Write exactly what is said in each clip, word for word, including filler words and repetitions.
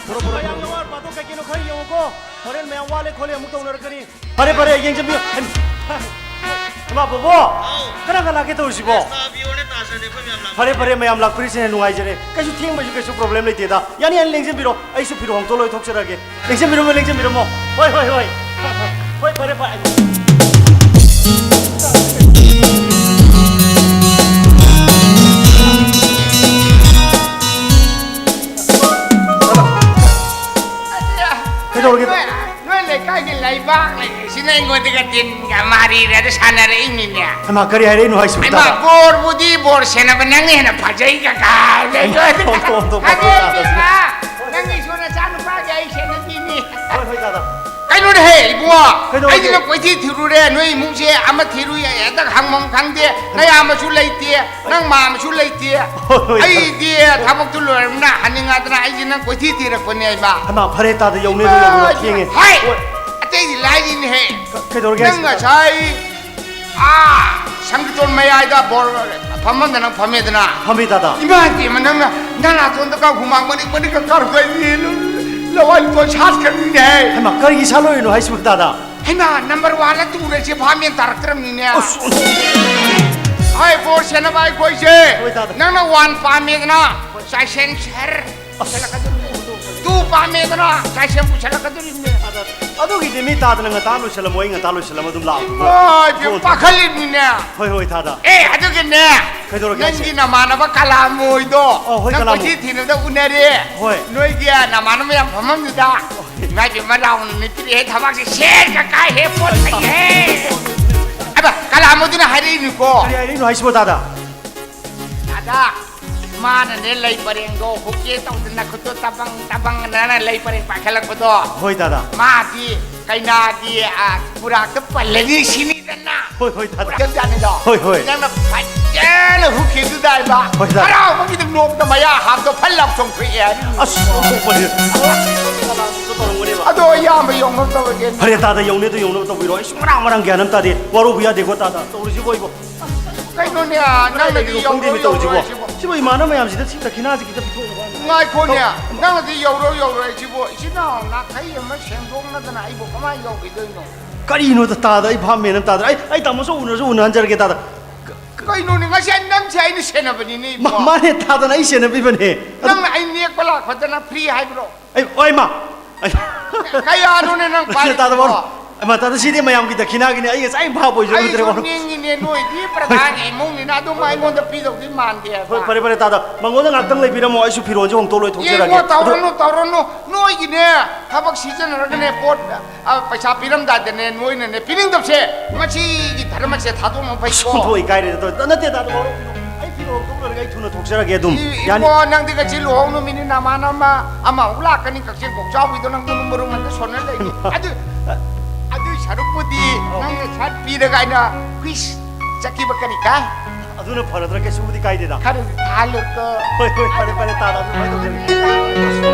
ꯃꯌꯥꯝ ꯌꯥꯝ ꯋꯥꯠꯄꯗꯣ ꯀꯩꯒꯤꯅꯣ ꯈꯔ ꯌꯦꯡꯉꯨꯀꯣ꯫ ꯍꯣꯔꯦꯟ ꯃꯌꯥꯝ ꯋꯥꯠꯂꯦ ꯈꯣꯠꯂꯦ ꯑꯃꯨꯛ ꯇꯧꯅꯔꯛꯀꯅꯤ꯫ ꯐꯔꯦ, ꯐꯔꯦ, ꯌꯦꯡꯁꯤꯟꯕꯤꯌꯨ꯫ ꯍꯩꯃꯥ, ꯕꯣꯕꯣ, ꯀꯅꯥ ꯀꯅꯥ ꯂꯥꯛꯀꯦ ꯇꯧꯔꯤꯁꯤꯕꯣ? ꯐꯔꯦ, ꯐꯔꯦ, ꯃꯌꯥꯝ ꯂꯥꯛꯄꯤꯔꯤꯁꯤꯅ ꯅꯨꯡꯉꯥꯏꯖꯔꯦ꯫ ꯀꯩꯁꯨ ꯊꯦꯡꯕꯁꯨ ꯀꯩꯁꯨ problem ꯂꯩꯇꯦꯗ꯫ ꯌꯥꯅꯤ, ꯌꯥꯅꯤ, ꯂꯦꯡꯁꯤꯟꯕꯤꯔꯣ꯫ ꯑꯩꯁꯨ ꯐꯤꯔꯣꯜ ꯍꯣꯡꯗꯣꯛꯑ ꯂꯣꯏꯊꯣꯛꯆꯔꯒꯦ꯫ ꯂꯦꯡꯁꯤꯟꯕꯤꯔꯝꯃꯣ, ꯂꯦꯡꯁꯤꯟꯕꯤꯔꯝꯃꯣ꯫ ꯍꯣꯏ, ꯍꯣꯏ, ꯍꯣꯏ꯫ ꯍꯣꯏ, ꯐꯔꯦ, ꯐꯔꯦ꯫ ꯀꯩꯗꯧꯔꯒꯦ? ꯅꯣꯏ, ꯅꯣꯏ ꯂꯩꯀꯥꯏꯒꯤ ꯂꯩꯕꯥꯛ ꯂꯩꯔꯤꯁꯤꯅ ꯑꯩꯉꯣꯟꯗꯒ ꯇꯤꯟꯒ ꯃꯥꯔꯤꯔꯦ ꯑꯗ ꯁꯥꯟꯅꯔꯛꯏꯅꯤꯅꯦ꯫ ꯍꯩꯃꯥ, ꯀꯔꯤ ꯍꯥꯏꯔꯛꯏꯅꯣ ꯍꯥꯏꯁꯤꯕꯣ, ꯍꯩꯃꯥ, ꯇꯥꯗ? ꯕꯣꯔꯕꯨꯗꯤ ꯕꯣꯔ ꯁꯦꯟꯅꯕ ꯅꯪꯅ ꯍꯦꯟꯅ ꯐꯖꯩ ꯀꯀꯥ꯫ ꯑꯣꯟꯊꯣꯛ, ꯑꯣꯟꯊꯣꯛ, ꯑꯣꯟꯊꯣꯛ, ꯇꯥꯗ꯫ ꯅꯪꯒꯤ ꯏꯁꯣꯔ ꯅꯆꯥ ꯅꯨꯄꯥꯒꯤ ꯑꯩ ꯁꯦꯟꯅꯕꯤꯅꯤ꯫ ꯍꯣꯏ, ꯍꯣꯏ, ꯇꯥꯗ꯫ ꯀꯩꯅꯣꯅꯦꯍꯦ ꯏꯕꯨꯡꯉꯣ, ꯀꯩꯗꯧꯔꯒꯦ? ꯑꯩꯗꯤ ꯅꯪ ꯀꯣꯏꯊꯤ ꯊꯤꯔꯨꯔꯦ, ꯅꯣꯏ ꯏꯃꯨꯡꯁꯦ ꯑꯃ ꯊꯤꯔꯨꯏ, ꯍꯦꯛꯇ ꯍꯪꯐꯝ ꯈꯪꯗꯦ, ꯅꯌꯥꯝꯕꯁꯨ ꯂꯩꯇꯦ, ꯅꯪ ꯃꯥꯝꯃꯁꯨ ꯂꯩꯇꯦ꯫ ꯍꯣꯏ, ꯍꯣꯏ, ꯍꯣꯏ꯫ ꯑꯩꯗꯤ ꯊꯕꯛꯇꯨ ꯂꯣꯏꯔꯕꯅꯤꯅ ꯍꯟꯅꯤꯡꯉꯗꯅ ꯑꯩꯁꯦ ꯅꯪ ꯀꯣꯏꯊꯤ ꯊꯤꯔꯛꯄꯅꯦ ꯏꯃꯥ꯫ ꯍꯩꯃꯥ, ꯐꯔꯦ ꯇꯥꯗ, ꯌꯧꯅꯦ ꯑꯗꯨ ꯌꯧꯅꯦ, ꯊꯦꯡꯉꯦ꯫ ꯍꯥꯏ! ꯍꯣꯏ꯫ ꯑꯇꯩꯗꯤ ꯂꯥꯏꯔꯤꯅꯦꯍꯦ꯫ ꯀ-, ꯀꯩꯗꯧꯔꯒꯦ ꯅꯪ ꯍꯥꯏꯁꯦ? ꯉꯁꯥꯏ ꯑꯥ ꯁꯪꯒꯤꯇꯣꯟ ꯃꯌꯥꯏꯗ ꯕꯣꯔ ꯐꯝꯐꯝꯗ ꯅꯪ ꯐꯝꯃꯦꯗꯅ꯫ ꯐꯝꯃꯤ ꯇꯥꯗ꯫ ꯏꯃꯥ ꯏꯕꯦꯝꯃ, ꯅꯪꯅ ꯅꯅꯥꯇꯣꯟꯗꯒ ꯍꯨꯃꯥꯡ ꯃꯅꯤꯛ ꯃꯅꯤꯛꯀ ꯀꯥꯔꯛꯄ ꯑꯩꯗꯤ ꯂꯋꯥꯏ ꯂꯨꯇꯣꯟ ꯁꯥꯠꯈ꯭ꯔꯅꯤꯅꯦꯍꯦ꯫ ꯍꯩꯃꯥ, ꯀꯔꯤꯒꯤ ꯁꯥꯠꯂꯣꯏꯅꯣ ꯍꯥꯏꯁꯤꯕꯨ ꯇꯥꯗ? ꯍꯩꯃꯥ, number one ꯇꯨꯗ ꯁꯤ ꯚꯥꯞ ꯃꯦꯟ ꯇꯥꯔꯛꯇ꯭ꯔꯕꯅꯤꯅꯦ꯫ ꯑꯁ, ꯑꯣꯟꯊꯣꯛ-, ꯍꯣꯏ, ꯕꯣꯔ ꯁꯦꯟꯅꯕ ꯑꯩꯈꯣꯏꯁꯦ꯫ ꯍꯣꯏ, ꯇꯥꯗ꯫ ꯅꯪꯅ one ꯄꯥꯝꯃꯦꯗꯅ, ꯆꯥꯏꯁꯦꯟ ꯁꯔ꯫ ꯑꯁ꯫ ꯄꯨꯁꯜꯂꯛꯀꯗꯧꯔꯤꯅꯦ꯫ Two ꯄꯥꯝꯃꯦꯗꯅ, ꯆꯥꯏꯁꯦꯟ ꯄꯨꯁꯜꯂꯛꯀꯗꯧꯔꯤꯕꯅꯦ꯫ ꯑꯗꯨꯒꯤꯗꯤ ꯃꯤ ꯇꯥꯗꯅ ꯉꯟꯇꯥ ꯂꯣꯏꯁꯤꯜꯂꯝꯃꯣ, ꯑꯩ ꯉꯟꯇꯥ ꯂꯣꯏꯁꯤꯜꯂꯝꯃ ꯑꯗꯨꯝ ꯂꯥꯛꯑꯒꯦ꯫ ꯏꯃꯥ, ꯏꯕꯦꯝ, ꯄꯥꯈꯠꯂꯤꯕꯅꯤꯅꯦ꯫ ꯍꯣꯏ, ꯍꯣꯏ, ꯇꯥꯗ꯫ ꯑꯦ, ꯑꯗꯨꯒꯅꯦ, ꯀꯩꯗꯧꯔꯒꯦ ꯍꯥꯏꯁꯦ? ꯅꯪꯒꯤ ꯅꯃꯥꯟꯅꯕ ꯀꯂꯥꯃꯣꯏꯗꯣ ꯑꯣ, ꯍꯣꯏ, ꯅꯪ ꯀꯂꯥꯃꯣꯏ꯫ ꯀꯣꯏꯊꯤ ꯊꯤꯅꯕꯗ ꯎꯅꯔꯦ꯫ ꯍꯣꯏ꯫ ꯅꯣꯏꯒꯤ ꯅꯃꯥꯟꯅꯕ ꯃꯌꯥꯝ ꯐꯝꯐꯝꯗꯨꯗ꯫ ꯍꯣꯏ꯫ ꯏꯃꯥ ꯏꯕꯦꯝꯃ, ꯂꯥꯎꯅ ꯅꯤꯛꯇ꯭ꯔꯤꯍꯦ, ꯊꯕꯛꯁꯦ ꯁꯦꯠꯀ ꯀꯥꯏꯍꯦ, ꯄꯣꯠ ꯐꯩꯍꯦ꯫ ꯑꯕ, ꯀꯂꯥꯃꯣꯏꯗꯨꯅ ꯍꯥꯏꯔꯛꯏꯅꯤꯀꯣ꯫ ꯀꯔꯤ ꯍꯥꯏꯔꯛꯏꯅꯣ ꯍꯥꯏꯁꯤꯕꯣ, ꯇꯥꯗ? ꯗꯥꯗꯥ, ꯃꯥꯅꯅꯦ ꯂꯩ ꯄꯔꯦꯡꯗꯣ ꯍꯨꯛꯀꯦ ꯇꯧꯗꯅ ꯈꯨꯠꯇꯣ ꯇꯕꯪ ꯇꯕꯪ ꯑꯅ ꯂꯩ ꯄꯔꯦꯡ ꯄꯥꯏꯈꯠꯂꯛꯄꯗꯣ꯫ ꯍꯣꯏ, ꯗꯥꯗꯥ꯫ ꯃꯥꯗꯤ ꯀꯩꯅꯥꯒꯤ, ꯑ, ꯈꯨꯔꯥꯛꯇ ꯄꯜꯂꯅꯤ ꯁꯤꯅꯤꯗꯅ꯫ ꯍꯣꯏ, ꯍꯣꯏ, ꯗꯥꯗꯥ꯫ ꯍꯨꯛꯀꯦ ꯖꯥꯠꯅꯤꯗꯣ꯫ ꯍꯣꯏ, ꯍꯣꯏ꯫ ꯅꯪꯅ ꯐꯖꯅ ꯍꯨꯛꯈꯤꯗꯨꯗ ꯍꯥꯏꯕ꯫ ꯍꯣꯏ, ꯗꯥꯗꯥ꯫ ꯍꯔꯥꯎꯕꯒꯤꯗ ꯅꯣꯛꯇ ꯃꯌꯥ ꯍꯥꯞꯇ ꯐꯜ ꯂꯥꯎ ꯆꯣꯡꯊꯣꯛꯑꯦ ꯍꯥꯏꯕ꯫ ꯑꯁ, ꯑꯣꯟꯊꯣꯛꯄꯅꯤ꯫ ꯑꯗꯣ ꯏꯌꯥꯝꯕ ꯌꯧꯅꯕ ꯇꯧꯔꯒꯦ꯫ ꯐꯔꯦ, ꯗꯥꯗꯥ, ꯌꯧꯅꯦꯗꯣ ꯌꯧꯅꯕ ꯇꯧꯕꯤꯔꯣ꯫ ꯑꯩꯁꯨ ꯃꯔꯥꯡ ꯃꯔꯥꯡ ꯒ꯭ꯌꯥꯟ ꯑꯃ ꯇꯥꯗꯦ꯫ ꯋꯥꯔꯧꯕ ꯌꯥꯗꯦꯀꯣ, ꯗꯥꯗꯥ꯫ ꯇꯧꯔꯤꯁꯤꯕꯣ ꯑꯩꯕꯣ꯫ ꯀꯩꯅꯣꯅꯦ, ꯅꯪꯅꯗꯤ ꯀꯩꯅꯣ ꯈꯪꯗꯦꯅꯦ ꯌꯧꯔꯣꯏ, ꯇꯧꯔꯤꯁꯤꯕꯣ꯫ ꯌꯧꯔꯣꯏ ꯁꯤꯕꯣ꯫ ꯁꯤꯕꯨ ꯏꯃꯥꯟꯅꯕ ꯃꯌꯥꯝꯁꯤꯗ ꯁꯤ ꯗꯈꯤꯅꯥꯁꯤ ꯈꯤꯇ ꯄꯤꯊꯣꯛꯅꯕ ꯍꯥꯏꯅ꯫ ꯉꯥꯏꯈꯣꯅꯦ, ꯅꯪꯅꯗꯤ ꯌꯧꯔꯣ ꯌꯧꯔꯣ ꯍꯥꯏꯁꯤꯕꯨ, ꯏꯆꯤꯟ ꯏꯅꯥꯎ ꯅꯥꯈꯩ ꯑꯃ ꯁꯦꯡꯗꯣꯛꯅꯗꯅ ꯑꯩꯕꯨ ꯀꯃꯥꯏꯅ ꯌꯧꯈꯤꯗꯣꯏꯅꯣ? ꯀꯔꯤꯅꯣꯗ ꯇꯥꯗ, ꯑꯩ ꯚꯥꯞ ꯃꯦꯟ ꯑꯃ ꯇꯥꯗ꯭ꯔꯦ꯫ ꯑꯩ, ꯑꯩ ꯇꯥꯃꯣꯁꯨ ꯎꯅꯔꯁꯨ ꯎꯅꯍꯟꯖꯔꯒꯦ ꯇꯥꯗ꯫ ꯀꯩꯅꯣꯅꯦ, ꯉꯁꯤ ꯑꯩ ꯅꯪꯁꯦ ꯑꯩꯅ ꯁꯦꯟꯅꯕꯅꯤꯅꯦ, ꯏꯕꯨꯡꯉꯣ꯫ ꯃꯥꯅꯦ ꯇꯥꯗꯅ, ꯑꯩ ꯁꯦꯟꯅꯕꯤꯕꯅꯦ꯫ ꯅꯪꯅ ꯑꯩ ꯅꯦꯛꯄ ꯂꯥꯛꯄꯗꯅ free ꯍꯥꯏꯕ꯭ꯔꯣ? ꯑꯩ, ꯑꯣꯏ ꯃꯥ! ꯀꯌꯥꯅꯣꯅꯦ ꯅꯪ ꯄꯥꯏꯔꯤꯁꯤꯕꯣ? ꯇꯥꯗ ꯋꯥꯔꯣ꯫ ꯑꯩꯃ, ꯇꯥꯗ ꯁꯤꯗꯤ ꯃꯌꯥꯝꯒꯤ ꯗꯈꯤꯅꯥꯒꯤꯅꯦ꯫ ꯑꯩ ꯉꯁꯥꯏ ꯚꯥꯞ ꯑꯣꯏꯖꯔꯨꯗ꯭ꯔꯦ, ꯑꯩꯁꯨ ꯋꯥꯔꯣ꯫ ꯅꯤꯡꯉꯤꯅꯦ, ꯅꯣꯏꯗꯤ ꯄ꯭ꯔꯙꯥꯟꯒꯤ ꯏꯃꯨꯡꯅꯤꯅ ꯑꯗꯨꯝ ꯑꯩꯉꯣꯟꯗ ꯄꯤꯗꯧꯗꯤ ꯃꯥꯟꯗꯦ꯫ ꯍꯣꯏ, ꯐꯔꯦ, ꯐꯔꯦ, ꯇꯥꯗ꯫ ꯃꯉꯣꯟꯗ ꯉꯥꯛꯇꯪ ꯂꯩꯕꯤꯔꯝꯃꯣ, ꯑꯩꯁꯨ ꯐꯤꯔꯣꯜꯁꯦ ꯍꯣꯡꯗꯣꯛ ꯂꯣꯏꯊꯣꯛꯆꯔꯒꯦ꯫ ꯌꯦꯡꯉꯣ, ꯑꯗꯨ ꯇꯧꯔꯅꯨ, ꯇꯧꯔꯅꯨ꯫ ꯅꯣꯏꯒꯤꯅꯦ, ꯊꯕꯛ ꯁꯤꯖꯤꯟꯅꯔꯒꯅꯦ, ꯄꯣꯠ, ꯑ, ꯄꯩꯁꯥ ꯄꯤꯔꯝꯗꯥꯏꯗꯅꯦ, ꯅꯣꯏꯅꯅꯦ, ꯄꯤꯅꯤꯡꯗꯕꯁꯦ, ꯃꯁꯤꯒꯤ ꯙꯔꯃꯁꯦ ꯊꯥꯗꯣꯛꯅ ꯐꯩꯀꯣ꯫ ꯑꯣꯟꯊꯣꯛ ꯏꯀꯥꯏꯔꯦꯗ, ꯇꯧꯔꯦ꯫ ꯅꯠꯇꯦ, ꯇꯥꯗ, ꯋꯥꯔꯣ꯫ ꯑꯩ ꯐꯤꯔꯣꯜ ꯍꯣꯡꯗꯣꯛ ꯂꯣꯏꯔꯒ ꯑꯩ ꯊꯨꯅ ꯊꯣꯛꯆꯔꯒꯦ ꯑꯗꯨꯝ꯫ ꯏ-, ꯌꯥꯅꯤ? ꯏꯕꯣ, ꯅꯪꯗꯤ ꯉꯁꯤ ꯂꯨꯍꯣꯡ ꯅꯨꯃꯤꯠꯅꯤ, ꯅꯃꯥꯟꯅꯕ ꯑꯃ, ꯑꯃ ꯑꯃꯨꯛ ꯂꯥꯛꯀꯅꯤ, ꯀꯛꯆꯤꯡ ꯀꯣꯛꯆꯥꯎꯕꯤꯗꯣ ꯅꯪ ꯃꯔꯨꯝ ꯃꯔꯨꯝ ꯑꯝꯇ ꯁꯣꯟꯅ ꯂꯩꯅꯤ꯫ ꯑꯗꯨ, ꯑꯗꯨꯏ ꯁꯔꯨꯛꯄꯨꯗꯤ ꯑꯧ꯫ ꯅꯪꯅ ꯁꯠ ꯄꯤꯔꯒ ꯑꯩꯅ ꯍꯨꯏꯁ ꯆꯠꯈꯤꯕ ꯀꯔꯤ ꯀꯥꯏ? ꯑꯗꯨꯅ ꯐꯔꯗ꯭ꯔꯥ? ꯀꯩꯁꯨꯕꯨꯗꯤ ꯀꯥꯏꯗꯦꯗ꯫ ꯈꯔꯗꯤ ꯊꯥꯍꯜꯂꯨꯀꯣ꯫ ꯍꯣꯏ, ꯍꯣꯏ, ꯐꯔꯦ, ꯐꯔꯦ, ꯇꯥꯗ, ꯑꯗꯨꯃꯥꯏꯅ ꯇꯧꯖꯔꯒꯦ꯫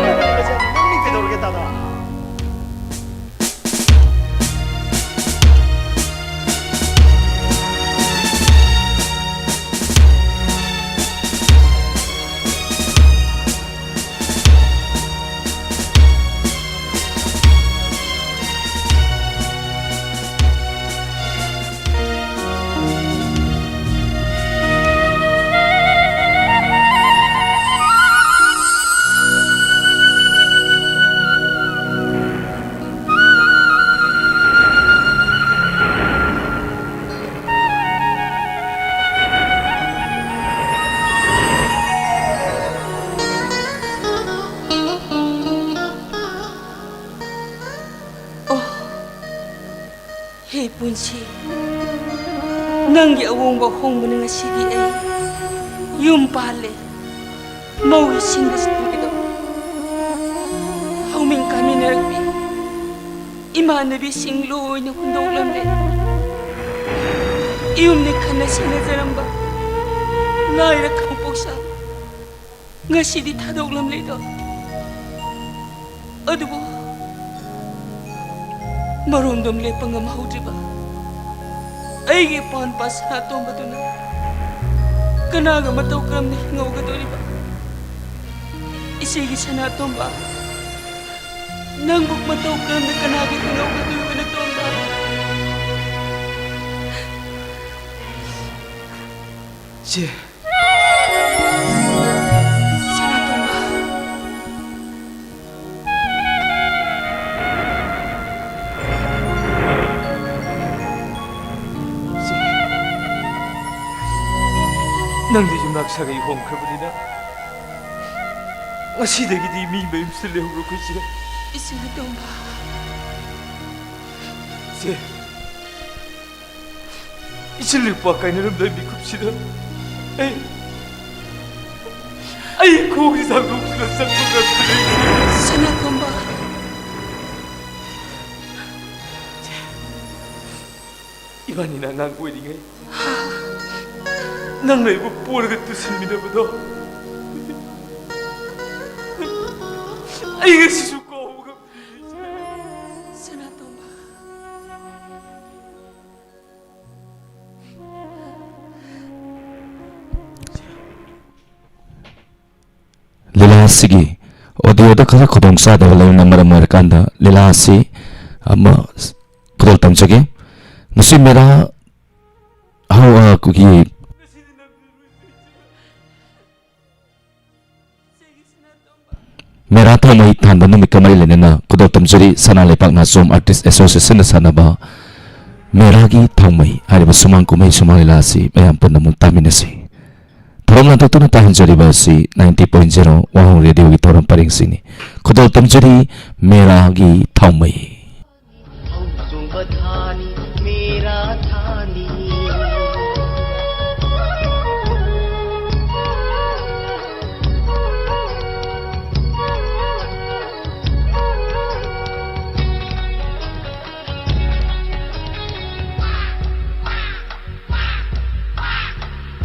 ꯅꯪꯗꯤ ꯀꯩꯗꯧꯔꯒꯦ, ꯇꯥꯗ? ꯑꯣ, ꯍꯦ ꯄꯨꯟꯁꯤ, ꯅꯪꯒꯤ ꯑꯋꯣꯡꯕ ꯍꯣꯡꯕꯅ ꯉꯁꯤꯗꯤ ꯑꯩ ꯌꯨꯝ ꯄꯥꯜꯂꯦ꯫ ꯃꯧꯒꯤ ꯁꯤꯡꯗ ꯁꯤꯡꯕꯤꯗꯣ ꯍꯧꯃꯤꯟ ꯀꯥꯃꯤꯟꯅꯔꯛꯄꯤ ꯏꯃꯥꯟꯅꯕꯤꯁꯤꯡ ꯂꯣꯏꯅ ꯍꯨꯟꯗꯣꯛꯂꯝꯂꯦ꯫ ꯏꯌꯨꯝꯅ ꯈꯟꯅ ꯁꯦꯟꯅꯖꯔꯝꯕ ꯂꯥꯏꯔ ꯈꯥꯡꯄꯣꯛꯁꯪ ꯉꯁꯤꯗꯤ ꯊꯥꯗꯣꯛꯂꯝꯂꯦꯗꯣ꯫ ꯑꯗꯨꯕꯨ ꯃꯔꯣꯝꯗꯣꯝ ꯂꯦꯞꯄ ꯉꯝꯍꯧꯗ꯭ꯔꯤꯕ ꯑꯩꯒꯤ ꯄꯥꯟꯄꯥ ꯁꯅꯥꯇꯣꯝꯕꯗꯨꯅ ꯀꯅꯥꯒ ꯃꯇꯧ ꯀꯔꯝꯅ ꯍꯤꯡꯍꯧꯒꯗꯧꯔꯤꯕ? ꯏꯆꯦꯒꯤ ꯁꯅꯥꯇꯣꯝꯕ, ꯅꯪꯕꯨ ꯃꯇꯧ ꯀꯔꯝꯅ ꯀꯅꯥꯒ ꯍꯤꯡꯍꯧꯒꯗꯧꯔꯤꯕ, ꯅꯇꯣꯝꯕ? ꯏꯆꯦ꯫ ꯁꯅꯥꯇꯣꯝꯕ꯫ ꯏꯆꯦ, ꯅꯪꯗꯤ ꯌꯨꯝꯅꯥꯛ ꯁꯥꯒꯩ ꯍꯣꯡꯈ꯭ꯔꯕꯅꯤꯅ, ꯉꯁꯤꯗꯒꯤꯗꯤ ꯃꯤ ꯃꯌꯨꯝꯁꯤꯗ ꯂꯩꯍꯧꯔꯣꯀꯣ, ꯏꯆꯦ꯫ ꯏꯆꯦ ꯅꯇꯣꯝꯕ꯫ ꯏꯆꯦ, ꯏꯆꯤꯜ ꯏꯄ꯭ꯋꯥ ꯀꯥꯏꯅꯔꯝꯗꯥꯏ ꯃꯤꯀꯨꯞꯁꯤꯗ ꯑꯩ, ꯑꯩ ꯈꯣꯡꯁꯤ ꯊꯥꯡꯗꯣꯛꯇꯨꯅ ꯆꯠꯄ ꯉꯝꯗ꯭ꯔꯦ, ꯏꯆꯦ꯫ ꯁꯅꯥꯇꯣꯝꯕ꯫ ꯏꯕꯥꯅꯤꯅ ꯑꯉꯥꯡ ꯑꯣꯏꯔꯤꯉꯩ ꯅꯪꯅ ꯑꯩꯕꯨ ꯄꯣꯔꯒ ꯇꯨꯁꯤꯟꯃꯤꯟꯅꯕꯗꯣ ꯑꯩ ꯉꯁꯤꯁꯨ ꯀꯥꯎꯕ ꯉꯝꯗꯦ, ꯏꯆꯦ꯫ ꯁꯅꯥꯇꯣꯝꯕ꯫ ꯂꯤꯂꯥ ꯑꯁꯤꯒꯤ ꯑꯣꯗꯤꯑꯣꯗ ꯈꯔ ꯈꯨꯗꯣꯡ ꯆꯥꯗꯕ ꯂꯩꯕꯅ ꯃꯔꯝ ꯑꯣꯏꯔꯀꯥꯟꯗ ꯂꯤꯂꯥ ꯑꯁꯤ ꯑꯃ ꯈꯨꯗꯣꯜ ꯇꯝꯖꯒꯦ꯫ ꯉꯁꯤ ꯃꯦꯔꯥ ꯍꯧ-, ꯑ, ꯑꯩꯈꯣꯏꯒꯤ ꯃꯦꯔꯥ ꯊꯥꯎꯃꯩ ꯊꯥꯟꯕ ꯅꯨꯃꯤꯠꯀ ꯃꯔꯤ ꯂꯩꯅꯅ ꯈꯨꯗꯣꯜ ꯇꯝꯖꯔꯤ꯫ ꯁꯅꯥ ꯂꯩꯄꯥꯛ ꯅꯥꯆꯣꯝ ꯑꯥꯔꯇꯤꯁ ꯑꯦꯁꯣꯁꯤꯌꯦꯁꯟꯅ ꯁꯥꯟꯅꯕ ꯃꯦꯔꯥꯒꯤ ꯊꯥꯎꯃꯩ ꯍꯥꯏꯔꯤꯕ ꯁꯨꯃꯥꯡ ꯀꯨꯝꯍꯩ ꯁꯨꯃꯥꯡ ꯂꯤꯂꯥ ꯑꯁꯤ ꯃꯌꯥꯝ ꯄꯨꯟꯅ ꯑꯃꯨꯛ ꯇꯥꯃꯤꯟꯅꯁꯤ꯫ ꯊꯧꯔꯝ ꯂꯥꯟꯊꯣꯛꯇꯨꯅ ꯇꯥꯍꯟꯖꯔꯤꯕ ꯑꯁꯤ ninety point zero ꯋꯥꯍꯣꯡ ꯔꯦꯗꯤꯑꯣꯒꯤ ꯊꯧꯔꯝ ꯄꯔꯦꯡꯁꯤꯡꯅꯤ꯫ ꯈꯨꯗꯣꯜ ꯇꯝꯖꯔꯤ ꯃꯦꯔꯥꯒꯤ ꯊꯥꯎꯃꯩ꯫ ꯍꯧꯖꯤꯛ ꯊꯥꯅꯤ, ꯃꯦꯔꯥ ꯊꯥꯅꯤ꯫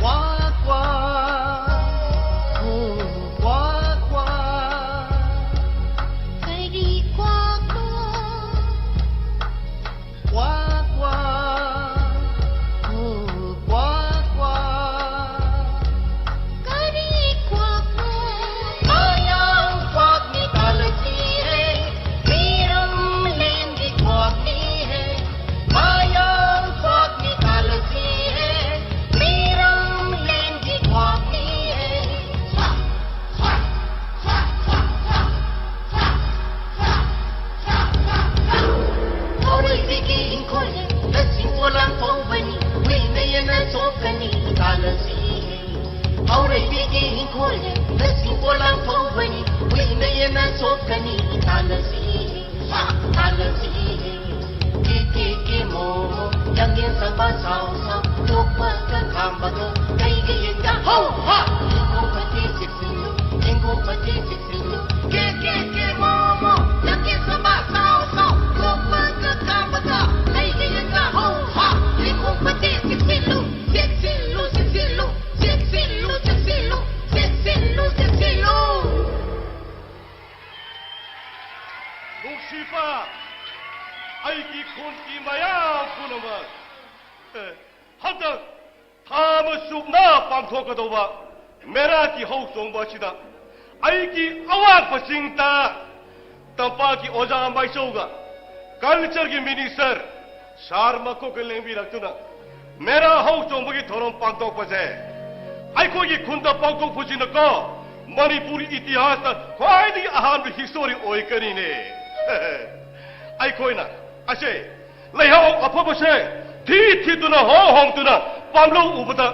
ꯀ꯭ꯋꯥ, ꯀ꯭ꯋꯥ, ꯍꯣ, ꯀ꯭ꯋꯥ, ꯀ꯭ꯋꯥ꯫ ꯀꯔꯤ ꯀ꯭ꯋꯥ, ꯀ꯭ꯋꯥ? ꯀ꯭ꯋꯥ, ꯀ꯭ꯋꯥ꯫ ꯆꯣꯞꯀꯅꯤ ꯇꯥꯜꯂꯁꯤ, ꯍꯥ, ꯇꯥꯜꯂꯁꯤ꯫ ꯀꯦ ꯀꯦ ꯀꯦ ꯃꯣꯃꯣ, ꯂꯝꯖꯦꯟ ꯆꯪꯕ ꯁꯥꯎ ꯁꯥꯎ, ꯅꯣꯛꯄꯒ ꯈꯥꯝꯕꯒ ꯂꯩꯒ ꯌꯦꯡꯒ ꯍꯧ ꯍꯥ꯫ ꯂꯦꯡꯒꯣꯡ ꯐꯠꯇꯦ ꯆꯦꯛꯁꯤꯜꯂꯨ, ꯂꯦꯡꯒꯣꯡ ꯐꯠꯇꯦ ꯆꯦꯛꯁꯤꯜꯂꯨ꯫ ꯀꯦ ꯀꯦ ꯀꯦ ꯃꯣꯃꯣ, ꯂꯝꯖꯦꯟ ꯆꯪꯕ ꯁꯥꯎ ꯁꯥꯎ, ꯅꯣꯛꯄꯒ ꯈꯥꯝꯕꯒ ꯂꯩꯒ ꯌꯦꯡꯒ ꯍꯧ ꯍꯥ꯫ ꯂꯦꯡꯒꯣꯡ ꯐꯠꯇꯦ ꯆꯦꯛꯁꯤꯜꯂꯨ, ꯆꯦꯛꯁꯤꯜꯂꯨ, ꯆꯦꯛꯁꯤꯜꯂꯨ, ꯆꯦꯛꯁꯤꯜꯂꯨ, ꯆꯦꯛꯁꯤꯜꯂꯨ, ꯆꯦꯛꯁꯤꯜꯂꯨ, ꯆꯦꯛꯁꯤꯜꯂꯨ꯫ ꯅꯨꯡꯁꯤꯕ ꯑꯩꯒꯤ ꯈꯨꯟꯒꯤ ꯃꯌꯥꯝ ꯄꯨꯝꯅꯃꯛ, ꯑꯦ, ꯍꯟꯗꯛ ꯊꯥ ꯑꯃ ꯆꯨꯞꯅ ꯄꯥꯡꯊꯣꯛꯀꯗꯧꯕ ꯃꯦꯔꯥꯒꯤ ꯍꯧ ꯆꯣꯡꯕ ꯑꯁꯤꯗ ꯑꯩꯒꯤ ꯑꯋꯥꯡꯕ ꯆꯤꯡꯗ ꯇꯝꯄꯥꯛꯀꯤ ꯑꯣꯖꯥ ꯃꯥꯏꯆꯧꯒ ꯀꯜꯆꯔꯒꯤ ꯃꯤꯅꯤꯁꯇꯔ ꯁꯥꯔ ꯃꯀꯣꯛꯀ ꯂꯦꯡꯕꯤꯔꯛꯇꯨꯅ ꯃꯦꯔꯥ ꯍꯧ ꯆꯣꯡꯕꯒꯤ ꯊꯧꯔꯝ ꯄꯥꯡꯊꯣꯛꯄꯁꯦ ꯑꯩꯈꯣꯏꯒꯤ ꯈꯨꯟꯗ ꯄꯥꯡꯊꯣꯛꯄꯁꯤꯅꯀꯣ ꯃꯅꯤꯄꯨꯔꯒꯤ ꯏꯇꯤꯍꯥꯁꯇ ꯈ꯭ꯋꯥꯏꯗꯒꯤ ꯑꯍꯥꯟꯕ ꯍꯤꯁꯇꯣꯔꯤ ꯑꯣꯏꯒꯅꯤꯅꯦ꯫ ꯑꯩꯈꯣꯏꯅ ꯑꯁꯦ ꯂꯩꯍꯥꯎ ꯑꯐꯕꯁꯦ ꯊꯤ ꯊꯤꯗꯨꯅ ꯍꯣ ꯍꯣꯡꯗꯨꯅ ꯄꯥꯝꯂꯧ ꯎꯕꯗ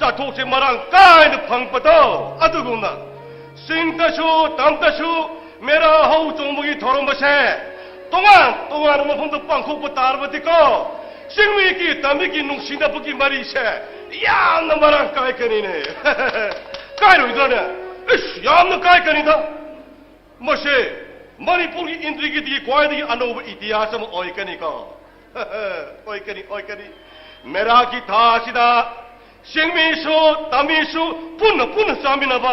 ꯆꯥꯊꯣꯛꯁꯦ ꯃꯔꯥꯡ ꯀꯥꯏꯅ ꯐꯪꯕꯗꯣ ꯑꯗꯨꯒꯨꯝꯅ ꯆꯤꯡꯗꯁꯨ ꯇꯝꯗꯁꯨ ꯃꯦꯔꯥ ꯍꯧ ꯆꯣꯡꯕꯒꯤ ꯊꯧꯔꯝ ꯑꯁꯦ ꯇꯣꯉꯥꯟ ꯇꯣꯉꯥꯟꯕ ꯃꯐꯝꯗ ꯄꯥꯡꯊꯣꯛꯄ ꯇꯥꯔꯕꯗꯤꯀꯣ ꯆꯤꯡꯃꯤꯒꯤ ꯇꯝꯃꯤꯒꯤ ꯅꯨꯡꯁꯤꯅꯕꯒꯤ ꯃꯔꯤꯁꯦ ꯌꯥꯝꯅ ꯃꯔꯥꯡ ꯀꯥꯏꯒꯅꯤꯅꯦ꯫ ꯀꯥꯏꯔꯣꯏꯗ꯭ꯔꯅꯦ? ꯏꯁ, ꯌꯥꯝꯅ ꯀꯥꯏꯒꯅꯤꯗ꯫ ꯃꯁꯤ ꯃꯅꯤꯄꯨꯔꯒꯤ ꯏꯟꯗ꯭ꯔꯤꯒꯤꯗꯤ ꯈ꯭ꯋꯥꯏꯗꯒꯤ ꯑꯅꯧꯕ ꯏꯇꯤꯍꯥꯁ ꯑꯃ ꯑꯣꯏꯒꯅꯤꯀꯣ꯫ ꯑꯣꯏꯒꯅꯤ, ꯑꯣꯏꯒꯅꯤ꯫ ꯃꯦꯔꯥꯒꯤ ꯊꯥ ꯑꯁꯤꯗ ꯆꯤꯡꯃꯤꯁꯨ ꯇꯝꯃꯤꯁꯨ ꯄꯨꯟꯅ ꯄꯨꯟꯅ ꯆꯥꯃꯤꯟꯅꯕ,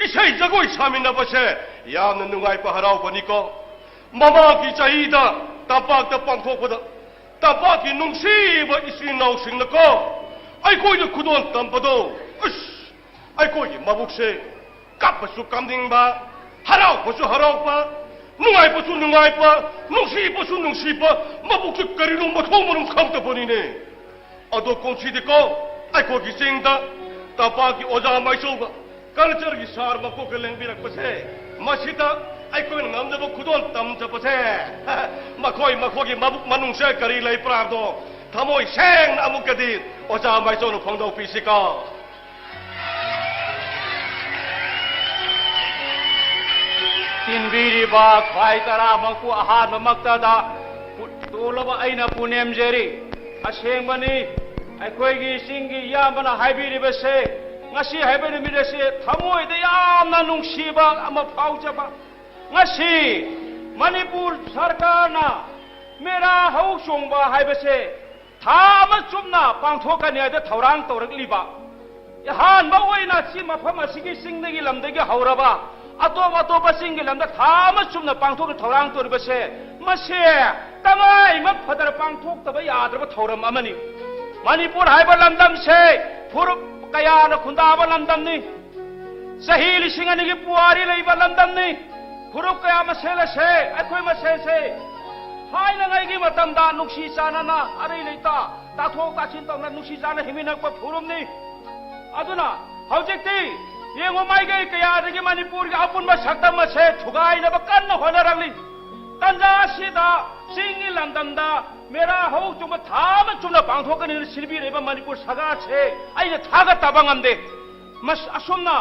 ꯏꯁꯩ ꯖꯒꯣꯏ ꯁꯥꯃꯤꯟꯅꯕꯁꯦ ꯌꯥꯝꯅ ꯅꯨꯡꯉꯥꯏꯕ ꯍꯔꯥꯎꯕꯅꯤꯀꯣ꯫ ꯃꯃꯥꯡꯒꯤ ꯆꯍꯤꯗ ꯇꯝꯄꯥꯛꯇ ꯄꯥꯡꯊꯣꯛꯄꯗ ꯇꯝꯄꯥꯛꯀꯤ ꯅꯨꯡꯁꯤꯕ ꯏꯆꯤꯟ ꯏꯅꯥꯎꯁꯤꯡꯅꯀꯣ ꯑꯩꯈꯣꯏꯗ ꯈꯨꯗꯣꯜ ꯇꯝꯕꯗꯣ, ꯑꯁ, ꯑꯩꯈꯣꯏꯒꯤ ꯃꯕꯨꯛꯁꯦ ꯀꯞꯄꯁꯨ ꯀꯞꯅꯤꯡꯕ, ꯍꯔꯥꯎꯕꯁꯨ ꯍꯔꯥꯎꯕ, ꯅꯨꯡꯉꯥꯏꯕꯁꯨ ꯅꯨꯡꯉꯥꯏꯕ, ꯅꯨꯡꯁꯤꯕꯁꯨ ꯅꯨꯡꯁꯤꯕ, ꯃꯕꯨꯛꯁꯦ ꯀꯔꯤꯅꯣ ꯃꯊꯣꯡ ꯃꯔꯝ ꯈꯪꯗꯕꯅꯤꯅꯦ꯫ ꯑꯗꯣ ꯀꯨꯝꯁꯤꯗꯤꯀꯣ ꯑꯩꯈꯣꯏꯒꯤ ꯆꯤꯡꯗ ꯇꯝꯄꯥꯛꯀꯤ ꯑꯣꯖꯥ ꯃꯥꯏꯆꯧꯒ ꯀꯜꯆꯔꯒꯤ ꯁꯥꯔ ꯃꯀꯣꯛꯀ ꯂꯦꯡꯕꯤꯔꯛꯄꯁꯦ, ꯃꯁꯤꯗ ꯑꯩꯈꯣꯏꯅ ꯉꯝꯖꯕ ꯈꯨꯗꯣꯜ ꯇꯝꯖꯕꯁꯦ, ꯃꯈꯣꯏ ꯃꯈꯣꯏꯒꯤ ꯃꯕꯨꯛ ꯃꯅꯨꯡꯁꯦ ꯀꯔꯤ ꯂꯩꯕ꯭ꯔꯥ ꯍꯥꯏꯕꯗꯣ ꯊꯃꯣꯏ ꯁꯦꯡꯅ ꯑꯃꯨꯛꯀꯗꯤ ꯑꯣꯖꯥ ꯃꯥꯏꯆꯧꯅ ꯐꯣꯡꯗꯣꯛꯄꯤꯁꯤꯀꯣ꯫ ꯇꯤꯟꯕꯤꯔꯤꯕ ꯈ꯭ꯋꯥꯏ ꯇꯔꯥꯃꯛꯄꯨ ꯑꯍꯥꯟꯕꯃꯛꯇꯗ ꯄꯨ-, ꯇꯣꯜꯂꯕ ꯑꯩꯅ ꯄꯨꯅꯦꯝꯖꯔꯤ꯫ ꯑꯁꯦꯡꯕꯅꯤ, ꯑꯩꯈꯣꯏꯒꯤ ꯆꯤꯡꯒꯤ ꯏꯌꯥꯝꯕꯅ ꯍꯥꯏꯕꯤꯔꯤꯕꯁꯦ, ꯉꯁꯤ ꯍꯥꯏꯕ ꯅꯨꯃꯤꯠ ꯑꯁꯤ ꯊꯃꯣꯏꯗ ꯌꯥꯝꯅ ꯅꯨꯡꯁꯤꯕ ꯑꯃ ꯐꯥꯎꯖꯕ꯫ ꯉꯁꯤ ꯃꯅꯤꯄꯨꯔ ꯁꯔꯀꯥꯔꯅ ꯃꯦꯔꯥ ꯍꯧ ꯆꯣꯡꯕ ꯍꯥꯏꯕꯁꯦ ꯊꯥ ꯑꯃ ꯆꯨꯞꯅ ꯄꯥꯡꯊꯣꯛꯀꯅꯤ ꯍꯥꯏꯗ ꯊꯧꯔꯥꯡ ꯇꯧꯔꯛꯂꯤꯕ꯫ ꯑꯍꯥꯟꯕ ꯑꯣꯏꯅ ꯁꯤ ꯃꯐꯝ ꯑꯁꯤꯒꯤ ꯆꯤꯡꯗꯒꯤ ꯂꯝꯗꯒꯤ ꯍꯧꯔꯕ ꯑꯇꯣꯞ ꯑꯇꯣꯞꯄ ꯆꯤꯡꯒꯤ ꯂꯝꯗ ꯊꯥ ꯑꯃ ꯆꯨꯞꯅ ꯄꯥꯡꯊꯣꯛꯅ ꯊꯧꯔꯥꯡ ꯇꯧꯔꯤꯕꯁꯦ, ꯃꯁꯤ ꯇꯉꯥꯏ ꯑꯃ ꯐꯗꯅ ꯄꯥꯡꯊꯣꯛꯇꯕ ꯌꯥꯗ꯭ꯔꯕ ꯊꯧꯔꯝ ꯑꯃꯅꯤ꯫ ꯃꯅꯤꯄꯨꯔ ꯍꯥꯏꯕ ꯂꯝꯗꯝꯁꯦ ꯐꯨꯔꯨꯞ ꯀꯌꯥꯅ ꯈꯨꯟꯗꯥꯕ ꯂꯝꯗꯝꯅꯤ꯫ ꯆꯍꯤ ꯂꯤꯁꯤꯡ ꯑꯅꯤꯒꯤ ꯄꯨꯋꯥꯔꯤ ꯂꯩꯕ ꯂꯝꯗꯝꯅꯤ꯫ ꯐꯨꯔꯨꯞ ꯀꯌꯥ ꯃꯁꯦꯜ ꯑꯁꯦ, ꯑꯩꯈꯣꯏ ꯃꯁꯦꯜꯁꯦ ꯊꯥꯏꯅꯉꯩꯒꯤ ꯃꯇꯝꯗ ꯅꯨꯡꯁꯤ ꯆꯥꯟꯅꯅ ꯑꯔꯩ ꯂꯩꯇ ꯇꯥꯊꯣꯛ ꯇꯥꯁꯤꯟ ꯇꯧꯅ ꯅꯨꯡꯁꯤ ꯆꯥꯟꯅ ꯍꯤꯡꯃꯤꯟꯅꯔꯛꯄ ꯐꯨꯔꯨꯞꯅꯤ꯫ ꯑꯗꯨꯅ ꯍꯧꯖꯤꯛꯇꯤ ꯌꯦꯡꯉꯨ, ꯃꯥꯏꯀꯩ ꯀꯌꯥꯗꯒꯤ ꯃꯅꯤꯄꯨꯔꯒꯤ ꯑꯄꯨꯟꯕ ꯁꯛꯇꯝ ꯑꯁꯦ ꯊꯨꯒꯥꯏꯅꯕ ꯀꯟꯅ ꯍꯣꯠꯅꯔꯛꯂꯤ꯫ ꯇꯟꯖꯥ ꯑꯁꯤꯗ ꯆꯤꯡꯒꯤ ꯂꯝꯗꯝꯗ ꯃꯦꯔꯥ ꯍꯧ ꯆꯣꯡꯕ ꯊꯥ ꯑꯃ ꯆꯨꯝꯅ ꯄꯥꯡꯊꯣꯛꯀꯅꯤꯅ ꯁꯤꯟꯕꯤꯔꯤꯕ ꯃꯅꯤꯄꯨꯔ ꯁꯔꯀꯥꯔꯁꯦ ꯑꯩꯅ ꯊꯥꯒꯠꯇꯕ ꯉꯝꯗꯦ꯫ ꯃꯁ-, ꯑꯁꯨꯝꯅ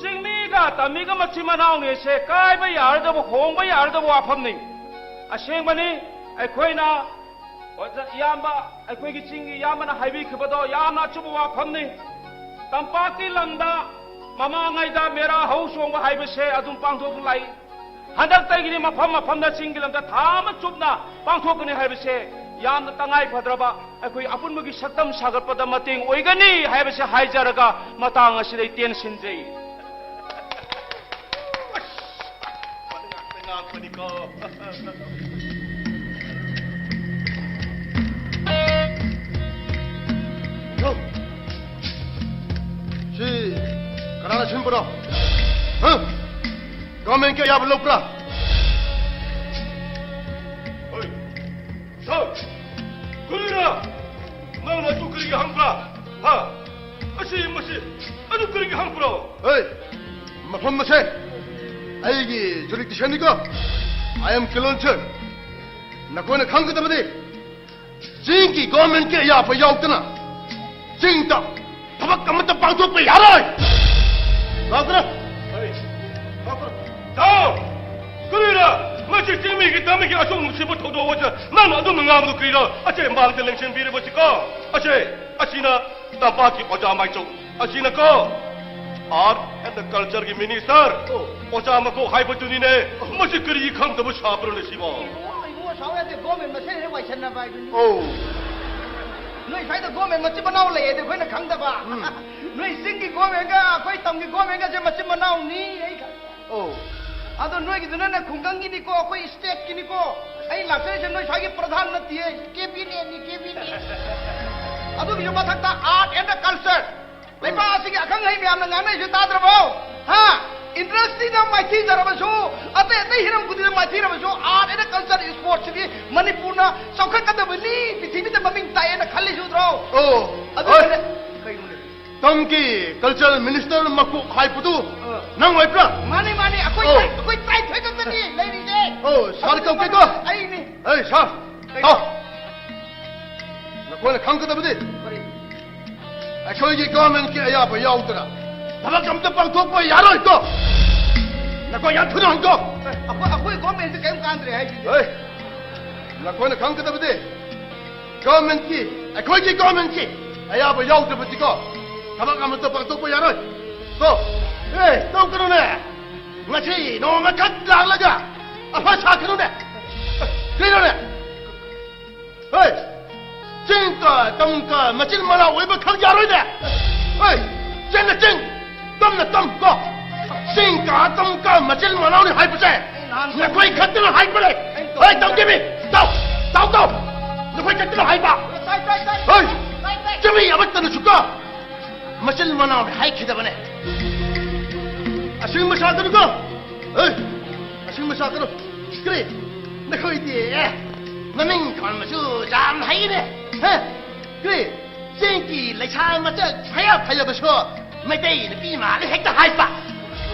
ꯆꯤꯡꯃꯤꯒ ꯇꯝꯃꯤꯒ ꯃꯆꯤꯟ ꯃꯅꯥꯎꯅꯤꯁꯦ ꯀꯥꯏꯕ ꯌꯥꯔꯗꯕ, ꯍꯣꯡꯕ ꯌꯥꯔꯗꯕ ꯋꯥꯐꯝꯅꯤ꯫ ꯑꯁꯦꯡꯕꯅꯤ, ꯑꯩꯈꯣꯏꯅ ꯑꯣꯖꯥ ꯏꯌꯥꯝꯕ, ꯑꯩꯈꯣꯏꯒꯤ ꯆꯤꯡꯒꯤ ꯏꯌꯥꯝꯕꯅ ꯍꯥꯏꯕꯤꯈꯤꯕꯗꯣ ꯌꯥꯝꯅ ꯑꯆꯨꯝꯕ ꯋꯥꯐꯝꯅꯤ꯫ ꯇꯝꯄꯥꯛꯀꯤ ꯂꯝꯗ ꯃꯃꯥꯡꯉꯩꯗ ꯃꯦꯔꯥ ꯍꯧ ꯆꯣꯡꯕ ꯍꯥꯏꯕꯁꯦ ꯑꯗꯨꯝ ꯄꯥꯡꯊꯣꯛ ꯂꯥꯛꯏ꯫ ꯍꯟꯗꯛꯇꯒꯤꯗꯤ ꯃꯐꯝ ꯃꯐꯝꯗ ꯆꯤꯡꯒꯤ ꯂꯝꯗ ꯊꯥ ꯑꯃ ꯆꯨꯞꯅ ꯄꯥꯡꯊꯣꯛꯀꯅꯤ ꯍꯥꯏꯕꯁꯦ ꯌꯥꯝꯅ ꯇꯉꯥꯏ ꯐꯗ꯭ꯔꯕ, ꯑꯩꯈꯣꯏ ꯑꯄꯨꯟꯕꯒꯤ ꯁꯛꯇꯝ ꯁꯥꯒꯠꯄꯗ ꯃꯇꯦꯡ ꯑꯣꯏꯒꯅꯤ ꯍꯥꯏꯕꯁꯦ ꯍꯥꯏꯖꯔꯒ ꯃꯇꯥꯡ ꯑꯁꯤꯗ ꯑꯩ ꯇꯦꯟꯁꯤꯟꯖꯩ꯫ ꯁꯤ ꯀꯅꯥꯅ ꯁꯤꯟꯕꯅꯣ? ꯍꯥ? ꯒꯚꯔꯟꯃꯦꯟꯠꯀꯤ ꯑꯌꯥꯕ ꯂꯧꯕ꯭ꯔꯥ? ꯍꯣꯏ꯫ ꯁꯥꯔ, ꯀꯔꯤꯔꯥ? ꯅꯪꯅ ꯑꯗꯨ ꯀꯔꯤꯒꯤ ꯍꯪꯕ꯭ꯔꯥ? ꯍꯥ? ꯑꯁꯤ, ꯃꯁꯤ, ꯑꯗꯨ ꯀꯔꯤꯒꯤ ꯍꯪꯕ꯭ꯔꯣ? ꯍꯣꯏ, ꯃꯐꯝ ꯑꯁꯦ ꯑꯩꯒꯤ ꯖꯨꯔꯤꯗꯤꯛꯁꯟꯅꯤꯀꯣ꯫ I am ꯀꯤꯂꯣꯟ ꯁꯥꯔ꯫ ꯅꯈꯣꯏꯅ ꯈꯪꯒꯗꯕꯗꯤ, ꯆꯤꯡꯒꯤ ꯒꯣꯔꯃꯦꯟꯒꯤ ꯑꯌꯥꯕ ꯌꯥꯎꯗꯅ ꯆꯤꯡꯗ ꯊꯕꯛ ꯑꯃꯠꯇ ꯄꯥꯡꯊꯣꯛꯄ ꯌꯥꯔꯣꯏ꯫ ꯂꯥꯎꯗꯅ꯫ ꯍꯣꯏ꯫ ꯂꯥꯎꯗꯅ꯫ ꯂꯥꯎ꯫ ꯃꯤꯒꯤ ꯇꯝꯃꯤꯒꯤ ꯑꯁꯨꯛ ꯅꯨꯡꯁꯤꯕ ꯊꯧꯗꯣꯛ ꯑꯁꯦ ꯅꯪꯅ ꯑꯗꯨꯝꯅ ꯉꯥꯡꯕꯗꯨ ꯀꯔꯤꯔꯣ? ꯑꯁꯦ ꯃꯥꯡꯗ ꯂꯦꯡꯁꯤꯟꯕꯤꯔꯕꯁꯤꯀꯣ꯫ ꯑꯁꯦ, ꯑꯁꯤꯅ ꯇꯝꯄꯥꯛꯀꯤ ꯑꯣꯖꯥ ꯃꯥꯏꯆꯧ꯫ ꯑꯁꯤꯅꯀꯣ, Art and Culture ꯒꯤ minister, ꯑꯣ꯫ ꯑꯣꯖꯥ ꯃꯀꯣꯛ ꯍꯥꯏꯕꯗꯨꯅꯤꯅꯦ꯫ ꯑꯣ꯫ ꯃꯁꯤ ꯀꯔꯤ ꯈꯪꯗꯕ ꯁꯥꯕ꯭ꯔꯣꯅꯦ ꯁꯤꯕꯣ? ꯏꯕꯨꯡꯉꯣ, ꯏꯕꯨꯡꯉꯣ, ꯁꯥꯎ ꯌꯥꯗꯦ, government ꯃꯁꯦꯟ ꯍꯦꯛ ꯋꯥꯏꯁꯟꯅꯕ ꯍꯥꯏꯗꯨꯅꯤ꯫ ꯑꯣ꯫ ꯅꯣꯏ ꯁ꯭ꯋꯥꯏꯗ government ꯃꯆꯤꯟ ꯃꯅꯥꯎ ꯂꯩꯌꯦꯗꯤ ꯑꯩꯈꯣꯏꯅ ꯈꯪꯗꯕ꯫ ꯎꯝ꯫ ꯅꯣꯏ ꯆꯤꯡꯒꯤ government ꯒ ꯑꯩꯈꯣꯏ ꯇꯝꯒꯤ government ꯒꯁꯦ ꯃꯆꯤꯟ ꯃꯅꯥꯎꯅꯤ, ꯑꯩ ꯈꯪꯉꯦ꯫ ꯑꯣ꯫ ꯑꯗꯣ ꯅꯣꯏꯒꯤꯗꯨꯅꯅꯦ ꯈꯨꯡꯒꯪꯒꯤꯅꯤꯀꯣ, ꯑꯩꯈꯣꯏ state ꯀꯤꯅꯤꯀꯣ꯫ ꯑꯩ ꯂꯥꯛꯆꯔꯤꯁꯦ ꯅꯣꯏ ꯁ꯭ꯋꯥꯏꯒꯤ ꯄ꯭ꯔꯙꯥꯟ ꯅꯠꯇꯤꯌꯦ, cabinet ꯅꯤ, cabinet꯫ ꯑꯗꯨꯒꯤꯁꯨ ꯃꯊꯛꯇ Art and Culture꯫ ꯂꯩꯕꯥꯛ ꯑꯁꯤꯒꯤ ꯑꯈꯪ ꯑꯍꯩ ꯃꯌꯥꯝꯅ ꯉꯥꯡꯅꯔꯤꯁꯦ ꯇꯥꯗ꯭ꯔꯕꯣ? ꯍꯥ? Industry ꯗ ꯃꯥꯏꯊꯤꯖꯔꯕꯁꯨ, ꯑꯇꯩ ꯑꯇꯩ ꯍꯤꯔꯝ ꯈꯨꯗꯤꯡꯗ ꯃꯥꯏꯊꯤꯔꯕꯁꯨ, Art and Culture, sports ꯁꯤꯗꯤ ꯃꯅꯤꯄꯨꯔꯅ ꯆꯥꯎꯈꯠꯀꯗꯕꯅꯤ, ꯄ꯭ꯔꯤꯊꯤꯕꯤꯗ ꯃꯃꯤꯡ ꯇꯥꯛꯑꯦꯅ ꯈꯜꯂꯤꯁꯨ ꯅꯠꯇ꯭ꯔꯣ? ꯑꯣ, ꯑꯗꯨꯅꯅꯦ꯫ ꯍꯣꯏ꯫ ꯀꯩꯅꯣꯅꯦ? ꯇꯝꯒꯤ cultural minister ꯃꯀꯣꯛ ꯍꯥꯏꯕꯗꯨ ꯑ꯫ ꯅꯪ ꯑꯣꯏꯕ꯭ꯔꯥ? ꯃꯥꯅꯤ, ꯃꯥꯅꯤ, ꯑꯩꯈꯣꯏ ꯑꯣ꯫ ꯇꯔꯥ-, ꯑꯩꯈꯣꯏ ꯇꯔꯥꯅꯤꯊꯣꯏ ꯈꯛꯇꯅꯤ ꯂꯩꯔꯤꯁꯦ꯫ ꯑꯣ, sir ꯀꯧꯒꯦꯀꯣ꯫ ꯑꯩꯅꯤ꯫ ꯑꯩ sir, ꯀꯩꯅꯣ? ꯇꯥꯎ꯫ ꯅꯈꯣꯏꯅ ꯈꯪꯒꯗꯕꯗꯤ ꯀꯔꯤ? ꯑꯩꯈꯣꯏꯒꯤ government ꯀꯤ ꯑꯌꯥꯕ ꯌꯥꯎꯗꯅ ꯊꯕꯛ ꯑꯝꯇ ꯄꯥꯡꯊꯣꯛꯄ ꯌꯥꯔꯣꯏꯀꯣ꯫ ꯅꯈꯣꯏ ꯌꯥꯝ ꯊꯨꯅ ꯍꯟꯀꯣ꯫ ꯑꯩꯈꯣꯏ, ꯑꯩꯈꯣꯏ government ꯁꯦ ꯀꯔꯤꯝ ꯀꯥꯟꯗ꯭ꯔꯦ ꯍꯥꯏꯁꯤꯗꯤ꯫ ꯍꯣꯏ꯫ ꯅꯈꯣꯏꯅ ꯈꯪꯒꯗꯕꯗꯤ government ꯀꯤ, ꯑꯩꯈꯣꯏꯒꯤ government ꯀꯤ ꯑꯌꯥꯕ ꯌꯥꯎꯗ꯭ꯔꯕꯗꯤꯀꯣ, ꯊꯕꯛ ꯑꯃꯠꯇ ꯄꯥꯡꯊꯣꯛꯄ ꯌꯥꯔꯣꯏ꯫ ꯀꯣ? ꯑꯦ, ꯇꯧꯒꯅꯨꯅꯦ꯫ ꯉꯁꯤ ꯅꯣꯡꯃꯈꯛ ꯂꯥꯛꯂꯒ ꯑꯐ ꯁꯥꯈꯤꯅꯨꯅꯦ꯫ ꯀꯩꯅꯣꯅꯦ? ꯍꯣꯏ, ꯆꯤꯡꯒ ꯇꯝꯒ ꯃꯆꯤꯟ ꯃꯅꯥꯎ ꯑꯣꯏꯕ ꯈꯪ ꯌꯥꯔꯣꯏꯅꯦ꯫ ꯍꯣꯏ, ꯆꯤꯡꯅ ꯆꯤꯡ, ꯇꯝꯅ ꯇꯝ ꯀꯣ꯫ ꯆꯤꯡꯒ ꯇꯝꯒ ꯃꯆꯤꯟ ꯃꯅꯥꯎꯅꯤ ꯍꯥꯏꯕꯁꯦ ꯅꯈꯣꯏ ꯈꯛꯇꯅ ꯍꯥꯏꯕꯅꯦ꯫ ꯍꯣꯏ, ꯇꯧꯗꯦꯃꯤ꯫ ꯇꯧ, ꯇꯧ, ꯇꯧ꯫ ꯅꯈꯣꯏ ꯈꯛꯇꯅ ꯍꯥꯏꯕ꯫ ꯍꯣꯏ, ꯆꯨꯝꯃꯤ, ꯑꯃꯠꯇꯅꯁꯨ ꯀꯣ꯫ ꯃꯆꯤꯟ ꯃꯅꯥꯎꯅꯤ ꯍꯥꯏꯈꯤꯗꯕꯅꯦ꯫ ꯑꯁꯤꯒꯨꯝꯕ ꯁꯥꯒꯅꯨꯀꯣ꯫ ꯍꯣꯏ, ꯑꯁꯤꯒꯨꯝꯕ ꯁꯥꯒꯅꯨ꯫ ꯀꯔꯤ? ꯅꯈꯣꯏꯗꯤ, ꯑꯦ, ꯃꯃꯤꯡ ꯊꯣꯟꯕꯁꯨ ꯌꯥꯝ ꯍꯩꯅꯦ꯫ ꯍꯥ? ꯀꯔꯤ? ꯆꯤꯡꯒꯤ ꯂꯩꯁꯥ ꯃꯆꯥ ꯐꯩꯌꯥ ꯐꯩꯌꯥꯕꯁꯨ ꯃꯩꯇꯩ ꯅꯨꯄꯤ ꯃꯥꯜꯂꯦ ꯍꯦꯛꯇ ꯍꯥꯏꯕ꯫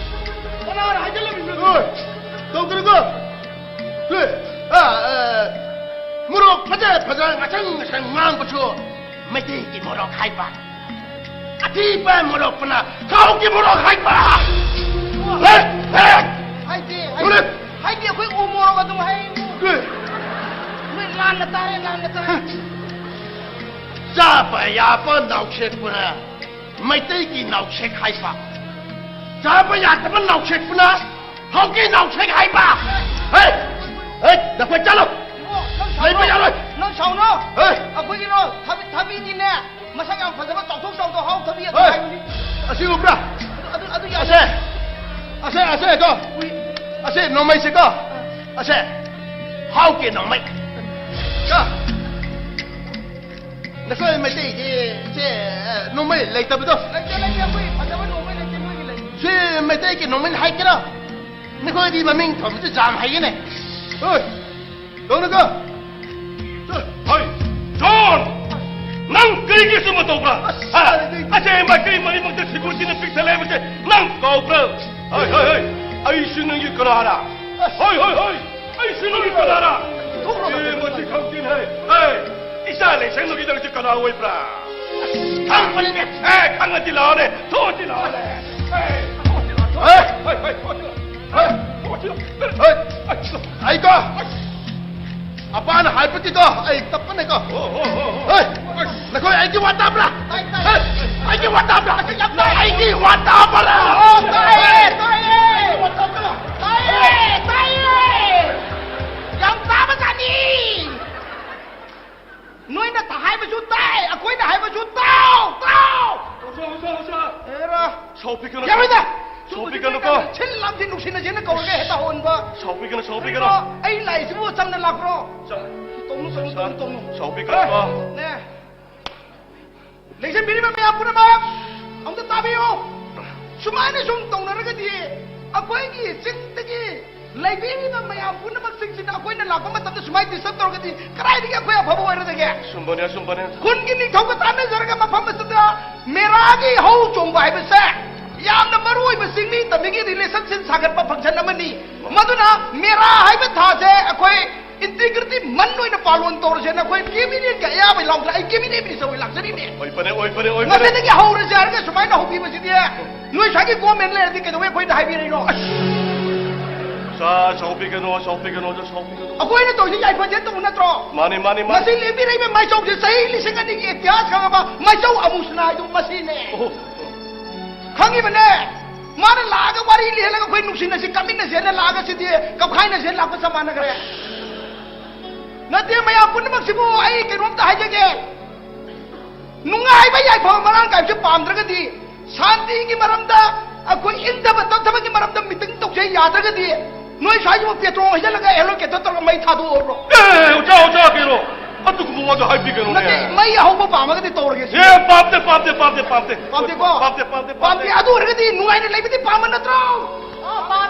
ꯀꯅꯥꯅ ꯍꯥꯏꯖꯜꯂꯝꯃꯤꯅꯣ? ꯑꯣꯏ, ꯇꯧꯒꯅꯨꯀꯣ꯫ ꯑꯦ, ꯑ, ꯑ, ꯃꯣꯔꯣꯛ ꯐꯖ ꯐꯖ ꯉꯁꯪ ꯉꯁꯪ ꯉꯥꯡꯕꯁꯨ ꯃꯩꯇꯩꯒꯤ ꯃꯣꯔꯣꯛ ꯍꯥꯏꯕ꯫ ꯑꯊꯤꯕ ꯃꯣꯔꯣꯛꯄꯅ ꯊꯥꯎꯒꯤ ꯃꯣꯔꯣꯛ ꯍꯥꯏꯕ꯫ ꯍꯦ, ꯍꯦ꯫ ꯍꯥꯏꯗꯤ, ꯍꯥꯏꯗꯤ, ꯍꯣꯔꯦꯟ꯫ ꯍꯥꯏꯗꯤ ꯑꯩꯈꯣꯏ ꯎ ꯃꯣꯔꯣꯛ ꯑꯗꯨꯝ ꯍꯥꯏ꯫ ꯆꯥꯕ ꯌꯥꯕ ꯅꯥꯎꯁꯦꯛꯄꯨꯅ ꯃꯩꯇꯩꯒꯤ ꯅꯥꯎꯁꯦꯛ ꯍꯥꯏꯕ, ꯆꯥꯕ ꯌꯥꯗꯕ ꯅꯥꯎꯁꯦꯛꯄꯨꯅ ꯍꯥꯎꯀꯤ ꯅꯥꯎꯁꯦꯛ ꯍꯥꯏꯕ꯫ ꯍꯦ! ꯍꯦ! ꯅꯈꯣꯏ ꯆꯠꯂꯣ! ꯏꯕꯣ, ꯅꯪ ꯁꯥꯎꯅꯣ꯫ ꯂꯩꯕ ꯌꯥꯔꯣꯏ꯫ ꯅꯪ ꯁꯥꯎꯅꯣ꯫ ꯍꯦ! ꯑꯩꯈꯣꯏꯒꯤꯔꯣ? ꯊꯕꯤ, ꯊꯕꯤꯗꯤꯅꯦ, ꯃꯁꯛ ꯌꯥꯝ ꯐꯖꯕ, ꯆꯥꯎꯊꯣꯛ ꯆꯥꯎꯊꯣꯛ ꯍꯥꯎ ꯊꯕꯤ ꯑꯗꯨ ꯍꯦ! ꯍꯥꯏꯕꯅꯤ꯫ ꯑꯁꯤ ꯎꯕ꯭ꯔꯥ? ꯑꯗꯨ, ꯑꯗꯨ, ꯑꯗꯨ ꯌꯥꯗꯦ꯫ ꯑꯁꯦ! ꯑꯁꯦ! ꯑꯁꯦ ꯀꯣ꯫ ꯎꯏ꯫ ꯑꯁꯦ ꯅꯣꯡꯃꯩꯁꯦ ꯀꯣ꯫ ꯑꯁꯦ ꯍꯥꯎꯀꯤ ꯅꯣꯡꯃꯩ꯫ ꯀꯣ꯫ ꯅꯈꯣꯏ ꯃꯩꯇꯩꯗꯤ ꯁꯦ, ꯅꯣꯡꯃꯩ ꯂꯩꯇꯕꯗꯣ? ꯂꯩꯇꯦ, ꯂꯩꯇꯦ, ꯑꯩꯈꯣꯏ ꯐꯖꯕ ꯅꯣꯡꯃꯩ ꯂꯩꯇꯦ, ꯅꯣꯏꯒꯤ ꯂꯩ꯫ ꯁꯤ ꯃꯩꯇꯩꯒꯤ ꯅꯣꯡꯃꯩ ꯍꯥꯏꯒꯦꯔꯣ? ꯅꯈꯣꯏꯗꯤ ꯃꯃꯤꯡ ꯊꯣꯟꯕꯁꯨ ꯌꯥꯝ ꯍꯩꯌꯦꯅꯦ꯫ ꯍꯣꯏ, ꯇꯧꯅꯨꯀꯣ꯫ ꯍꯣꯏ, ꯖꯣꯟ! ꯅꯪ ꯀꯔꯤꯒꯤ ꯁꯨꯝꯕ ꯇꯧꯕ꯭ꯔꯥ? ꯑꯁ, ꯍꯥ? ꯑꯩꯗꯤ ꯑꯁꯦ ꯃꯥꯏꯀꯩ ꯃꯔꯤꯃꯛꯇ ꯁꯦꯀ꯭ꯌꯨꯔꯤꯇꯤꯅ ꯄꯤꯛ ꯊꯜꯂꯦ ꯍꯥꯏꯕꯁꯦ ꯅꯪ ꯀꯥꯎꯕ꯭ꯔꯥ? ꯍꯣꯏ, ꯍꯣꯏ, ꯍꯣꯏ, ꯑꯩꯁꯨ ꯅꯪꯒꯤ ꯀꯅꯥꯔꯥ? ꯑꯁ꯫ ꯍꯣꯏ, ꯍꯣꯏ, ꯍꯣꯏ, ꯑꯩꯁꯨ ꯅꯪꯒꯤ ꯀꯅꯥꯔꯥ? ꯊꯣꯛꯂꯣ, ꯑꯦ, ꯊꯣꯛꯂꯣ꯫ ꯃꯁꯤ ꯈꯪꯗꯦꯅꯦ꯫ ꯑꯦ, ꯏꯆꯥ ꯂꯩꯁꯪꯗꯨꯒꯤ ꯅꯪꯁꯨ ꯀꯅꯥ ꯑꯣꯏꯕ꯭ꯔꯥ? ꯈꯪꯕꯅꯤꯅꯦ꯫ ꯑꯦ, ꯈꯪꯉꯗꯤ ꯂꯥꯛꯑꯣꯅꯦ꯫ ꯊꯣꯛꯑꯗꯤ ꯂꯥꯛꯑꯣꯅꯦ꯫ ꯑꯦ, ꯊꯣꯛꯑꯗꯤ ꯂꯥꯛꯑꯣ꯫ ꯑꯦ! ꯍꯣꯏ, ꯍꯣꯏ, ꯊꯣꯛꯑꯗꯤ ꯂꯥꯛꯑꯣ꯫ ꯑꯦ, ꯊꯣꯛꯑꯗꯤ ꯂꯥꯛꯑꯣ꯫ ꯑꯦ! ꯑꯩ, ꯑꯩꯀꯣ, ꯑꯄꯥꯅ ꯍꯥꯏꯕꯗꯤꯀꯣ, ꯑꯩ ꯇꯞꯄꯅꯦꯀꯣ꯫ ꯑꯣ, ꯑꯣ, ꯑꯣ, ꯑꯣ꯫ ꯍꯣꯏ! ꯅꯈꯣꯏ ꯑꯩꯒꯤ ꯋꯥ ꯇꯥꯕ꯭ꯔꯥ? ꯇꯥꯏ, ꯇꯥꯏ꯫ ꯍꯦ! ꯑꯩꯒꯤ ꯋꯥ ꯇꯥꯕ꯭ꯔꯥ? ꯇꯥꯏ, ꯇꯥꯏ꯫ ꯑꯩꯒꯤ ꯋꯥ ꯇꯥꯕ꯭ꯔꯥ? ꯑꯣ, ꯇꯥꯏꯌꯦ, ꯇꯥꯏꯌꯦ꯫ ꯑꯩꯒꯤ ꯋꯥ ꯇꯥꯕ꯭ꯔꯥ? ꯇꯥꯏꯌꯦ, ꯇꯥꯏꯌꯦ꯫ ꯌꯥꯝ ꯇꯥꯕꯖꯥꯠꯅꯤ꯫ ꯅꯣꯏꯅ ꯇ-, ꯍꯥꯏꯕꯁꯨ ꯇꯥꯏ, ꯑꯩꯈꯣꯏꯅ ꯍꯥꯏꯕꯁꯨ ꯇꯥꯎ, ꯇꯥꯎ꯫ ꯑꯣꯖꯥ, ꯑꯣꯖꯥ, ꯑꯣꯖꯥ꯫ ꯑꯦꯔꯥ꯫ ꯁꯥꯎꯕꯤꯒꯅꯨ꯫ ꯌꯥꯔꯣꯏꯗ꯫ ꯁꯥꯎꯕꯤꯒꯅꯨꯀꯣ꯫ ꯁꯤꯜ ꯂꯥꯡꯁꯤ ꯅꯨꯡꯁꯤꯅꯁꯦꯅ ꯀꯧꯔꯒ ꯍꯦꯛꯇ ꯍꯧꯍꯟꯕ꯫ ꯁꯥꯎꯕꯤꯒꯅꯨ, ꯁꯥꯎꯕꯤꯒꯅꯨ꯫ ꯀꯔꯤꯅꯣ? ꯑꯩ ꯂꯥꯛꯏꯁꯤꯕꯨ ꯆꯝꯅ ꯂꯥꯛꯄ꯭ꯔꯣ? ꯁꯥ-, ꯇꯧꯅꯨ, ꯇꯧꯅꯨ, ꯁꯥ-, ꯇꯧꯅꯨ, ꯇꯧꯅꯨ꯫ ꯁꯥꯎꯕꯤꯒꯅꯨꯀꯣ꯫ ꯅꯦ꯫ ꯂꯦꯡꯁꯤꯟꯕꯤꯔꯤꯕ ꯃꯌꯥꯝ ꯄꯨꯝꯅꯃꯛ ꯑꯝꯇ ꯇꯥꯕꯤꯌꯨ꯫ ꯁꯨꯃꯥꯏꯅ ꯁꯨꯝ ꯇꯧꯅꯔꯒꯗꯤ ꯑꯩꯈꯣꯏꯒꯤ ꯆꯤꯡꯗꯒꯤ ꯂꯩꯕꯤꯔꯤꯕ ꯃꯌꯥꯝ ꯄꯨꯝꯅꯃꯛꯁꯤꯡꯁꯤꯅ ꯑꯩꯈꯣꯏꯅ ꯂꯥꯛꯄ ꯃꯇꯝꯗ ꯁꯨꯃꯥꯏꯅ ꯗꯤꯁꯇꯔꯕ ꯇꯧꯔꯒꯗꯤ ꯀꯗꯥꯏꯗꯒꯤ ꯑꯩꯈꯣꯏ ꯑꯐꯕ ꯑꯣꯏꯔꯗꯒꯦ? ꯑꯆꯨꯝꯕꯅꯦ, ꯑꯆꯨꯝꯕꯅꯦ꯫ ꯈꯨꯟꯒꯤ ꯅꯤꯡꯊꯧꯒ ꯇꯥꯟꯅꯖꯔꯒ ꯃꯐꯝ ꯑꯁꯤꯗ ꯃꯦꯔꯥꯒꯤ ꯍꯧ ꯆꯣꯡꯕ ꯍꯥꯏꯕꯁꯦ ꯌꯥꯝꯅ ꯃꯔꯨ ꯑꯣꯏꯕ ꯆꯤꯡꯃꯤ ꯇꯝꯃꯤꯒꯤ ꯔꯤꯂꯦꯁꯟꯁꯤꯞ ꯁꯥꯒꯠꯄ ꯐꯪꯁꯟ ꯑꯃꯅꯤ꯫ ꯃꯗꯨꯅ ꯃꯦꯔꯥ ꯍꯥꯏꯕ ꯊꯥꯁꯦ ꯑꯩꯈꯣꯏ ꯏꯟꯇꯤꯒ꯭ꯔꯤꯇꯤ ꯃꯟ ꯑꯣꯏꯅ ꯄꯥꯂꯣꯟ ꯇꯧꯔꯁꯦꯅ ꯑꯩꯈꯣꯏ ꯀꯦꯕꯤꯅꯦꯠꯀ ꯑꯌꯥꯕ ꯌꯥꯎꯗꯅ ꯑꯩ ꯀꯦꯕꯤꯅꯦꯠ ꯃꯤꯅꯤꯁꯇꯔ ꯑꯣꯏ ꯂꯥꯛꯆꯔꯤꯅꯦ꯫ ꯑꯣꯏꯕꯅꯦ, ꯑꯣꯏꯕꯅꯦ, ꯑꯣꯏꯕꯅꯦ꯫ ꯃꯁꯤꯗꯒꯤ ꯍꯧꯔꯁꯦ ꯍꯥꯏꯔꯒ ꯁꯨꯃꯥꯏꯅ ꯍꯧꯕꯤꯕꯁꯤꯗꯤ ꯅꯣꯏ ꯁ꯭ꯋꯥꯏꯒꯤ ꯒꯣꯔꯃꯦꯟ ꯂꯩꯔꯗꯤ ꯀꯩꯗꯧꯕꯩ ꯑꯩꯈꯣꯏꯗ ꯍꯥꯏꯕꯤꯔꯛꯏꯅꯣ? ꯑꯁ! ꯑꯥ, ꯁꯥꯎꯕꯤꯒꯅꯨ, ꯁꯥꯎꯕꯤꯒꯅꯨ, ꯁꯥꯎꯕꯤꯒꯅꯨ꯫ ꯑꯩꯈꯣꯏꯅ ꯇꯧꯔꯤꯁꯦ ꯌꯥꯏꯐꯖꯦꯟ ꯇꯧꯕ ꯅꯠꯇ꯭ꯔꯣ? ꯃꯥꯅꯤ, ꯃꯥꯅꯤ, ꯃꯥꯅꯤ꯫ ꯃꯁꯤ ꯂꯦꯝꯕꯤꯔꯛꯏꯕ ꯃꯥꯏꯆꯧꯁꯦ ꯆꯍꯤ ꯂꯤꯁꯤꯡ ꯑꯅꯤꯒꯤ ꯏꯇꯤꯍꯥꯁ ꯈꯪꯉꯕ ꯃꯥꯏꯆꯧ ꯑꯃꯨꯁꯅꯥ ꯍꯥꯏꯗꯣ ꯃꯁꯤꯅꯦ꯫ ꯑꯣꯍꯣ꯫ ꯈꯪꯉꯤꯕꯅꯦ꯫ ꯃꯥꯅ ꯂꯥꯛꯑꯒ ꯋꯥꯔꯤ ꯂꯤꯍꯜꯂꯒ ꯑꯩꯈꯣꯏ ꯅꯨꯡꯁꯤꯅꯁꯤ, ꯀꯥꯃꯤꯟꯅꯁꯦꯅ ꯂꯥꯛꯑꯒ ꯁꯤꯗꯤ ꯀꯧꯈꯥꯏꯅꯁꯦꯅ ꯂꯥꯛꯄ ꯆꯞ ꯃꯥꯟꯅꯈ꯭ꯔꯦ꯫ ꯅꯠꯇꯦ, ꯃꯌꯥꯝ ꯄꯨꯝꯅꯃꯛꯁꯤꯕꯨ ꯑꯩ ꯀꯩꯅꯣꯝꯇ ꯍꯥꯏꯖꯒꯦ꯫ ꯅꯨꯡꯉꯥꯏꯕ ꯌꯥꯏꯐꯕ ꯃꯔꯥꯡ ꯀꯥꯏꯕꯁꯦ ꯄꯥꯝꯗ꯭ꯔꯒꯗꯤ, ꯁꯥꯟꯇꯤꯒꯤ ꯃꯔꯝꯗ, ꯑꯩꯈꯣꯏ ꯏꯪꯊꯕ ꯇꯞꯊꯕꯒꯤ ꯃꯔꯝꯗ ꯃꯤꯇꯤꯡ ꯇꯧꯁꯦ ꯌꯥꯗ꯭ꯔꯒꯗꯤ, ꯅꯣꯏ ꯁ꯭ꯋꯥꯏꯁꯤꯕꯨ ꯄꯦꯇ꯭ꯔꯣꯜ ꯍꯩꯖꯤꯜꯂꯒ ꯑꯦꯂꯣꯀꯦꯇꯔ ꯇꯧꯔꯒ ꯃꯩ ꯊꯥꯗꯣꯛꯑꯣꯔꯣ? ꯑꯦ, ꯑꯣꯖꯥ, ꯑꯣꯖꯥ, ꯀꯩꯅꯣ? ꯑꯗꯨꯒꯨꯝꯕ ꯋꯥꯗꯣ ꯍꯥꯏꯕꯤꯒꯅꯨꯅꯦ꯫ ꯅꯠꯇꯦ, ꯃꯩ ꯑꯍꯧꯕ ꯄꯥꯝꯃꯒꯗꯤ ꯇꯧꯔꯒꯦ ꯁꯤ꯫ ꯑꯦ, ꯄꯥꯝꯗꯦ, ꯄꯥꯝꯗꯦ, ꯄꯥꯝꯗꯦ, ꯄꯥꯝꯗꯦ꯫ ꯄꯥꯝꯗꯦꯀꯣ? ꯄꯥꯝꯗꯦ, ꯄꯥꯝꯗꯦ, ꯄꯥꯝꯗꯦ꯫ ꯄꯥꯝꯗꯦ꯫ ꯑꯗꯨ ꯑꯣꯏꯔꯒꯗꯤ ꯅꯨꯡꯉꯥꯏꯅ ꯂꯩꯕꯗꯤ ꯄꯥꯝꯕ ꯅꯠꯇ꯭ꯔꯣ?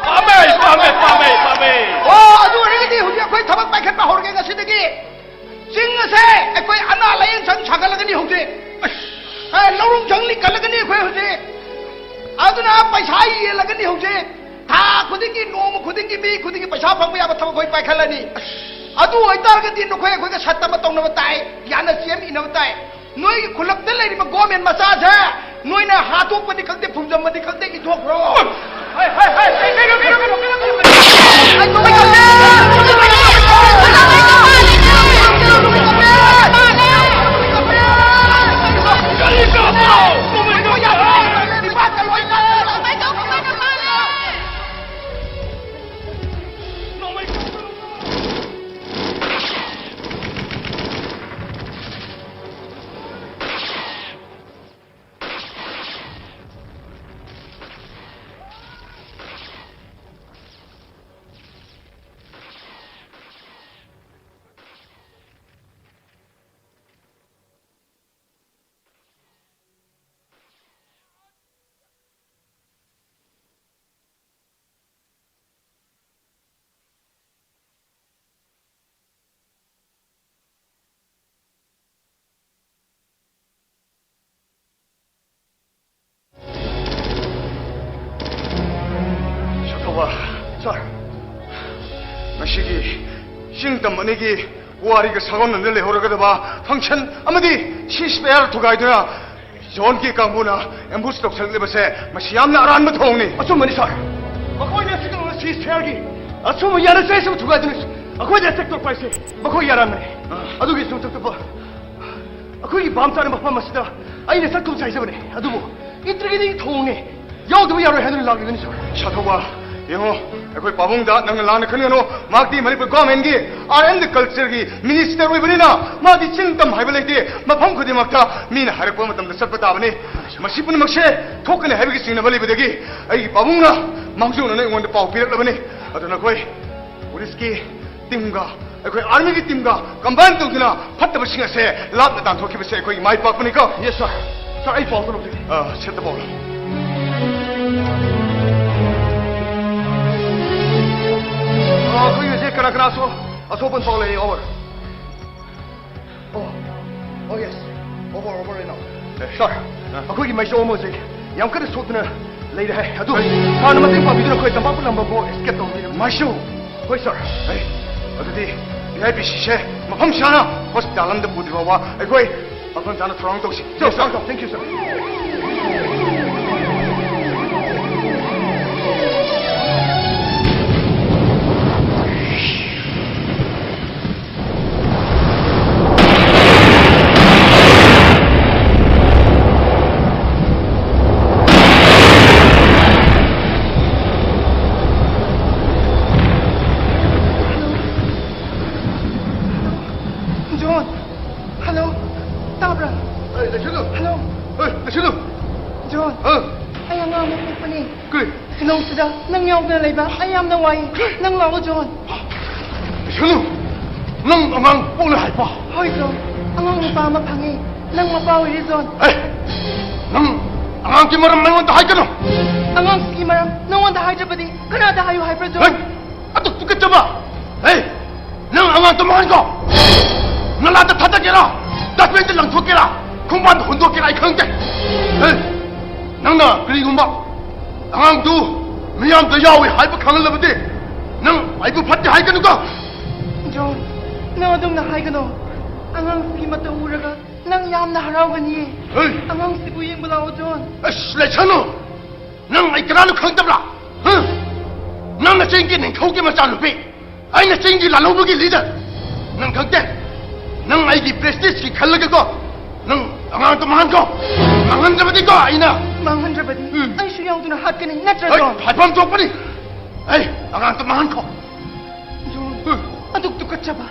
ꯄꯥꯝꯃꯦ, ꯄꯥꯝꯃꯦ, ꯄꯥꯝꯃꯦ, ꯄꯥꯝꯃꯦ꯫ ꯑꯣ, ꯑꯗꯨ ꯑꯣꯏꯔꯒꯗꯤ ꯍꯧꯖꯤꯛ ꯑꯩꯈꯣꯏ ꯊꯕꯛ ꯄꯥꯏꯈꯠꯄ ꯍꯧꯔꯒꯦ ꯉꯁꯤꯗꯒꯤ꯫ ꯆꯤꯡ ꯑꯁꯦ ꯑꯩꯈꯣꯏ ꯑꯅꯥ ꯂꯥꯌꯦꯡ ꯁꯪ ꯁꯥꯒꯠꯂꯒꯅꯤ ꯍꯧꯖꯤꯛ꯫ ꯑꯦ, ꯂꯧꯔꯨꯝ ꯁꯪ ꯂꯤꯡꯈꯠꯂꯒꯅꯤ ꯑꯩꯈꯣꯏ ꯍꯧꯖꯤꯛ꯫ ꯑꯗꯨꯅ ꯄꯩꯁꯥ ꯌꯦꯜꯂꯒꯅꯤ ꯍꯧꯖꯤꯛ꯫ ꯊꯥ ꯈꯨꯗꯤꯡꯒꯤ, ꯅꯣꯡꯃ ꯈꯨꯗꯤꯡꯒꯤ, ꯃꯤ ꯈꯨꯗꯤꯡꯒꯤ ꯄꯩꯁꯥ ꯐꯪꯕ ꯌꯥꯕ ꯊꯕꯛ ꯑꯩꯈꯣꯏ ꯄꯥꯏꯈꯠꯂꯅꯤ꯫ ꯑꯗꯨ ꯑꯣꯏꯇꯥꯔꯒꯗꯤ ꯅꯈꯣꯏ ꯑꯩꯈꯣꯏꯒ ꯁꯠꯇꯃ ꯇꯧꯅꯕ ꯇꯥꯏ, ꯌꯥꯅ ꯁꯦꯝ ꯏꯅꯕ ꯇꯥꯏ꯫ ꯅꯣꯏꯒꯤ ꯈꯨꯜꯂꯛꯇ ꯂꯩꯔꯤꯕ ꯒꯣꯔꯃꯦꯟ ꯃꯆꯥꯁꯦ ꯅꯣꯏꯅ ꯍꯥꯠꯇꯣꯛꯄꯗꯤ ꯈꯪꯗꯦ, ꯐꯨꯝꯖꯟꯕꯗꯤ ꯈꯪꯗꯦ, ꯏꯟꯊꯣꯛꯈ꯭ꯔꯣ꯫ ꯍꯥꯏ, ꯍꯥꯏ, ꯍꯥꯏ, ꯀꯩꯅꯣ, ꯀꯩꯅꯣ, ꯀꯩꯅꯣ, ꯀꯩꯅꯣ, ꯀꯩꯅꯣ? ꯁꯥꯈꯣꯕ꯫ ꯁꯥꯔ꯫ ꯉꯁꯤꯒꯤ ꯆꯤꯡ ꯇꯝ ꯑꯅꯤꯒꯤ ꯋꯥꯔꯤꯒ ꯁꯥꯒꯣꯟꯅꯅ ꯂꯩꯍꯧꯔꯒꯗꯕ ꯐꯪꯁꯟ ꯑꯃꯗꯤ ꯁꯤꯁ ꯐꯌꯥꯔ ꯊꯨꯒꯥꯏꯗꯨꯅ ꯖꯣꯟꯒꯤ ꯀꯥꯡꯕꯨꯅ ꯑꯦꯝꯕꯨꯁ ꯇꯧꯁꯜꯂꯛꯂꯤꯕꯁꯦ ꯃꯁꯤ ꯌꯥꯝꯅ ꯑꯔꯥꯟꯕ ꯊꯧꯑꯣꯡꯅꯤ꯫ ꯑꯆꯨꯝꯕꯅꯤ, ꯁꯥꯔ꯫ ꯃꯈꯣꯏꯅ ꯁꯤꯒꯗꯧꯔꯤꯕ ꯁꯤꯁ ꯐꯌꯥꯔꯒꯤ ꯑꯁꯨꯝꯕ ꯌꯥꯅꯁꯦ ꯁꯨꯝ ꯊꯨꯒꯥꯏꯗꯨꯅ ꯑꯩꯈꯣꯏꯗ ꯑꯦꯇꯦꯛ ꯇꯧꯔꯛꯄ ꯍꯥꯏꯁꯦ ꯃꯈꯣꯏ ꯌꯥꯔꯝꯕꯅꯦ꯫ ꯑꯗꯨꯒꯤ ꯁꯨꯝ ꯆꯠꯇꯨꯄ ꯑꯩꯈꯣꯏꯒꯤ ꯄꯥꯝ ꯆꯥꯅ ꯃꯐꯝ ꯑꯁꯤꯗ ꯑꯩꯅ ꯆꯠꯀꯨꯝꯁꯦ ꯍꯥꯏꯖꯕꯅꯦ꯫ ꯑꯗꯨꯕꯨ ꯏꯟꯇ꯭ꯔꯤꯒꯤꯗꯤ ꯊꯣꯡꯅꯦ, ꯌꯥꯎꯗꯕ ꯌꯥꯔꯣꯏ ꯍꯥꯏꯗꯨꯅ ꯂꯥꯛꯂꯤꯕꯅꯤ ꯁꯨꯝ꯫ ꯁꯥꯊꯧꯕ, ꯌꯦꯡꯉꯣ, ꯑꯩꯈꯣꯏ ꯄꯥꯕꯨꯡꯗ ꯅꯪꯅ ꯂꯥꯟꯅ ꯈꯟꯒꯅꯨ꯫ ꯃꯍꯥꯛꯇꯤ ꯃꯅꯤꯄꯨꯔ ꯒꯣꯔꯃꯦꯟꯒꯤ ꯑꯥꯔꯠ ꯑꯦꯟ ꯀꯜꯆꯔꯒꯤ ꯃꯤꯅꯤꯁꯇꯔ ꯑꯣꯏꯕꯅꯤꯅ ꯃꯥꯗꯤ ꯆꯤꯡ ꯇꯝ ꯍꯥꯏꯕ ꯂꯩꯇꯦ꯫ ꯃꯐꯝ ꯈꯨꯗꯤꯡꯃꯛꯇ ꯃꯤꯅ ꯍꯥꯏꯔꯛꯄ ꯃꯇꯝꯗ ꯆꯠꯄ ꯇꯥꯕꯅꯤ꯫ ꯃꯁꯤ ꯄꯨꯝꯅꯃꯛꯁꯦ ꯊꯣꯛꯀꯅꯤ ꯍꯥꯏꯕꯒꯤ ꯆꯤꯡꯅꯕ ꯂꯩꯕꯗꯒꯤ ꯑꯩꯒꯤ ꯄꯥꯕꯨꯡꯅ ꯃꯥꯡꯖꯧꯅꯅ ꯑꯩꯉꯣꯟꯗ ꯄꯥꯎ ꯄꯤꯔꯛꯂꯕꯅꯤ꯫ ꯑꯗꯨꯅ ꯑꯩꯈꯣꯏ ꯄꯨꯂꯤꯁꯀꯤ ꯇꯤꯝꯒ ꯑꯩꯈꯣꯏ ꯑꯥꯔꯃꯤꯒꯤ ꯇꯤꯝꯒ ꯀꯝꯕꯥꯏꯟ ꯇꯧꯗꯨꯅ ꯐꯠꯇꯕꯁꯤꯡ ꯑꯁꯦ ꯂꯥꯞꯅ ꯇꯥꯟꯊꯣꯛꯈꯤꯕꯁꯦ ꯑꯩꯈꯣꯏꯒꯤ ꯃꯥꯏ ꯄꯥꯛꯄꯅꯤꯀꯣ꯫ ꯌꯦꯁ ꯁꯥꯔ꯫ ꯁꯥꯔ, ꯑꯩ ꯄꯥꯎ ꯇꯧꯔꯛꯀꯦ꯫ ꯑ, ꯁꯦꯠꯇ ꯄꯥꯎ꯫ ꯑ, ꯑꯩꯈꯣꯏ ꯍꯧꯖꯤꯛ ꯀꯅꯥ ꯀꯅꯥꯁꯨ ꯑꯁꯣꯛ ꯑꯄꯟ ꯄꯥꯎ ꯂꯩ꯫ ꯑꯣꯚꯔ꯫ ꯑꯣ, ꯑꯣ, ꯌꯦꯁ꯫ ꯑꯣꯚꯔ, ꯑꯣꯚꯔ ꯏꯅꯥꯎ꯫ ꯑꯦ, ꯁꯥꯔ, ꯑ꯫ ꯑꯩꯈꯣꯏꯒꯤ ꯃꯥꯏꯁꯣ ꯑꯃ ꯍꯧꯖꯤꯛ ꯌꯥꯝ ꯀꯟꯅ ꯁꯣꯛꯇꯨꯅ ꯂꯩꯔꯦ ꯍꯥꯏ꯫ ꯑꯗꯨ ꯁꯥꯔꯅ ꯃꯇꯦꯡ ꯄꯥꯡꯕꯤꯗꯨꯅ ꯑꯩꯈꯣꯏ ꯇꯝꯄꯥꯛꯄ ꯂꯝꯕꯝꯕꯨ ꯑꯦꯁꯀꯦꯞ ꯇꯧꯕꯤꯔꯝꯃꯤ꯫ ꯃꯥꯏꯁꯣ? ꯍꯣꯏ, ꯁꯥꯔ꯫ ꯑꯦ, ꯑꯗꯨꯗꯤ ꯚꯤ ꯑꯥꯏ ꯄꯤ ꯁꯤꯁꯦ ꯃꯐꯝ ꯆꯥꯅ ꯍꯣꯁꯄꯤꯇꯥꯜ ꯑꯃꯗ ꯄꯨꯗ꯭ꯔꯤ ꯐꯥꯎꯕ ꯑꯩꯈꯣꯏ ꯃꯐꯝ ꯆꯥꯅ ꯊꯧꯔꯥꯡ ꯇꯧꯁꯤ꯫ Sir, sir, thank you, sir. John, hello, ꯇꯥꯕ꯭ꯔꯥ? ꯑꯦ, ꯂꯩꯁꯤꯜꯂꯨ꯫ ꯍꯜꯂꯣ꯫ ꯑꯦ, ꯂꯩꯁꯤꯜꯂꯨ꯫ ꯖꯣꯟ, ꯑ꯫ ꯑꯩ ꯑꯉꯥꯡ ꯑꯃ ꯄꯣꯛꯄꯅꯤ꯫ ꯀꯔꯤ? ꯁꯤꯂꯣꯡꯁꯤꯗ ꯅꯪ ꯌꯥꯎꯗꯅ ꯂꯩꯕ ꯑꯩ ꯌꯥꯝꯅ ꯋꯥꯏ꯫ ꯅꯪ ꯂꯥꯛꯑꯣ, ꯖꯣꯟ꯫ ꯂꯩꯁꯤꯜꯂꯨ꯫ ꯅꯪ ꯑꯉꯥꯡ ꯄꯣꯛꯂꯦ ꯍꯥꯏꯕ? ꯍꯣꯏ, ꯖꯣꯟ꯫ ꯑꯉꯥꯡ ꯅꯨꯄꯥ ꯑꯃ ꯐꯪꯉꯤ꯫ ꯅꯪ ꯃꯄꯥ ꯑꯣꯏꯔꯦ, ꯖꯣꯟ꯫ ꯑꯦ, ꯅꯪ ꯑꯉꯥꯡꯒꯤ ꯃꯔꯝ ꯑꯩꯉꯣꯟꯗ ꯍꯥꯏꯒꯅꯨ꯫ ꯑꯉꯥꯡꯁꯤꯒꯤ ꯃꯔꯝ ꯅꯉꯣꯟꯗ ꯍꯥꯏꯗ꯭ꯔꯕꯗꯤ ꯀꯅꯥꯗ ꯍꯥꯏꯌꯨ ꯍꯥꯏꯕ꯭ꯔꯥ, ꯖꯣꯟ? ꯅꯪ ꯑꯗꯨ ꯇꯨꯀꯠꯆꯕ! ꯍꯦ! ꯅꯪ ꯑꯉꯥꯡꯗꯣ ꯃꯥꯡꯍꯟꯈꯣ! ꯅꯂꯥꯗ ꯊꯥꯗꯒꯦꯔꯥ? ꯗꯁꯕꯤꯟꯗ ꯂꯪꯊꯣꯛꯀꯦꯔꯥ? ꯈꯣꯡꯕꯥꯟꯗ ꯍꯨꯟꯗꯣꯛꯀꯦꯔꯥ? ꯑꯩ ꯈꯪꯗꯦ! ꯍꯦ! ꯅꯪꯅ ꯀꯔꯤꯒꯨꯝꯕ ꯑꯉꯥꯡꯗꯨ ꯃꯤꯌꯥꯝꯗ ꯌꯥꯎꯏ ꯍꯥꯏꯕ ꯈꯪꯍꯜꯂꯕꯗꯤ ꯅꯪ ꯑꯩꯕꯨ ꯐꯠꯇꯦ ꯍꯥꯏꯒꯅꯨꯀꯣ! ꯖꯣꯟ, ꯅꯪ ꯑꯗꯨꯝꯅ ꯍꯥꯏꯒꯅꯣ꯫ ꯑꯉꯥꯡꯁꯤꯒꯤ ꯃꯇꯧ ꯎꯔꯒ ꯅꯪ ꯌꯥꯝꯅ ꯍꯔꯥꯎꯒꯅꯤꯌꯦ꯫ ꯍꯦ! ꯑꯉꯥꯡꯁꯤꯕꯨ ꯌꯦꯡꯕ ꯂꯥꯛꯑꯣ, ꯖꯣꯟ꯫ ꯑꯁ, ꯂꯩꯁꯅꯨ! ꯅꯪ ꯑꯩ ꯀꯅꯥꯅꯣ ꯈꯪꯗꯕ꯭ꯔꯥ? ꯍꯥ? ꯅꯪꯅ ꯆꯤꯡꯒꯤ ꯅꯤꯡꯊꯧꯒꯤ ꯃꯆꯥꯅꯨꯄꯤ, ꯑꯩꯅ ꯆꯤꯡꯒꯤ ꯂꯥꯜꯍꯧꯕꯒꯤ ꯂꯤꯗꯔ꯫ ꯅꯪ ꯈꯪꯗꯦ, ꯅꯪ ꯑꯩꯒꯤ ꯄ꯭ꯔꯦꯁꯇꯤꯖꯀꯤ ꯈꯜꯂꯒꯀꯣ, ꯅꯪ ꯑꯉꯥꯡꯗꯣ ꯃꯥꯡꯍꯟꯈꯣ꯫ ꯃꯥꯡꯍꯟꯗ꯭ꯔꯕꯗꯤꯀꯣ ꯑꯩꯅ ꯃꯥꯡꯍꯟꯗ꯭ꯔꯕꯗꯤ ꯎꯝ꯫ ꯑꯩꯁꯨ ꯌꯥꯎꯗꯨꯅ ꯍꯥꯠꯀꯅꯤ, ꯅꯠꯇ꯭ꯔ ꯑꯩ ꯖꯣꯟ? ꯍꯥꯏꯐꯝ ꯊꯣꯛꯄꯅꯤ꯫ ꯑꯩ ꯑꯉꯥꯡꯗꯣ ꯃꯥꯡꯍꯟꯈꯣ꯫ ꯖꯣꯟ, ꯎꯝ꯫ ꯑꯗꯨꯛ ꯇꯨꯀꯠꯆꯕ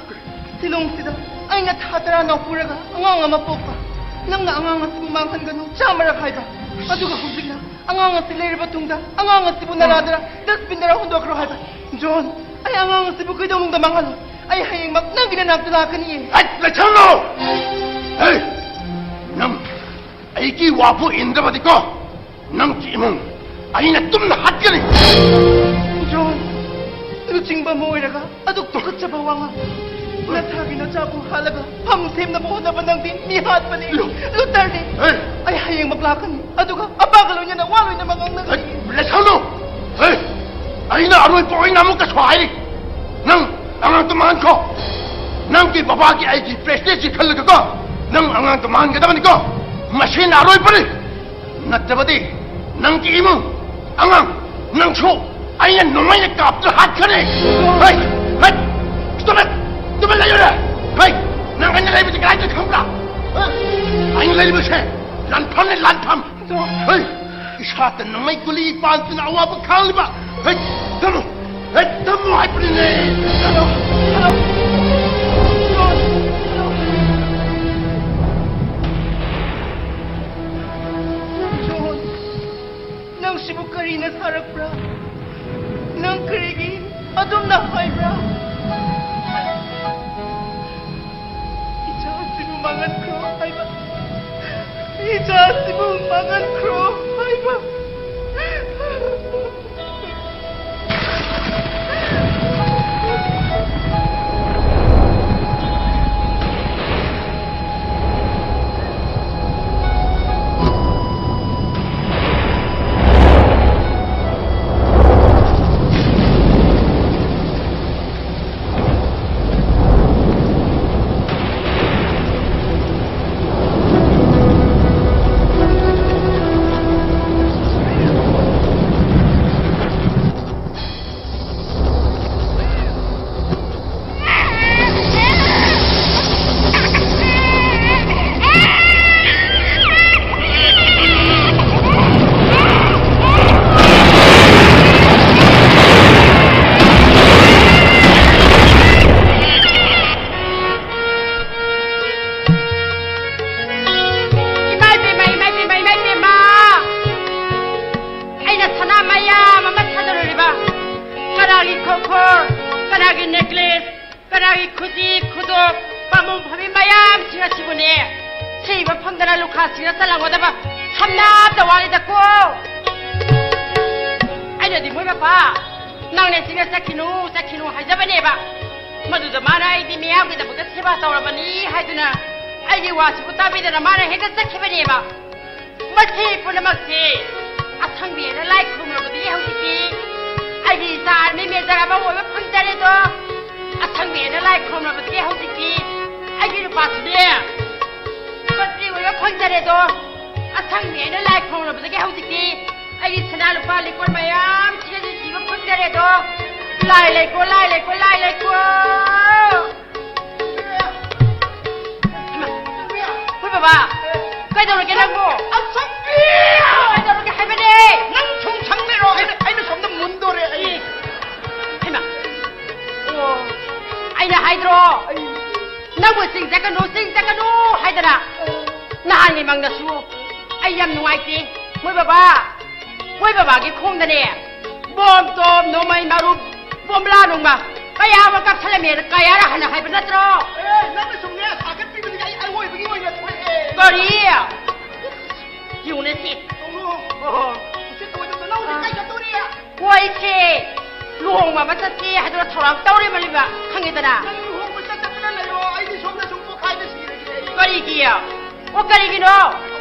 ꯁꯤꯂꯣꯡꯁꯤꯗ ꯑꯩꯅ ꯊꯥ ꯇꯔꯥ ꯅꯧꯄꯨꯔꯒ ꯑꯉꯥꯡ ꯑꯃ ꯄꯣꯛꯄ, ꯅꯪꯅ ꯑꯉꯥꯡ ꯑꯁꯤꯕꯨ ꯃꯥꯡꯍꯟꯒꯅꯨ ꯆꯥꯝꯃꯔꯛ ꯍꯥꯏꯕ, ꯑꯗꯨꯒ ꯍꯧꯖꯤꯛꯅ ꯑꯉꯥꯡ ꯑꯁꯤ ꯂꯩꯔꯕ ꯇꯨꯡꯗ ꯑꯉꯥꯡ ꯑꯁꯤꯕꯨ ꯅꯂꯥꯗꯔ ꯗꯁꯕꯤꯟꯗꯔ ꯍꯨꯟꯗꯣꯛꯈ꯭ꯔꯣ ꯍꯥꯏꯕ꯫ ꯖꯣꯟ, ꯑꯩ ꯑꯉꯥꯡ ꯑꯁꯤꯕꯨ ꯀꯩꯗꯧꯅꯨꯡꯗ ꯃꯥꯡꯍꯜꯂꯣꯏ꯫ ꯑꯩ ꯍꯌꯦꯡꯃꯛ ꯅꯪꯒꯤ ꯅꯅꯥꯛꯇ ꯂꯥꯛꯀꯅꯤꯌꯦ꯫ ꯍꯦꯠ, ꯂꯩꯁꯜꯂꯣ! ꯍꯦ! ꯅꯪ ꯑꯩꯒꯤ ꯋꯥꯕꯨ ꯏꯟꯗ꯭ꯔꯕꯗꯤꯀꯣ, ꯅꯪꯒꯤ ꯏꯃꯨꯡ ꯑꯩꯅ ꯇꯨꯝꯅ ꯍꯥꯠꯀꯅꯤ꯫ ꯖꯣꯟ, ꯂꯨꯆꯤꯡꯕ ꯑꯃ ꯑꯣꯏꯔꯒ ꯑꯗꯨꯛ ꯇꯨꯀꯠꯆꯕ ꯋꯥꯉꯥꯡ꯫ ꯅꯁꯥꯒꯤ ꯅꯆꯥꯕꯨ ꯍꯥꯠꯂꯒ ꯐꯝ ꯁꯦꯝꯅꯕ ꯍꯣꯠꯅꯕ ꯅꯪꯗꯤ ꯃꯤ ꯍꯥꯠꯄꯅꯤ, ꯂꯨ- ꯂꯨꯇꯔꯅꯤ꯫ ꯍꯦ! ꯑꯩ ꯍꯌꯦꯡꯃꯛ ꯂꯥꯛꯀꯅꯤ, ꯑꯗꯨꯒ ꯑꯄꯥꯒ ꯂꯣꯏꯅꯅ ꯋꯥ ꯂꯣꯏꯅꯃꯛ ꯉꯥꯡꯅꯒꯅꯤ꯫ ꯍꯦ! ꯂꯩꯁꯜꯂꯨ! ꯍꯦ! ꯑꯩꯅ ꯑꯔꯣꯏꯕ ꯑꯣꯏꯅ ꯑꯃꯨꯛꯀꯁꯨ ꯍꯥꯏꯔꯤ, ꯅꯪ ꯑꯉꯥꯡꯗꯣ ꯃꯥꯡꯍꯟꯈꯣ꯫ ꯅꯪꯒꯤ ꯕꯕꯥꯒꯤ ꯑꯩꯒꯤ ꯄ꯭ꯔꯦꯁꯇꯤꯖꯀꯤ ꯈꯜꯂꯒꯀꯣ, ꯅꯪ ꯑꯉꯥꯡꯗꯣ ꯃꯥꯡꯍꯟꯒꯗꯕꯅꯤꯀꯣ꯫ ꯃꯁꯤꯅ ꯑꯔꯣꯏꯕꯅꯤ꯫ ꯅꯠꯇ꯭ꯔꯕꯗꯤ ꯅꯪꯒꯤ ꯏꯃꯨꯡ, ꯑꯉꯥꯡ, ꯅꯪꯁꯨ ꯑꯩꯅ ꯅꯣꯡꯃꯩꯅ ꯀꯥꯞꯇꯨꯅ ꯍꯥꯠꯈ꯭ꯔꯅꯤ꯫ ꯍꯩ! ꯍꯩ! ꯇꯨꯃꯤꯟ! ꯇꯨꯃꯤꯟ ꯂꯩꯌꯨꯅꯦ! ꯍꯩ! ꯅꯪ ꯑꯩꯅ ꯂꯩꯕꯁꯤ ꯀꯗꯥꯏꯗ ꯈꯪꯕ꯭ꯔꯥ? ꯍꯥ? ꯑꯩꯅ ꯂꯩꯔꯤꯕꯁꯦ ꯂꯥꯟꯐꯝꯅꯤ, ꯂꯥꯟꯐꯝ! ꯍꯩ! ꯏꯁꯥꯗ ꯅꯣꯡꯃꯩ ꯒꯨꯂꯤ ꯄꯥꯟꯗꯨꯅ ꯑꯋꯥꯕ ꯈꯥꯡꯂꯤꯕ! ꯍꯩ! ꯊꯝꯃꯨ! ꯍꯩ! ꯊꯝꯃꯨ ꯍꯥꯏꯕꯅꯤꯅꯦ! ꯖꯣꯟ, ꯅꯪ ꯁꯤꯕꯨ ꯀꯔꯤꯅ ꯁꯥꯔꯛꯄ꯭ꯔꯥ? ꯅꯪ ꯀꯔꯤꯒꯤ ꯑꯗꯨꯝꯅ ꯍꯥꯏꯕ꯭ꯔꯥ? ꯏꯆꯥꯁꯤꯕꯨ ꯃꯥꯡꯍꯟꯈ꯭ꯔꯣ ꯍꯥꯏꯕ꯫ ꯏꯆꯥꯁꯤꯕꯨ ꯃꯥꯡꯍꯟꯈ꯭ꯔꯣ ꯍꯥꯏꯕ꯫ ꯈꯣꯡꯈꯣꯔ, ꯀꯅꯥꯒꯤ ꯅꯦꯀ꯭ꯂꯦꯁ, ꯀꯅꯥꯒꯤ ꯈꯨꯖꯤ ꯈꯨꯗꯣꯞ, ꯄꯥꯝꯕꯣꯝ ꯐꯝꯕꯤ ꯃꯌꯥꯝꯁꯤꯡ ꯑꯁꯤꯕꯨꯅꯦ, ꯁꯤꯕ ꯐꯪꯗꯅ ꯂꯨꯈꯥꯁꯤꯡꯅ ꯆꯜꯂꯝꯒꯗꯕ ꯁꯝꯅꯥꯞꯇ ꯋꯥꯠꯂꯤꯗꯀꯣ꯫ ꯑꯩꯅꯗꯤ ꯃꯣꯏ ꯃꯄꯥ, ꯅꯪꯅꯦ ꯁꯤꯅ ꯆꯠꯈꯤꯅꯨ, ꯆꯠꯈꯤꯅꯨ ꯍꯥꯏꯖꯕꯅꯦꯕ꯫ ꯃꯗꯨꯗ ꯃꯥꯅ ꯑꯩꯗꯤ ꯃꯤꯌꯥꯝꯒꯤꯗꯃꯛꯇ ꯁꯦꯕꯥ ꯇꯧꯔꯕꯅꯤ ꯍꯥꯏꯗꯨꯅ ꯑꯩꯒꯤ ꯋꯥꯁꯤꯕꯨ ꯇꯥꯕꯤꯗꯅ ꯃꯥꯅ ꯍꯦꯛꯇ ꯆꯠꯈꯤꯕꯅꯦꯕ꯫ ꯃꯁꯤ ꯄꯨꯝꯅꯃꯛꯁꯤ ꯑꯁꯪꯕꯤ ꯑꯅ ꯂꯥꯏ ꯈꯨꯔꯨꯝꯂꯕꯗꯤ ꯍꯧꯖꯤꯛꯇꯤ ꯑꯩꯒꯤ ꯏꯆꯥ ꯑꯥꯔꯃꯤ ꯃꯦꯖꯔ ꯑꯃ ꯑꯣꯏꯕ ꯐꯪꯖꯔꯦꯗꯣ꯫ ꯑꯁꯪꯕꯤ ꯑꯅ ꯂꯥꯏ ꯈꯨꯔꯨꯝꯂꯕꯗꯤ ꯍꯧꯖꯤꯛꯇꯤ ꯑꯩꯒꯤ ꯅꯨꯄꯥꯁꯨꯅꯦ ꯃꯟꯇ꯭ꯔꯤ ꯑꯣꯏꯕ ꯐꯪꯖꯔꯦꯗꯣ꯫ ꯑꯁꯪꯕꯤ ꯑꯅ ꯂꯥꯏ ꯈꯨꯔꯨꯝꯂꯕꯗꯒꯤ ꯍꯧꯖꯤꯛꯇꯤ ꯑꯩꯒꯤ ꯁꯅꯥ ꯂꯨꯄꯥ ꯂꯤꯛꯀꯣꯟ ꯃꯌꯥꯝꯁꯤꯒꯁꯨ ꯁꯤꯕ ꯐꯪꯖꯔꯦꯗꯣ꯫ ꯂꯥꯏ ꯂꯩꯀꯣ, ꯂꯥꯏ ꯂꯩꯀꯣ, ꯂꯥꯏ ꯂꯩꯀꯣ꯫ ꯍꯩꯃꯥ, ꯍꯣꯏ ꯕꯕꯥ, ꯀꯩꯗꯧꯔꯒꯦ ꯅꯪꯕꯨ? ꯑꯁꯪꯕꯤ! ꯀꯩꯗꯧꯔꯒꯦ ꯍꯥꯏꯕꯅꯦ? ꯅꯪ ꯁꯨꯝ ꯁꯪ ꯂꯩꯔꯣ, ꯑꯩꯅ, ꯑꯩꯅ ꯁꯣꯝꯗ ꯃꯨꯟꯗꯣꯔꯦ ꯑꯩ꯫ ꯍꯩꯃꯥ, ꯑꯣ, ꯑꯩꯅ ꯍꯥꯏꯗ꯭ꯔꯣ? ꯑꯩ ꯅꯪꯕꯨ ꯆꯤꯡ ꯆꯠꯀꯅꯨ, ꯆꯤꯡ ꯆꯠꯀꯅꯨ ꯍꯥꯏꯗꯅ? ꯅꯍꯥꯟꯒꯤ ꯃꯪꯗꯁꯨ ꯑꯩ ꯌꯥꯝ ꯅꯨꯡꯉꯥꯏꯇꯦ꯫ ꯃꯣꯏ ꯕꯕꯥ, ꯃꯣꯏ ꯕꯕꯥꯒꯤ ꯈꯣꯡꯗꯅꯦ ꯕꯣꯝ ꯇꯣꯝ, ꯅꯣꯡꯃꯩ ꯃꯔꯨ, ꯕꯣꯝꯂꯥ ꯅꯨꯡꯃ ꯀꯌꯥ ꯑꯃ ꯀꯥꯞꯁꯜꯂꯝꯃꯦꯅ ꯀꯌꯥꯔ ꯍꯟꯅ ꯍꯥꯏꯕ ꯅꯠꯇ꯭ꯔꯣ? ꯑꯦ, ꯅꯪꯅ ꯁꯨꯝꯅꯦ ꯁꯥꯒꯠꯄꯤꯕꯗꯒꯤ ꯑꯩ ꯑꯋꯣꯏꯕꯒꯤ ꯑꯣꯏꯅ ꯊꯣꯛꯑꯦ꯫ ꯀꯔꯤ? ꯌꯦꯡꯉꯨꯅꯦ ꯁꯤ꯫ ꯇꯧꯅꯨ꯫ ꯑꯣꯍꯣ꯫ ꯏꯆꯦ ꯇꯧꯕ ꯇꯧꯕ ꯅꯪ ꯍꯧꯖꯤꯛ ꯀꯥꯏ ꯆꯠꯇꯣꯔꯤ? ꯍꯣꯏ ꯏꯆꯦ, ꯂꯨꯍꯣꯡꯕ ꯑꯃ ꯆꯠꯁꯤ ꯍꯥꯏꯗꯨꯅ ꯊꯧꯔꯥꯡ ꯇꯧꯔꯤꯕꯅꯤꯕ, ꯈꯪꯉꯦꯗꯅ? ꯅꯪ ꯂꯨꯍꯣꯡꯕ ꯆꯠꯇꯅ ꯂꯩꯔꯣ, ꯑꯩꯗꯤ ꯁꯣꯝꯗ ꯁꯨꯝ ꯄꯣꯈꯥꯏꯗ ꯁꯤꯔꯒꯦ ꯑꯩ꯫ ꯀꯔꯤꯒꯤ? ꯑꯣ, ꯀꯔꯤꯒꯤꯅꯣ?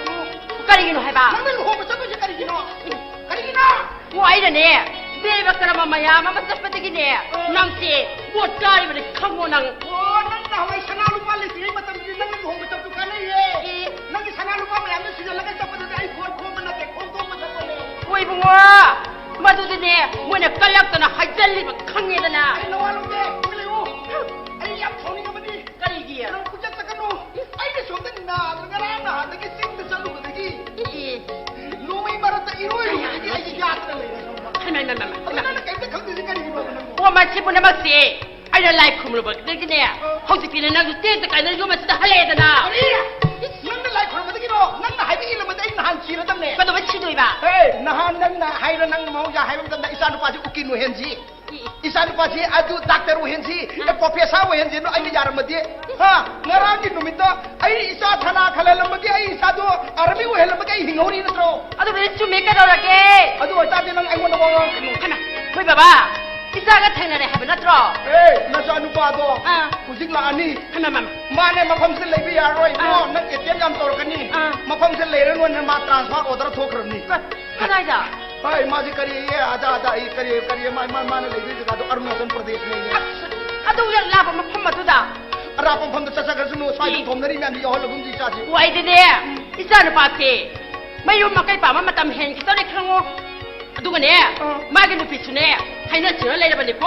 ꯇꯧꯅꯨ꯫ ꯀꯔꯤꯒꯤꯅꯣ ꯍꯥꯏꯕ? ꯅꯪꯅ ꯂꯨꯍꯣꯡꯕ ꯆꯠꯇꯣꯏꯁꯦ ꯀꯔꯤꯒꯤꯅꯣ? ꯀꯔꯤꯒꯤꯅꯣ? ꯑꯣ, ꯑꯩꯅꯅꯦ, ꯗꯦꯕ ꯀꯔꯃ ꯃꯌꯥꯝ ꯑꯃ ꯆꯠꯄꯗꯒꯤꯅꯦ, ꯅꯪꯁꯦ ꯃꯣꯠ ꯀꯥꯔꯤꯕꯅꯤ ꯈꯪꯉꯣ ꯅꯪ꯫ ꯑꯣ, ꯅꯪ ꯅꯍꯥꯟꯋꯥꯏ ꯁꯅꯥ ꯂꯨꯄꯥ ꯂꯩꯇ꯭ꯔꯤꯉꯩ ꯃꯇꯝꯗꯗꯤ ꯅꯪꯅ ꯂꯨꯍꯣꯡꯕ ꯆꯠꯄꯗꯨ ꯀꯥꯟꯅꯩꯌꯦ꯫ ꯑꯦ꯫ ꯅꯪꯒꯤ ꯁꯅꯥ ꯂꯨꯄꯥ ꯃꯌꯥꯝꯗꯣ ꯁꯤꯖꯤꯜꯂꯒ ꯆꯠꯄꯗꯨꯗꯤ ꯑꯩ ꯐꯣꯟ ꯈꯣꯝꯕ ꯅꯠꯇꯦ, ꯈꯣꯝꯗꯣꯛꯄ ꯆꯠꯄꯅꯦ꯫ ꯍꯣꯏ ꯏꯕꯨꯡꯉꯣ, ꯃꯗꯨꯗꯤꯅꯦ ꯃꯣꯏꯅ ꯀꯜꯂꯛꯇꯅ ꯍꯥꯏꯖꯜꯂꯤꯕ ꯈꯪꯉꯦꯗꯅ꯫ ꯑꯩ ꯅꯋꯥ ꯂꯧꯗꯦ, ꯇꯨꯃꯤꯟ ꯂꯩꯌꯨ꯫ ꯑꯩ ꯌꯥꯝ ꯁꯥꯎꯅꯤꯡꯉꯕꯅꯤ꯫ ꯀꯔꯤꯒꯤ? ꯅꯪ ꯄꯨꯡꯆꯠ ꯆꯠꯀꯅꯨ꯫ ꯑꯩꯅ ꯁꯣꯝꯗ ꯅꯥꯗ ꯉꯔꯥꯡ ꯅꯍꯥꯟꯗꯒꯤ ꯆꯤꯡꯗ ꯆꯠꯂꯨꯕꯗꯒꯤ ꯑꯦ꯫ ꯅꯣꯡꯃꯩ ꯃꯔꯛꯇ ꯏꯔꯣꯏꯔꯨꯕꯗꯒꯤ ꯑꯩꯁꯦ ꯌꯥꯗꯅ ꯂꯩꯔꯦ ꯈꯪꯕ꯭ꯔꯥ? ꯍꯩꯃꯥ, ꯍꯩꯃꯥ, ꯍꯩꯃꯥ, ꯑꯗꯣ ꯍꯩꯃꯥ꯫ ꯅꯪꯅ ꯀꯩꯝꯇ ꯈꯪꯗ꯭ꯔꯤꯁꯦ ꯀꯔꯤꯒꯤꯅꯣꯕ ꯅꯪꯕꯣ? ꯑꯣ, ꯃꯁꯤ ꯄꯨꯝꯅꯃꯛꯁꯦ ꯑꯩꯅ ꯂꯥꯏ ꯈꯨꯔꯨꯝꯂꯨꯕꯗꯒꯤꯅꯦ, ꯍꯧꯖꯤꯛꯇꯤꯅꯦ ꯅꯪꯁꯨ ꯇꯦꯛꯇ ꯀꯥꯏꯅ ꯌꯨꯝ ꯑꯁꯤꯗ ꯍꯜꯂꯛꯑꯦꯗꯅ꯫ ꯀꯔꯤ? ꯅꯪꯅ ꯂꯥꯏ ꯈꯨꯔꯨꯝꯕꯗꯒꯤꯔꯣ? ꯅꯪꯅ ꯍꯥꯏꯕ ꯏꯜꯂꯝꯃꯗꯤ ꯑꯩ ꯅꯍꯥꯟ ꯁꯤꯔꯗꯝꯅꯦ꯫ ꯀꯩꯗꯧꯕꯩ ꯁꯤꯗꯣꯏꯕ? ꯍꯦ, ꯅꯍꯥꯟ ꯅꯪꯅ ꯍꯥꯏꯔ ꯅꯪꯅ ꯃꯍꯧꯁꯥ ꯍꯥꯏꯕ ꯃꯇꯝꯗ ꯏꯆꯥ ꯅꯨꯄꯥꯁꯤ ꯎꯀꯤꯜ ꯑꯣꯏꯍꯟꯁꯤ꯫ E, E. ꯏꯆꯥ ꯅꯨꯄꯥꯁꯤ ꯑꯗꯨ ꯗꯥꯛꯇꯔ ꯑꯣꯏꯍꯟꯁꯤ, ꯑꯦ, ꯄ꯭ꯔꯣꯐꯦꯁꯔ ꯑꯣꯏꯍꯟꯁꯤꯅꯣ ꯑꯩꯅ ꯌꯥꯔꯝꯃꯗꯤ? ꯍꯥ? ꯉꯔꯥꯡꯒꯤ ꯅꯨꯃꯤꯠꯇ ꯑꯩ ꯏꯆꯥ ꯊꯅꯥ ꯈꯜꯍꯜꯂꯝꯕꯒꯤ, ꯑꯩ ꯏꯆꯥꯗꯣ ꯑꯥꯔꯃꯤ ꯑꯣꯏꯍꯜꯂꯝꯕꯒꯤ ꯑꯩ ꯍꯤꯡꯍꯧꯔꯤ ꯅꯠꯇ꯭ꯔꯣ? ꯑꯗꯨꯕꯨꯗꯤ ꯆꯨꯝꯃꯦ, ꯀꯩꯗꯧꯔꯒꯦ? ꯑꯗꯨ ꯑꯣꯏꯇꯥꯔꯗꯤ ꯅꯪ ꯑꯩꯉꯣꯟꯗ ꯋꯥ ꯉꯥꯡꯉꯛꯀꯅꯨ꯫ ꯍꯩꯃꯥ, ꯍꯣꯏ ꯕꯕꯥ, ꯏꯆꯥꯒ ꯊꯦꯡꯅꯔꯦ ꯍꯥꯏꯕ ꯅꯠꯇ꯭ꯔꯣ? ꯑꯦ, ꯅꯆꯥ ꯅꯨꯄꯥꯗꯣ ꯑꯥ꯫ ꯍꯧꯖꯤꯛ ꯂꯥꯛꯑꯅꯤ꯫ ꯍꯩꯃꯥ, ꯃꯃꯥ꯫ ꯃꯥꯅꯦ, ꯃꯐꯝꯁꯤꯗ ꯂꯩꯕ ꯌꯥꯔꯔꯣꯏ ꯏꯕꯨꯡꯉꯣ, ꯑꯥ꯫ ꯅꯪ ꯑꯦꯇꯦꯝ ꯌꯥꯝ ꯇꯧꯔꯛꯀꯅꯤ꯫ ꯑꯥ꯫ ꯃꯐꯝꯁꯤꯗ ꯂꯩꯔꯅꯨꯅ ꯃꯥ ꯇ꯭ꯔꯥꯟꯁꯐꯔ ꯑꯣꯔꯗꯔ ꯊꯣꯛꯈ꯭ꯔꯕꯅꯤ꯫ ꯀ-, ꯀꯗꯥꯏꯗ? ꯍꯣꯏ, ꯃꯥꯁꯦ ꯀꯔꯤ ꯑꯦ, ꯑꯗꯥ, ꯑꯗꯥ, ꯑꯩ ꯀꯔꯤ, ꯀꯔꯤ, ꯃꯥ, ꯃꯥ, ꯃꯥꯅ ꯂꯩꯕ ꯖꯒꯥꯗꯣ ꯑꯔꯨꯅꯥꯆꯜ ꯄ꯭ꯔꯗꯦꯁꯅꯦ꯫ ꯑꯁ, ꯑꯗꯨ ꯌꯥꯝ ꯂꯥꯞꯄ ꯃꯐꯝ ꯑꯗꯨꯗ? ꯑꯔꯥꯞꯄ ꯃꯐꯝꯗ ꯆꯠꯆꯈ꯭ꯔꯁꯅꯨ, ꯁ꯭ꯋꯥꯏꯗ ꯏ꯫ ꯊꯣꯝꯅꯔꯤ ꯃꯌꯥꯝꯁꯤ ꯌꯥꯎꯍꯜꯂꯒꯨꯝꯁꯤ ꯏꯆꯥꯁꯤ꯫ ꯑꯣ, ꯑꯩꯗꯤꯅꯦ, ꯏꯆꯥ ꯅꯨꯄꯥꯁꯦ ꯃꯌꯨꯝ ꯃꯀꯩ ꯄꯥꯝꯕ ꯃꯇꯝ ꯍꯦꯟꯈꯤꯗꯧꯔꯦ ꯈꯪꯉꯣ꯫ ꯑꯗꯨꯒꯅꯦ, ꯑꯥ꯫ ꯃꯥꯒꯤ ꯅꯨꯄꯤꯁꯨꯅꯦ, ꯍꯥꯏꯅ ꯁꯤꯡꯅ ꯂꯩꯔꯕꯅꯤꯀꯣ꯫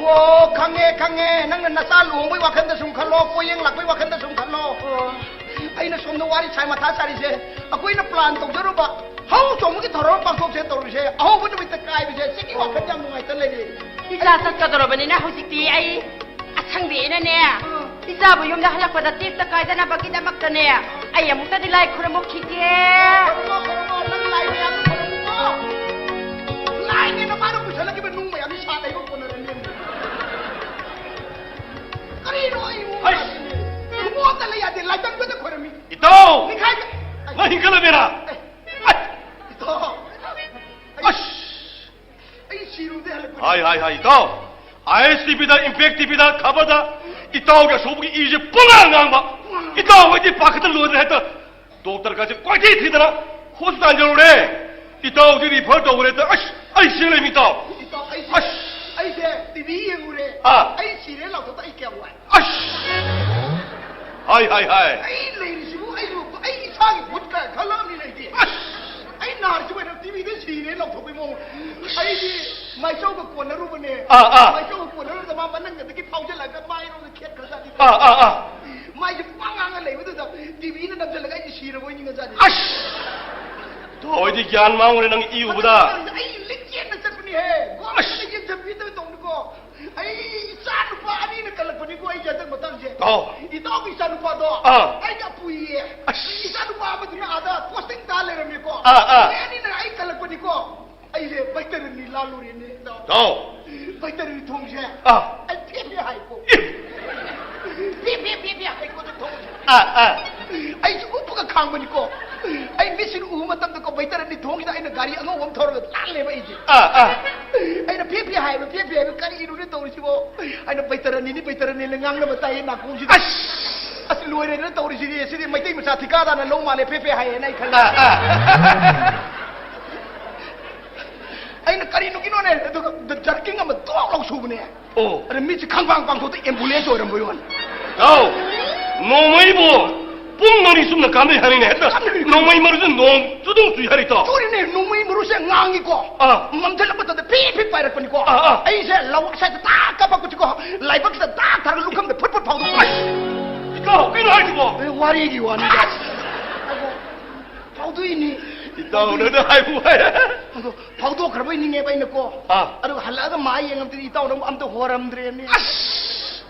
ꯑꯣ, ꯈꯪꯉꯦ, ꯈꯪꯉꯦ꯫ ꯅꯪꯅ ꯅꯆꯥ ꯂꯨꯍꯣꯡꯕꯩ ꯋꯥꯈꯜꯗ ꯁꯨꯝ ꯈꯜꯂꯣ, ꯄꯣꯌꯦꯡ ꯂꯥꯛꯄꯩ ꯋꯥꯈꯜꯗ ꯁꯨꯝ ꯈꯜꯂꯣ꯫ ꯑꯣ꯫ ꯑꯩꯅ ꯁꯣꯝꯗ ꯋꯥꯔꯤ ꯁꯥꯏ ꯃꯊꯥ ꯁꯥꯔꯤꯁꯦ, ꯑꯩꯈꯣꯏꯅ ꯄ꯭ꯂꯥꯟ ꯇꯧꯖꯔꯨꯕ ꯍꯧ ꯆꯣꯡꯕꯒꯤ ꯊꯧꯔꯝ ꯄꯥꯡꯊꯣꯛꯁꯦ ꯇꯧꯔꯤꯁꯦ, ꯑꯍꯧꯕ ꯅꯨꯃꯤꯠꯇ ꯀꯥꯏꯕꯁꯦ, ꯁꯤꯒꯤ ꯋꯥꯈꯜ ꯌꯥꯝ ꯅꯨꯡꯉꯥꯏꯇ ꯂꯩꯔꯦ꯫ ꯏꯆꯥ ꯆꯠꯀꯗꯧꯔꯕꯅꯤꯅ ꯍꯧꯖꯤꯛꯇꯤ ꯑꯩ ꯑꯁꯪꯕꯤꯅꯅꯦ, ꯑꯥ꯫ ꯏꯆꯥꯕꯨ ꯌꯨꯝꯗ ꯍꯜꯂꯛꯄꯗ ꯇꯦꯛꯇ ꯀꯥꯏꯗꯅꯕꯒꯤꯗꯃꯛꯇꯅꯦ, ꯑꯩ ꯑꯃꯨꯛꯇꯗꯤ ꯂꯥꯏ ꯈꯨꯔꯨꯝꯃꯨꯈꯤꯒꯦ꯫ ꯈꯨꯔꯨꯝꯃꯣ, ꯈꯨꯔꯨꯝꯃꯣ, ꯅꯪ ꯂꯥꯏ ꯃꯌꯥꯝꯗꯣ ꯈꯨꯔꯨꯝꯃꯨꯀꯣ꯫ ꯂꯥꯏꯅꯦꯅ ꯃꯥꯅ ꯄꯨꯁꯜꯂꯛꯈꯤꯕ ꯅꯨꯡ ꯃꯌꯥꯝꯗꯤ ꯁꯥꯠ ꯂꯩꯕ ꯀꯣꯟꯅꯔꯅꯤ꯫ ꯀꯔꯤꯅꯣ ꯑꯩ ꯎ ꯑꯩꯁ! ꯌꯥꯗꯦ? ꯈꯨꯃꯣꯠꯇ ꯂꯩ ꯌꯥꯗꯦ, ꯂꯥꯏꯇꯪꯗꯨꯗ ꯈꯣꯏꯔꯝꯃꯤ꯫ ꯏꯇꯥꯎ! ꯅꯤꯡꯈꯥꯏꯕ-, ꯅꯪ ꯍꯤꯡꯒꯠꯂꯝꯃꯦꯔꯥ? ꯑꯦ, ꯑꯁ! ꯏꯇꯥꯎ! ꯑꯩ, ꯑꯁ! ꯑꯩ ꯁꯤꯔꯨꯕꯗꯩ ꯍꯜꯂꯛꯄꯅꯤ꯫ ꯍꯥꯏ, ꯍꯥꯏ, ꯍꯥꯏ, ꯏꯇꯥꯎ! ꯑꯥꯏ ꯑꯦꯁ ꯇꯤ ꯚꯤꯗ, ꯏꯝꯄꯦꯛ ꯇꯤ ꯚꯤꯗ ꯈꯕꯔꯗ ꯏꯇꯥꯎꯒꯤ ꯑꯁꯣꯛꯄꯒꯤ ꯏꯁꯦ ꯄꯨꯡꯉꯥꯡ ꯉꯥꯡꯕ꯫ ꯄꯨꯡꯉꯥꯡ ꯉꯥꯡꯕ꯫ ꯏꯇꯥꯎ ꯍꯣꯏꯗꯤ ꯄꯥꯈꯠꯇ ꯂꯣꯏꯗꯅ ꯍꯦꯛꯇ ꯗꯣꯛꯇꯔ ꯀꯥꯁꯦ ꯀꯣꯏꯊꯤ ꯊꯤꯗꯅ ꯍꯣꯁꯄꯤꯇꯥꯜ ꯌꯧꯔꯨꯔꯦ꯫ ꯏꯇꯥꯎꯗꯤ ꯔꯤꯐꯔ ꯇꯧꯈ꯭ꯔꯦ꯫ ꯑꯁ, ꯑꯩ ꯁꯤ ꯂꯩꯃꯤ ꯏꯇꯥꯎ꯫ ꯏꯇꯥꯎ, ꯑꯩꯁꯦ, ꯑꯁ꯫ ꯑꯩꯁꯦ ꯇꯤ ꯚꯤ ꯌꯦꯡꯉꯨꯔꯦ꯫ ꯑꯥ꯫ ꯑꯩ ꯁꯤꯔꯦ ꯂꯥꯎꯊꯣꯛꯇ ꯑꯩ ꯀꯌꯥꯝ ꯋꯥꯏ꯫ ꯑꯁ! ꯍꯥꯏ, ꯍꯥꯏ, ꯍꯥꯏ꯫ ꯑꯩ ꯂꯩꯔꯤꯁꯤꯕꯨ ꯑꯩꯕꯨ, ꯑꯩ ꯏꯁꯥꯒꯤ ꯚꯨꯠꯀ ꯈꯜꯂꯝꯃꯤ ꯂꯩꯇꯦ꯫ ꯑꯁ! ꯑꯩ ꯅꯥꯔꯤꯁꯤꯕꯨ ꯑꯩꯅ ꯇꯤ ꯚꯤꯗ ꯁꯤꯔꯦ ꯂꯥꯎꯊꯣꯛꯄꯩ ꯃꯑꯣꯡ꯫ ꯑꯩꯗꯤ ꯃꯥꯏꯆꯧꯒ ꯀꯣꯟꯅꯔꯨꯕꯅꯦ꯫ ꯑꯥ, ꯑꯥ꯫ ꯃꯥꯏꯆꯧꯒ ꯀꯣꯟꯅꯔꯨꯕꯗ ꯃꯥ ꯃꯅꯪꯒꯗꯒꯤ ꯐꯥꯎꯖꯜꯂꯛꯑꯒ ꯃꯥꯏꯔꯣꯝꯗ ꯈꯦꯠꯈ꯭ꯔꯖꯥꯠꯅꯤ꯫ ꯑꯥ, ꯑꯥ, ꯑꯥ꯫ ꯃꯥꯏꯁꯦ ꯄꯨꯡꯉꯥꯡ ꯉꯥꯡꯉ ꯂꯩꯕꯗꯨꯗ ꯇꯤ ꯚꯤꯅ ꯅꯝꯁꯤꯜꯂꯒ ꯑꯩꯁꯦ ꯁꯤꯔꯕꯣꯏ ꯅꯤꯡꯉꯖꯥꯠꯅꯤ꯫ ꯑꯁ! ꯊꯣꯏꯗꯤ ꯒ꯭ꯌꯥꯟ ꯃꯥꯡꯉꯨꯔꯦ ꯅꯪ ꯏ ꯎꯕꯗ꯫ ꯑꯩ ꯂꯤꯛ ꯆꯦꯠꯅ ꯆꯠꯄꯅꯤꯍꯦ꯫ ꯒꯣꯔꯃꯦꯟꯅ ꯑꯁ! ꯌꯦꯡꯁꯤꯟꯕꯤꯗꯕ ꯇꯧꯅꯤꯀꯣ꯫ ꯑꯩ ꯏꯆꯥ ꯅꯨꯄꯥ ꯑꯅꯤꯅ ꯀꯜꯂꯛꯄꯅꯤꯀꯣ ꯑꯩꯁꯦ ꯍꯟꯗꯛ ꯃꯇꯥꯡꯁꯦ꯫ ꯑꯣ꯫ ꯏꯇꯥꯎꯒꯤ ꯏꯆꯥ ꯅꯨꯄꯥꯗꯣ ꯑꯥ꯫ ꯑꯩꯒ ꯄꯨꯏꯌꯦ꯫ ꯑꯁ꯫ ꯏꯆꯥ ꯅꯨꯄꯥ ꯑꯃꯗꯨꯅ ꯑꯥꯗ ꯄꯣꯁꯇꯤꯡ ꯇꯥ ꯂꯩꯔꯝꯃꯦꯀꯣ꯫ ꯑꯥ, ꯑꯥ꯫ ꯃꯣꯏ ꯑꯅꯤꯅ ꯑꯩ ꯀꯜꯂꯛꯄꯅꯤꯀꯣ꯫ ꯑꯩꯁꯦ ꯕꯩꯇꯔꯅꯤ ꯂꯥꯜꯂꯨꯔꯦꯅꯦ, ꯏꯇꯥꯎ꯫ ꯏꯇꯥꯎ꯫ ꯕꯩꯇꯔꯅꯤ ꯊꯣꯡꯁꯦ꯫ ꯑꯥ꯫ ꯑꯩ ꯐꯦ ꯐꯦ ꯍꯥꯏꯀꯣ꯫ ꯐꯦ ꯐꯦ ꯐꯦ ꯐꯦ ꯍꯥꯏꯀꯣ ꯑꯗꯨ ꯊꯣꯡꯁꯦ꯫ ꯑꯥ, ꯑꯥ꯫ ꯑꯩꯁꯨ ꯎꯞꯄꯒ ꯈꯥꯡꯕꯅꯤꯀꯣ꯫ ꯑꯩ ꯃꯤꯠꯁꯤꯅ ꯎꯕ ꯃꯇꯝꯗꯀꯣ ꯕꯩꯇꯔꯅꯤ ꯊꯣꯡꯁꯤꯗ ꯑꯩꯅ ꯒꯥꯔꯤ ꯑꯉꯧꯕ ꯑꯃ ꯊꯧꯔꯒ ꯂꯥꯜꯂꯦꯕ ꯑꯩꯁꯦ꯫ ꯑꯥ, ꯑꯥ꯫ ꯑꯩꯅ ꯐꯦ ꯐꯦ ꯍꯥꯏꯕ, ꯐꯦ ꯐꯦ ꯍꯥꯏꯕ, "ꯀꯔꯤꯅꯣꯅꯦ ꯇꯧꯔꯤꯁꯤꯕꯣ?" ꯑꯩꯅ ꯕꯩꯇꯔꯅꯤꯅꯤ, ꯕꯩꯇꯔꯅꯤꯅ ꯉꯥꯡꯅꯕ ꯇꯥꯏꯌꯦ ꯅꯥꯀꯣꯡꯁꯤꯗ꯫ ꯑꯁ! ꯑꯁ, ꯂꯣꯏꯔꯦꯗꯅ ꯇꯧꯔꯤꯁꯤꯗꯤ꯫ ꯁꯤꯗꯤ ꯃꯩꯇꯩ ꯃꯆꯥ ꯊꯤꯀꯥꯗꯥꯔꯅ ꯂꯧ ꯃꯥꯜꯂꯦ, ꯐꯦ ꯐꯦ ꯍꯥꯏꯌꯦꯅ ꯑꯩ ꯈꯜꯂꯦ꯫ ꯑꯥ, ꯑꯥ꯫ ꯑꯩꯅ ꯀꯔꯤꯅꯣꯒꯤꯅꯣꯅꯦ? ꯑꯗꯨꯒ ꯖꯔꯀꯤꯡ ꯑꯃ ꯗꯣꯛ ꯂꯧ ꯁꯨꯕꯅꯦ꯫ ꯑꯣ꯫ ꯑꯗ ꯃꯤꯠꯁꯤ ꯈꯪꯄꯥꯡ ꯄꯥꯡꯊꯣꯛꯇ ꯑꯦꯝꯕꯨꯂꯦꯟꯁ ꯑꯣꯏꯔꯝꯕꯩ ꯋꯥꯅꯤ꯫ ꯇꯥꯎ, ꯅꯣꯡꯃꯩꯕꯨ ꯄꯨꯡ ꯃꯔꯤ ꯆꯨꯝꯅ ꯀꯥꯞꯅꯩ ꯍꯥꯏꯔꯤꯅꯦ ꯍꯦꯛꯇ꯫ ꯀꯥꯞꯅꯩ꯫ ꯅꯣꯡꯃꯩ ꯃꯔꯨꯁꯨ ꯅꯣꯡ ꯆꯨꯗꯨꯝ ꯆꯨꯏ ꯍꯥꯏꯔꯤ ꯇꯥꯎ꯫ ꯆꯨꯔꯤꯅꯦ, ꯅꯣꯡꯃꯩ ꯃꯔꯨꯁꯦ ꯉꯥꯡꯉꯤꯀꯣ꯫ ꯑꯥ꯫ ꯃꯝꯁꯤꯜꯂꯛꯄ ꯃꯇꯝꯗ ꯐꯤꯠ ꯐꯤꯠ ꯄꯥꯏꯔꯛꯄꯅꯤꯀꯣ꯫ ꯑꯥ, ꯑꯥ꯫ ꯑꯩꯁꯦ ꯂꯧ ꯁꯥꯏꯗ ꯇꯥꯛ ꯀꯥꯞꯄꯛꯄꯁꯤꯀꯣ, ꯂꯥꯏꯕꯛꯁꯤꯗ ꯇꯥꯛ ꯊꯥꯔꯒ ꯂꯨꯈꯝꯗ ꯐꯨꯠ ꯐꯨꯠ ꯐꯥꯎꯗꯣꯛꯄ꯫ ꯑꯁ! ꯏꯇꯥꯎ, ꯀꯩꯅꯣ ꯍꯥꯏꯁꯤꯕꯣ? ꯑꯦ, ꯋꯥꯔꯤꯒꯤ ꯋꯥꯅꯤꯗ꯫ ꯑꯗꯣ ꯐꯥꯎꯗꯣꯛꯏꯅꯤ꯫ ꯏꯇꯥꯎ, ꯅꯪꯅ ꯍꯥꯏꯕꯨ ꯍꯥꯏ꯫ ꯑꯗꯣ ꯐꯥꯎꯗꯣꯛꯈ꯭ꯔꯕꯣꯏ ꯅꯤꯡꯉꯦꯕ ꯑꯩꯅꯀꯣ꯫ ꯑꯥ꯫ ꯑꯗꯨꯒ ꯍꯜꯂꯛꯑꯒ ꯃꯥ ꯌꯦꯡꯉꯝꯗꯗꯤ ꯏꯇꯥꯎ ꯅꯪꯕꯨ ꯑꯝꯇ ꯍꯣꯔꯝꯗ꯭ꯔꯦꯅꯦ꯫ ꯑꯁ!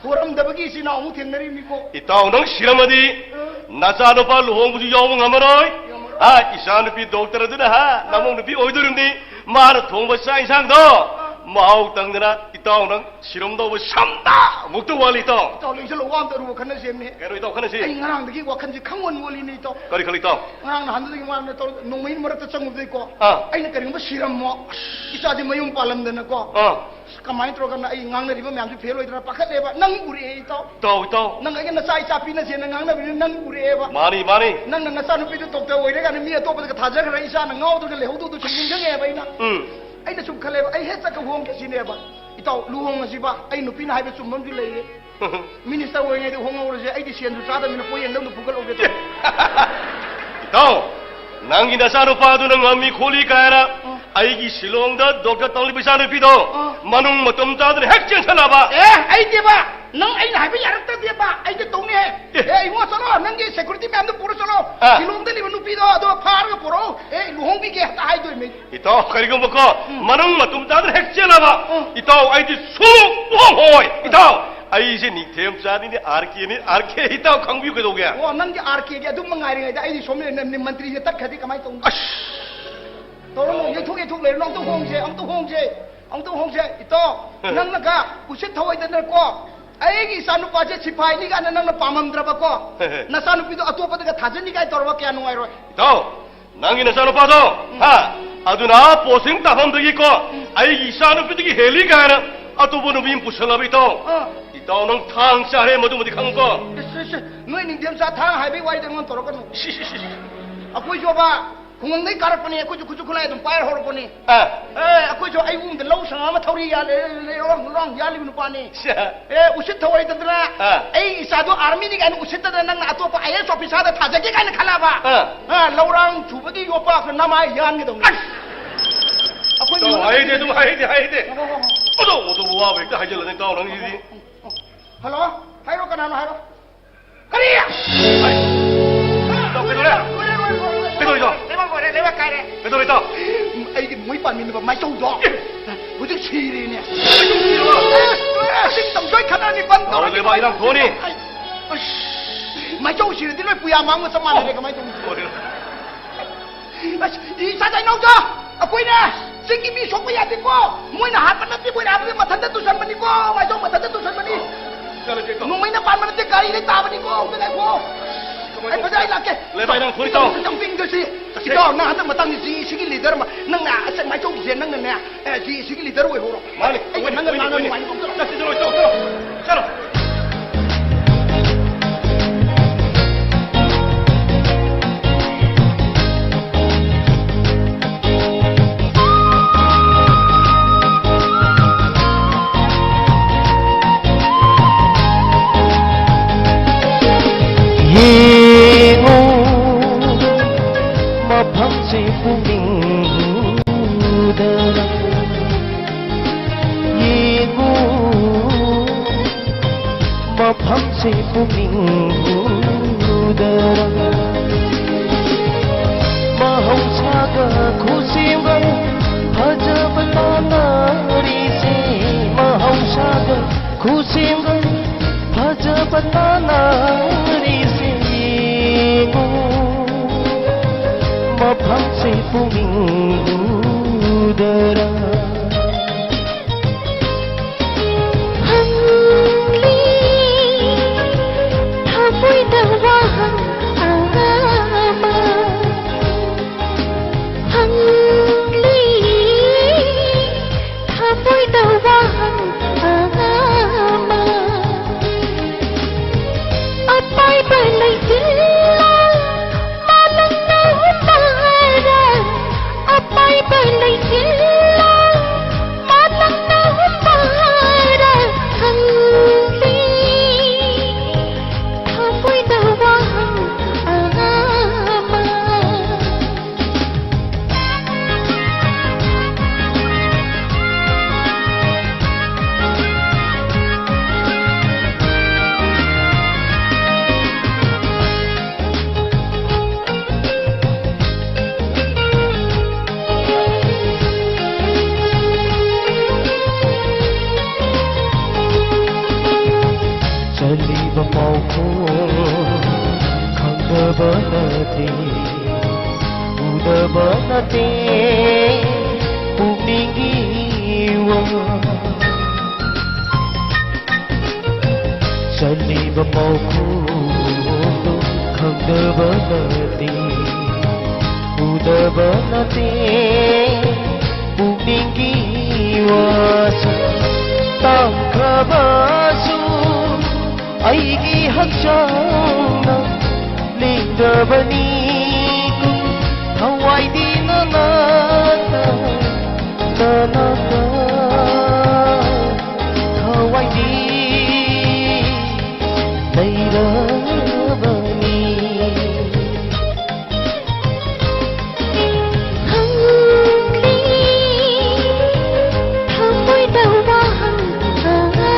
ꯍꯣꯔꯝꯗꯕꯒꯤ ꯏꯆꯤꯟ ꯏꯅꯥꯎ ꯑꯃꯨꯛ ꯊꯦꯡꯅꯔꯤꯕꯅꯤꯀꯣ꯫ ꯏꯇꯥꯎ ꯅꯪ ꯁꯤꯔꯝꯃꯗꯤ ꯑ꯫ ꯅꯆꯥꯅꯨꯄꯥ ꯂꯨꯍꯣꯡꯕꯁꯨ ꯌꯥꯎꯕ ꯉꯝꯃꯔꯣꯏ꯫ ꯉꯝꯃꯔꯣꯏ꯫ ꯑꯥ, ꯏꯆꯥꯅꯨꯄꯤ ꯗꯣꯛꯇꯔ ꯑꯗꯨꯅ, ꯍꯥ, ꯑ꯫ ꯅꯃꯧ ꯅꯨꯄꯤ ꯑꯣꯏꯗꯣꯔꯤꯕꯅꯤ꯫ ꯃꯥꯅ ꯊꯣꯡꯕ ꯆꯥꯛ ꯏꯟꯁꯥꯡꯗꯣ ꯑ꯫ ꯃꯍꯥꯎ ꯇꯪꯗꯅ ꯏꯇꯥꯎ ꯅꯪ ꯁꯤꯔꯝꯗꯧꯕ ꯁꯝꯗ ꯃꯨꯛꯇ ꯋꯥꯠꯂꯤ ꯏꯇꯥꯎ꯫ ꯏꯇꯥꯎ ꯂꯦꯡꯁꯜꯂꯣ, ꯋꯥ ꯑꯝꯇ ꯑꯔꯨꯕ ꯈꯟꯅꯁꯦꯝꯅꯦ꯫ ꯀꯩꯅꯣ ꯏꯇꯥꯎ ꯈꯟꯅꯁꯤ? ꯑꯩ ꯉꯔꯥꯡꯗꯒꯤ ꯋꯥꯈꯜꯁꯦ ꯈꯪꯋꯟ ꯋꯜꯂꯤꯅꯦ ꯏꯇꯥꯎ꯫ ꯀꯔꯤ ꯈꯜꯂꯤ ꯏꯇꯥꯎ? ꯉꯔꯥꯡ ꯅꯍꯥꯟꯗꯒꯤ ꯃꯥꯅ ꯇꯧꯔ ꯅꯣꯡꯃꯩ ꯃꯔꯛꯇ ꯆꯪꯉꯨꯕꯗꯩꯀꯣ꯫ ꯑꯥ꯫ ꯑꯩꯅ ꯀꯔꯤꯒꯨꯝꯕ ꯁꯤꯔꯝꯃꯣ, ꯏꯆꯥꯁꯦ ꯃꯌꯨꯝ ꯄꯥꯜꯂꯝꯗꯅꯀꯣ꯫ ꯑꯥ꯫ ꯀꯃꯥꯏꯅ ꯇꯧꯔꯒꯅ ꯑꯩ ꯉꯥꯡꯅꯔꯤꯕ ꯃꯌꯥꯝꯁꯦ ꯐꯦꯜ ꯑꯣꯏꯗꯅ ꯄꯥꯈꯠꯂꯦꯕ꯫ ꯅꯪ ꯎꯔꯛꯑꯦ ꯏꯇꯥꯎ꯫ ꯏꯇꯥꯎ, ꯏꯇꯥꯎ꯫ ꯅꯪ ꯑꯩꯒ ꯅꯆꯥ ꯏꯆꯥ ꯄꯤꯅꯁꯦꯅ ꯉꯥꯡꯅꯕꯅꯤꯅ ꯅꯪ ꯎꯔꯛꯑꯦꯕ꯫ ꯃꯥꯅꯤ, ꯃꯥꯅꯤ꯫ ꯅꯪꯅ ꯅꯆꯥꯅꯨꯄꯤꯗꯨ ꯗꯣꯛꯇꯔ ꯑꯣꯏꯔꯀꯥꯟꯗ ꯃꯤ ꯑꯇꯣꯞꯄꯗꯒ ꯊꯥꯖꯈ꯭ꯔꯒ ꯏꯆꯥꯅ ꯉꯥꯎꯗ꯭ꯔꯒ ꯂꯩꯍꯧꯗꯧꯗꯨ ꯁꯨꯝ ꯅꯤꯡꯁꯤꯡꯉꯛꯑꯦꯕ ꯑꯩꯅ꯫ ꯎꯝ꯫ ꯑꯩꯅ ꯁꯨꯝ ꯈꯜꯂꯦꯕ, ꯑꯩ ꯍꯦꯛ ꯆꯠꯀ ꯍꯣꯡꯒꯦ ꯁꯤꯅꯦꯕ꯫ ꯏꯇꯥꯎ, ꯂꯨꯍꯣꯡꯉꯁꯤꯕ꯫ ꯑꯩ ꯅꯨꯄꯤꯅ ꯍꯥꯏꯕ ꯆꯨꯝꯕ ꯑꯃꯁꯨ ꯂꯩꯌꯦ꯫ ꯃꯤꯅꯤꯁꯇꯔ ꯑꯣꯏꯔꯤꯉꯩꯗ ꯍꯣꯡꯍꯧꯔꯁꯦ, ꯑꯩꯗꯤ ꯁꯦꯟꯁꯨ ꯆꯥꯗꯕꯅꯤꯅ ꯄꯣꯌꯦꯡꯗ ꯑꯃꯨꯛ ꯐꯨꯒꯠꯍꯧꯒꯦ ꯇꯧꯕ꯫ ꯏꯇꯥꯎ, ꯅꯪꯒꯤ ꯅꯆꯥꯅꯨꯄꯥꯗꯨꯅ ꯉꯝꯃꯤ ꯈꯣꯠꯂꯤ ꯀꯥꯏꯅ ꯑ꯫ ꯑꯩꯒꯤ ꯁꯤꯂꯣꯡꯗ ꯗꯣꯛꯇꯔ ꯇꯧꯔꯤꯕ ꯏꯆꯥꯅꯨꯄꯤꯗꯣ ꯑ꯫ ꯃꯅꯨꯡ ꯃꯇꯝ ꯆꯥꯗꯅ ꯍꯦꯛ ꯆꯦꯟꯁꯜꯂꯛꯑꯕ꯫ ꯑꯦ, ꯑꯩꯗꯦꯕ, ꯅꯪ ꯑꯩꯅ ꯍꯥꯏꯕ ꯌꯥꯔꯛꯇ꯭ꯔꯗꯤꯕ, ꯑꯩꯗꯤ ꯇꯧꯅꯤ ꯍꯦ꯫ ꯑꯦ꯫ ꯑꯦ, ꯏꯕꯨꯡꯉꯣ, ꯆꯠꯂꯣ, ꯅꯪꯒꯤ ꯁꯦꯀ꯭ꯌꯨꯔꯤꯇꯤ ꯃꯌꯥꯝꯗꯣ ꯄꯨꯔ ꯆꯠꯂꯣ꯫ ꯑ꯫ ꯁꯤꯂꯣꯡꯗ ꯂꯩꯕ ꯅꯨꯄꯤꯗꯣ ꯑꯗꯣ ꯐꯥꯔꯒ ꯄꯨꯔꯛꯑꯣ꯫ ꯑꯦ, ꯂꯨꯍꯣꯡꯕꯤꯒꯦ ꯍꯦꯛꯇ ꯍꯥꯏꯗꯣꯏꯃꯤ꯫ ꯏꯇꯥꯎ, ꯀꯔꯤꯒꯨꯝꯕꯀꯣ ꯎꯝ꯫ ꯃꯅꯨꯡ ꯃꯇꯨꯝ ꯆꯥꯗꯅ ꯍꯦꯛ ꯆꯦꯜꯂꯕ, ꯎꯝ꯫ ꯏꯇꯥꯎ, ꯑꯩꯗꯤ ꯁꯨꯡꯂꯨꯍꯣꯡ ꯍꯣꯡꯉꯣꯏ꯫ ꯏꯇꯥꯎ, ꯑꯩꯁꯦ ꯅꯤꯡꯊꯦꯝ ꯆꯥꯅꯤꯅꯦ, ꯑꯥꯔ ꯀꯦꯅꯤ, ꯑꯥꯔ ꯀꯦ꯫ ꯏꯇꯥꯎ, ꯈꯪꯕꯤꯌꯨ ꯀꯩꯗꯧꯒꯦ? ꯑꯣ, ꯅꯪꯒꯤ ꯑꯥꯔ ꯀꯦꯒꯤ ꯑꯗꯨꯝ ꯉꯥꯏꯔꯤꯉꯩꯗ ꯑꯩꯗꯤ ꯁꯣꯝꯗ ꯅ-, ꯅ-, ꯃꯟꯇ꯭ꯔꯤꯁꯦ ꯇꯠꯈ꯭ꯔꯗꯤ ꯀꯃꯥꯏꯅ ꯇꯧꯅꯤ? ꯑꯁ! ꯇꯧꯔꯅꯨ, ꯌꯩꯊꯣꯛ ꯌꯩꯊꯣꯛ ꯂꯩꯔꯅꯨ, ꯑꯝꯇ ꯍꯣꯡꯁꯦ, ꯑꯝꯇ ꯍꯣꯡꯁꯦ꯫ ꯑꯃꯨꯛꯇꯪ ꯍꯣꯡꯁꯦ, ꯏꯇꯥꯎ꯫ ꯅꯪꯅꯒ ꯎꯁꯤꯠ ꯊꯧꯑꯣꯏꯗꯅꯀꯣ, ꯑꯩꯒꯤ ꯏꯆꯥ ꯅꯨꯄꯥꯁꯦ ꯁꯤꯐꯥꯏꯅꯤ ꯀꯥꯏꯅ ꯅꯪꯅ ꯄꯥꯝꯃꯝꯗ꯭ꯔꯕꯀꯣ, ꯅꯆꯥ ꯅꯨꯄꯤꯗꯣ ꯑꯇꯣꯞꯄꯗꯒ ꯊꯥꯖꯅꯤ ꯀꯥꯏꯅ ꯇꯧꯔꯕ ꯀꯌꯥ ꯅꯨꯡꯉꯥꯏꯔꯣꯏ꯫ ꯏꯇꯥꯎ, ꯅꯪꯒꯤ ꯅꯆꯥ ꯅꯨꯄꯥꯗꯣ, ꯎꯝ꯫ ꯍꯥ? ꯑꯗꯨꯅ ꯄꯣꯁꯇꯤꯡ ꯇꯥꯐꯝꯗꯒꯤꯀꯣ, ꯎꯝ꯫ ꯑꯩꯒꯤ ꯏꯆꯥ ꯅꯨꯄꯤꯗꯒꯤ ꯍꯦꯜꯂꯤ ꯀꯥꯏꯅ ꯑꯇꯣꯞꯄ ꯅꯨꯄꯤ ꯑꯃ ꯄꯨꯁꯜꯂꯕ, ꯏꯇꯥꯎ꯫ ꯑꯥ꯫ ꯏꯇꯥꯎ, ꯅꯪ ꯊꯥꯡ ꯆꯥꯔꯦ, ꯃꯗꯨꯃꯗꯤ ꯈꯪꯉꯨꯀꯣ꯫ ꯏꯁ, ꯏꯁ, ꯏꯁ, ꯅꯣꯏ ꯅꯤꯡꯊꯦꯝꯆꯥ ꯊꯥꯡ ꯍꯥꯏꯕꯒꯤ ꯋꯥꯔꯤꯗꯣ ꯑꯩꯉꯣꯟꯗ ꯇꯧꯔꯛꯀꯅꯨ꯫ ꯁꯤ, ꯁꯤ, ꯁꯤ, ꯁꯤ꯫ ꯑꯩꯈꯣꯏꯁꯨꯕ ꯈꯨꯡꯒꯪꯗꯩ ꯀꯥꯔꯛꯄꯅꯦ, ꯑꯩꯈꯣꯏꯁꯨ ꯈꯨꯠꯁꯨ ꯈꯨꯠꯂꯥꯏ ꯑꯗꯨꯝ ꯄꯥꯏꯔ ꯍꯧꯔꯛꯄꯅꯦ꯫ ꯑꯥ꯫ ꯑꯦ, ꯑꯩꯈꯣꯏꯁꯨ ꯑꯌꯨꯛ ꯑꯃꯗ ꯂꯧ ꯁꯪꯉꯝ ꯑꯃ ꯊꯧꯔꯤ ꯌꯥꯜꯂꯦ, ꯂꯩꯔꯣꯡ ꯂꯣꯡ ꯌꯥꯜꯂꯤꯕ ꯅꯨꯄꯥꯅꯦ꯫ ꯁꯦ꯫ ꯑꯦ, ꯎꯁꯤꯠ ꯊꯧꯑꯣꯏꯗꯅ ꯑꯥ꯫ ꯑꯩ ꯏꯆꯥꯗꯣ ꯑꯥꯔꯃꯤꯅꯤ ꯀꯥꯏꯅ ꯎꯁꯤꯠꯇꯗꯅ ꯅꯪꯅ ꯑꯇꯣꯞꯄ ꯑꯥꯏ ꯑꯦꯁ ꯑꯣꯐꯤꯁꯥꯔꯗ ꯊꯥꯖꯒꯦ ꯀꯥꯏꯅ ꯈꯜꯂꯕ? ꯑꯥ꯫ ꯑꯥ, ꯂꯧꯔꯥꯡ ꯆꯨꯕꯒꯤ ꯌꯣꯄꯥꯛꯇ ꯅꯃꯥꯏ ꯌꯥꯟꯒꯗꯧꯅꯤ꯫ ꯑꯁ! ꯑꯩꯈꯣꯏ ꯏꯇꯥꯎ, ꯃꯤꯑꯣꯏꯕ ꯍꯥꯏꯗꯦ, ꯑꯗꯨꯝ ꯍꯥꯏꯗꯦ, ꯍꯥꯏꯗꯦ꯫ ꯍꯣ, ꯍꯣ, ꯍꯣ, ꯍꯣ꯫ ꯑꯗꯣ, ꯑꯗꯨ ꯋꯥꯕ ꯍꯦꯛꯇ ꯍꯥꯏꯖꯤꯜꯂꯅꯤ, ꯏꯇꯥꯎ, ꯅꯪꯒꯤꯗꯤ꯫ ꯍꯜꯂꯣ? ꯍꯥꯏꯔꯣ, ꯀꯅꯥꯅꯣ ꯍꯥꯏꯔꯣ꯫ ꯀꯔꯤ? ꯍꯥꯏ꯫ ꯏꯇꯥꯎ, ꯀꯩꯗꯧꯔꯦ? ꯂꯣꯏꯔꯦ, ꯂꯣꯏꯔꯦ, ꯂꯣꯏꯔꯦ, ꯂꯣꯏꯔꯦ꯫ ꯀꯩꯗꯧꯔꯦ, ꯏꯇꯥꯎ? ꯂꯩꯕꯥꯛ ꯀꯣꯏꯔꯦ, ꯂꯩꯕꯥꯛ ꯀꯥꯏꯔꯦ꯫ ꯀꯩꯗꯧꯔꯦ, ꯏꯇꯥꯎ? ꯑꯩꯒꯤ ꯃꯣꯏ ꯄꯥꯟꯃꯤꯟꯅꯕ ꯃꯥꯏꯆꯧꯗꯣ꯫ ꯑꯦ꯫ ꯍꯧꯖꯤꯛ ꯁꯤꯔꯦꯅꯦ꯫ ꯃꯥꯏꯆꯧ ꯁꯤꯔꯕꯣ? ꯑꯦ, ꯂꯣꯏꯔꯦ, ꯃꯁꯤꯡ ꯇꯝꯖꯣꯏ ꯈꯠꯅꯔꯅꯤ, ꯕꯟ ꯑꯣ, ꯇꯧꯔꯅꯤ꯫ ꯂꯩꯕꯥꯛ ꯏꯔꯥꯡ ꯊꯣꯛꯑꯅꯤ꯫ ꯑꯩ, ꯑꯁ, ꯃꯥꯏꯆꯧ ꯁꯤꯔꯗꯤ ꯂꯣꯏ ꯄꯨꯌꯥ ꯃꯥꯡꯕ ꯆꯞ ꯃꯥꯟꯅꯔꯦ, ꯀꯃꯥꯏꯅ ꯇꯧꯅꯤ? ꯂꯣꯏꯔꯦ꯫ ꯑꯁ, ꯏꯆꯥ ꯏꯅꯥꯎꯆꯥ, ꯑꯩꯈꯣꯏꯅꯦ ꯆꯤꯡꯒꯤ ꯃꯤ ꯁꯣꯛꯄ ꯌꯥꯗꯦꯀꯣ꯫ ꯃꯣꯏꯅ ꯍꯥꯠꯄ ꯅꯠꯇꯦ, ꯃꯣꯏꯅ ꯍꯥꯠꯄꯗꯤ ꯃꯊꯟꯇ ꯇꯨꯁꯟꯕꯅꯤꯀꯣ, ꯃꯥꯏꯆꯧ ꯃꯊꯟꯇ ꯇꯨꯁꯟꯕꯅꯤ꯫ ꯆꯠꯂꯁꯦ, ꯏꯇꯥꯎ꯫ ꯅꯣꯡꯃꯩꯅ ꯄꯥꯟꯕ ꯅꯠꯇꯦ, ꯒꯥꯔꯤꯗ ꯇꯥꯕꯅꯤꯀꯣ꯫ ꯑꯝꯇ ꯉꯥꯏꯈꯣ꯫ ꯀꯃꯥꯏꯅ ꯑꯩ ꯐꯖꯅ ꯑꯩ ꯂꯥꯛꯀꯦ꯫ ꯂꯩꯕꯥꯛ ꯏꯔꯥꯡ ꯊꯣꯛꯏ, ꯏꯇꯥꯎ꯫ ꯏꯇꯥꯎ, ꯏꯇꯥꯎ, ꯇꯤꯡꯗꯣꯏꯁꯤ꯫ ꯆꯠꯁꯦ꯫ ꯏꯇꯥꯎ, ꯅꯪ ꯍꯟꯗꯛ ꯃꯇꯥꯡꯁꯤ ꯖꯤ ꯁꯤꯒꯤ ꯂꯤꯗꯔ ꯑꯃ, ꯅꯪꯅ ꯑꯁ ꯃꯥꯏꯆꯧꯒꯤꯁꯦ ꯅꯪꯅꯅꯦ, ꯑꯦ, ꯖꯤ ꯁꯤꯒꯤ ꯂꯤꯗꯔ ꯑꯣꯏꯍꯧꯔꯣ꯫ ꯃꯥꯅꯤ, ꯑꯩꯒ ꯑꯣꯏꯅꯤ, ꯅꯪꯒ ꯑꯣꯏꯅꯤ, ꯉꯥꯡꯅ ꯑꯣꯏꯅꯤ꯫ ꯅꯨꯡꯉꯥꯏꯅꯤ꯫ ꯆꯠꯁꯤ, ꯆꯠꯂꯣ, ꯏꯇꯥꯎ, ꯆꯠꯂꯣ, ꯆꯠꯂꯣ꯫ ꯌꯦꯡꯉꯨ, ꯃꯐꯝꯁꯦ ꯄꯨꯛꯅꯤꯡꯗ ꯌꯦꯡꯉꯨ, ꯃꯐꯝꯁꯦ ꯄꯨꯛꯅꯤꯡꯗ ꯃꯍꯧꯁꯥꯒ ꯈꯨꯠꯁꯦꯝꯒ ꯐꯖꯕ ꯇꯥꯟꯅꯔꯤꯁꯦ, ꯃꯍꯧꯁꯥꯒ ꯈꯨꯠꯁꯦꯝꯒ ꯐꯖꯕ ꯇꯥꯟꯅꯔꯤꯁꯦ ꯌꯦꯡꯉꯨ, ꯃꯐꯝꯁꯦ ꯄꯨꯛꯅꯤꯡꯗꯨꯗꯔ꯫ ꯎꯗꯕ ꯅꯠꯇꯦ ꯄꯨꯛꯅꯤꯡꯒꯤ ꯋꯥ꯫ ꯆꯠꯂꯤꯕ ꯄꯥꯎꯈꯨꯝꯗꯨ ꯈꯪꯗꯕ ꯅꯠꯇꯦ, ꯎꯗꯕ ꯅꯠꯇꯦ ꯄꯨꯛꯅꯤꯡꯒꯤ ꯋꯥꯁꯨ꯫ ꯇꯝꯈ꯭ꯔꯕꯁꯨ ꯑꯩꯒꯤ ꯍꯛꯆꯥꯡꯅ ꯂꯦꯡꯗꯕꯅꯤ꯫ ꯊꯋꯥꯏꯗꯤ ꯅꯅꯥꯛꯇ, ꯅꯅꯥꯛꯇ ꯊꯋꯥꯏꯗꯤ ꯂꯩꯔꯕꯅꯤ꯫ ꯍꯪꯂꯤ ꯊꯃꯣꯏꯗ ꯋꯥꯍꯪ ꯑꯃ꯫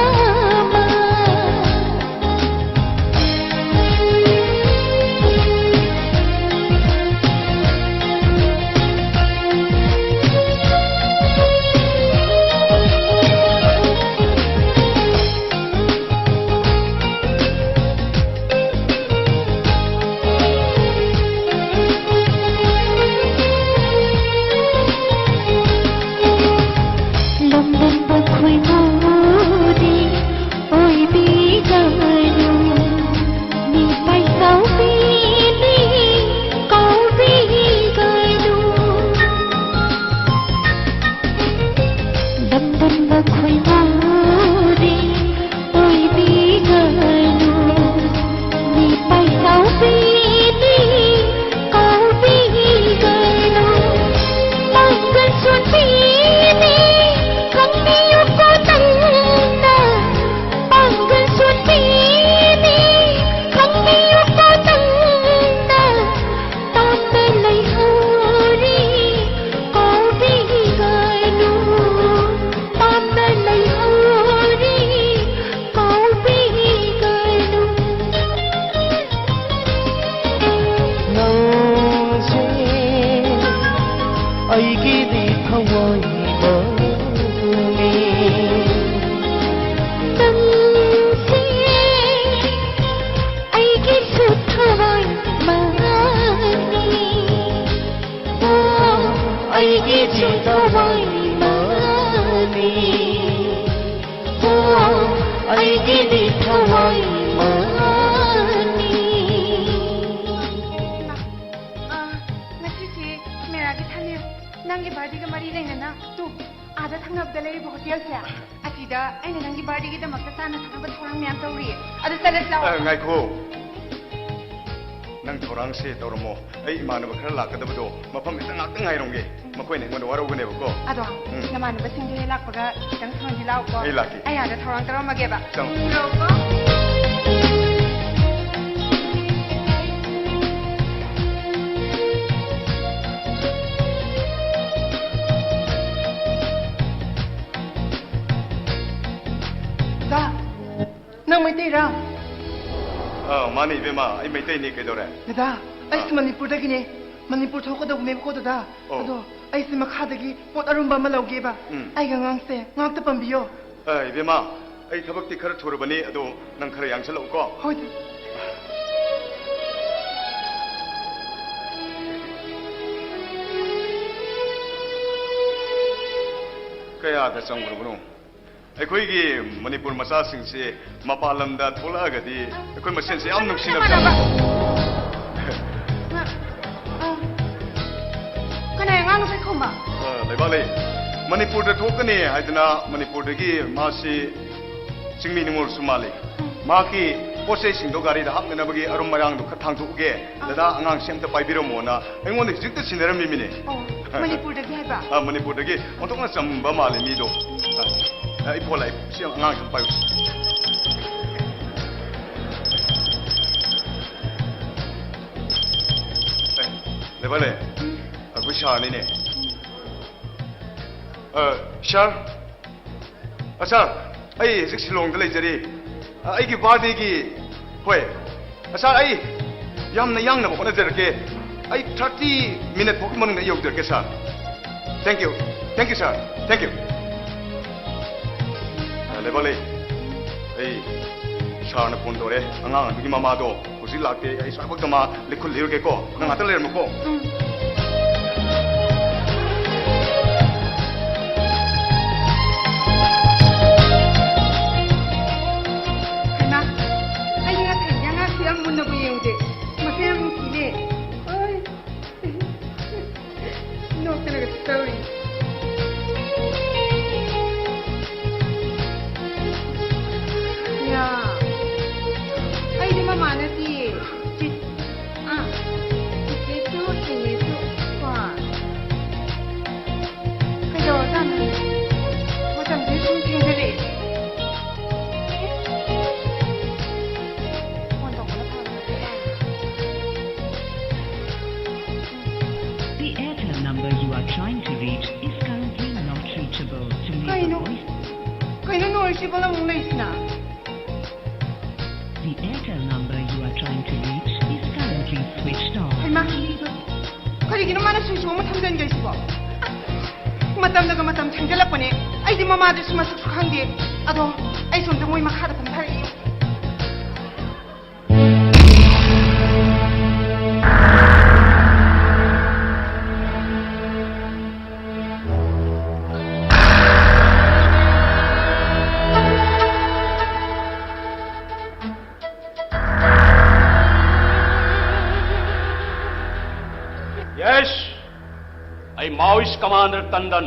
ꯑꯩꯗꯤ ꯊꯋꯥꯏ ꯃꯥꯅꯤ꯫ ꯑ, ꯉꯁꯤꯁꯤ ꯃꯦꯔꯥꯒꯤ ꯊꯥꯅꯤꯜ, ꯅꯪꯒꯤ ꯕꯥꯔꯗꯦꯒ ꯃꯔꯤ ꯂꯩꯅꯅ ꯇꯨ, ꯑꯥꯗ ꯊꯪꯅꯕꯗ ꯂꯩꯔꯤꯕ ꯍꯣꯇꯦꯜꯁꯦ, ꯑꯁꯤꯗ ꯑꯩꯅ ꯅꯪꯒꯤ ꯕꯥꯔꯗꯦꯒꯤꯗꯃꯛꯇ ꯆꯥꯅ ꯊꯛꯅꯕ ꯊꯧꯔꯥꯡ ꯃꯌꯥꯝ ꯇꯧꯔꯤꯌꯦ꯫ ꯑꯗꯨ ꯆꯠꯂꯁꯤ ꯂꯥꯛꯑꯣ꯫ ꯑ, ꯉꯥꯏꯈꯣ꯫ ꯅꯪ ꯊꯧꯔꯥꯡꯁꯦ ꯇꯧꯔꯝꯃꯣ꯫ ꯑꯩ ꯏꯃꯥꯟꯅꯕ ꯈꯔ ꯂꯥꯛꯀꯗꯕꯗꯣ ꯃꯐꯝ ꯈꯤꯇꯪ ꯉꯥꯛꯇꯪ ꯉꯥꯏꯔꯝꯒꯦ꯫ ꯃꯈꯣꯏꯅ ꯑꯩꯉꯣꯟꯗ ꯋꯥꯔꯧꯒꯅꯦꯕꯀꯣ꯫ ꯑꯗꯣ, ꯎꯝ꯫ ꯅꯃꯥꯟꯅꯕꯁꯤꯡꯗꯣ ꯍꯦꯛ ꯂꯥꯛꯄꯒ ꯈꯤꯇꯪ ꯊꯨꯅꯗꯤ ꯂꯥꯛꯎꯀꯣ꯫ ꯑꯩ ꯂꯥꯛꯀꯦ꯫ ꯑꯩ ꯑꯥꯗ ꯊꯧꯔꯥꯡ ꯇꯧꯔꯝꯃꯒꯦꯕ꯫ ꯆꯪꯉꯣ꯫ ꯊꯣꯛꯂꯛꯑꯣꯀꯣ꯫ ꯗꯥ, ꯅꯪ ꯃꯩꯇꯩꯔꯥ? ꯑꯥ, ꯃꯥꯅꯤ ꯏꯕꯦꯝꯃ, ꯑꯩ ꯃꯩꯇꯩꯅꯤ, ꯀꯩꯗꯧꯔꯦ? ꯗꯗꯥ, ꯑꯩꯁꯨ ꯑꯥ꯫ ꯃꯅꯤꯄꯨꯔꯗꯒꯤꯅꯦ꯫ ꯃꯅꯤꯄꯨꯔ ꯊꯣꯛꯀꯗꯧꯕꯅꯦꯕꯀꯣ, ꯗꯗꯥ꯫ ꯑꯣ꯫ ꯑꯗꯣ ꯑꯩꯁꯦ ꯃꯈꯥꯗꯒꯤ ꯄꯣꯠ ꯑꯔꯨꯝꯕ ꯑꯃ ꯂꯧꯒꯦꯕ꯫ ꯎꯝ꯫ ꯑꯩꯒꯤ ꯑꯉꯥꯡꯁꯦ ꯉꯥꯛꯇ ꯄꯝꯕꯤꯌꯣ꯫ ꯑꯥ, ꯏꯕꯦꯝꯃ, ꯑꯩ ꯊꯕꯛꯇꯤ ꯈꯔ ꯊꯨꯔꯕꯅꯤ, ꯑꯗꯣ ꯅꯪ ꯈꯔ ꯌꯥꯡꯁꯜꯂꯛꯎꯀꯣ꯫ ꯍꯣꯏ, ꯗꯗꯥ꯫ ꯀꯌꯥꯗ ꯆꯪꯈ꯭ꯔꯕꯅꯣ? ꯑꯩꯈꯣꯏꯒꯤ ꯃꯅꯤꯄꯨꯔ ꯃꯆꯥꯁꯤꯡꯁꯦ ꯃꯄꯥꯟ ꯂꯝꯗ ꯊꯣꯛꯂꯛꯑꯒꯗꯤ ꯑꯩꯈꯣꯏ ꯃꯁꯦꯟꯁꯦ ꯌꯥꯝ ꯅꯨꯡꯁꯤꯅꯕ꯫ ꯀꯅꯥꯏ ꯑꯉꯥꯡꯅꯣ ꯄꯥꯏꯈꯣꯝꯕ? ꯑ, ꯂꯩꯕꯥꯛꯂꯩ꯫ ꯃꯅꯤꯄꯨꯔꯗ ꯊꯣꯛꯀꯅꯤ ꯍꯥꯏꯗꯅ ꯃꯅꯤꯄꯨꯔꯗꯒꯤ ꯃꯥꯁꯤ ꯆꯤꯡꯃꯤ ꯅꯤꯉꯣꯜꯁꯨ ꯃꯥꯜꯂꯤ꯫ ꯎꯝ꯫ ꯃꯍꯥꯛꯀꯤ ꯄꯣꯠ ꯆꯩꯁꯤꯡꯗꯣ ꯒꯥꯔꯤꯗ ꯍꯥꯞꯅꯅꯕꯒꯤ ꯑꯔꯨꯝ ꯑꯔꯥꯡꯗꯣ ꯈꯔ ꯊꯥꯡꯗꯣꯛꯎꯒꯦ꯫ ꯑꯥ꯫ ꯗꯗꯥ, ꯑꯉꯥꯡꯁꯦ ꯑꯝꯇ ꯄꯥꯏꯕꯤꯔꯝꯃꯣꯅ ꯑꯩꯉꯣꯟꯗ ꯍꯧꯖꯤꯛꯇ ꯁꯤꯟꯅꯔꯝꯃꯤꯃꯤꯅꯦ꯫ ꯑꯣ, ꯃꯅꯤꯄꯨꯔꯗꯒꯤ ꯍꯥꯏꯕ? ꯑꯥ, ꯃꯅꯤꯄꯨꯔꯗꯒꯤ꯫ ꯑꯣꯟꯊꯣꯛꯅ ꯆꯝꯕ ꯃꯥꯜꯂꯦ ꯃꯤꯗꯣ꯫ ꯑꯥ, ꯑꯩ ꯐꯣꯟ ꯂꯥꯛꯑꯦ꯫ ꯁꯤ ꯑꯉꯥꯡꯁꯤ ꯑꯝ ꯄꯥꯏꯌꯨ꯫ ꯑꯦ, ꯂꯩꯕꯥꯛꯂꯩ꯫ ꯎꯝ꯫ ꯑꯩꯈꯣꯏ ꯁꯥꯔꯅꯤꯅꯦ꯫ ꯎꯝ꯫ ꯑ, ꯁꯥꯔ, ꯑ, ꯁꯥꯔ, ꯑꯩ ꯍꯧꯖꯤꯛ ꯁꯤꯂꯣꯡꯗ ꯂꯩꯖꯔꯤ꯫ ꯑ, ꯑꯩꯒꯤ ꯕꯥꯔꯗꯦꯒꯤ, ꯍꯣꯏ꯫ ꯑ, ꯁꯥꯔ, ꯑꯩ ꯌꯥꯝꯅ ꯌꯥꯡꯅꯕ ꯍꯣꯠꯅꯖꯔꯛꯀꯦ꯫ ꯑꯩ ꯊꯥꯔꯇꯤ ꯃꯤꯅꯠ ꯐꯥꯎꯒꯤ ꯃꯅꯨꯡꯗ ꯑꯩ ꯌꯧꯖꯔꯛꯀꯦ, ꯁꯥꯔ꯫ Thank you, thank you, sir, thank you꯫ ꯑ, ꯂꯩꯕꯥꯛꯂꯩ, ꯑꯩ ꯁꯥꯔꯅ ꯐꯣꯟ ꯇꯧꯔꯦ꯫ ꯑꯉꯥꯡ ꯑꯗꯨꯒꯤ ꯃꯃꯥꯗꯣ ꯍꯧꯖꯤꯛ ꯂꯥꯛꯇꯦ꯫ ꯑꯩ ꯁ꯭ꯋꯥꯏꯐꯥꯎꯗ ꯃꯥ ꯂꯤꯈꯨꯜ ꯂꯤꯔꯨꯒꯦꯀꯣ꯫ ꯅꯪ ꯉꯥꯛꯇ ꯂꯩꯔꯝꯃꯨꯀꯣ꯫ ꯎꯝ꯫ ꯁꯤꯕꯣ ꯑꯃꯨꯛ ꯂꯩꯁꯤꯅ꯫ The Airtel number you are trying to reach is currently switched off. ꯍꯩꯃꯥ, ꯀꯔꯤꯒꯤꯅꯣ ꯃꯥꯅ ꯁ꯭ꯋꯤꯆ ꯑꯃ ꯊꯝꯖꯤꯟꯈ꯭ꯔꯤꯁꯤꯕꯣ? ꯃꯇꯝꯅꯒ ꯃꯇꯝ ꯊꯦꯡꯖꯤꯜꯂꯛꯄꯅꯦ꯫ ꯑꯩꯗꯤ ꯃꯃꯥꯗꯨꯁꯨ ꯃꯁꯛꯁꯨ ꯈꯪꯗꯦ꯫ ꯑꯗꯣ ꯑꯩꯁꯨ ꯑꯝꯇ ꯃꯣꯏ ꯃꯈꯥꯗ ꯀꯨꯝꯊꯔꯛꯏ꯫ Yes, ꯑꯩ Maoist commander Tandon.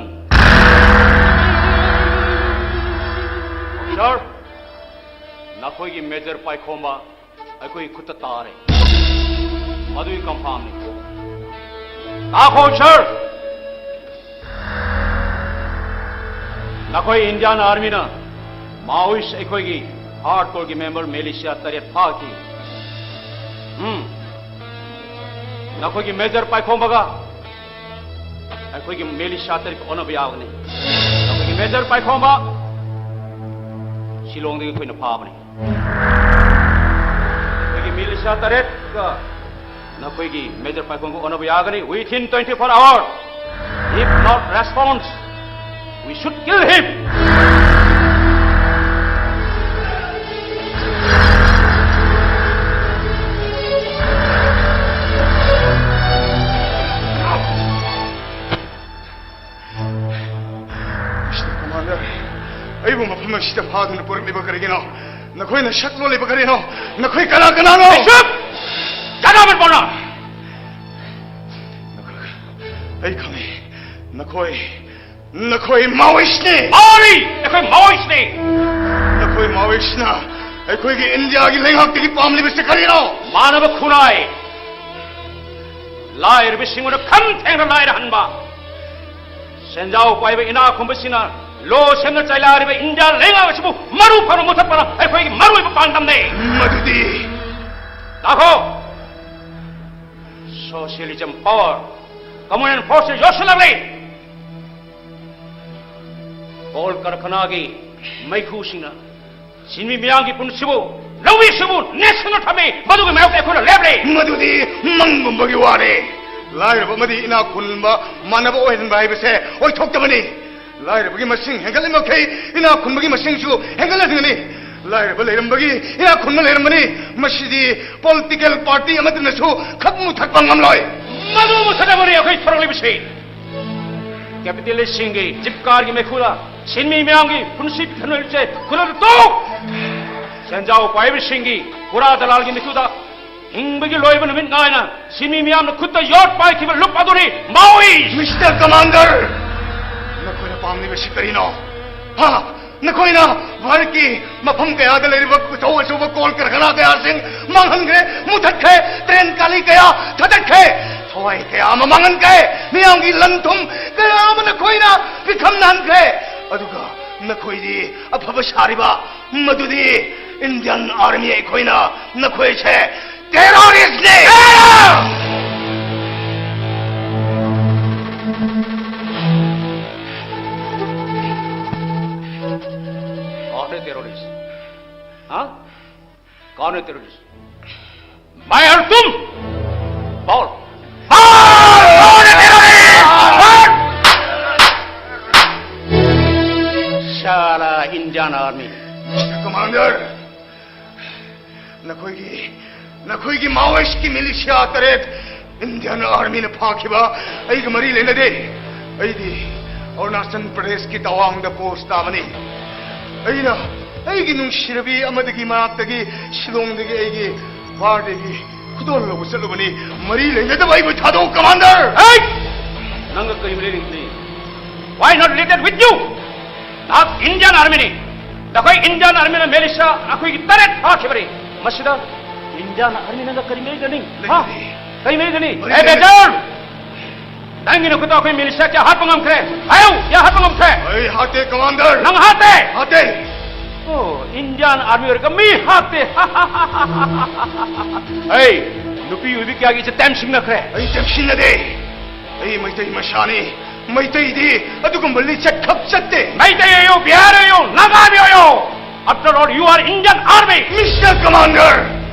Sir, ꯅꯈꯣꯏꯒꯤ Major ꯄꯥꯏꯈꯣꯝꯕ ꯑꯩꯈꯣꯏꯒꯤ ꯈꯨꯠꯇ ꯇꯥꯔꯦ꯫ ꯃꯗꯨꯒꯤ confirmꯅꯤ꯫ ꯇꯥꯈꯣ, sir꯫ ꯅꯈꯣꯏ Indian Armyꯅ Maoist ꯑꯩꯈꯣꯏꯒꯤ hardcoreꯒꯤ member militia ꯇꯔꯦꯠ ꯐꯥꯈꯤ꯫ ꯎꯝ꯫ ꯅꯈꯣꯏꯒꯤ Major ꯄꯥꯏꯈꯣꯝꯕꯒ ꯑꯩꯈꯣꯏꯒꯤ militia ꯇꯔꯦꯠꯀ ꯑꯣꯟꯅꯕ ꯌꯥꯒꯅꯤ꯫ ꯅꯈꯣꯏꯒꯤ Major ꯄꯥꯏꯈꯣꯝꯕ ꯁꯤꯂꯣꯡꯗꯒꯤ ꯑꯩꯈꯣꯏꯅ ꯐꯥꯕꯅꯤ꯫ ꯑꯩꯈꯣꯏꯒꯤ militia ꯇꯔꯦꯠꯀ ꯅꯈꯣꯏꯒꯤ Major ꯄꯥꯏꯈꯣꯝꯕ ꯑꯣꯟꯅꯕ ꯌꯥꯒꯅꯤ within twenty-four hours. If not response, we should kill him. Mister Commander, ꯑꯩꯕꯨ ꯃꯐꯝ ꯑꯁꯤꯗ ꯐꯥꯗꯨꯅ ꯄꯨꯔꯛꯂꯤꯕ ꯀꯔꯤꯒꯤꯅꯣ? ꯅꯈꯣꯏꯅ ꯁꯛ ꯂꯣꯜꯂꯤꯕ ꯀꯔꯤꯅꯣ? ꯅꯈꯣꯏ ꯀꯅꯥ ꯀꯅꯥꯅꯣ? ꯆꯨꯞ! Shut up and burn up! ꯑꯩ ꯈꯪꯉꯤ꯫ ꯅꯈꯣꯏ, ꯅꯈꯣꯏ Maoistꯅꯤ! ꯃꯥꯅꯤ! ꯑꯩꯈꯣꯏ Maoistꯅꯤ! ꯅꯈꯣꯏ Maoistꯅ ꯑꯩꯈꯣꯏꯒꯤ ꯏꯟꯗꯤꯌꯥꯒꯤ ꯂꯩꯉꯥꯛꯇꯒꯤ ꯄꯥꯝꯂꯤꯕꯁꯤ ꯀꯔꯤꯅꯣ? ꯃꯥꯅꯕ ꯈꯨꯟꯅꯥꯏ, ꯂꯥꯏꯔꯕꯁꯤꯡꯕꯨ ꯈꯝ ꯊꯦꯡꯅ ꯂꯥꯏꯔꯍꯟꯕ, ꯁꯦꯟꯖꯥꯎ ꯄꯥꯏꯕ ꯏꯅꯥꯛ ꯈꯨꯟꯕꯁꯤꯡꯅ ꯂꯣ ꯁꯦꯝꯅ ꯆꯩꯂꯥꯏꯔꯤꯕ ꯏꯟꯗꯤꯌꯥ ꯂꯩꯉꯥꯛ ꯑꯁꯤꯕꯨ ꯃꯔꯨ ꯐꯪꯅ ꯃꯨꯊꯠꯄꯅ ꯑꯩꯈꯣꯏꯒꯤ ꯃꯔꯨꯑꯣꯏꯕ ꯄꯥꯟꯗꯝꯅꯤ꯫ ꯃꯗꯨꯗꯤ ꯇꯥꯈꯣ! Socialism power, communal force ꯌꯧꯁꯤꯜꯂꯛꯂꯦ꯫ Coal ꯀꯔꯈꯅꯥꯒꯤ ꯃꯩꯈꯨꯁꯤꯡꯅ ꯁꯤꯟꯃꯤ ꯃꯤꯌꯥꯝꯒꯤ ꯄꯨꯟꯁꯤꯕꯨ, ꯂꯧꯃꯤꯁꯤꯡꯕꯨ ꯅꯦꯠꯁꯤꯟꯗꯨꯅ ꯊꯝꯃꯤ꯫ ꯃꯗꯨꯒꯤ ꯃꯥꯌꯣꯛꯇ ꯑꯩꯈꯣꯏꯅ ꯂꯦꯞꯂꯤ꯫ ꯃꯗꯨꯗꯤ ꯃꯪꯒꯨꯝꯕꯒꯤ ꯋꯥꯅꯤ꯫ ꯂꯥꯏꯔꯕ ꯑꯃꯗꯤ ꯏꯅꯥꯛ ꯈꯨꯟꯕ ꯃꯥꯟꯅꯕ ꯑꯣꯏꯍꯟꯕ ꯍꯥꯏꯕꯁꯦ ꯑꯣꯏꯊꯣꯛꯇꯕꯅꯤ꯫ ꯂꯥꯏꯔꯕꯒꯤ ꯃꯁꯤꯡ ꯍꯦꯟꯒꯠꯂꯤꯃꯈꯩ ꯏꯅꯥꯛ ꯈꯨꯟꯕꯒꯤ ꯃꯁꯤꯡꯁꯨ ꯍꯦꯟꯒꯠꯂꯛꯀꯅꯤ꯫ ꯂꯥꯏꯔꯕ ꯂꯩꯔꯝꯕꯒꯤ ꯏꯅꯥꯛ ꯈꯨꯟꯕ ꯂꯩꯔꯝꯕꯅꯤ꯫ ꯃꯁꯤꯗꯤ ꯄꯣꯂꯤꯇꯤꯀꯦꯜ ꯄꯥꯔꯇꯤ ꯑꯃꯠꯇꯅꯁꯨ ꯈꯛ ꯃꯨꯊꯠꯄ ꯉꯝꯂꯣꯏ꯫ ꯃꯗꯨ ꯃꯨꯊꯠꯅꯕꯅꯤ ꯑꯩꯈꯣꯏ ꯊꯣꯔꯛꯂꯤꯕꯁꯤ꯫ ꯀꯦꯄꯤꯇꯦꯂꯤꯁꯁꯤꯡꯒꯤ ꯖꯤꯞ ꯀꯥꯔꯒꯤ ꯃꯩꯈꯨꯗ ꯁꯤꯟꯃꯤ ꯃꯤꯌꯥꯝꯒꯤ ꯄꯨꯟꯁꯤ ꯄꯤꯛꯊꯟꯅꯔꯤꯕꯁꯦ ꯈꯨꯗꯛꯇ ꯇꯣꯛ! ꯁꯦꯟꯖꯥꯎ ꯄꯥꯏꯕꯁꯤꯡꯒꯤ ꯄꯨꯔꯥ ꯗꯂꯥꯜꯒꯤ ꯃꯩꯈꯨꯗ ꯍꯤꯡꯕꯒꯤ ꯂꯣꯏꯕ ꯅꯨꯃꯤꯠ ꯉꯥꯏꯅ ꯁꯤꯟꯃꯤ ꯃꯤꯌꯥꯝꯅ ꯈꯨꯠꯇ ꯌꯣꯠ ꯄꯥꯏꯈꯤꯕ ꯂꯨꯞ ꯑꯗꯨꯅꯤ ꯃꯥꯑꯣꯏꯁ! ꯃꯤꯁꯇꯔ ꯀꯃꯥꯟꯗꯔ, ꯅꯈꯣꯏꯅ ꯄꯥꯝꯂꯤꯕꯁꯤ ꯀꯔꯤꯅꯣ? ꯍꯥ? ꯅꯈꯣꯏꯅ ꯚꯥꯔꯠꯀꯤ ꯃꯐꯝ ꯀꯌꯥꯗ ꯂꯩꯔꯤꯕ ꯑꯆꯧ ꯑꯆꯧꯕ ꯀꯣꯜ ꯀꯔꯈꯅꯥ ꯀꯌꯥꯁꯤꯡ ꯃꯥꯡꯍꯟꯈ꯭ꯔꯦ, ꯃꯨꯊꯠꯈ꯭ꯔꯦ, ꯇ꯭ꯔꯦꯟ ꯀꯥꯂꯤ ꯀꯌꯥ ꯊꯥꯗꯠꯈ꯭ꯔꯦ, ꯊꯋꯥꯏ ꯀꯌꯥ ꯑꯃ ꯃꯥꯡꯍꯟꯈ꯭ꯔꯦ, ꯃꯤꯌꯥꯝꯒꯤ ꯂꯟ ꯊꯨꯝ ꯀꯌꯥ ꯑꯃ ꯅꯈꯣꯏꯅ ꯄꯤꯈꯝꯅꯍꯟꯈ꯭ꯔꯦ꯫ ꯑꯗꯨꯒ ꯅꯈꯣꯏꯗꯤ ꯑꯐꯕ ꯁꯥꯔꯤꯕ, ꯃꯗꯨꯗꯤ ꯏꯟꯗꯤꯌꯟ ꯑꯥꯔꯃꯤ ꯑꯩꯈꯣꯏꯅ ꯅꯈꯣꯏꯁꯦ ꯇꯦꯔꯣꯔꯤꯁꯅꯤ! कौन है टेररिस्ट? हाँ? कौन है टेररिस्ट? मैं और तुम? बोल। बोल, कौन है टेररिस्ट? बोल। साला इंडियन आर्मी। कमांडर, ꯅꯈꯣꯏꯒꯤ, ꯅꯈꯣꯏꯒꯤ ꯃꯥꯑꯣꯏꯁꯀꯤ ꯃꯤꯂꯤꯁꯤꯌꯥ ꯇꯔꯦꯠ ꯏꯟꯗꯤꯌꯟ ꯑꯥꯔꯃꯤꯅ ꯐꯥꯈꯤꯕ ꯑꯩꯒ ꯃꯔꯤ ꯂꯩꯅꯗꯦ꯫ ꯑꯩꯗꯤ ꯑꯔꯨꯅꯥꯆꯜ ꯄ꯭ꯔꯗꯦꯁꯀꯤ ꯇꯋꯥꯡꯗ ꯄꯣꯁ ꯇꯥꯕꯅꯤ꯫ ꯑꯩꯅ ꯑꯩꯒꯤ ꯅꯨꯡꯁꯤꯔꯕꯤ ꯑꯃꯗꯒꯤ ꯃꯅꯥꯛꯇꯒꯤ ꯁꯤꯂꯣꯡꯗꯒꯤ ꯑꯩꯒꯤ ꯕꯥꯔꯗꯦꯒꯤ ꯈꯨꯗꯣꯜ ꯂꯧꯕ ꯆꯠꯂꯨꯕꯅꯤ꯫ ꯃꯔꯤ ꯂꯩꯅꯗꯕ ꯑꯩꯕꯨ ꯊꯥꯗꯣꯛꯎ, ꯀꯃꯥꯟꯗꯔ! ꯍꯩ! ꯅꯪꯒ ꯀꯔꯤ ꯃꯔꯤ ꯂꯩꯅꯗꯦ? Why not related with you? ꯅꯍꯥꯛ ꯏꯟꯗꯤꯌꯟ ꯑꯥꯔꯃꯤꯅꯤ꯫ ꯅꯈꯣꯏ ꯏꯟꯗꯤꯌꯟ ꯑꯥꯔꯃꯤꯅ ꯃꯤꯂꯤꯁꯤꯌꯥ ꯑꯩꯈꯣꯏꯒꯤ ꯇꯔꯦꯠ ꯐꯥꯈꯤꯕꯅꯤ꯫ ꯃꯁꯤꯗ ꯏꯟꯗꯤꯌꯟ ꯑꯥꯔꯃꯤ ꯅꯪꯒ ꯀꯔꯤ ꯃꯔꯤ ꯂꯩꯅꯩ? ꯍꯥ? ꯂꯩꯅꯗꯦ꯫ ꯀꯔꯤ ꯃꯔꯤ ꯂꯩꯅꯩ? ꯃꯔꯤ ꯑꯦ, ꯂꯩꯅꯗꯦ꯫ ꯕꯦꯖꯔ! ꯅꯪꯒꯤ ꯅꯈꯨꯠꯇ ꯑꯩꯈꯣꯏ ꯃꯤꯂꯤꯁꯤꯌꯥ ꯀꯌꯥ ꯍꯥꯠꯄ ꯉꯝꯈ꯭ꯔꯦ? ꯍꯥꯏꯌꯨ, ꯀꯌꯥ ꯍꯥꯠꯄ ꯉꯝꯈ꯭ꯔꯦ? ꯑꯩ ꯍꯥꯠꯇꯦ, ꯀꯃꯥꯟꯗꯔ꯫ ꯅꯪ ꯍꯥꯠꯇꯦ? ꯍꯥꯠꯇꯦ꯫ ꯑꯣ, ꯏꯟꯗꯤꯌꯟ ꯑꯥꯔꯃꯤ ꯑꯣꯏꯔꯒ ꯃꯤ ꯍꯥꯠꯇꯦ꯫ ꯑꯩ ꯅꯨꯄꯤ ꯑꯣꯏꯕꯤ ꯀꯌꯥꯒꯤ ꯏꯆꯦ ꯇꯦꯝ ꯁꯤꯡꯅꯈ꯭ꯔꯦ꯫ ꯑꯩ ꯇꯦꯝ ꯁꯤꯡꯅꯗꯦ꯫ ꯑꯩ ꯃꯩꯇꯩ ꯃꯆꯥꯅꯤ꯫ ꯃꯩꯇꯩꯗꯤ ꯑꯗꯨꯒꯨꯝꯕ ꯂꯤꯆꯠ ꯈꯛ ꯆꯠꯇꯦ꯫ Meitei ꯑꯣꯏꯌꯨ, Bihar ꯑꯣꯏꯌꯨ, ꯅꯥꯒꯥꯃꯤ ꯑꯣꯏꯌꯨ, after all, you are Indian Army. Mister Commander,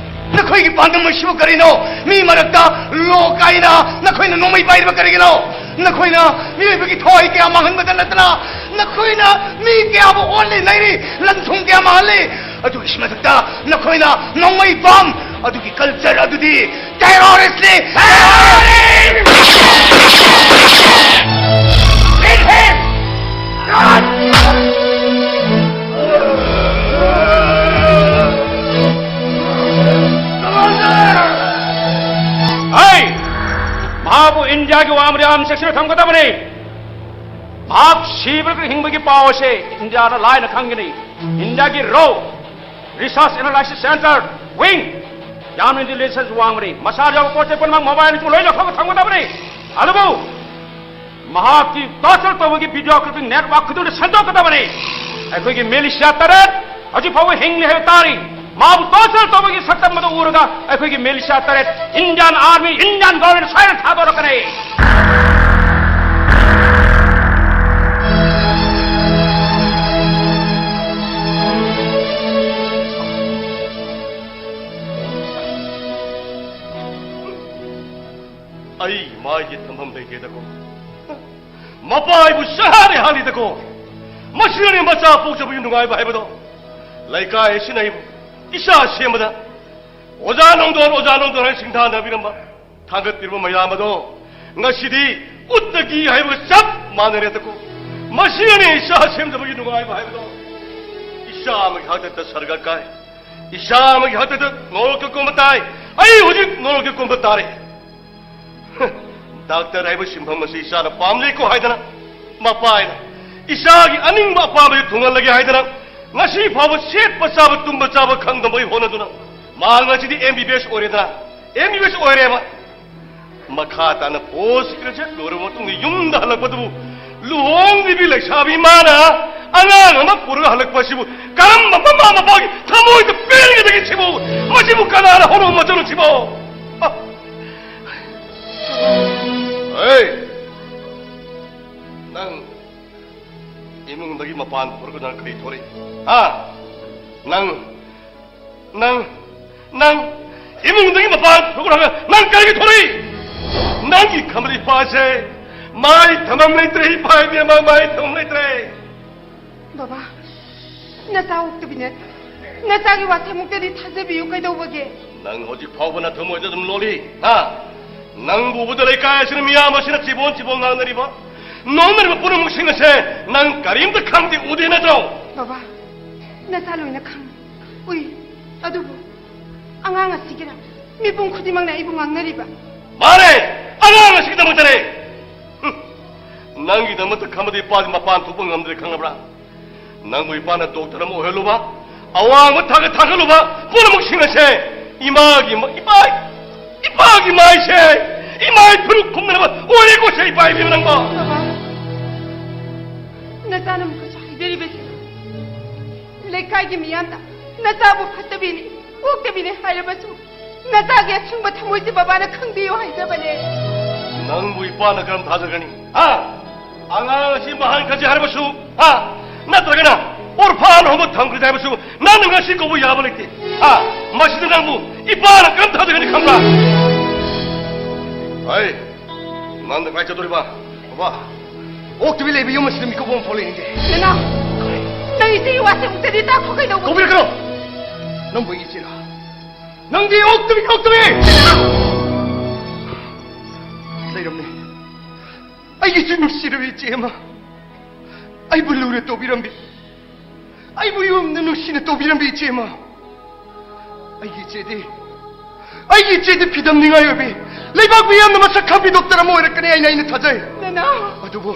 ꯅꯈꯣꯏꯒꯤ ꯄꯥꯟꯗꯝ ꯑꯁꯤꯕꯨ ꯀꯔꯤꯅꯣ? ꯃꯤ ꯃꯔꯛꯇ ꯂꯣ ꯀꯥꯏꯅ ꯅꯈꯣꯏꯅ ꯅꯣꯡꯃꯩ ꯄꯥꯏꯔꯤꯕ ꯀꯔꯤꯒꯤꯅꯣ? ꯅꯈꯣꯏꯅ ꯃꯤꯑꯣꯏꯕꯒꯤ ꯊꯋꯥꯏ ꯀꯌꯥ ꯃꯥꯡꯍꯟꯕꯗ ꯅꯠꯇꯅ, ꯅꯈꯣꯏꯅ ꯃꯤ ꯀꯌꯥꯕꯨ ꯑꯣꯠꯂꯤ ꯅꯩꯔꯤ, ꯂꯟ ꯊꯨꯝ ꯀꯌꯥ ꯃꯥꯡꯍꯜꯂꯤ꯫ ꯑꯗꯨꯒꯤ ꯃꯊꯛꯇ ꯅꯈꯣꯏꯅ ꯅꯣꯡꯃꯩ ꯕꯝ, ꯑꯗꯨꯒꯤ ꯀꯜꯆꯔ ꯑꯗꯨꯗꯤ ꯇꯦꯔꯣꯔꯤꯁ꯭ꯠꯅꯤ! ꯍꯩ! ꯃꯍꯥꯛꯄꯨ ꯏꯟꯗꯤꯌꯥꯒꯤ ꯋꯥꯡꯃꯗ ꯌꯥꯝ ꯆꯦꯛꯁꯤꯟꯅ ꯊꯝꯒꯗꯕꯅꯤ꯫ ꯃꯍꯥꯛ ꯁꯤꯕ ꯅꯠꯇ꯭ꯔꯒ ꯍꯤꯡꯕꯒꯤ ꯄꯥꯎ ꯑꯁꯤ ꯏꯟꯗꯤꯌꯥꯅ ꯂꯥꯏꯅ ꯈꯪꯒꯅꯤ꯫ ꯏꯟꯗꯤꯌꯥꯒꯤ ꯔꯣ, Research Analysis Center, Wing, ꯌꯥꯝꯅ ꯏꯟꯇꯦꯂꯤꯖꯦꯟꯁ ꯋꯥꯡꯕꯅꯤ꯫ ꯃꯁꯥꯗ ꯌꯥꯎꯕ ꯄꯣꯠ ꯆꯩ ꯄꯨꯝꯅꯃꯛ, ꯃꯣꯕꯥꯏꯜ ꯅꯆꯤꯡꯕ ꯂꯣꯏ ꯂꯧꯊꯣꯛꯑꯒ ꯊꯝꯒꯗꯕꯅꯤ꯫ ꯑꯗꯨꯕꯨ ꯃꯍꯥꯛꯀꯤ ꯇꯣꯔꯆꯔ ꯇꯧꯕꯒꯤ ꯚꯤꯗꯤꯑꯣ ꯀ꯭ꯂꯤꯞꯄꯤꯡ ꯅꯦꯠꯋꯥꯔꯛ ꯈꯨꯗꯤꯡꯗ ꯁꯟꯗꯣꯛꯀꯗꯕꯅꯤ꯫ ꯑꯩꯈꯣꯏꯒꯤ ꯃꯤꯂꯤꯁꯤꯌꯥ ꯇꯔꯦꯠ ꯍꯧꯖꯤꯛ ꯐꯥꯎꯕ ꯍꯤꯡꯂꯤ ꯍꯥꯏꯕ ꯇꯥꯔꯤ꯫ ꯃꯥꯕꯨ ꯇꯣꯔꯆꯔ ꯇꯧꯕꯒꯤ ꯁꯛꯇꯝ ꯑꯗꯨ ꯎꯔꯒ ꯑꯩꯈꯣꯏꯒꯤ ꯃꯤꯂꯤꯁꯤꯌꯥ ꯇꯔꯦꯠ, ꯏꯟꯗꯤꯌꯥꯟ ꯑꯥꯔꯃꯤ, ꯏꯟꯗꯤꯌꯥꯟ ꯒꯣꯔꯃꯦꯟ ꯁꯣꯏꯗꯅ ꯊꯥꯗꯣꯔꯛꯀꯅꯤ꯫ ꯑꯩ ꯃꯥꯏꯒꯤ ꯊꯝꯐꯝ ꯂꯩꯇꯦꯗꯀꯣ꯫ ꯃꯄꯥ ꯑꯩꯕꯨ ꯁꯍꯥꯔꯦ ꯍꯥꯜꯂꯤꯗꯀꯣ꯫ ꯃꯁꯤꯅꯅꯤ ꯃꯆꯥ ꯄꯣꯛꯆꯕꯒꯤ ꯅꯨꯡꯉꯥꯏꯕ ꯍꯥꯏꯕꯗꯣ꯫ ꯂꯩꯀꯥꯏ ꯑꯁꯤꯅ ꯑꯩꯕꯨ ꯏꯆꯥ ꯁꯦꯝꯕꯗ ꯑꯣꯖꯥ ꯅꯣꯡꯗꯣꯟ, ꯑꯣꯖꯥ ꯅꯣꯡꯗꯣꯟ ꯍꯥꯏꯅ ꯁꯤꯡꯊꯥꯅꯕꯤꯔꯝꯕ, ꯊꯥꯡꯒꯠꯄꯤꯔꯝꯕ ꯃꯌꯥꯝ ꯑꯗꯣ ꯉꯁꯤꯗꯤ ꯎꯠꯇꯒꯤ ꯍꯥꯏꯕꯒ ꯆꯞ ꯃꯥꯟꯅꯔꯦꯗꯀꯣ꯫ ꯃꯁꯤꯅꯅꯤ ꯏꯆꯥ ꯁꯦꯝꯖꯕꯒꯤ ꯅꯨꯡꯉꯥꯏꯕ ꯍꯥꯏꯕꯗꯣ꯫ ꯏꯆꯥ ꯑꯃꯒꯤ ꯍꯥꯛꯇꯛꯇ ꯁꯔꯒ ꯀꯥꯏ, ꯏꯆꯥ ꯑꯃꯒꯤ ꯍꯥꯛꯇꯛꯇ ꯅꯣꯔꯣꯛꯇ ꯀꯨꯝꯕ ꯇꯥꯏ꯫ ꯑꯩ ꯍꯧꯖꯤꯛ ꯅꯣꯔꯣꯛꯇ ꯀꯨꯝꯕ ꯇꯥꯔꯦ꯫ ꯗꯥꯛꯇꯔ ꯍꯥꯏꯕ ꯁꯤꯟꯐꯝ ꯑꯁꯤ ꯏꯆꯥꯅ ꯄꯥꯝꯖꯩꯀꯣ ꯍꯥꯏꯗꯅ, ꯃꯄꯥ ꯍꯥꯏꯅ ꯏꯆꯥꯒꯤ ꯑꯅꯤꯡꯕ ꯑꯄꯥꯝꯕꯁꯤ ꯊꯨꯡꯍꯜꯂꯒꯦ ꯍꯥꯏꯗꯅ, ꯉꯁꯤ ꯐꯥꯎꯕ ꯁꯦꯠꯄ ꯆꯥꯕ, ꯇꯨꯝꯕ ꯆꯥꯕ ꯈꯪꯗꯕꯒꯤ ꯍꯣꯠꯅꯗꯨꯅ, ꯃꯍꯥꯛ ꯉꯁꯤꯗꯤ ꯑꯦꯝ ꯕꯤ ꯕꯤ ꯑꯦꯁ ꯑꯣꯏꯔꯦꯗꯅ, ꯑꯦꯝ ꯕꯤ ꯕꯤ ꯑꯦꯁ ꯑꯣꯏꯔꯦꯕ꯫ ꯃꯈꯥ ꯇꯥꯅ ꯄꯣꯁ ꯒ꯭ꯔꯦꯖꯨꯑꯦꯠ ꯂꯣꯏꯔꯕ ꯃꯇꯨꯡꯗ ꯌꯨꯝꯗ ꯍꯜꯂꯛꯄꯗꯨꯕꯨ, ꯂꯨꯍꯣꯡꯗ꯭ꯔꯤꯕꯤ ꯂꯩꯁꯥꯕꯤ ꯃꯥꯅ ꯑꯉꯥꯡ ꯑꯃ ꯄꯨꯔꯒ ꯍꯜꯂꯛꯄ ꯑꯁꯤꯕꯨ ꯀꯔꯝꯕ ꯃꯃꯥ ꯃꯄꯥꯒꯤ ꯊꯃꯣꯏꯗ ꯄꯦꯟꯒꯗꯒꯦ ꯁꯤꯕꯨ? ꯃꯁꯤꯕꯨ ꯀꯅꯥꯅ ꯍꯧꯔꯝꯕ ꯃꯆꯥꯅꯣ ꯁꯤꯕꯣ? ꯑ! ꯍꯩ! ꯅꯪ ꯏꯃꯨꯡꯗꯒꯤ ꯃꯄꯥꯟ ꯊꯣꯛꯂꯒ ꯅꯪ ꯀꯔꯤ ꯊꯣꯛꯂꯛꯏ? ꯍꯥ? ꯅꯪ, ꯅꯪ, ꯅꯪ ꯏꯃꯨꯡꯗꯒꯤ ꯃꯄꯥꯟ ꯊꯣꯛꯂꯒ ꯅꯪ ꯀꯔꯤꯒꯤ ꯊꯣꯛꯂꯛꯏ? ꯅꯪꯒꯤ ꯈꯝꯕ ꯏꯄꯥꯁꯦ ꯃꯥꯏ ꯊꯝꯐꯝ ꯂꯩꯇ꯭ꯔꯦ, ꯏꯄꯥ ꯏꯕꯦꯝꯃ, ꯃꯥꯏ ꯊꯝꯐꯝ ꯂꯩꯇ꯭ꯔꯦ꯫ ꯕꯕꯥ, ꯅꯆꯥ ꯑꯣꯛꯇꯕꯤ ꯅꯠꯇꯦ꯫ ꯅꯆꯥꯒꯤ ꯋꯥꯁꯦꯃꯨꯛꯇꯗꯤ ꯊꯥꯖꯕꯤꯌꯨ, ꯀꯩꯗꯧꯕꯒꯦ? ꯅꯪ ꯍꯧꯖꯤꯛ ꯐꯥꯎꯕ ꯅꯊꯃꯣꯏꯗ ꯑꯗꯨꯝ ꯂꯣꯜꯂꯤ, ꯍꯥ? ꯅꯪꯕꯨ ꯎꯕꯗ ꯂꯩꯀꯥꯏ ꯑꯁꯤꯅ ꯃꯤꯌꯥꯝ ꯑꯁꯤꯅ ꯆꯤꯕꯣꯟ ꯆꯤꯕꯣꯟ ꯉꯥꯡꯅꯔꯤꯕ, ꯅꯣꯛꯅꯔꯤꯕ ꯄꯨꯝꯅꯃꯛꯁꯤꯡ ꯑꯁꯦ ꯅꯪ ꯀꯔꯤꯝꯇ ꯈꯪꯗꯦ, ꯎꯗꯦ ꯅꯠꯇ꯭ꯔꯣ? ꯕꯕꯥ, ꯅꯆꯥ ꯂꯣꯏꯅ ꯈꯪꯏ, ꯎꯏ꯫ ꯑꯗꯨꯕꯨ ꯑꯉꯥꯡ ꯑꯁꯤꯒꯤꯔ ꯃꯤꯄꯨꯝ ꯈꯨꯗꯤꯡꯃꯛꯅ ꯑꯩꯕꯨ ꯉꯥꯡꯅꯔꯤꯕ? ꯃꯥꯅꯦ, ꯑꯉꯥꯡ ꯑꯁꯤꯒꯤꯗꯃꯛꯇꯅꯦ꯫ ꯍꯨꯝ, ꯅꯪꯒꯤꯗꯃꯛꯇ ꯈꯝꯕꯗꯤ ꯏꯄꯥꯗꯤ ꯃꯄꯥꯟ ꯊꯣꯛꯄ ꯉꯝꯗ꯭ꯔꯦ, ꯈꯪꯉꯕ꯭ꯔꯥ? ꯅꯪꯕꯨ ꯏꯄꯥꯅ ꯗꯣꯛꯇꯔ ꯑꯃ ꯑꯣꯏꯍꯜꯂꯨꯕ, ꯑꯋꯥꯡꯕ ꯊꯥꯛꯇ ꯊꯥꯒꯠꯂꯨꯕ ꯄꯨꯝꯅꯃꯛꯁꯤꯡ ꯑꯁꯦ ꯏꯃꯥꯒꯤ ꯃ-, ꯏꯄꯥ, ꯏꯄꯥꯒꯤ ꯃꯥꯏꯁꯦ, ꯏꯃꯥꯒꯤ ꯐꯨꯔꯨꯞ ꯈꯨꯝꯅꯅꯕ ꯑꯣꯏꯔꯦꯀꯣ ꯁꯦ, ꯏꯄꯥ ꯏꯕꯦꯝꯃ ꯅꯪꯕꯣ꯫ ꯕꯕꯥ, ꯅꯆꯥꯅ ꯑꯃꯨꯛꯀꯁꯨ ꯍꯥꯏꯖꯔꯤꯕꯁꯤ, ꯂꯩꯀꯥꯏꯒꯤ ꯃꯤꯌꯥꯝꯅ ꯅꯆꯥꯕꯨ ꯐꯠꯇꯕꯤꯅꯤ, ꯑꯣꯛꯇꯕꯤꯅꯤ ꯍꯥꯏꯔꯕꯁꯨ, ꯅꯆꯥꯒꯤ ꯑꯁꯦꯡꯕ ꯊꯃꯣꯏꯁꯦ ꯕꯕꯥꯅ ꯈꯪꯕꯤꯌꯨ ꯍꯥꯏꯖꯕꯅꯦ꯫ ꯅꯪꯕꯨ ꯏꯄꯥꯅ ꯀꯔꯝ ꯊꯥꯖꯒꯅꯤ? ꯍꯥ? ꯑꯉꯥꯡ ꯑꯁꯤ ꯃꯍꯥꯟ ꯈꯟꯁꯦ ꯍꯥꯏꯔꯕꯁꯨ, ꯍꯥ? ꯅꯠꯇ꯭ꯔꯒꯅ ꯑꯣꯔꯐꯥꯟ ꯍꯣꯝꯗ ꯊꯝꯈ꯭ꯔꯁꯦ ꯍꯥꯏꯕꯁꯨ ꯅꯪꯅ ꯉꯁꯤ ꯀꯧꯕ ꯌꯥꯕ ꯂꯩꯇꯦ꯫ ꯍꯥ? ꯃꯁꯤꯗ ꯅꯪꯕꯨ ꯏꯄꯥꯅ ꯀꯔꯝ ꯊꯥꯖꯒꯅꯤ ꯈꯪꯕ꯭ꯔꯥ? ꯍꯩ, ꯅꯪꯅ ꯀꯃꯥꯏ ꯆꯠꯇꯣꯔꯤꯕ? ꯕꯕꯥ, ꯑꯣꯛꯇꯕꯤ ꯂꯩꯕ ꯌꯨꯝ ꯑꯁꯤꯗ ꯃꯤꯀꯨꯞ ꯑꯃ ꯐꯥꯎ ꯂꯩꯅꯤꯡꯗꯦ꯫ ꯅꯅꯥꯎ, ꯅꯪ ꯏꯆꯦꯒꯤ ꯋꯥꯁꯦ ꯑꯃꯨꯛꯇꯗꯤ ꯇꯥꯈꯣ, ꯀꯩꯗꯧꯕꯒꯤ? ꯀꯧꯕꯤꯔꯛꯀꯅꯨ! ꯅꯪꯕꯨ ꯑꯩꯒꯤ ꯏꯆꯦꯔꯣ? ꯅꯪꯗꯤ ꯑꯣꯛꯇꯕꯤ, ꯑꯣꯛꯇꯕꯤ! ꯂꯩꯔꯝꯃꯤ꯫ ꯑꯩꯒꯤꯁꯨ ꯅꯨꯡꯁꯤꯔꯕ ꯏꯆꯦ ꯑꯃ꯫ ꯑꯩꯕꯨ ꯂꯨꯅ ꯇꯧꯕꯤꯔꯝꯕꯤ꯫ ꯑꯩꯕꯨ ꯌꯨꯝꯗ ꯅꯨꯡꯁꯤꯅ ꯇꯧꯕꯤꯔꯝꯕꯤ ꯏꯆꯦ ꯑꯃ꯫ ꯑꯩꯒꯤ ꯏꯆꯦꯗꯤ, ꯑꯩꯒꯤ ꯏꯆꯦꯗꯤ ꯐꯤꯗꯝꯅꯤꯡꯉꯥꯏ ꯑꯣꯏꯕꯤ, ꯂꯩꯕꯥꯛ ꯃꯤꯌꯥꯝꯅ ꯃꯁꯛ ꯈꯪꯕꯤ ꯗꯣꯛꯇꯔ ꯑꯃ ꯑꯣꯏꯔꯛꯀꯅꯤ ꯍꯥꯏꯅ ꯑꯩꯅ ꯊꯥꯖꯩ꯫ ꯅꯅꯥꯎ! ꯑꯗꯨꯕꯨ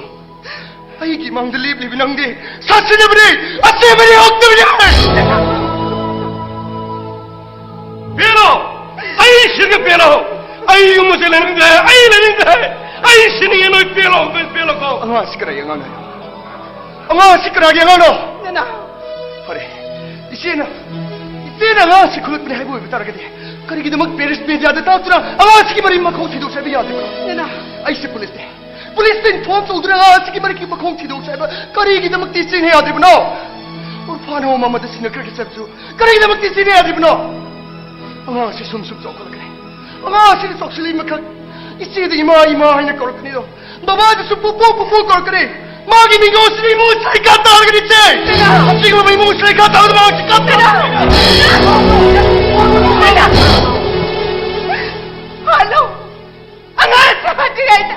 ꯑꯩꯒꯤ ꯃꯥꯡꯗ ꯂꯦꯞꯂꯤꯕꯤ ꯅꯪꯗꯤ ꯁꯥꯊꯤꯅꯕꯅꯤ, ꯑꯁꯤꯕꯅꯤ, ꯍꯧꯇꯕꯅꯤ! ꯄꯦꯜꯂꯣ! ꯑꯩ ꯁꯤꯒ ꯄꯦꯜꯂꯣ! ꯑꯩ ꯌꯨꯝ ꯑꯁꯤ ꯂꯩꯅꯤꯡꯗ꯭ꯔꯦ! ꯑꯩ ꯂꯩꯅꯤꯡꯗ꯭ꯔꯦ! ꯑꯩ ꯁꯤꯅꯤꯡꯉꯦ! ꯅꯣꯏ ꯄꯦꯜꯂꯣ! ꯅꯣꯏ ꯄꯦꯜꯂꯣꯀꯣ! ꯑꯉꯥꯡ ꯑꯁꯤ ꯀꯅꯥꯒꯤ ꯑꯉꯥꯡꯅꯣ? ꯑꯉꯥꯡ ꯑꯁꯤ ꯀꯅꯥꯒꯤ ꯑꯉꯥꯡꯅꯣ? ꯅꯅꯥꯎ! ꯐꯔꯦ, ꯏꯆꯦꯅ, ꯏꯆꯦꯅ ꯑꯉꯥꯡ ꯑꯁꯤ ꯈꯨꯂꯛꯄꯅꯤ ꯍꯥꯏꯕ ꯑꯣꯏꯕ ꯇꯥꯔꯒꯗꯤ, ꯀꯔꯤꯒꯤꯗꯃꯛ ꯄꯦꯔꯤꯁ ꯃꯦꯗꯤꯌꯥꯗ ꯇꯥꯛꯇꯨꯅ ꯑꯉꯥꯡ ꯑꯁꯤꯒꯤ ꯃꯔꯤ ꯃꯈꯧ ꯊꯤꯗꯣꯛꯁꯦ ꯍꯥꯏꯕ ꯌꯥꯗꯕ꯭ꯔꯣ? ꯅꯅꯥꯎ! ꯑꯩꯁꯦ ꯄꯨꯂꯤꯁꯅꯦ꯫ ꯄꯨꯂꯤꯁꯇ ꯏꯟꯐꯣꯔꯝ ꯇꯧꯗꯨꯅ ꯑꯉꯥꯡ ꯑꯁꯤꯒꯤ ꯃꯔꯤꯛꯀꯤ ꯃꯈꯣꯡ ꯊꯤꯗꯣꯛꯁꯦ ꯍꯥꯏꯕ ꯀꯔꯤꯒꯤꯗꯃꯛꯇ ꯏꯆꯦꯅ ꯌꯥꯗ꯭ꯔꯤꯕꯅꯣ? ꯑꯣꯔꯐꯥꯟ ꯍꯣꯝ ꯑꯃꯗ ꯁꯤꯟꯅꯈ꯭ꯔꯒꯦ ꯍꯥꯏꯕꯁꯨ ꯀꯔꯤꯒꯤꯗꯃꯛꯇ ꯏꯆꯦꯅ ꯌꯥꯗ꯭ꯔꯤꯕꯅꯣ? ꯑꯉꯥꯡ ꯑꯁꯤ ꯁꯨꯝ ꯁꯨꯝ ꯆꯥꯎꯈꯠꯂꯛꯀꯅꯤ꯫ ꯑꯉꯥꯡ ꯑꯁꯤꯅ ꯆꯥꯎꯁꯤꯜꯂꯛꯏ ꯃꯈꯛ ꯏꯆꯦꯗ ꯏꯃꯥ, ꯏꯃꯥ ꯍꯥꯏꯅ ꯀꯧꯔꯛꯀꯅꯤꯗꯣ꯫ ꯕꯕꯥꯗꯨꯁꯨ ꯄꯨꯄꯨ, ꯄꯨꯄꯨ ꯀꯧꯔꯛꯀꯅꯤ꯫ ꯃꯥꯒꯤ ꯃꯤꯡꯒꯧꯁꯤꯗꯤ ꯏꯃꯨꯡ ꯁꯥꯏꯀꯥ ꯇꯥꯔꯒꯅꯤ ꯏꯆꯦ꯫ ꯑꯁꯤꯒꯨꯝꯕ ꯏꯃꯨꯡ ꯁꯥꯏꯀꯥ ꯇꯥꯕꯗ ꯃꯥ ꯍꯧꯖꯤꯛ ꯀꯞꯇꯅ꯫ ꯍꯜꯂꯣ꯫ ꯑꯉꯥꯡ ꯆꯥꯗ꯭ꯔꯤꯉꯩꯗ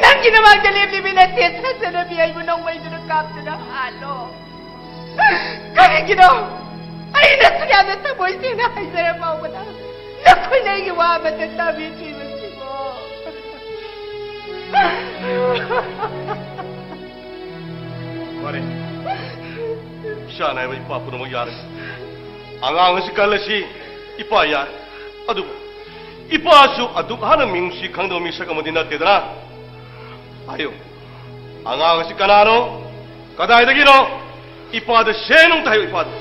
ꯅꯪꯒꯤ ꯅꯃꯥꯡꯗ ꯂꯦꯞꯂꯤꯕꯤ ꯅꯠꯇꯦ, ꯁꯟꯖꯅꯕꯤ ꯑꯩꯕꯨ ꯅꯣꯡꯃꯩꯗꯨꯅ ꯀꯥꯞꯇꯨꯅ ꯍꯥꯜꯂꯣ꯫ ꯀꯔꯤꯒꯤꯅꯣ? ꯑꯩꯅꯁꯨ ꯌꯥꯝꯅ ꯊꯃꯣꯏ ꯁꯦꯡꯅ ꯍꯥꯏꯖꯔ ꯐꯥꯎꯕꯗ ꯅꯈꯣꯏꯅ ꯑꯩꯒꯤ ꯋꯥ ꯑꯃꯠꯇ ꯇꯥꯕꯤꯗ꯭ꯔꯤꯕꯁꯤꯕꯣ꯫ ꯐꯔꯦ꯫ ꯏꯆꯥ ꯅꯥꯏꯕ ꯏꯄꯥ ꯄꯨꯝꯅꯃꯛ ꯌꯥꯔꯦ꯫ ꯑꯉꯥꯡ ꯑꯁꯤ ꯀꯜꯂꯁꯤ ꯏꯄꯥ ꯌꯥꯔꯦ꯫ ꯑꯗꯨꯕꯨ ꯏꯄꯥꯁꯨ ꯑꯗꯨꯛ ꯍꯥꯟꯅ ꯃꯤꯅꯨꯡꯁꯤ ꯈꯪꯗꯕ ꯃꯤꯁꯛ ꯑꯃꯗꯤ ꯅꯠꯇꯦꯗꯅ꯫ ꯍꯥꯏꯌꯨ, ꯑꯉꯥꯡ ꯑꯁꯤ ꯀꯅꯥꯅꯣ? ꯀꯗꯥꯏꯗꯒꯤꯅꯣ? ꯏꯄꯥꯗ ꯁꯦꯡꯅ ꯑꯝꯇ ꯍꯥꯏꯌꯨ, ꯏꯄꯥꯗ꯫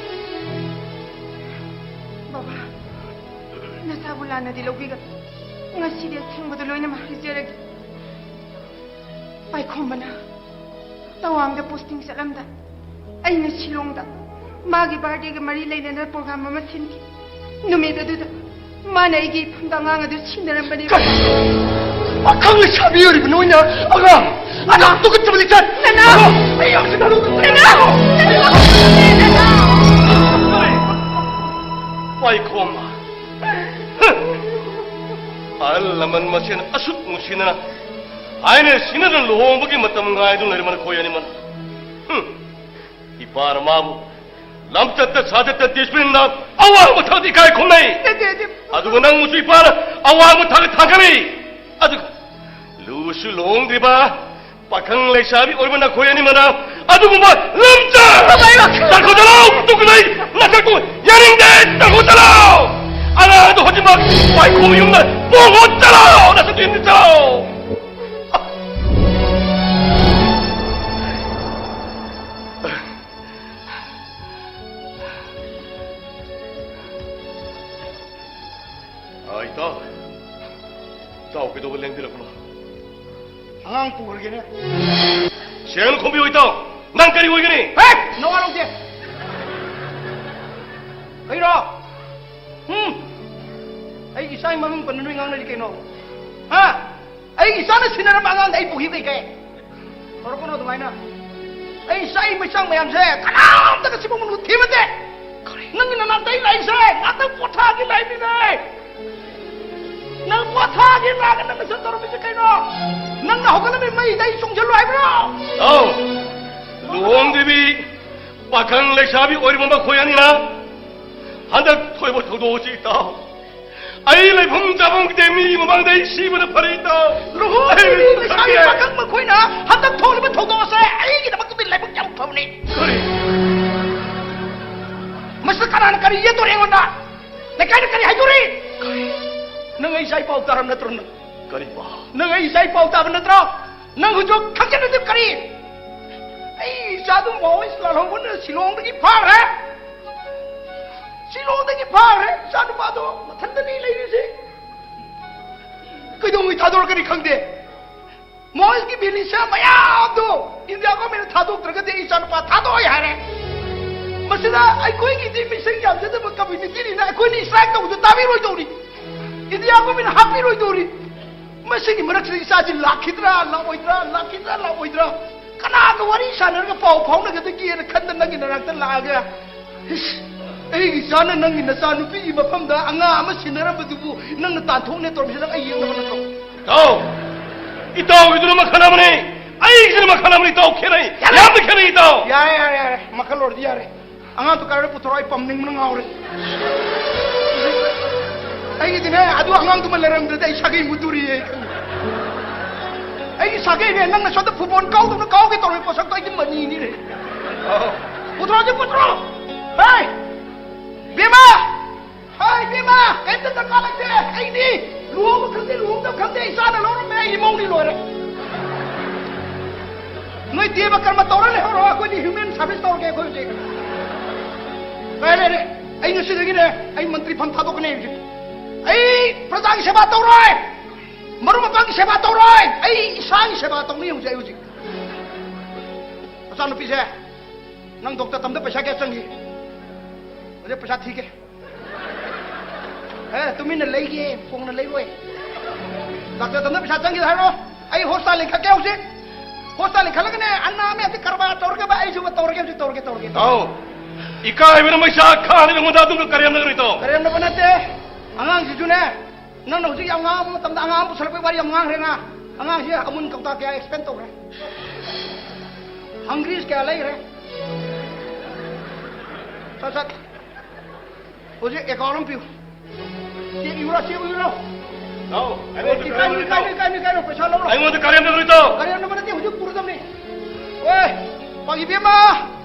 ꯕꯕꯥ, ꯅꯆꯥꯕꯨ ꯂꯥꯟꯅꯗꯤ ꯂꯧꯕꯤꯒꯅꯨ꯫ ꯉꯁꯤꯗꯤ ꯑꯁꯦꯡꯕꯗꯨ ꯂꯣꯏꯅꯃꯛ ꯍꯥꯏꯖꯔꯒꯦ꯫ ꯄꯥꯏꯈꯣꯝꯕꯅ ꯇꯋꯥꯡꯗ ꯄꯣꯁꯇꯤꯡ ꯆꯠꯂꯝꯗꯥꯏ, ꯑꯩꯅ ꯁꯤꯂꯣꯡꯗ ꯃꯥꯒꯤ ꯕꯥꯔꯗꯦꯒ ꯃꯔꯤ ꯂꯩꯅꯅ ꯄ꯭ꯔꯣꯒ꯭ꯔꯥꯝ ꯑꯃ ꯁꯤꯟꯈꯤ꯫ ꯅꯨꯃꯤꯠ ꯑꯗꯨꯗ ꯃꯥꯅ ꯑꯩꯒꯤ ꯏꯐꯝꯗ ꯑꯉꯥꯡ ꯑꯗꯨ ꯁꯤꯟꯅꯔꯝꯕꯅꯤ꯫ ꯀꯔꯤ? ꯄꯥꯈꯪ ꯂꯩꯁꯥꯕꯤ ꯑꯣꯏꯔꯤꯕ ꯅꯣꯏꯅ ꯑꯉꯥꯡ ꯑꯗꯨꯛ ꯇꯨꯀꯠꯆꯕ ꯂꯤꯆꯠ! ꯅꯅꯥꯎ! ꯑꯩ ꯌꯥꯝ ꯁꯤꯟꯅꯔꯨ-, ꯅꯅꯥꯎ! ꯅꯅꯥꯎ! ꯄꯥꯏꯈꯣꯝꯕ꯫ ꯑꯍꯜ ꯂꯃꯟ ꯃꯁꯦꯟ ꯑꯁꯨꯛ ꯅꯨꯡꯁꯤꯅꯅ ꯍꯥꯏꯅ ꯁꯤꯡꯅꯅ ꯂꯨꯍꯣꯡꯕꯒꯤ ꯃꯇꯝ ꯉꯥꯏꯗꯨꯅ ꯂꯩꯔꯝꯕ ꯅꯈꯣꯏ ꯑꯅꯤꯃꯛ꯫ ꯍꯨꯝ꯫ ꯏꯄꯥꯅ ꯃꯥꯕꯨ ꯂꯝꯆꯠꯇ ꯁꯥꯖꯠꯇ ꯗꯤꯁꯤꯄ꯭ꯂꯤꯟꯗ ꯑꯋꯥꯡꯕ ꯊꯥꯛꯇ ꯏꯀꯥꯏ ꯈꯨꯝꯅꯩ꯫ ꯅꯠꯇꯦ, ꯅꯠꯇꯦ꯫ ꯑꯗꯨꯒ ꯅꯪꯕꯨꯁꯨ ꯏꯄꯥꯅ ꯑꯋꯥꯡꯕ ꯊꯥꯛꯇ ꯊꯥꯡꯒꯠꯂꯤ꯫ ꯑꯗꯨꯒ ꯂꯨꯁꯨ ꯂꯨꯍꯣꯡꯗ꯭ꯔꯤꯕ ꯄꯥꯈꯪ ꯂꯩꯁꯥꯕꯤ ꯑꯣꯏꯕ ꯅꯈꯣꯏ ꯑꯅꯤꯃꯛꯅ ꯑꯗꯨꯒꯨꯝꯕ ꯂꯝꯆꯠ! ꯇꯥꯡꯈꯣꯠ ꯆꯠꯂꯣ! ꯇꯨꯀꯠꯆꯩ! ꯅꯁꯛꯇꯨ ꯌꯥꯅꯤꯡꯗꯦ! ꯇꯥꯡꯈꯣꯠ ꯆꯠꯂꯣ! ꯑꯉꯥꯡꯗꯣ ꯍꯧꯖꯤꯛꯃꯛ ꯄꯥꯏꯈꯣꯝꯕ ꯌꯨꯝꯗ ꯄꯨꯈꯣꯠ ꯆꯠꯂꯣ! ꯅꯁꯛꯇꯨ ꯌꯨꯝꯗ ꯆꯠꯂꯣ! ꯑꯥ, ꯏꯇꯥꯎ꯫ ꯏꯇꯥꯎ ꯀꯩꯗꯧꯕ ꯂꯦꯡꯕꯤꯔꯛꯄꯅꯣ? ꯑꯉꯥꯡ ꯄꯨꯈ꯭ꯔꯒꯦꯅꯦ꯫ ꯁꯦꯡꯅ ꯈꯨꯝꯕꯤꯌꯨ ꯏꯇꯥꯎ, ꯅꯪ ꯀꯔꯤ ꯑꯣꯏꯒꯅꯤ? ꯍꯦ! ꯅꯋꯥ ꯂꯧꯗꯦ꯫ ꯀꯩꯅꯣ? ꯎꯝ? ꯑꯩꯒꯤ ꯏꯆꯥꯒꯤ ꯃꯃꯤꯡ ꯄꯟꯅ ꯅꯣꯏ ꯉꯥꯡꯅꯔꯤ ꯀꯩꯅꯣ? ꯍꯥ? ꯑꯩꯒꯤ ꯏꯆꯥꯅ ꯁꯤꯟꯅꯔꯝꯕ ꯑꯉꯥꯡꯗ ꯑꯩ ꯄꯨꯈꯤ ꯀꯩ ꯀꯩ? ꯇꯧꯔꯛꯀꯅꯣ ꯑꯗꯨꯃꯥꯏꯅ꯫ ꯑꯩ ꯏꯆꯥꯒꯤ ꯃꯩꯆꯥꯡ ꯃꯌꯥꯝꯁꯦ ꯀꯅꯥꯝꯇ ꯉꯁꯤꯐꯥꯎ ꯃꯅꯨꯡꯗ ꯊꯤꯕꯗꯦ꯫ ꯅꯪꯒꯤ ꯅꯅꯥꯛꯇ ꯑꯩ ꯂꯥꯛꯏꯁꯦ ꯉꯥꯛꯇꯪ ꯄꯣꯊꯥꯒꯦ ꯂꯥꯛꯏꯅꯤꯅꯦ꯫ ꯅꯪ ꯄꯣꯊꯥꯒꯦ ꯂꯥꯛꯑꯒ ꯅꯪ ꯅꯁꯛ ꯇꯧꯔꯝꯃꯤꯁꯦ ꯀꯩꯅꯣ? ꯅꯪꯅ ꯍꯧꯒꯠꯂꯝꯃꯤ ꯃꯩꯗ ꯑꯩ ꯆꯣꯡꯁꯤꯜꯂꯨ ꯍꯥꯏꯕ꯭ꯔꯣ? ꯏꯇꯥꯎ, ꯂꯨꯍꯣꯡꯗ꯭ꯔꯤꯕꯤ ꯄꯥꯈꯪ ꯂꯩꯁꯥꯕꯤ ꯑꯣꯏꯔꯤꯕ ꯃꯈꯣꯏ ꯑꯅꯤꯅ ꯍꯟꯗꯛ ꯊꯣꯛꯏꯕ ꯊꯧꯗꯣꯛ ꯑꯁꯤ, ꯏꯇꯥꯎ, ꯑꯩ ꯂꯩꯐꯝ ꯆꯥꯐꯝ ꯈꯪꯗꯦ, ꯃꯤꯒꯤ ꯃꯃꯥꯡꯗ ꯑꯩ ꯁꯤꯕꯅ ꯐꯔꯦ, ꯏꯇꯥꯎ꯫ ꯂꯨꯍꯣꯡꯗ꯭ꯔꯤꯕꯤ ꯑꯩ ꯂꯩꯁꯥꯕꯤ ꯈꯪꯗꯦ꯫ ꯄꯥꯈꯪ ꯃꯈꯣꯏꯅ ꯍꯟꯗꯛ ꯊꯣꯛꯂꯤꯕ ꯊꯧꯗꯣꯛ ꯑꯁꯦ ꯑꯩꯒꯤꯗꯃꯛꯇꯗꯤ ꯂꯥꯏꯕꯛ ꯌꯥꯝ ꯐꯕꯅꯤ꯫ ꯀꯔꯤ? ꯃꯁꯤꯗ ꯀꯅꯥꯅ ꯀꯔꯤ ꯌꯦꯠꯇꯣꯔꯤ ꯑꯩꯉꯣꯟꯗ? ꯂꯩꯀꯥꯏꯗ ꯀꯔꯤ ꯍꯥꯏꯗꯣꯔꯤ? ꯅꯪ ꯑꯩ ꯏꯆꯥ ꯏ ꯄꯥꯎ ꯇꯥꯔꯕ ꯅꯠꯇ꯭ꯔꯣ ꯅꯪ? ꯀꯔꯤ ꯄꯥꯎ? ꯅꯪ ꯑꯩ ꯏꯆꯥ ꯏ ꯄꯥꯎ ꯇꯥꯕ ꯅꯠꯇ꯭ꯔꯣ? ꯅꯪ ꯍꯧꯖꯤꯛ ꯈꯪꯖꯤꯟꯅꯗꯦ ꯀꯔꯤ? ꯑꯩ ꯏꯆꯥꯗꯨ ꯃꯥꯑꯣꯏꯁꯤ ꯂꯥꯜꯍꯧꯕꯅ ꯁꯤꯂꯣꯡꯗꯒꯤ ꯐꯥꯈ꯭ꯔꯦ꯫ ꯁꯤꯂꯣꯡꯗꯒꯤ ꯐꯥꯈ꯭ꯔꯦ꯫ ꯏꯆꯥ ꯅꯨꯄꯥꯗꯣ ꯃꯊꯟꯇꯅꯤ ꯂꯩꯔꯤꯁꯦ꯫ ꯀꯩꯗꯧꯉꯩ ꯊꯥꯗꯣꯔꯛꯀꯅꯤ ꯈꯪꯗꯦ꯫ ꯃꯣꯏꯒꯤ ꯃꯤꯂꯤꯁꯤꯌꯥ ꯃꯌꯥꯝꯗꯣ ꯏꯟꯗꯤꯌꯥ ꯒꯣꯔꯃꯦꯟꯅ ꯊꯥꯗꯣꯛꯇ꯭ꯔꯒꯗꯤ ꯑꯩ ꯏꯆꯥꯅꯨꯄꯥ ꯊꯥꯗꯣꯛꯑꯣꯏ ꯍꯥꯏꯔꯦ꯫ ꯃꯁꯤꯗ ꯑꯩꯈꯣꯏꯒꯤꯗꯤ ꯃꯤꯁꯤꯡ ꯌꯥꯝꯖꯗꯕ ꯀꯝꯃ꯭ꯌꯨꯅꯤꯇꯤꯅꯤꯅ ꯑꯩꯈꯣꯏꯅ ꯏꯁꯇ꯭ꯔꯥꯏꯛ ꯇꯧꯕꯗ ꯇꯥꯕꯤꯔꯣꯏꯗꯧꯔꯤ꯫ ꯏꯟꯗꯤꯌꯥ ꯒꯣꯔꯃꯦꯟꯅ ꯍꯥꯞꯄꯤꯔꯣꯏꯗꯧꯔꯤ꯫ ꯃꯁꯤꯒꯤ ꯃꯔꯛꯁꯤꯗ ꯏꯆꯥꯁꯤ ꯂꯥꯛꯈꯤꯗ꯭ꯔꯥ ꯂꯥꯛꯑꯣꯏꯗ꯭ꯔꯥ, ꯂꯥꯛꯈꯤꯗ꯭ꯔꯥ ꯂꯥꯛꯑꯣꯏꯗ꯭ꯔꯥ, ꯀꯅꯥꯒ ꯋꯥꯔꯤ ꯁꯥꯟꯅꯔꯒ ꯄꯥꯎ ꯐꯥꯎꯅꯒꯗꯒꯦꯅ ꯈꯟꯗ ꯅꯪꯒꯤ ꯅꯅꯥꯛꯇ ꯂꯥꯛꯑꯒ, ꯏꯁ, ꯑꯩꯒꯤ ꯏꯆꯥꯅ ꯅꯪꯒꯤ ꯅꯆꯥꯅꯨꯄꯤꯒꯤ ꯃꯐꯝꯗ ꯑꯉꯥꯡ ꯑꯃ ꯁꯤꯟꯅꯔꯝꯕꯗꯨꯕꯨ ꯅꯪꯅ ꯇꯥꯟꯊꯣꯛꯅꯦ ꯇꯧꯔꯝꯃꯤꯁꯦ, ꯅꯪ ꯑꯩ ꯌꯦꯡꯗꯕ ꯅꯠꯇ꯭ꯔꯣ? ꯏꯇꯥꯎ, ꯏꯇꯥꯎꯒꯤꯗꯨꯅ ꯃꯈꯜ ꯑꯃꯅꯤ, ꯑꯩꯒꯤꯁꯤꯅ ꯃꯈꯜ ꯑꯃꯅꯤ, ꯏꯇꯥꯎ, ꯈꯦꯠꯅꯩ꯫ ꯌꯥꯔꯦ! ꯌꯥꯝꯅ ꯈꯦꯠꯅꯩ, ꯏꯇꯥꯎ꯫ ꯌꯥꯔꯦ, ꯌꯥꯔꯦ, ꯌꯥꯔꯦ, ꯃꯈꯜ ꯑꯣꯏꯔꯗꯤ ꯌꯥꯔꯦ꯫ ꯑꯉꯥꯡꯗꯣ ꯀꯥꯏꯗ ꯄꯨꯊꯣꯔꯛꯑꯣ? ꯑꯩ ꯄꯝꯅꯤꯡꯕꯅ ꯉꯥꯎꯔꯦ꯫ ꯑꯩꯒꯤꯗꯤꯅꯦ, ꯑꯗꯨ ꯑꯉꯥꯡꯗꯨꯃ ꯂꯩꯔꯝꯗ꯭ꯔꯗꯤ ꯑꯩ ꯁꯥꯒꯩ ꯃꯨꯠꯇꯣꯔꯤꯌꯦ꯫ ꯑꯩꯒꯤ ꯁꯥꯒꯩꯅꯦ, ꯅꯪꯅ ꯁꯣꯝꯗ ꯐꯨꯠꯕꯣꯜ ꯀꯥꯎꯗꯧꯅ ꯀꯥꯎꯒꯦ ꯇꯧꯔꯦ, ꯄꯣꯠꯁꯛꯇꯣ ꯑꯩꯗꯤ ꯃꯅꯤꯅꯤꯅꯦ꯫ ꯄꯨꯊꯣꯔꯛꯑꯣ, ꯄꯨꯊꯣꯔꯛꯑꯣ꯫ ꯍꯦ! ꯕꯦꯝꯃ! ꯍꯥꯏ, ꯏꯕꯦꯝꯃ, ꯀꯩꯝꯇ ꯗꯔꯀꯥꯔ ꯂꯩꯇꯦ꯫ ꯑꯩꯗꯤ ꯂꯨꯍꯣꯡꯕ ꯈꯪꯗꯦ, ꯂꯨꯍꯣꯡꯗꯕ ꯈꯪꯗꯦ, ꯏꯆꯥꯅ ꯂꯧꯔꯝꯃꯦ, ꯑꯩꯒꯤ ꯃꯧꯅꯤ ꯂꯣꯏꯔꯦ꯫ ꯅꯣꯏ ꯗꯦꯕ ꯀꯔꯃ ꯇꯧꯔ ꯂꯩꯍꯧꯔꯣ, ꯑꯩꯈꯣꯏꯗꯤ human service ꯇꯧꯔꯒꯦ ꯑꯩꯈꯣꯏ ꯍꯧꯖꯤꯛ꯫ ꯂꯩꯔꯦ, ꯂꯩꯔꯦ꯫ ꯑꯩ ꯉꯁꯤꯗꯒꯤꯅꯦ, ꯑꯩ ꯃꯟꯇ꯭ꯔꯤ ꯐꯝ ꯊꯥꯗꯣꯛꯀꯅꯤ ꯍꯧꯖꯤꯛ꯫ ꯑꯩ ꯄ꯭ꯔꯖꯥꯒꯤ ꯁꯦꯕꯥ ꯇꯧꯔꯣꯏ꯫ ꯃꯔꯨꯞ ꯃꯄꯥꯡꯒꯤ ꯁꯦꯕꯥ ꯇꯧꯔꯣꯏ꯫ ꯑꯩ ꯏꯁꯥꯒꯤ ꯁꯦꯕꯥ ꯇꯧꯅꯤ ꯍꯧꯖꯤꯛ꯫ ꯑꯩ ꯍꯧꯖꯤꯛ ꯃꯆꯥꯅꯨꯄꯤꯁꯦ, ꯅꯪ ꯗꯣꯛꯇꯔ ꯇꯝꯗ ꯄꯩꯁꯥ ꯀꯌꯥ ꯆꯪꯈꯤ? ꯍꯧꯖꯤꯛ ꯄꯩꯁꯥ ꯊꯤꯒꯦ꯫ ꯑꯦ, ꯇꯨꯃꯤꯟꯅ ꯂꯩꯒꯦ, ꯐꯣꯡꯅ ꯂꯩꯔꯣꯏ꯫ ꯗꯥꯛꯇꯔ ꯇꯝꯗ ꯄꯩꯁꯥ ꯆꯪꯈꯤ ꯍꯥꯏꯔꯣ? ꯑꯩ ꯍꯣꯁꯄꯤꯇꯥꯜ ꯂꯤꯡꯈꯠꯀꯦ ꯍꯧꯖꯤꯛ꯫ ꯍꯣꯁꯄꯤꯇꯥꯜ ꯂꯤꯡꯈꯠꯂꯒꯅꯦ, ꯑꯅꯥ ꯃꯌꯥꯝꯁꯦ ꯀꯔꯕꯥꯔ ꯇꯧꯔꯒꯕ ꯑꯩꯁꯨ ꯇꯧꯔꯒꯦ, ꯍꯧꯖꯤꯛ ꯇꯧꯔꯒꯦ, ꯇꯧꯔꯒꯦ, ꯇꯧꯔꯒꯦ꯫ ꯇꯥꯎ, ꯏꯀꯥꯏꯕꯅ ꯃꯩꯁꯥ ꯈꯥꯡꯉꯤꯕ ꯑꯩꯉꯣꯟꯗ ꯑꯗꯨꯝꯅ ꯀꯔꯦꯝꯅꯒ꯭ꯔꯤꯗꯣ? ꯀꯔꯦꯝꯅꯕ ꯅꯠꯇꯦ꯫ ꯑꯉꯥꯡꯁꯤꯁꯨꯅꯦ, ꯅꯪꯅ ꯍꯧꯖꯤꯛ ꯌꯥꯝ ꯉꯥꯡꯕ ꯃꯇꯝꯗ ꯑꯉꯥꯡ ꯑꯃ ꯄꯨꯁꯜꯂꯛꯄꯩ ꯋꯥꯔꯤ ꯌꯥꯝ ꯉꯥꯡꯈ꯭ꯔꯦ ꯅ꯫ ꯑꯉꯥꯡꯁꯤ ꯑꯃꯨꯟ ꯀꯧꯇꯥ ꯀꯌꯥ ꯑꯦꯛꯁꯄꯦꯟ ꯇꯧꯈ꯭ꯔꯦ? ꯍꯪꯒ꯭ꯔꯤꯁ ꯀꯌꯥ ꯂꯩꯈ꯭ꯔꯦ? ꯁꯠ ꯁꯠ꯫ ꯍꯧꯖꯤꯛ ꯑꯦꯀꯥꯎꯟ ꯑꯃ ꯄꯤꯌꯨ꯫ Check ꯏꯌꯨꯔꯣ, check ꯏꯌꯨꯔꯣ? ꯅꯥꯎ, ꯑꯩꯉꯣꯟꯗ ꯏꯀꯥꯏꯅꯨ, ꯀꯔꯦꯝꯅꯒ꯭ꯔꯤꯗꯣ? ꯏꯀꯥꯏꯅꯨ, ꯏꯀꯥꯏꯅꯨ, ꯄꯩꯁꯥ ꯂꯧꯔꯣ꯫ ꯑꯩꯉꯣꯟꯗ ꯀꯔꯦꯝꯅꯒ꯭ꯔꯤꯗꯣ? ꯀꯔꯦꯝꯅꯕ ꯅꯠꯇꯦ, ꯍꯧꯖꯤꯛ ꯄꯨꯔꯗꯕꯅꯤ꯫ ꯑꯣꯏ, ꯄꯥꯡ ꯏꯕꯦꯝꯃ꯫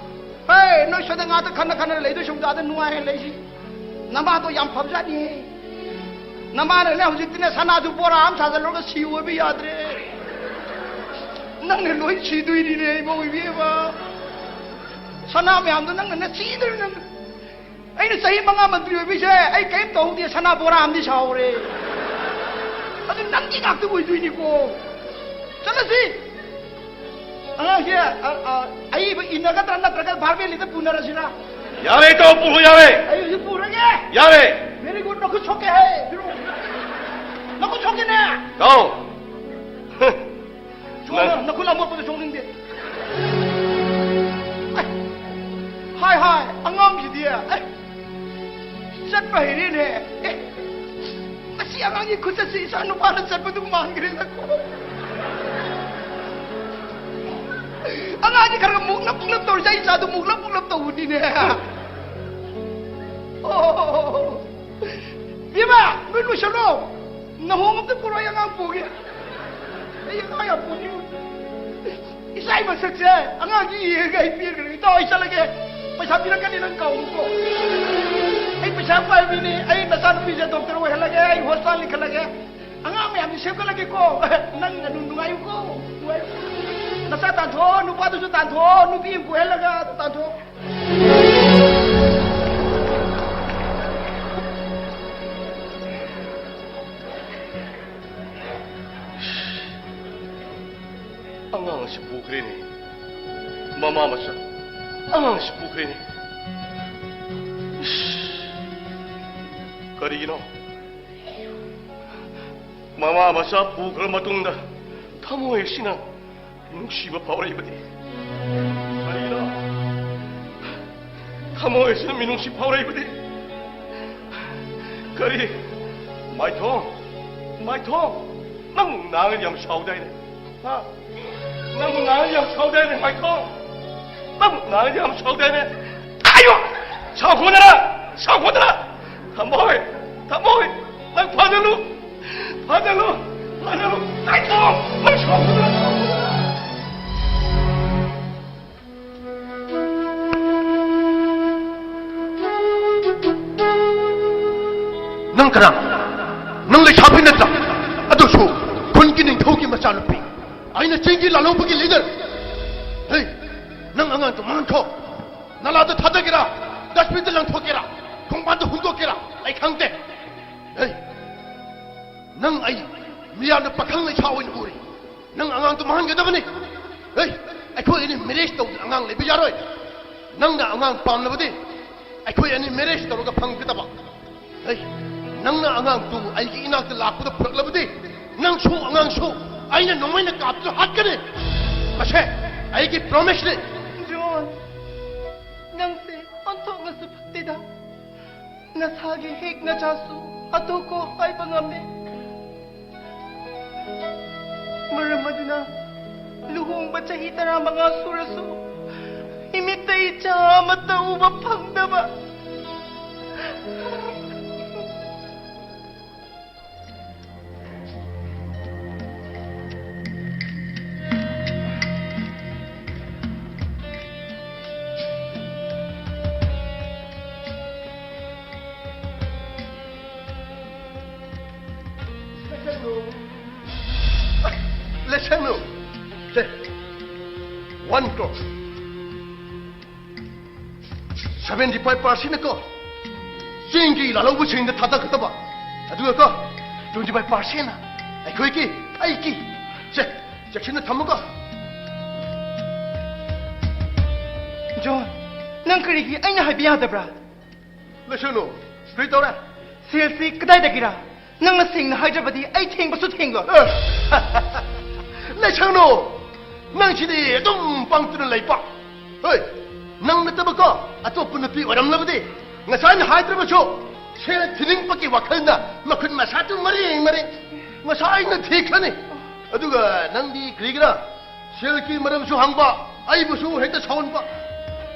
ꯍꯦ, ꯅꯣꯏ ꯁ꯭ꯋꯥꯏꯗ ꯉꯥꯛꯇ ꯈꯟꯅ ꯈꯟꯅ ꯂꯩꯗꯣꯏ ꯁꯨꯝ ꯑꯥꯗ ꯅꯨꯡꯉꯥꯏꯔꯦ ꯂꯩꯁꯤ꯫ ꯅꯃꯥꯗꯣ ꯌꯥꯝ ꯐꯕꯖꯥꯠꯅꯤꯍꯦ꯫ ꯅꯃꯥꯅꯅꯦ ꯍꯧꯖꯤꯛꯇꯤꯅꯦ ꯁꯅꯥꯁꯨ ꯕꯣꯔꯥ ꯑꯃ ꯁꯥꯖꯜꯂꯨꯔꯒ ꯁꯤ ꯑꯣꯏꯕ ꯌꯥꯗ꯭ꯔꯦ꯫ ꯅꯪꯅ ꯂꯣꯏ ꯁꯤꯗꯣꯏꯅꯤꯅꯦ ꯏꯃꯧ ꯏꯕꯦꯝꯃ꯫ ꯁꯅꯥ ꯃꯌꯥꯝꯗꯣ ꯅꯪꯅꯅꯦ ꯁꯤꯗꯣꯏꯅꯤ ꯅꯪ꯫ ꯑꯩꯅ ꯆꯍꯤ ꯃꯉꯥ ꯃꯟꯇ꯭ꯔꯤ ꯑꯣꯏꯕꯩꯁꯦ ꯑꯩ ꯀꯔꯤꯝ ꯇꯧꯍꯧꯗꯦ, ꯁꯅꯥ ꯕꯣꯔꯥ ꯑꯃꯗꯤ ꯁꯥꯍꯧꯔꯦ꯫ ꯑꯗꯨ ꯅꯪꯒꯤ ꯉꯥꯛꯇ ꯑꯣꯏꯗꯣꯏꯅꯤꯀꯣ꯫ ꯆꯠꯂꯁꯤ꯫ ꯑꯉꯥꯡꯁꯦ, ꯑ, ꯑ, ꯑꯏꯕ ꯏꯟꯅꯒꯗ꯭ꯔꯥ ꯅꯠꯇ꯭ꯔꯒ ꯚꯥꯔꯃꯦꯂꯤꯗ ꯄꯨꯅꯔꯁꯤꯔꯥ? ꯌꯥꯔꯦ, ꯏꯇꯥꯎ, ꯄꯨꯔꯣ, ꯌꯥꯔꯦ꯫ ꯑꯩ ꯍꯧꯖꯤꯛ ꯄꯨꯔꯒꯦ꯫ ꯌꯥꯔꯦ꯫ Very good, ꯅꯈꯨꯠ ꯁꯣꯛꯀꯦ ꯍꯥꯏ꯫ ꯄꯤꯔꯛꯑꯣ꯫ ꯅꯈꯨꯠ ꯁꯣꯛꯀꯦꯅꯦ꯫ ꯏꯇꯥꯎ꯫ ꯁꯣꯛꯑꯣ, ꯅꯪ ꯅꯈꯨꯠ ꯑꯃꯣꯠꯄꯗ ꯁꯣꯛꯅꯤꯡꯗꯦ꯫ ꯑꯦ, ꯍꯥꯏ, ꯍꯥꯏ, ꯑꯉꯥꯡꯁꯤꯗꯤ, ꯑꯦ, ꯆꯠꯄ ꯍꯩꯔꯦꯅꯦ꯫ ꯑꯦ, ꯃꯁꯤ ꯑꯉꯥꯡꯒꯤ ꯈꯨꯆꯠꯁꯤ ꯏꯆꯥ ꯅꯨꯄꯥꯅ ꯆꯠꯄꯗꯨ ꯃꯥꯟꯈ꯭ꯔꯦꯗꯀꯣ꯫ ꯑꯉꯥꯡꯁꯤ ꯈꯔ ꯈꯔ ꯃꯨꯛꯂꯞ ꯃꯨꯛꯂꯞ ꯇꯧꯔꯤꯁꯦ ꯑꯩ ꯏꯆꯥꯗꯨ ꯃꯨꯛꯂꯞ ꯃꯨꯛꯂꯞ ꯇꯧꯕꯅꯤꯅꯦ꯫ ꯑꯣ, ꯏꯃꯥ, ꯅꯣꯏ ꯂꯣꯏꯁꯜꯂꯣ꯫ ꯅꯍꯣꯡ ꯑꯝꯇ ꯄꯨꯔꯛꯑꯣ, ꯑꯩ ꯑꯉꯥꯡ ꯄꯨꯒꯦ꯫ ꯑꯩ ꯑꯉꯥꯡ ꯌꯥꯝ ꯄꯨꯅꯤꯡꯉꯤ꯫ ꯏꯆꯥꯒꯤ ꯃꯁꯛꯁꯦ ꯑꯉꯥꯡꯁꯤ ꯌꯦꯡꯉꯒ ꯑꯩ ꯄꯦꯟꯈ꯭ꯔꯦ꯫ ꯏꯇꯥꯎ, ꯑꯩ ꯆꯠꯂꯒꯦ꯫ ꯄꯩꯁꯥ ꯄꯤꯔꯛꯀꯅꯤ, ꯅꯪ ꯀꯥꯎꯅꯨꯀꯣ꯫ ꯑꯩ ꯄꯩꯁꯥ ꯄꯥꯏꯕ ꯃꯤꯅꯤ꯫ ꯑꯩ ꯅꯆꯥꯅꯨꯄꯤꯁꯦ ꯗꯣꯛꯇꯔ ꯑꯣꯏꯍꯜꯂꯒꯦ, ꯑꯩ ꯍꯣꯁꯄꯤꯇꯥꯜ ꯂꯤꯡꯈꯠꯂꯒꯦ꯫ ꯑꯉꯥꯡ ꯃꯌꯥꯝꯁꯤ ꯁꯦꯝꯒꯠꯂꯒꯦꯀꯣ꯫ ꯅꯪ ꯑꯗꯨꯝ ꯅꯨꯡꯉꯥꯏꯌꯨꯀꯣ꯫ ꯅꯨꯡꯉꯥꯏꯌꯨ꯫ ꯅꯆꯥ ꯇꯥꯟꯊꯣꯛꯑꯣ, ꯅꯨꯄꯥꯗꯨꯁꯨ ꯇꯥꯟꯊꯣꯛꯑꯣ, ꯅꯨꯄꯤ ꯑꯃ ꯀꯣꯏꯍꯜꯂꯒ ꯑꯗꯨ ꯇꯥꯟꯊꯣꯛꯑꯣ꯫ ꯄꯨꯈ꯭ꯔꯦꯅꯦ꯫ ꯃꯃꯥ ꯃꯆꯥ ꯑꯉꯥꯡꯁꯤ ꯄꯨꯈ꯭ꯔꯦꯅꯦ꯫ ꯏꯁ, ꯀꯔꯤꯒꯤꯅꯣ? ꯃꯃꯥ ꯃꯆꯥ ꯄꯨꯈ꯭ꯔ ꯃꯇꯨꯡꯗ ꯊꯃꯣꯏ ꯑꯁꯤꯅ ꯅꯨꯡꯁꯤꯕ ꯐꯥꯎꯔꯛꯏꯕꯗꯤ? ꯀꯔꯤꯒꯤꯅꯣ? ꯊꯃꯣꯏ ꯑꯁꯤꯅ ꯃꯤꯅꯨꯡꯁꯤ ꯐꯥꯎꯔꯛꯏꯕꯗꯤ? ꯀꯔꯤ? ꯃꯥꯏꯊꯣꯡ, ꯃꯥꯏꯊꯣꯡ, ꯅꯪ ꯅꯍꯥꯟꯒꯩ ꯌꯥꯝ ꯁꯥꯎꯗꯥꯏꯅꯦ? ꯍꯥ? ꯅꯪ ꯅꯍꯥꯟꯒꯩ ꯌꯥꯝ ꯁꯥꯎꯗꯥꯏꯅꯦ, ꯃꯥꯏꯊꯣꯡ? ꯅꯪ ꯅꯍꯥꯟꯒꯩ ꯌꯥꯝ ꯁꯥꯎꯗꯥꯏꯅꯦ? ꯑꯌꯣ! ꯁꯥꯎꯈꯣꯗꯅ! ꯁꯥꯎꯈꯣꯗꯅ! ꯊꯃꯣꯏ! ꯊꯃꯣꯏ! ꯅꯪ ꯐꯥꯖꯜꯂꯨ! ꯐꯥꯖꯜꯂꯨ! ꯐꯥꯖꯜꯂꯨ! ꯃꯥꯏꯊꯣꯡ! ꯅꯪ ꯁꯥꯎꯈꯣꯗꯅ! ꯁꯥꯎꯈꯣꯗꯅ! ꯅꯪ ꯀꯅꯥ? ꯅꯪ ꯂꯩꯁꯥꯕꯤ ꯅꯠꯇ꯭ꯔꯥ? ꯑꯗꯨꯁꯨ ꯈꯨꯟꯒꯤ ꯅꯤꯡꯊꯧꯒꯤ ꯃꯆꯥꯅꯨꯄꯤ꯫ ꯑꯩꯅ ꯆꯤꯡꯒꯤ ꯂꯥꯜꯍꯧꯕꯒꯤ ꯂꯤꯗꯔ꯫ ꯍꯦ, ꯅꯪ ꯑꯉꯥꯡꯗꯣ ꯃꯥꯡꯍꯟꯈꯣ꯫ ꯅꯂꯥꯗ ꯊꯥꯗꯒꯦꯔꯥ? ꯗꯁꯕꯤꯟꯗ ꯂꯪꯊꯣꯛꯀꯦꯔꯥ? ꯈꯣꯡꯕꯥꯟꯗ ꯍꯨꯟꯗꯣꯛꯀꯦꯔꯥ? ꯑꯩ ꯈꯪꯗꯦ꯫ ꯍꯦ, ꯅꯪ ꯑꯩ ꯃꯤꯌꯥꯝꯅ ꯄꯥꯈꯪ ꯂꯩꯁꯥ ꯑꯣꯏꯅ ꯎꯔꯤ꯫ ꯅꯪ ꯑꯉꯥꯡꯗꯣ ꯃꯥꯡꯍꯟꯒꯗꯕꯅꯤ꯫ ꯍꯦ, ꯑꯩꯈꯣꯏ ꯑꯅꯤ ꯃꯦꯔꯦꯖ ꯇꯧꯗꯅ ꯑꯉꯥꯡ ꯂꯩꯕ ꯌꯥꯔꯣꯏ꯫ ꯅꯪꯅ ꯑꯉꯥꯡ ꯄꯥꯝꯂꯕꯗꯤ ꯑꯩꯈꯣꯏ ꯑꯅꯤ ꯃꯦꯔꯦꯖ ꯇꯧꯔꯒ ꯐꯪꯒꯗꯕ꯫ ꯍꯦ, ꯅꯪꯅ ꯑꯉꯥꯡꯗꯨ ꯑꯩꯒꯤ ꯏꯅꯥꯛꯇ ꯂꯥꯛꯄꯗ ꯄꯨꯔꯛꯂꯕꯗꯤ ꯅꯪꯁꯨ ꯑꯉꯥꯡꯁꯨ ꯑꯩꯅ ꯅꯣꯡꯃꯩꯅ ꯀꯥꯞꯇꯨꯅ ꯍꯥꯠꯀꯅꯤ꯫ ꯃꯁꯦ ꯑꯩꯒꯤ ꯄ꯭ꯔꯣꯃꯤꯁꯅꯤ꯫ ꯖꯣꯟ, ꯅꯪꯁꯦ ꯑꯣꯟꯊꯣꯛꯅꯁꯨ ꯐꯠꯇꯦꯗ꯫ ꯅꯁꯥꯒꯤ ꯍꯦꯛ ꯅꯆꯥꯁꯨ ꯍꯥꯠꯇꯣꯛꯈꯣ ꯍꯥꯏꯕ ꯉꯝꯃꯦ꯫ ꯃꯔꯝ ꯑꯗꯨꯅ ꯂꯨꯍꯣꯡꯕ ꯆꯍꯤ ꯇꯔꯥꯃꯉꯥ ꯁꯨꯔꯁꯨ ꯏꯃꯤꯠꯇ ꯏꯆꯥ ꯑꯃꯠꯇ ꯎꯕ ꯐꯪꯗꯕ꯫ ꯂꯩꯁꯅꯨ꯫ ꯁꯦ, one crore꯫ Seventy five percent ꯀꯣ ꯆꯤꯡꯒꯤ ꯂꯥꯜꯍꯧꯕꯁꯤꯡꯗ ꯊꯥꯗꯒꯗꯕ, ꯑꯗꯨꯒ ꯀꯣ twenty five percent ꯑꯩꯈꯣꯏꯒꯤ, ꯑꯩꯒꯤ꯫ ꯁꯦ, ꯆꯦꯛꯁꯤꯟꯅ ꯊꯝꯃꯨꯀꯣ꯫ ꯖꯣꯟ, ꯅꯪ ꯀꯔꯤꯒꯤ ꯑꯩꯅ ꯍꯥꯏꯕ ꯌꯥꯗꯕ꯭ꯔꯥ? ꯂꯩꯁꯅꯨ, ꯀꯔꯤ ꯇꯧꯔꯦ? ꯁꯦꯜꯁꯤ ꯀꯗꯥꯏꯗꯒꯤꯔ? ꯅꯪꯅ ꯁꯦꯡꯅ ꯍꯥꯏꯗ꯭ꯔꯕꯗꯤ ꯑꯩ ꯊꯦꯡꯕꯁꯨ ꯊꯦꯡꯂꯣꯏ꯫ ꯂꯩꯁꯅꯨ, ꯅꯪꯁꯤꯗꯤ ꯑꯗꯨꯝ ꯄꯪꯇꯨꯅ ꯂꯩꯕ꯫ ꯍꯣꯏ, ꯅꯪ ꯅꯠꯇꯕꯀꯣ ꯑꯇꯣꯞꯄ ꯅꯨꯄꯤ ꯑꯣꯏꯔꯝꯂꯕꯗꯤ ꯉꯁꯥꯏꯅ ꯍꯥꯏꯗ꯭ꯔꯕꯁꯨ ꯁꯦꯜ ꯊꯤꯅꯤꯡꯕꯒꯤ ꯋꯥꯈꯜꯅ ꯃꯈꯨꯠ ꯃꯁꯥꯗꯨ ꯃꯔꯦꯡ ꯃꯔꯦꯡ ꯉꯁꯥꯏꯅ ꯊꯤꯈ꯭ꯔꯅꯤ꯫ ꯑꯗꯨꯒ ꯅꯪꯗꯤ ꯀꯔꯤꯒꯤꯔ ꯁꯦꯜꯒꯤ ꯃꯔꯝꯁꯨ ꯍꯪꯕ, ꯑꯩꯕꯨꯁꯨ ꯍꯦꯛꯇ ꯁꯥꯎꯍꯟꯕ꯫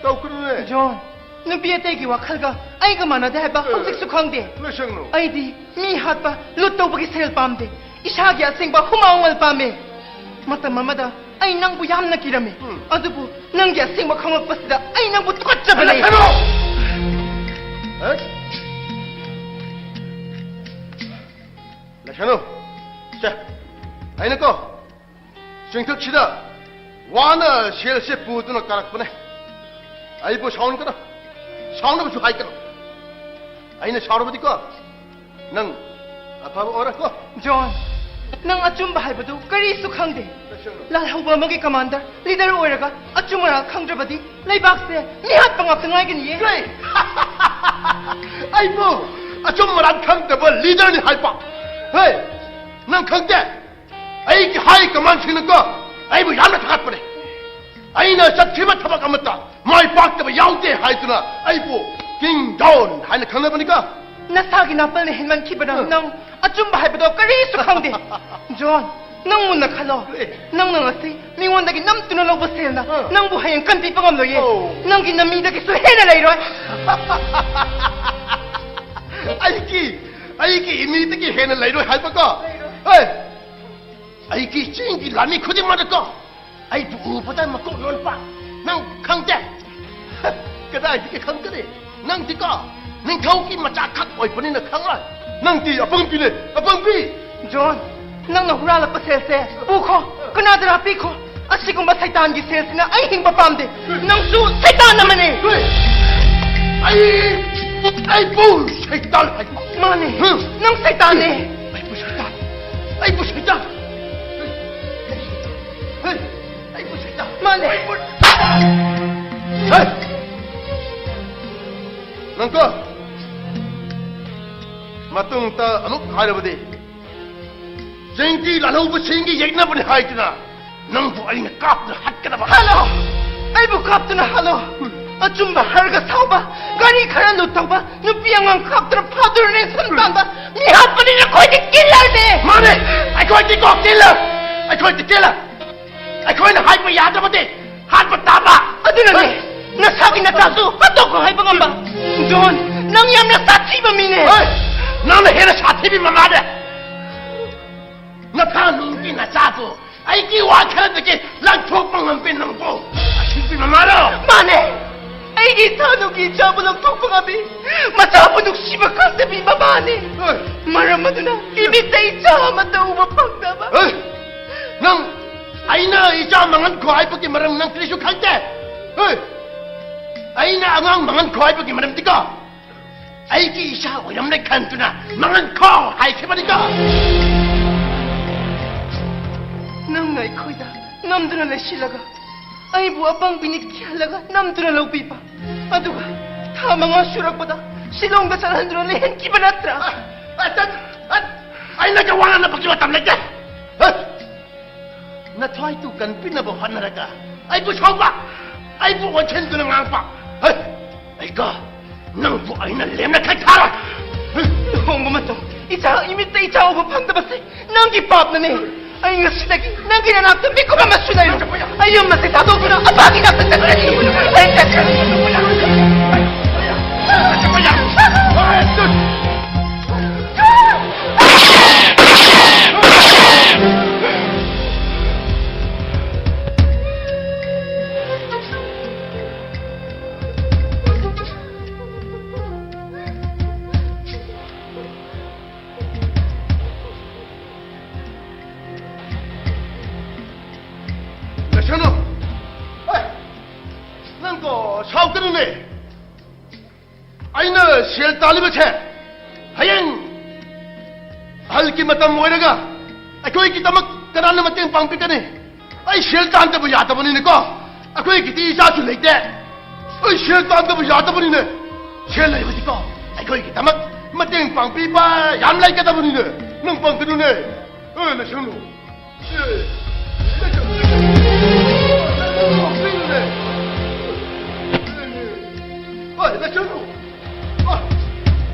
ꯇꯧꯀꯅꯨꯅꯦ꯫ ꯖꯣꯟ, ꯅꯨꯄꯤ ꯑꯇꯩꯒꯤ ꯋꯥꯈꯜꯒ ꯑꯩꯒ ꯃꯥꯟꯅꯗꯦ ꯍꯥꯏꯕ ꯍꯧꯖꯤꯛꯁꯨ ꯈꯪꯗꯦ꯫ ꯂꯩꯁꯪꯅꯨ꯫ ꯑꯩꯗꯤ ꯃꯤ ꯍꯥꯠꯄ, ꯂꯨꯠ ꯇꯧꯕꯒꯤ ꯁꯦꯜ ꯄꯥꯝꯗꯦ꯫ ꯏꯁꯥꯒꯤ ꯑꯁꯦꯡꯕ ꯍꯨꯃꯥꯡ ꯃꯃꯜ ꯄꯥꯝꯃꯦ꯫ ꯃꯇꯝ ꯑꯃꯗ ꯑꯩ ꯅꯪꯕꯨ ꯌꯥꯝꯅ ꯀꯤꯔꯝꯃꯤ꯫ ꯎꯝ꯫ ꯑꯗꯨꯕꯨ ꯅꯪꯒꯤ ꯑꯁꯦꯡꯕ ꯈꯪꯂꯛꯄꯁꯤꯗ ꯑꯩ ꯅꯪꯕꯨ ꯊꯨꯀꯠꯆꯕꯅꯦ꯫ ꯂꯩꯁꯪꯅꯨ! ꯑꯦ? ꯂꯩꯁꯪꯅꯨ꯫ ꯁꯦ, ꯑꯩꯅꯀꯣ ꯆꯤꯡꯊꯛꯁꯤꯗ ꯋꯥꯅ ꯁꯦꯜꯁꯦ ꯄꯨꯗꯨꯅ ꯀꯥꯔꯛꯄꯅꯦ꯫ ꯑꯩꯕꯨ ꯁꯥꯎꯍꯟꯒꯅꯨ, ꯁꯥꯎꯅꯕꯁꯨ ꯍꯥꯏꯒꯅꯨ꯫ ꯑꯩꯅ ꯁꯥꯎꯔꯕꯗꯤꯀꯣ ꯅꯪ ꯑꯐꯕ ꯑꯣꯏꯔꯣꯏꯀꯣ꯫ ꯖꯣꯟ, ꯅꯪ ꯑꯆꯨꯝꯕ ꯍꯥꯏꯕꯗꯨ ꯀꯔꯤꯁꯨ ꯈꯪꯗꯦ꯫ ꯂꯥꯜꯍꯧꯕ ꯑꯃꯒꯤ ꯀꯃꯥꯟꯗꯔ, ꯂꯤꯗꯔ ꯑꯣꯏꯔꯒ ꯑꯆꯨꯝ ꯑꯔꯥꯟ ꯈꯪꯗ꯭ꯔꯕꯗꯤ ꯂꯩꯕꯥꯛꯁꯦ ꯃꯤꯍꯥꯠꯄ ꯉꯥꯛꯇ ꯉꯥꯏꯒꯅꯤꯌꯦ꯫ ꯀꯩ? ꯑꯩꯕꯨ ꯑꯆꯨꯝ ꯑꯔꯥꯟ ꯈꯪꯗꯕ ꯂꯤꯗꯔꯅꯤ ꯍꯥꯏꯕ? ꯍꯦ, ꯅꯪ ꯈꯪꯗꯦ? ꯑꯩꯒꯤ ꯍꯥꯏ ꯀꯃꯥꯟꯁꯤꯡꯅꯀꯣ ꯑꯩꯕꯨ ꯌꯥꯝꯅ ꯊꯥꯒꯠꯄꯅꯦ꯫ ꯑꯩꯅ ꯆꯠꯈꯤꯕ ꯊꯕꯛ ꯑꯃꯠꯇ ꯃꯥꯏ ꯄꯥꯛꯇꯕ ꯌꯥꯎꯗꯦ ꯍꯥꯏꯗꯨꯅ ꯑꯩꯕꯨ ꯀꯤꯡ ꯖꯣꯟ ꯍꯥꯏꯅ ꯈꯪꯅꯕꯅꯤꯀꯣ꯫ ꯅꯁꯥꯒꯤ ꯅꯥꯄꯜꯅ ꯍꯦꯟꯃꯟꯈꯤꯕꯅ ꯎꯝ꯫ ꯅꯪ ꯑꯆꯨꯝꯕ ꯍꯥꯏꯕꯗꯣ ꯀꯔꯤꯁꯨ ꯈꯪꯗꯦ꯫ ꯖꯣꯟ, ꯅꯪ ꯃꯨꯟꯅ ꯈꯜꯂꯣ꯫ ꯑꯦ꯫ ꯅꯪꯅ ꯉꯁꯤ ꯃꯤꯉꯣꯟꯗꯒꯤ ꯅꯝꯗꯨꯅ ꯂꯧꯕ ꯁꯦꯜꯅ ꯎꯝ꯫ ꯅꯪꯕꯨ ꯍꯌꯦꯡ ꯀꯟꯕꯤꯕ ꯉꯝꯂꯣꯏꯌꯦ꯫ ꯑꯣ꯫ ꯅꯪꯒꯤ ꯅꯃꯤꯗꯒꯤꯁꯨ ꯍꯦꯟꯅ ꯂꯩꯔꯣꯏ꯫ ꯑꯩꯒꯤ ꯑꯩꯒꯤ ꯏꯃꯤꯗꯒꯤ ꯍꯦꯟꯅ ꯂꯩꯔꯣꯏ ꯍꯥꯏꯕꯀꯣ꯫ ꯍꯣꯏ, ꯑꯩꯒꯤ ꯆꯤꯡꯒꯤ ꯂꯥꯟꯃꯤ ꯈꯨꯗꯤꯡꯃꯛꯅꯀꯣ ꯑꯩꯕꯨ ꯎꯕꯗ ꯃꯀꯣꯛ ꯅꯣꯟꯕ꯫ ꯅꯪ ꯈꯪꯗꯦ? ꯀꯗꯥꯏꯗꯒꯤ ꯈꯪꯒꯅꯤ? ꯅꯪꯗꯤꯀꯣ ꯅꯤꯡꯊꯧꯒꯤ ꯃꯆꯥ ꯈꯛ ꯑꯣꯏꯕꯅꯤꯅ ꯈꯪꯂꯣꯏ꯫ ꯅꯪꯗꯤ ꯑꯄꯪꯕꯤꯅꯦ, ꯑꯄꯪꯕꯤ꯫ ꯖꯣꯟ, ꯅꯪꯅ ꯍꯨꯔꯥꯜꯂꯛꯄ ꯁꯦꯜꯁꯦ ꯄꯨꯈꯣ, ꯀꯅꯥꯗꯔ ꯄꯤꯈꯣ꯫ ꯑꯁꯤꯒꯨꯝꯕ ꯁꯩꯇꯥꯟꯒꯤ ꯁꯦꯜꯁꯤꯅ ꯑꯩ ꯍꯤꯡꯕ ꯄꯥꯝꯗꯦ꯫ ꯅꯪꯁꯨ ꯁꯩꯇꯥꯟ ꯑꯃꯅꯤ꯫ ꯑꯩ ꯑꯩꯕꯨ ꯁꯩꯇꯥꯟ ꯍꯥꯏꯕ? ꯃꯥꯅꯦ, ꯍꯝ꯫ ꯅꯪ ꯁꯩꯇꯥꯟꯅꯦ꯫ ꯑꯩꯕꯨ ꯁꯩꯇꯥꯟ, ꯑꯩꯕꯨ ꯁꯩꯇꯥꯟ, ꯍꯦ, ꯑꯩꯕꯨ ꯁꯩꯇꯥꯟ, ꯃꯥꯅꯦ꯫ ꯑꯩꯕꯨ ꯍꯩ! ꯅꯪꯀꯣ, ꯃꯇꯨꯡꯗ ꯑꯃꯨꯛ ꯍꯥꯏꯔꯕꯗꯤ, ꯆꯤꯡꯒꯤ ꯂꯥꯜꯍꯧꯕꯁꯤꯡꯒꯤ ꯌꯦꯛꯅꯕꯅꯤ ꯍꯥꯏꯗꯨꯅ ꯅꯪꯕꯨ ꯑꯩꯅ ꯀꯥꯞꯇꯨꯅ ꯍꯥꯠꯀꯗꯕ꯫ ꯍꯥꯠꯂꯣ! ꯑꯩꯕꯨ ꯀꯥꯞꯇꯨꯅ ꯍꯥꯠꯂꯣ! ꯑꯆꯨꯝꯕ ꯍꯥꯏꯔꯒ ꯁꯥꯎꯕ, ꯒꯥꯔꯤ ꯈꯔ ꯂꯨꯠ ꯇꯧꯕ, ꯅꯨꯄꯤ ꯑꯉꯥꯡ ꯀꯥꯞꯇꯨꯅ ꯐꯥꯗꯨꯅ ꯔꯦꯟꯁꯟ ꯇꯥꯟꯕ, ꯃꯤ ꯍꯥꯠꯄꯅꯤ ꯅꯈꯣꯏꯗꯤ ꯀꯤꯂꯔꯅꯦ! ꯃꯥꯅꯦ! ꯑꯩꯈꯣꯏꯗꯤ ꯀꯣ ꯀꯤꯂꯔ! ꯑꯩꯈꯣꯏꯗꯤ ꯀꯤꯂꯔ! ꯑꯩꯈꯣꯏꯅ ꯍꯥꯏꯕ ꯌꯥꯗ꯭ꯔꯕꯗꯤ ꯍꯥꯠꯄ ꯇꯥꯕ! ꯑꯗꯨꯅꯅꯦ, ꯅꯁꯥꯒꯤ ꯅꯆꯥꯁꯨ ꯍꯥꯠꯇꯣꯛꯈꯣ ꯍꯥꯏꯕ ꯉꯝꯕ꯫ ꯖꯣꯟ, ꯅꯪ ꯌꯥꯝꯅ ꯁꯥꯊꯤꯕ ꯃꯤꯅꯦ꯫ ꯍꯣꯏ, ꯅꯪꯅ ꯍꯦꯟꯅ ꯁꯥꯊꯤꯕꯤ ꯃꯃꯥꯅꯦ꯫ ꯅꯊꯥ ꯅꯨꯡꯒꯤ ꯅꯆꯥꯕꯨ ꯑꯩꯒꯤ ꯋꯥ ꯈꯔꯗꯒꯤ ꯂꯥꯡꯊꯣꯛꯄ ꯉꯝꯕꯤ ꯅꯪꯕꯨ ꯑꯁꯤꯒꯤ ꯃꯃꯥꯔꯣ? ꯃꯥꯅꯦ, ꯑꯩꯒꯤ ꯏꯊꯥꯅꯨꯒꯤ ꯏꯆꯥꯕꯨ ꯂꯧꯊꯣꯛꯄ ꯉꯝꯃꯤ꯫ ꯃꯆꯥꯕꯨ ꯅꯨꯡꯁꯤꯕ ꯈꯪꯗꯕꯤ ꯃꯃꯥꯅꯤ꯫ ꯍꯣꯏ꯫ ꯃꯔꯝ ꯑꯗꯨꯅ ꯏꯃꯤꯠꯇ ꯏꯆꯥ ꯑꯃꯠꯇ ꯎꯕ ꯐꯪꯗꯕ꯫ ꯍꯣꯏ꯫ ꯅꯪ ꯑꯩꯅ ꯏꯆꯥ ꯃꯥꯡꯍꯟꯈꯣ ꯍꯥꯏꯕꯒꯤ ꯃꯔꯝ ꯅꯪ ꯀꯔꯤꯁꯨ ꯈꯪꯗꯦ꯫ ꯍꯣꯏ꯫ ꯑꯩꯅ ꯑꯉꯥꯡ ꯃꯥꯡꯍꯟꯈꯣ ꯍꯥꯏꯕꯒꯤ ꯃꯔꯝꯗꯤꯀꯣ, ꯑꯩꯒꯤ ꯏꯆꯥ ꯑꯣꯏꯔꯝꯂꯦ ꯈꯟꯗꯨꯅ ꯃꯥꯡꯍꯟꯈꯣ ꯍꯥꯏꯈꯤꯕꯅꯤꯀꯣ꯫ ꯅꯪꯅ ꯑꯩꯈꯣꯏꯗ ꯅꯝꯗꯨꯅ ꯂꯩꯁꯤꯜꯂꯒ, ꯑꯩꯕꯨ ꯑꯄꯪꯕꯤꯅꯤ ꯈꯜꯂꯒ ꯅꯝꯗꯨꯅ ꯂꯧꯕꯤꯕ, ꯑꯗꯨꯒ ꯊꯥ ꯃꯉꯥ ꯁꯨꯔꯛꯄꯗ ꯁꯤꯂꯣꯡꯗ ꯆꯠꯍꯟꯗꯨꯅ ꯂꯩꯍꯟꯈꯤꯕ ꯅꯠꯇ꯭ꯔꯥ? ꯑ, ꯑ, ꯑ, ꯑꯩꯅ ꯋꯥ ꯉꯥꯡꯅꯕꯒꯤ ꯃꯇꯝ ꯂꯩꯇꯦ꯫ ꯑ, ꯅꯊ꯭ꯋꯥꯏꯗꯨ ꯀꯟꯕꯤꯅꯕ ꯍꯣꯠꯅꯔꯒ ꯑꯩꯕꯨ ꯁꯥꯎꯕ, ꯑꯩꯕꯨ ꯑꯣꯟꯁꯤꯟꯗꯨꯅ ꯉꯥꯡꯕ꯫ ꯍꯩ! ꯑꯩꯒ ꯅꯪꯕꯨ ꯑꯩꯅ ꯂꯦꯝꯅ ꯊꯩꯊꯥꯔꯣꯏ꯫ ꯂꯨꯍꯣꯡꯕ ꯃꯇꯝ ꯏꯆꯥ ꯏꯃꯤꯠꯇ ꯏꯆꯥ ꯎꯕ ꯐꯪꯗꯕꯁꯦ ꯅꯪꯒꯤ ꯄꯥꯞꯅꯅꯦ꯫ ꯑꯩ ꯉꯁꯤꯗꯒꯤ ꯅꯪꯒꯤ ꯅꯅꯥꯛꯇ ꯃꯤꯀꯨꯞ ꯑꯃꯁꯨ ꯂꯩꯔꯣꯏ꯫ ꯑꯩ ꯌꯨꯝ ꯑꯁꯤ ꯊꯥꯗꯣꯛꯇꯨꯅ ꯑꯄꯥꯒꯤ ꯅꯥꯛꯇ ꯆꯠꯀꯅꯤ꯫ ꯑꯩ ꯆꯠꯀꯅꯤ꯫ ꯂꯩꯁꯅꯨ꯫ ꯑꯦ, ꯅꯪꯀꯣ ꯁꯥꯎꯒꯅꯨꯅꯦ꯫ ꯑꯩꯅ ꯁꯦꯜ ꯇꯥꯜꯂꯤꯕꯁꯦ ꯍꯌꯦꯡ ꯑꯍꯜꯒꯤ ꯃꯇꯝ ꯑꯣꯏꯔꯒ ꯑꯩꯈꯣꯏꯒꯤꯗꯃꯛ ꯀꯅꯥꯅ ꯃꯇꯦꯡ ꯄꯥꯡꯕꯤꯒꯅꯤ? ꯑꯩ ꯁꯦꯜ ꯇꯥꯟꯗꯕ ꯌꯥꯗꯕꯅꯤꯅꯀꯣ, ꯑꯩꯈꯣꯏꯒꯤꯗꯤ ꯏꯆꯥꯁꯨ ꯂꯩꯇꯦ꯫ ꯑꯩ ꯁꯦꯜ ꯇꯥꯟꯗꯕ ꯌꯥꯗꯕꯅꯤꯅꯦ꯫ ꯁꯦꯜ ꯂꯩꯕꯁꯤꯀꯣ ꯑꯩꯈꯣꯏꯒꯤꯗꯃꯛ ꯃꯇꯦꯡ ꯄꯥꯡꯕꯤꯕ ꯌꯥꯝ ꯂꯩꯒꯗꯕꯅꯤꯅꯦ꯫ ꯅꯪ ꯄꯥꯡꯒꯅꯨꯅꯦ꯫ ꯑꯦ, ꯂꯩꯁꯅꯨ꯫ ꯑꯦ, ꯂꯩꯁꯅꯨ꯫ ꯂꯩꯁꯅꯨ꯫ ꯑꯦ, ꯂꯩꯁꯅꯨ꯫ ꯑꯦ,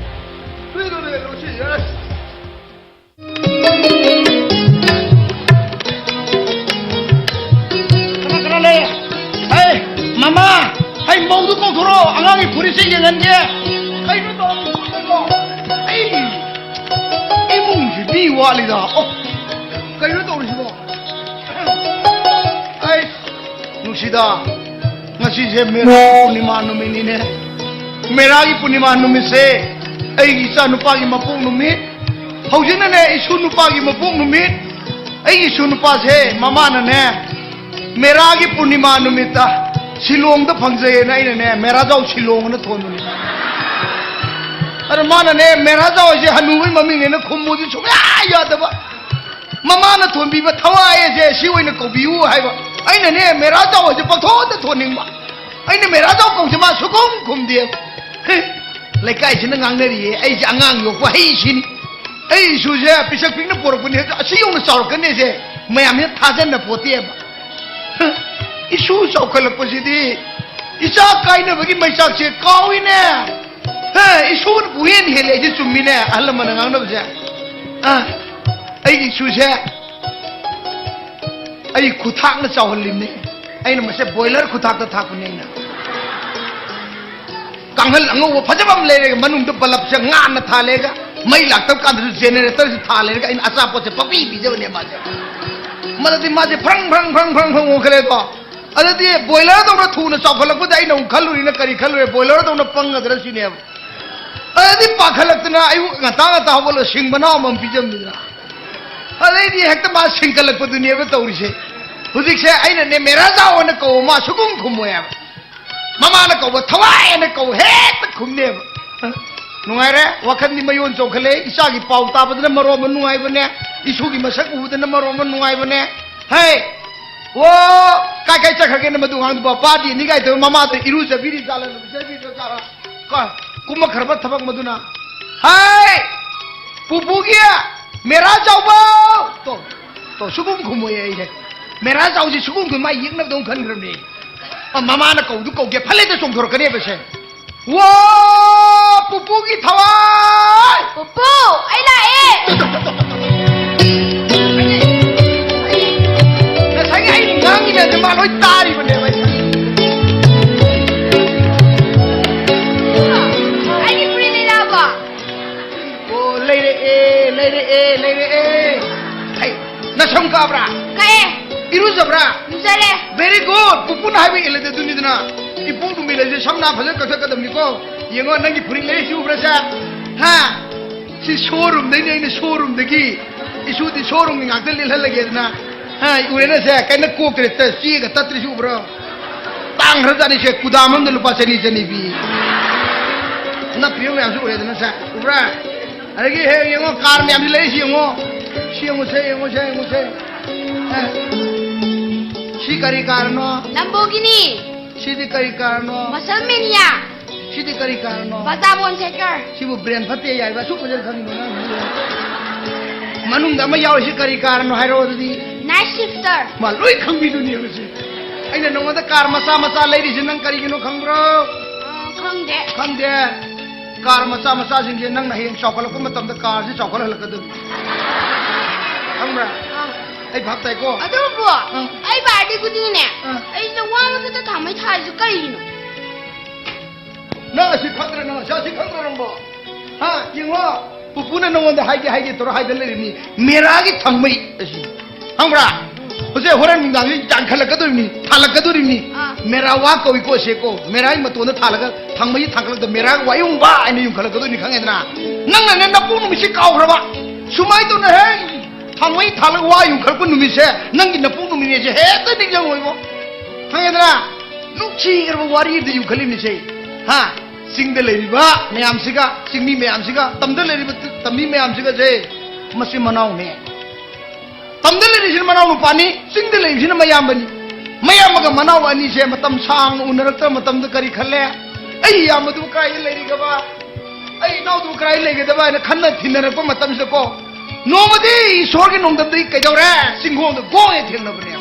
ꯂꯩꯁꯅꯨ, ꯂꯩꯁꯅꯨ꯫ ꯀꯅꯥ ꯀꯅꯥ ꯂꯩ? ꯍꯩ, ꯃꯃꯥ! ꯍꯩ, ꯃꯧꯗꯨ ꯀꯧꯊꯣꯔꯛꯑꯣ, ꯑꯉꯥꯡꯒꯤ ꯐꯨꯔꯤꯠꯁꯦ ꯌꯦꯡꯍꯟꯒꯦ꯫ ꯀꯩꯅꯣ ꯇꯧꯔꯤꯁꯤꯕꯣ? ꯑꯩ ꯏꯃꯨꯡꯁꯤ ꯃꯤ ꯋꯥꯠꯂꯤꯗ꯫ ꯑꯣ, ꯀꯩꯅꯣ ꯇꯧꯔꯤꯁꯤꯕꯣ? ꯑꯩ, ꯅꯨꯡꯁꯤꯗ, ꯉꯁꯤꯁꯦ ꯃꯦꯔꯥ ꯄꯨꯔꯅꯤꯃꯥ ꯅꯨꯃꯤꯠꯅꯤꯅꯦ꯫ ꯃꯦꯔꯥꯒꯤ ꯄꯨꯔꯅꯤꯃꯥ ꯅꯨꯃꯤꯠꯁꯦ ꯑꯩꯒꯤ ꯏꯆꯥ ꯅꯨꯄꯥꯒꯤ ꯃꯄꯣꯛ ꯅꯨꯃꯤꯠ꯫ ꯍꯧꯖꯤꯛꯅꯅꯦ ꯏꯁꯨ ꯅꯨꯄꯥꯒꯤ ꯃꯄꯣꯛ ꯅꯨꯃꯤꯠ꯫ ꯑꯩꯒꯤ ꯏꯁꯨ ꯅꯨꯄꯥꯁꯦ ꯃꯃꯥꯅꯅꯦ ꯃꯦꯔꯥꯒꯤ ꯄꯨꯔꯅꯤꯃꯥ ꯅꯨꯃꯤꯠꯇ ꯁꯤꯂꯣꯡꯗ ꯐꯪꯖꯩꯌꯦꯅ ꯑꯩꯅꯅꯦ ꯃꯦꯔꯥꯖꯥꯎ ꯁꯤꯂꯣꯡ ꯑꯅ ꯊꯣꯟꯕꯅꯤ꯫ ꯑꯗ ꯃꯥꯅꯅꯦ ꯃꯦꯔꯥꯖꯥꯎ ꯍꯥꯏꯁꯦ ꯍꯅꯨꯕꯩ ꯃꯃꯤꯡꯅꯦꯅ ꯈꯨꯝꯃꯨꯗꯤ ꯁꯨꯡꯌꯥ ꯌꯥꯗꯕ꯫ ꯃꯃꯥꯅ ꯊꯣꯟꯕꯤꯕ ꯊꯋꯥꯏ ꯑꯁꯦ ꯁꯤ ꯑꯣꯏꯅ ꯀꯧꯕꯤꯌꯨ ꯍꯥꯏꯕ꯫ ꯑꯩꯅꯅꯦ ꯃꯦꯔꯥꯖꯥꯎ ꯍꯥꯏꯁꯦ ꯄꯪꯊꯣꯟꯗ ꯊꯣꯟꯅꯤꯡꯕ꯫ ꯑꯩꯅ ꯃꯦꯔꯥꯖꯥꯎ ꯀꯧꯁꯦ ꯃꯥ ꯁꯨꯈꯨꯝ ꯈꯨꯝꯗꯦꯕ꯫ ꯍꯦ, ꯂꯩꯀꯥꯏꯁꯤꯅ ꯉꯥꯡꯅꯔꯤꯌꯦ ꯑꯩꯁꯦ ꯑꯉꯥꯡ ꯌꯣꯛꯄ ꯍꯩꯁꯤꯅꯤ꯫ ꯑꯩ ꯏꯁꯨꯁꯦ ꯄꯤꯁꯛ ꯄꯤꯛꯅ ꯄꯣꯔꯛꯄꯅꯤ, ꯑꯁꯤ ꯌꯧꯅ ꯆꯥꯎꯔꯛꯀꯅꯤꯁꯦ ꯃꯌꯥꯝꯁꯤꯅ ꯊꯥꯖꯟꯅ ꯄꯣꯠꯇꯦꯕ꯫ ꯍ, ꯏꯁꯨ ꯆꯥꯎꯈꯠꯂꯛꯄꯁꯤꯗꯤ ꯏꯆꯥ ꯀꯥꯏꯅꯕꯒꯤ ꯃꯩꯆꯥꯛꯁꯦ ꯀꯥꯎꯏꯅꯦ꯫ ꯍ, ꯏꯁꯨꯅꯕꯨ ꯍꯦꯟꯅ ꯍꯦꯜꯂꯦ ꯑꯩꯁꯦ, ꯆꯨꯝꯃꯤꯅꯦ ꯑꯍꯜ ꯂꯃꯟꯅ ꯉꯥꯡꯅꯕꯁꯦ꯫ ꯑ, ꯑꯩꯒꯤ ꯏꯁꯨꯁꯦ ꯑꯩ ꯈꯨꯊꯥꯛꯅ ꯆꯥꯎꯍꯜꯂꯤꯕꯅꯦ꯫ ꯑꯩꯅ ꯃꯁꯦ ꯕꯣꯏꯂꯔ ꯈꯨꯊꯥꯛꯇ ꯊꯥꯛꯄꯅꯦ ꯑꯩꯅ꯫ ꯀꯥꯡꯍꯜ ꯑꯉꯧꯕ ꯐꯖꯕ ꯑꯃ ꯂꯩꯔꯒ ꯃꯅꯨꯡꯗ ꯕꯂꯞꯁꯦ ꯉꯥꯟꯅ ꯊꯥꯜꯂꯦꯒ, ꯃꯩ ꯂꯥꯛꯇꯕ ꯀꯥꯟꯗꯁꯨ ꯖꯦꯅꯦꯔꯦꯇꯔꯁꯦ ꯊꯥꯜꯂꯦꯒ ꯑꯩꯅ ꯑꯆꯥꯄꯣꯠꯁꯦ ꯄꯪꯄꯤ ꯄꯤꯖꯕꯅꯦ ꯃꯥꯁꯦ꯫ ꯃꯗꯨꯗꯤ ꯃꯥꯁꯦ ꯐ꯭ꯔꯪ ꯐ꯭ꯔꯪ ꯐ꯭ꯔꯪ ꯐ꯭ꯔꯪ ꯐ꯭ꯔꯪ ꯑꯣꯟꯈꯠꯂꯦꯀꯣ꯫ ꯑꯗꯨꯗꯤ ꯕꯣꯏꯂꯔꯗꯧꯅ ꯊꯨꯅ ꯆꯥꯎꯈꯠꯂꯛꯄꯗ ꯑꯩꯅ ꯑꯃꯨꯛ ꯈꯜꯂꯨꯔꯤꯅ ꯀꯔꯤ ꯈꯜꯂꯨꯔꯦ? ꯕꯣꯏꯂꯔꯗꯧꯅ ꯄꯪꯒꯗ꯭ꯔꯥ ꯁꯤꯅꯦꯕ꯫ ꯑꯗꯨꯗꯤ ꯄꯥꯈꯠꯂꯛꯇꯅ ꯑꯌꯨꯛ ꯉꯟꯇꯥ ꯉꯟꯇꯥ ꯍꯧꯒꯠꯂꯒ ꯁꯤꯡ ꯃꯅꯥ ꯑꯃꯃꯝ ꯄꯤꯖꯕꯅꯤꯗꯅ꯫ ꯑꯗꯩꯗꯤ ꯍꯦꯛꯇ ꯃꯥ ꯁꯤꯡꯀꯠꯂꯛꯄꯗꯨꯅꯦꯕ ꯇꯧꯔꯤꯁꯦ꯫ ꯍꯧꯖꯤꯛꯁꯦ ꯑꯩꯅꯅꯦ ꯃꯦꯔꯥꯖꯥꯎ ꯑꯅ ꯀꯧꯕ ꯃꯥ ꯁꯨꯈꯨꯝ ꯈꯨꯝꯃꯣꯏ ꯍꯥꯏꯕ꯫ ꯃꯃꯥꯅ ꯀꯧꯕ ꯊꯋꯥꯏ ꯑꯅ ꯀꯧꯕ ꯍꯦꯛꯇ ꯈꯨꯝꯅꯦꯕ꯫ ꯅꯨꯡꯉꯥꯏꯔꯦ, ꯋꯥꯈꯜꯗꯤ ꯃꯌꯣꯟ ꯆꯣꯡꯈꯠꯂꯦ꯫ ꯏꯆꯥꯒꯤ ꯄꯥꯎ ꯇꯥꯕꯗꯅ ꯃꯔꯣꯟ ꯑꯃ ꯅꯨꯡꯉꯥꯏꯕꯅꯦ, ꯏꯁꯨꯒꯤ ꯃꯁꯛ ꯎꯕꯗꯅ ꯃꯔꯣꯟ ꯑꯃ ꯅꯨꯡꯉꯥꯏꯕꯅꯦ꯫ ꯍꯦ, ꯑꯣ, ꯀꯥꯏ ꯀꯥꯏ ꯆꯠꯈ꯭ꯔꯒꯦꯅ ꯃꯗꯨ ꯑꯉꯥꯡꯗꯨꯕꯣ? ꯄꯥꯔꯇꯤꯅꯤꯒꯥꯏ ꯇꯧꯔ ꯃꯃꯥꯗ ꯏꯔꯨꯖꯕꯤꯔꯤ ꯖꯥꯠꯂ, ꯂꯨꯖꯕꯤꯔ ꯖꯥꯠꯂ? ꯀꯣ, ꯀꯨꯝꯃꯛꯈ꯭ꯔꯕ ꯊꯕꯛ ꯃꯗꯨꯅ? ꯍꯥꯏ! ꯄꯨꯄꯨꯒꯤ ꯃꯦꯔꯥ ꯆꯥꯎꯕ! ꯇꯣ, ꯇꯣ, ꯁꯨꯒꯨꯝ ꯈꯨꯝꯃꯣꯏ ꯑꯩꯁꯦ꯫ ꯃꯦꯔꯥ ꯆꯥꯎꯁꯤ ꯁꯨꯒꯨꯝ ꯈꯨꯝ ꯃꯥ ꯌꯦꯛꯅꯕꯗꯧ ꯈꯟꯈ꯭ꯔꯕꯅꯦ꯫ ꯑ, ꯃꯃꯥꯅ ꯀꯧꯗꯨ ꯀꯧꯒꯦ ꯐꯠ ꯂꯩꯇ ꯆꯣꯡꯊꯣꯔꯛꯀꯅꯦꯕ ꯁꯦ꯫ ꯋꯥ! ꯄꯨꯄꯨꯒꯤ ꯊꯋꯥꯏ! ꯄꯨꯄꯨ, ꯑꯩ ꯂꯥꯛꯑꯦ! ꯉꯁꯥꯏꯒꯤ ꯑꯩ ꯉꯥꯡꯉꯤ ꯃꯌꯥꯝꯁꯦ ꯃꯥ ꯂꯣꯏ ꯇꯥꯔꯤꯕꯅꯦꯕ ꯑꯩ꯫ ꯑꯩꯒꯤ ꯐꯨꯔꯤꯠ ꯂꯩꯔꯛꯑꯕꯣ? ꯑꯣ, ꯂꯩꯔꯛꯑꯦ, ꯂꯩꯔꯛꯑꯦ, ꯂꯩꯔꯛꯑꯦ꯫ ꯍꯩ, ꯅꯁꯝ ꯀꯛꯑꯕ꯭ꯔꯥ? ꯀꯛꯑꯦ꯫ ꯏꯔꯨꯖꯕ꯭ꯔꯥ? ꯂꯨꯖꯔꯦ꯫ Very good. ꯄꯨꯄꯨꯅ ꯍꯥꯏꯕ ꯏꯜꯂꯗꯤ ꯑꯗꯨꯅꯤꯗꯅ꯫ ꯏꯄꯣꯛ ꯅꯨꯃꯤꯠ ꯂꯩꯁꯦ ꯁꯝꯅ ꯐꯖꯅ ꯀꯛꯊꯠꯀꯗꯕꯅꯤꯀꯣ꯫ ꯌꯦꯡꯉꯣ, ꯅꯪꯒꯤ ꯐꯨꯔꯤꯠ ꯂꯩꯔꯤꯁꯤ ꯎꯕ꯭ꯔꯥ ꯁꯦ? ꯍꯥ? ꯁꯤ showroomꯗꯩꯅꯦ, ꯑꯩꯅ showroomꯗꯒꯤ꯫ ꯏꯁꯨꯗꯤ showroomꯒꯤ ꯉꯥꯛꯇ ꯂꯤꯠꯍꯜꯂꯒꯦꯗꯅ꯫ ꯍꯥ, ꯎꯔꯦꯅ ꯁꯦ? ꯀꯩꯅꯣ ꯀꯣꯛꯇ꯭ꯔꯦ, ꯇ-, ꯆꯦꯒ ꯇꯠꯇ꯭ꯔꯤꯁꯤ ꯎꯕ꯭ꯔꯣ? ꯇꯥꯡꯈ꯭ꯔꯖꯥꯠꯅꯤ ꯁꯦ, ꯀꯨꯗꯥꯝ ꯑꯃꯗ ꯂꯨꯄꯥ ꯆꯅꯤ, ꯆꯅꯤ ꯄꯤ꯫ ꯅꯞꯄꯤꯕ ꯃꯌꯥꯝꯁꯨ ꯎꯔꯦꯗꯅ ꯁꯦ, ꯎꯕ꯭ꯔꯥ? ꯑꯗꯒꯤ ꯍꯦꯛ ꯌꯦꯡꯉꯣ, car ꯃꯌꯥꯝꯁꯤ ꯂꯩꯔꯤꯁꯤ ꯌꯦꯡꯉꯣ꯫ ꯁꯤ ꯌꯦꯡꯉꯨꯁꯦ, ꯌꯦꯡꯉꯨꯁꯦ, ꯌꯦꯡꯉꯨꯁꯦ꯫ ꯑꯦ꯫ ꯁꯤ ꯀꯔꯤ carꯅꯣ? Lamborghini꯫ ꯁꯤꯗꯤ ꯀꯔꯤ carꯅꯣ? Muscle Mania꯫ ꯁꯤꯗꯤ ꯀꯔꯤ carꯅꯣ? Vagabond Checker꯫ ꯁꯤꯕꯨ brain ꯐꯠꯇꯦ ꯌꯥꯏꯕ, ꯑꯁꯨꯛ ꯐꯖꯅ ꯈꯪꯉꯤꯕ ꯑꯉꯥꯡꯁꯤꯕꯨ꯫ ꯃꯅꯨꯡꯗ ꯑꯃ ꯌꯥꯎꯔꯤꯁꯤ ꯀꯔꯤ carꯅꯣ ꯍꯥꯏꯔꯛꯑꯣ ꯑꯗꯨꯗꯤ? Night Shifter꯫ ꯃꯥ ꯂꯣꯏ ꯈꯪꯕꯤꯗꯨꯅꯦꯕ ꯁꯤ꯫ ꯑꯩꯅ ꯅꯉꯣꯟꯗ car ꯃꯆꯥ ꯃꯆꯥ ꯂꯩꯔꯤꯁꯦ ꯅꯪ ꯀꯔꯤꯒꯤꯅꯣ ꯈꯪꯕ꯭ꯔꯣ? ꯑ, ꯈꯪꯗꯦ꯫ ꯈꯪꯗꯦ? Car ꯃꯆꯥ ꯃꯆꯥꯁꯤꯡꯁꯦ ꯅꯪꯅ ꯍꯌꯦꯡ ꯆꯥꯎꯈꯠꯂꯛꯄ ꯃꯇꯝꯗ carꯁꯤ ꯆꯥꯎꯈꯠꯍꯜꯂꯛꯀꯗꯕꯅꯤ꯫ ꯈꯪꯕ꯭ꯔꯥ? ꯑ꯫ ꯑꯩ ꯚꯥꯞ ꯇꯥꯏꯀꯣ? ꯑꯗꯨꯕꯨ ꯑ꯫ ꯑꯩ ꯕꯥꯔꯗꯦ ꯈꯨꯗꯤꯡꯅꯦ, ꯑ꯫ ꯑꯩꯁꯤꯗ ꯋꯥ ꯑꯃꯈꯛꯇ ꯊꯥꯡꯃꯩ ꯊꯥꯔꯤꯁꯦ ꯀꯔꯤꯒꯤꯅꯣ? ꯅꯪ ꯑꯁꯤ ꯈꯪꯗ꯭ꯔ, ꯅꯪ ꯑꯁꯤ, ꯑꯁꯤ ꯈꯪꯗ꯭ꯔ ꯅꯪꯕꯣ? ꯍꯥ? ꯌꯦꯡꯉꯣ, ꯄꯨꯄꯨꯅ ꯅꯉꯣꯟꯗ ꯍꯥꯏꯒꯦ, ꯍꯥꯏꯒꯦ ꯇꯧꯔ ꯍꯥꯏꯗ ꯂꯩꯔꯤꯅꯤ꯫ ꯃꯦꯔꯥꯒꯤ ꯊꯥꯡꯃꯩ ꯑꯁꯤ꯫ ꯈꯪꯕ꯭ꯔꯥ? ꯍꯧꯖꯤꯛ ꯍꯣꯔꯦꯟ ꯅꯨꯡꯗꯥꯡꯁꯤ ꯌꯥꯟꯈꯠꯂꯛꯀꯗꯣꯔꯤꯕꯅꯤ, ꯊꯥꯜꯂꯛꯀꯗꯣꯔꯤꯕꯅꯤ꯫ ꯑꯥ꯫ ꯃꯦꯔꯥ ꯋꯥ ꯀꯧꯏꯀꯣ ꯑꯁꯦꯀꯣ꯫ ꯃꯦꯔꯥꯒꯤ ꯃꯇꯣꯟꯗ ꯊꯥꯜꯂꯒ ꯊꯥꯡꯃꯩ ꯊꯥꯡꯒꯠꯂꯛꯇ ꯃꯦꯔꯥꯒ ꯋꯥꯌꯨꯡꯕ ꯍꯥꯏꯅ ꯌꯨꯡꯈꯠꯂꯛꯀꯗꯣꯏꯅꯤ, ꯈꯪꯉꯦꯗꯅ? ꯅꯪꯅꯅꯦ ꯅꯄꯣꯛ ꯅꯨꯃꯤꯠꯁꯤ ꯀꯥꯎꯈ꯭ꯔꯕ? ꯁꯨꯃꯥꯏꯅ ꯇꯧꯅ ꯍꯦ, ꯊꯥꯡꯃꯩ ꯊꯥꯜꯂꯒ ꯋꯥ ꯌꯨꯡꯈꯠꯂꯛꯄ ꯅꯨꯃꯤꯠꯁꯦ ꯅꯪꯒꯤ ꯅꯄꯣꯛ ꯅꯨꯃꯤꯠꯅꯦꯁꯦ ꯍꯦꯛꯇ ꯅꯤꯡꯁꯤꯡꯉꯣꯏꯕꯣ꯫ ꯈꯪꯉꯦꯗꯅ? ꯅꯨꯡꯁꯤꯈ꯭ꯔꯕ ꯋꯥꯔꯤꯗ ꯌꯨꯡꯈꯠꯂꯤꯕꯅꯤꯁꯦ꯫ ꯍꯥ? ꯆꯤꯡꯗ ꯂꯩꯔꯤꯕ ꯃꯌꯥꯝꯁꯤꯒ, ꯆꯤꯡꯃꯤ ꯃꯌꯥꯝꯁꯤꯒ, ꯇꯝꯗ ꯂꯩꯔꯤꯕ ꯇꯝꯃꯤ ꯃꯌꯥꯝꯁꯤꯒꯁꯦ ꯃꯆꯤꯟ ꯃꯅꯥꯎꯅꯦ꯫ ꯇꯝꯗ ꯂꯩꯔꯤꯁꯤꯅ ꯃꯅꯥꯎ ꯅꯨꯄꯥꯅꯤ, ꯆꯤꯡꯗ ꯂꯩꯔꯤꯁꯤꯅ ꯃꯌꯥꯝꯕꯅꯤ꯫ ꯃꯌꯥꯝꯕꯒ ꯃꯅꯥꯎ ꯑꯅꯤꯁꯦ ꯃꯇꯝ ꯁꯥꯡꯅ ꯎꯅꯔꯛꯇꯕ ꯃꯇꯝꯗ ꯀꯔꯤ ꯈꯜꯂꯦ? "ꯑꯩ ꯏꯌꯥꯝꯕꯗꯨ ꯀꯥꯏꯗ ꯂꯩꯔꯤꯒꯕ? ꯑꯩ ꯏꯅꯥꯎꯗꯨ ꯀꯥꯏꯗ ꯂꯩꯒꯗꯕ?" ꯍꯥꯏꯅ ꯈꯟꯅ ꯊꯤꯅꯔꯛꯄ ꯃꯇꯝꯁꯤꯗꯀꯣ, ꯅꯣꯡꯃꯗꯤ ꯏꯁꯣꯔꯒꯤ ꯅꯣꯡꯗꯝꯗꯒꯤ ꯀꯩꯗꯧꯔꯦ? ꯆꯤꯡꯈꯣꯡꯗ ꯒꯣꯡ ꯍꯦꯛ ꯊꯦꯡꯅꯕꯅꯦꯕ꯫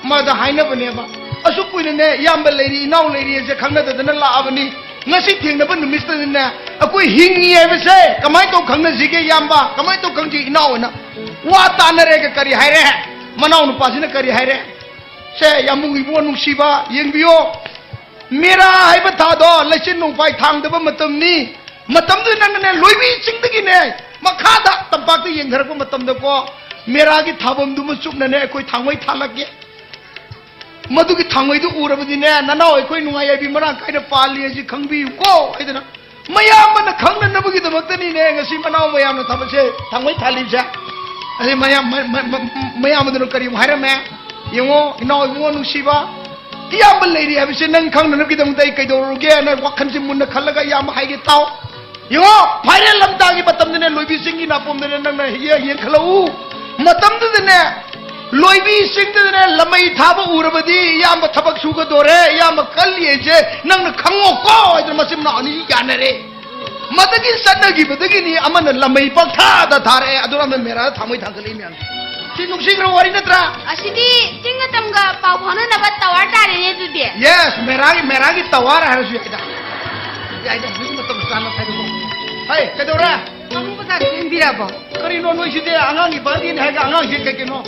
ꯃꯥꯗ ꯍꯥꯏꯅꯕꯅꯦꯕ, "ꯑꯁꯨꯛ ꯀꯨꯏꯅꯅꯦ ꯏꯌꯥꯝꯕ ꯂꯩꯔꯤ, ꯏꯅꯥꯎ ꯂꯩꯔꯤ ꯍꯥꯏꯁꯦ ꯈꯪꯅꯗꯗꯅ ꯂꯥꯛꯑꯕꯅꯤ꯫ ꯉꯁꯤ ꯊꯦꯡꯅꯕ ꯅꯨꯃꯤꯠꯁꯤꯗꯅꯦ ꯑꯩꯈꯣꯏ ꯍꯤꯡꯉꯤ ꯍꯥꯏꯕꯁꯦ ꯀꯃꯥꯏꯅ ꯇꯧ ꯈꯪꯅꯁꯤꯒꯦ ꯏꯌꯥꯝꯕ? ꯀꯃꯥꯏꯅ ꯇꯧ ꯈꯪꯁꯤ ꯏꯅꯥꯎ?" ꯍꯥꯏꯅ ꯋꯥ ꯇꯥꯅꯔꯦꯒ ꯀꯔꯤ ꯍꯥꯏꯔꯦ? ꯃꯅꯥꯎ ꯅꯨꯄꯥꯁꯤꯅ ꯀꯔꯤ ꯍꯥꯏꯔꯦ? "ꯁꯦ, ꯌꯥꯝꯕꯨꯡ ꯏꯕꯨꯡꯉꯣ ꯅꯨꯡꯁꯤꯕ, ꯌꯦꯡꯕꯤꯌꯣ꯫ ꯃꯦꯔꯥ ꯍꯥꯏꯕ ꯊꯥꯗꯣ ꯂꯩꯆꯤꯟ ꯅꯣꯡꯐꯥꯏ ꯊꯥꯡꯗꯕ ꯃꯇꯝꯅꯤ꯫ ꯃꯇꯝꯗꯨꯗ ꯅꯪꯅꯅꯦ ꯂꯣꯏꯕꯤ ꯆꯤꯡꯗꯒꯤꯅꯦ ꯃꯈꯥꯗ ꯇꯝꯄꯥꯛꯇ ꯌꯦꯡꯊꯔꯛꯄ ꯃꯇꯝꯗꯀꯣ, ꯃꯦꯔꯥꯒꯤ ꯊꯥꯐꯝꯗꯨꯃ ꯆꯨꯞꯅꯅꯦ ꯑꯩꯈꯣꯏ ꯊꯥꯡꯃꯩ ꯊꯥꯜꯂꯛꯀꯦ꯫ ꯃꯗꯨꯒꯤ ꯊꯥꯡꯃꯩꯗꯨ ꯎꯔꯕꯗꯤꯅꯦ, ꯅꯅꯥꯎ ꯑꯩꯈꯣꯏ ꯅꯨꯡꯉꯥꯏ ꯌꯥꯏꯕꯤ ꯃꯔꯥꯡ ꯀꯥꯏꯅ ꯄꯥꯜꯂꯤ ꯍꯥꯏꯁꯤ ꯈꯪꯕꯤꯌꯨꯀꯣ" ꯍꯥꯏꯗꯅ ꯃꯌꯥꯝꯕꯅ ꯈꯪꯅꯅꯕꯒꯤꯗꯃꯛꯇꯅꯤꯅꯦ ꯉꯁꯤ ꯃꯅꯥꯎ ꯃꯌꯥꯝꯅ ꯊꯕꯛꯁꯦ ꯊꯥꯡꯃꯩ ꯊꯥꯜꯂꯤꯕꯁꯦ꯫ ꯑꯗꯩ ꯃꯌꯥꯝ-, ꯃ-, ꯃ-, ꯃ-, ꯃꯌꯥꯝꯕꯗꯨꯅ ꯀꯔꯤꯃꯨꯛ ꯍꯥꯏꯔꯝꯃꯦ? "ꯌꯦꯡꯉꯣ, ꯏꯅꯥꯎ ꯏꯕꯨꯡꯉꯣ ꯅꯨꯡꯁꯤꯕ, ꯏꯌꯥꯝꯕ ꯂꯩꯔꯤ ꯍꯥꯏꯕꯁꯦ ꯅꯪ ꯈꯪꯅꯅꯕꯒꯤꯗꯃꯛꯇ ꯑꯩ ꯀꯩꯗꯧꯔꯨꯒꯦ? ꯅꯪ ꯋꯥꯈꯜꯁꯦ ꯃꯨꯟꯅ ꯈꯜꯂꯒ ꯏꯌꯥꯝꯕ ꯍꯥꯏꯒꯦ ꯇꯥꯎ꯫ ꯌꯦꯡꯉꯣ, ꯐꯥꯏꯔꯦꯜ ꯂꯝꯇꯥꯒꯤ ꯃꯇꯝꯗꯅꯦ, ꯂꯣꯏꯕꯤ ꯆꯤꯡꯒꯤ ꯅꯥꯄꯣꯝꯗꯅꯦ, ꯅꯪꯅ ꯍꯦꯛ ꯌꯦꯡꯈꯠꯂꯛꯎ꯫ ꯃꯇꯝꯗꯨꯗꯅꯦ, ꯂꯣꯏꯕꯤ ꯆꯤꯡꯗꯨꯗꯅꯦ ꯂꯝꯃꯩ ꯊꯥꯕ ꯎꯔꯕꯗꯤ ꯏꯌꯥꯝꯕ ꯊꯕꯛ ꯁꯨꯒꯗꯣꯔꯦ, ꯏꯌꯥꯝꯕ ꯀꯜꯂꯤ ꯍꯥꯏꯁꯦ ꯅꯪꯅ ꯈꯪꯉꯣꯀꯣ" ꯍꯥꯏꯗꯅ ꯃꯆꯤꯟ ꯃꯅꯥꯎ ꯑꯅꯤ ꯌꯥꯅꯔꯦ꯫ ꯃꯗꯨꯒꯤ ꯆꯠꯅꯈꯤꯕꯗꯒꯤꯅꯤ ꯑꯃꯅ ꯂꯝꯃꯩ ꯄꯪꯊꯥꯗ ꯊꯥꯔꯛꯑꯦ, ꯑꯗꯨꯅ ꯑꯃꯅ ꯃꯦꯔꯥꯗ ꯊꯥꯡꯃꯩ ꯊꯥꯡꯒꯠꯂꯛꯏ ꯃꯌꯥꯝꯁꯦ꯫ ꯁꯤ ꯅꯨꯡꯁꯤꯈ꯭ꯔꯕ ꯋꯥꯔꯤ ꯅꯠꯇ꯭ꯔꯥ? ꯑꯁꯤꯗꯤ ꯆꯤꯡ ꯃꯇꯝꯒ ꯄꯥꯎ ꯐꯥꯎꯅꯅꯕ ꯇꯋꯥꯔ ꯇꯥꯔꯦꯅꯦ ꯑꯗꯨꯗꯤ꯫ ꯌꯦꯁ, ꯃꯦꯔꯥꯒꯤ, ꯃꯦꯔꯥꯒꯤ ꯇꯋꯥꯔ ꯍꯥꯏꯔꯁꯨ ꯌꯥꯏꯗ꯫ ꯌꯥꯏꯗ, ꯍꯧꯖꯤꯛ ꯃꯇꯝ ꯆꯥꯅ ꯍꯥꯏꯗꯣꯛꯑꯣ꯫ ꯍꯩ, ꯀꯩꯗꯧꯔꯦ? ꯄꯥꯕꯨꯡ ꯕꯖꯥꯔꯗ ꯆꯦꯟꯕꯤꯔꯕꯣ? ꯀꯔꯤꯅꯣ ꯅꯣꯏꯁꯤꯗꯤ? ꯑꯉꯥꯡꯒꯤ ꯕꯥꯔꯗꯦꯅꯤ ꯍꯥꯏꯒ ꯑꯉꯥꯡꯁꯦ ꯀꯩ ꯀꯩꯅꯣ?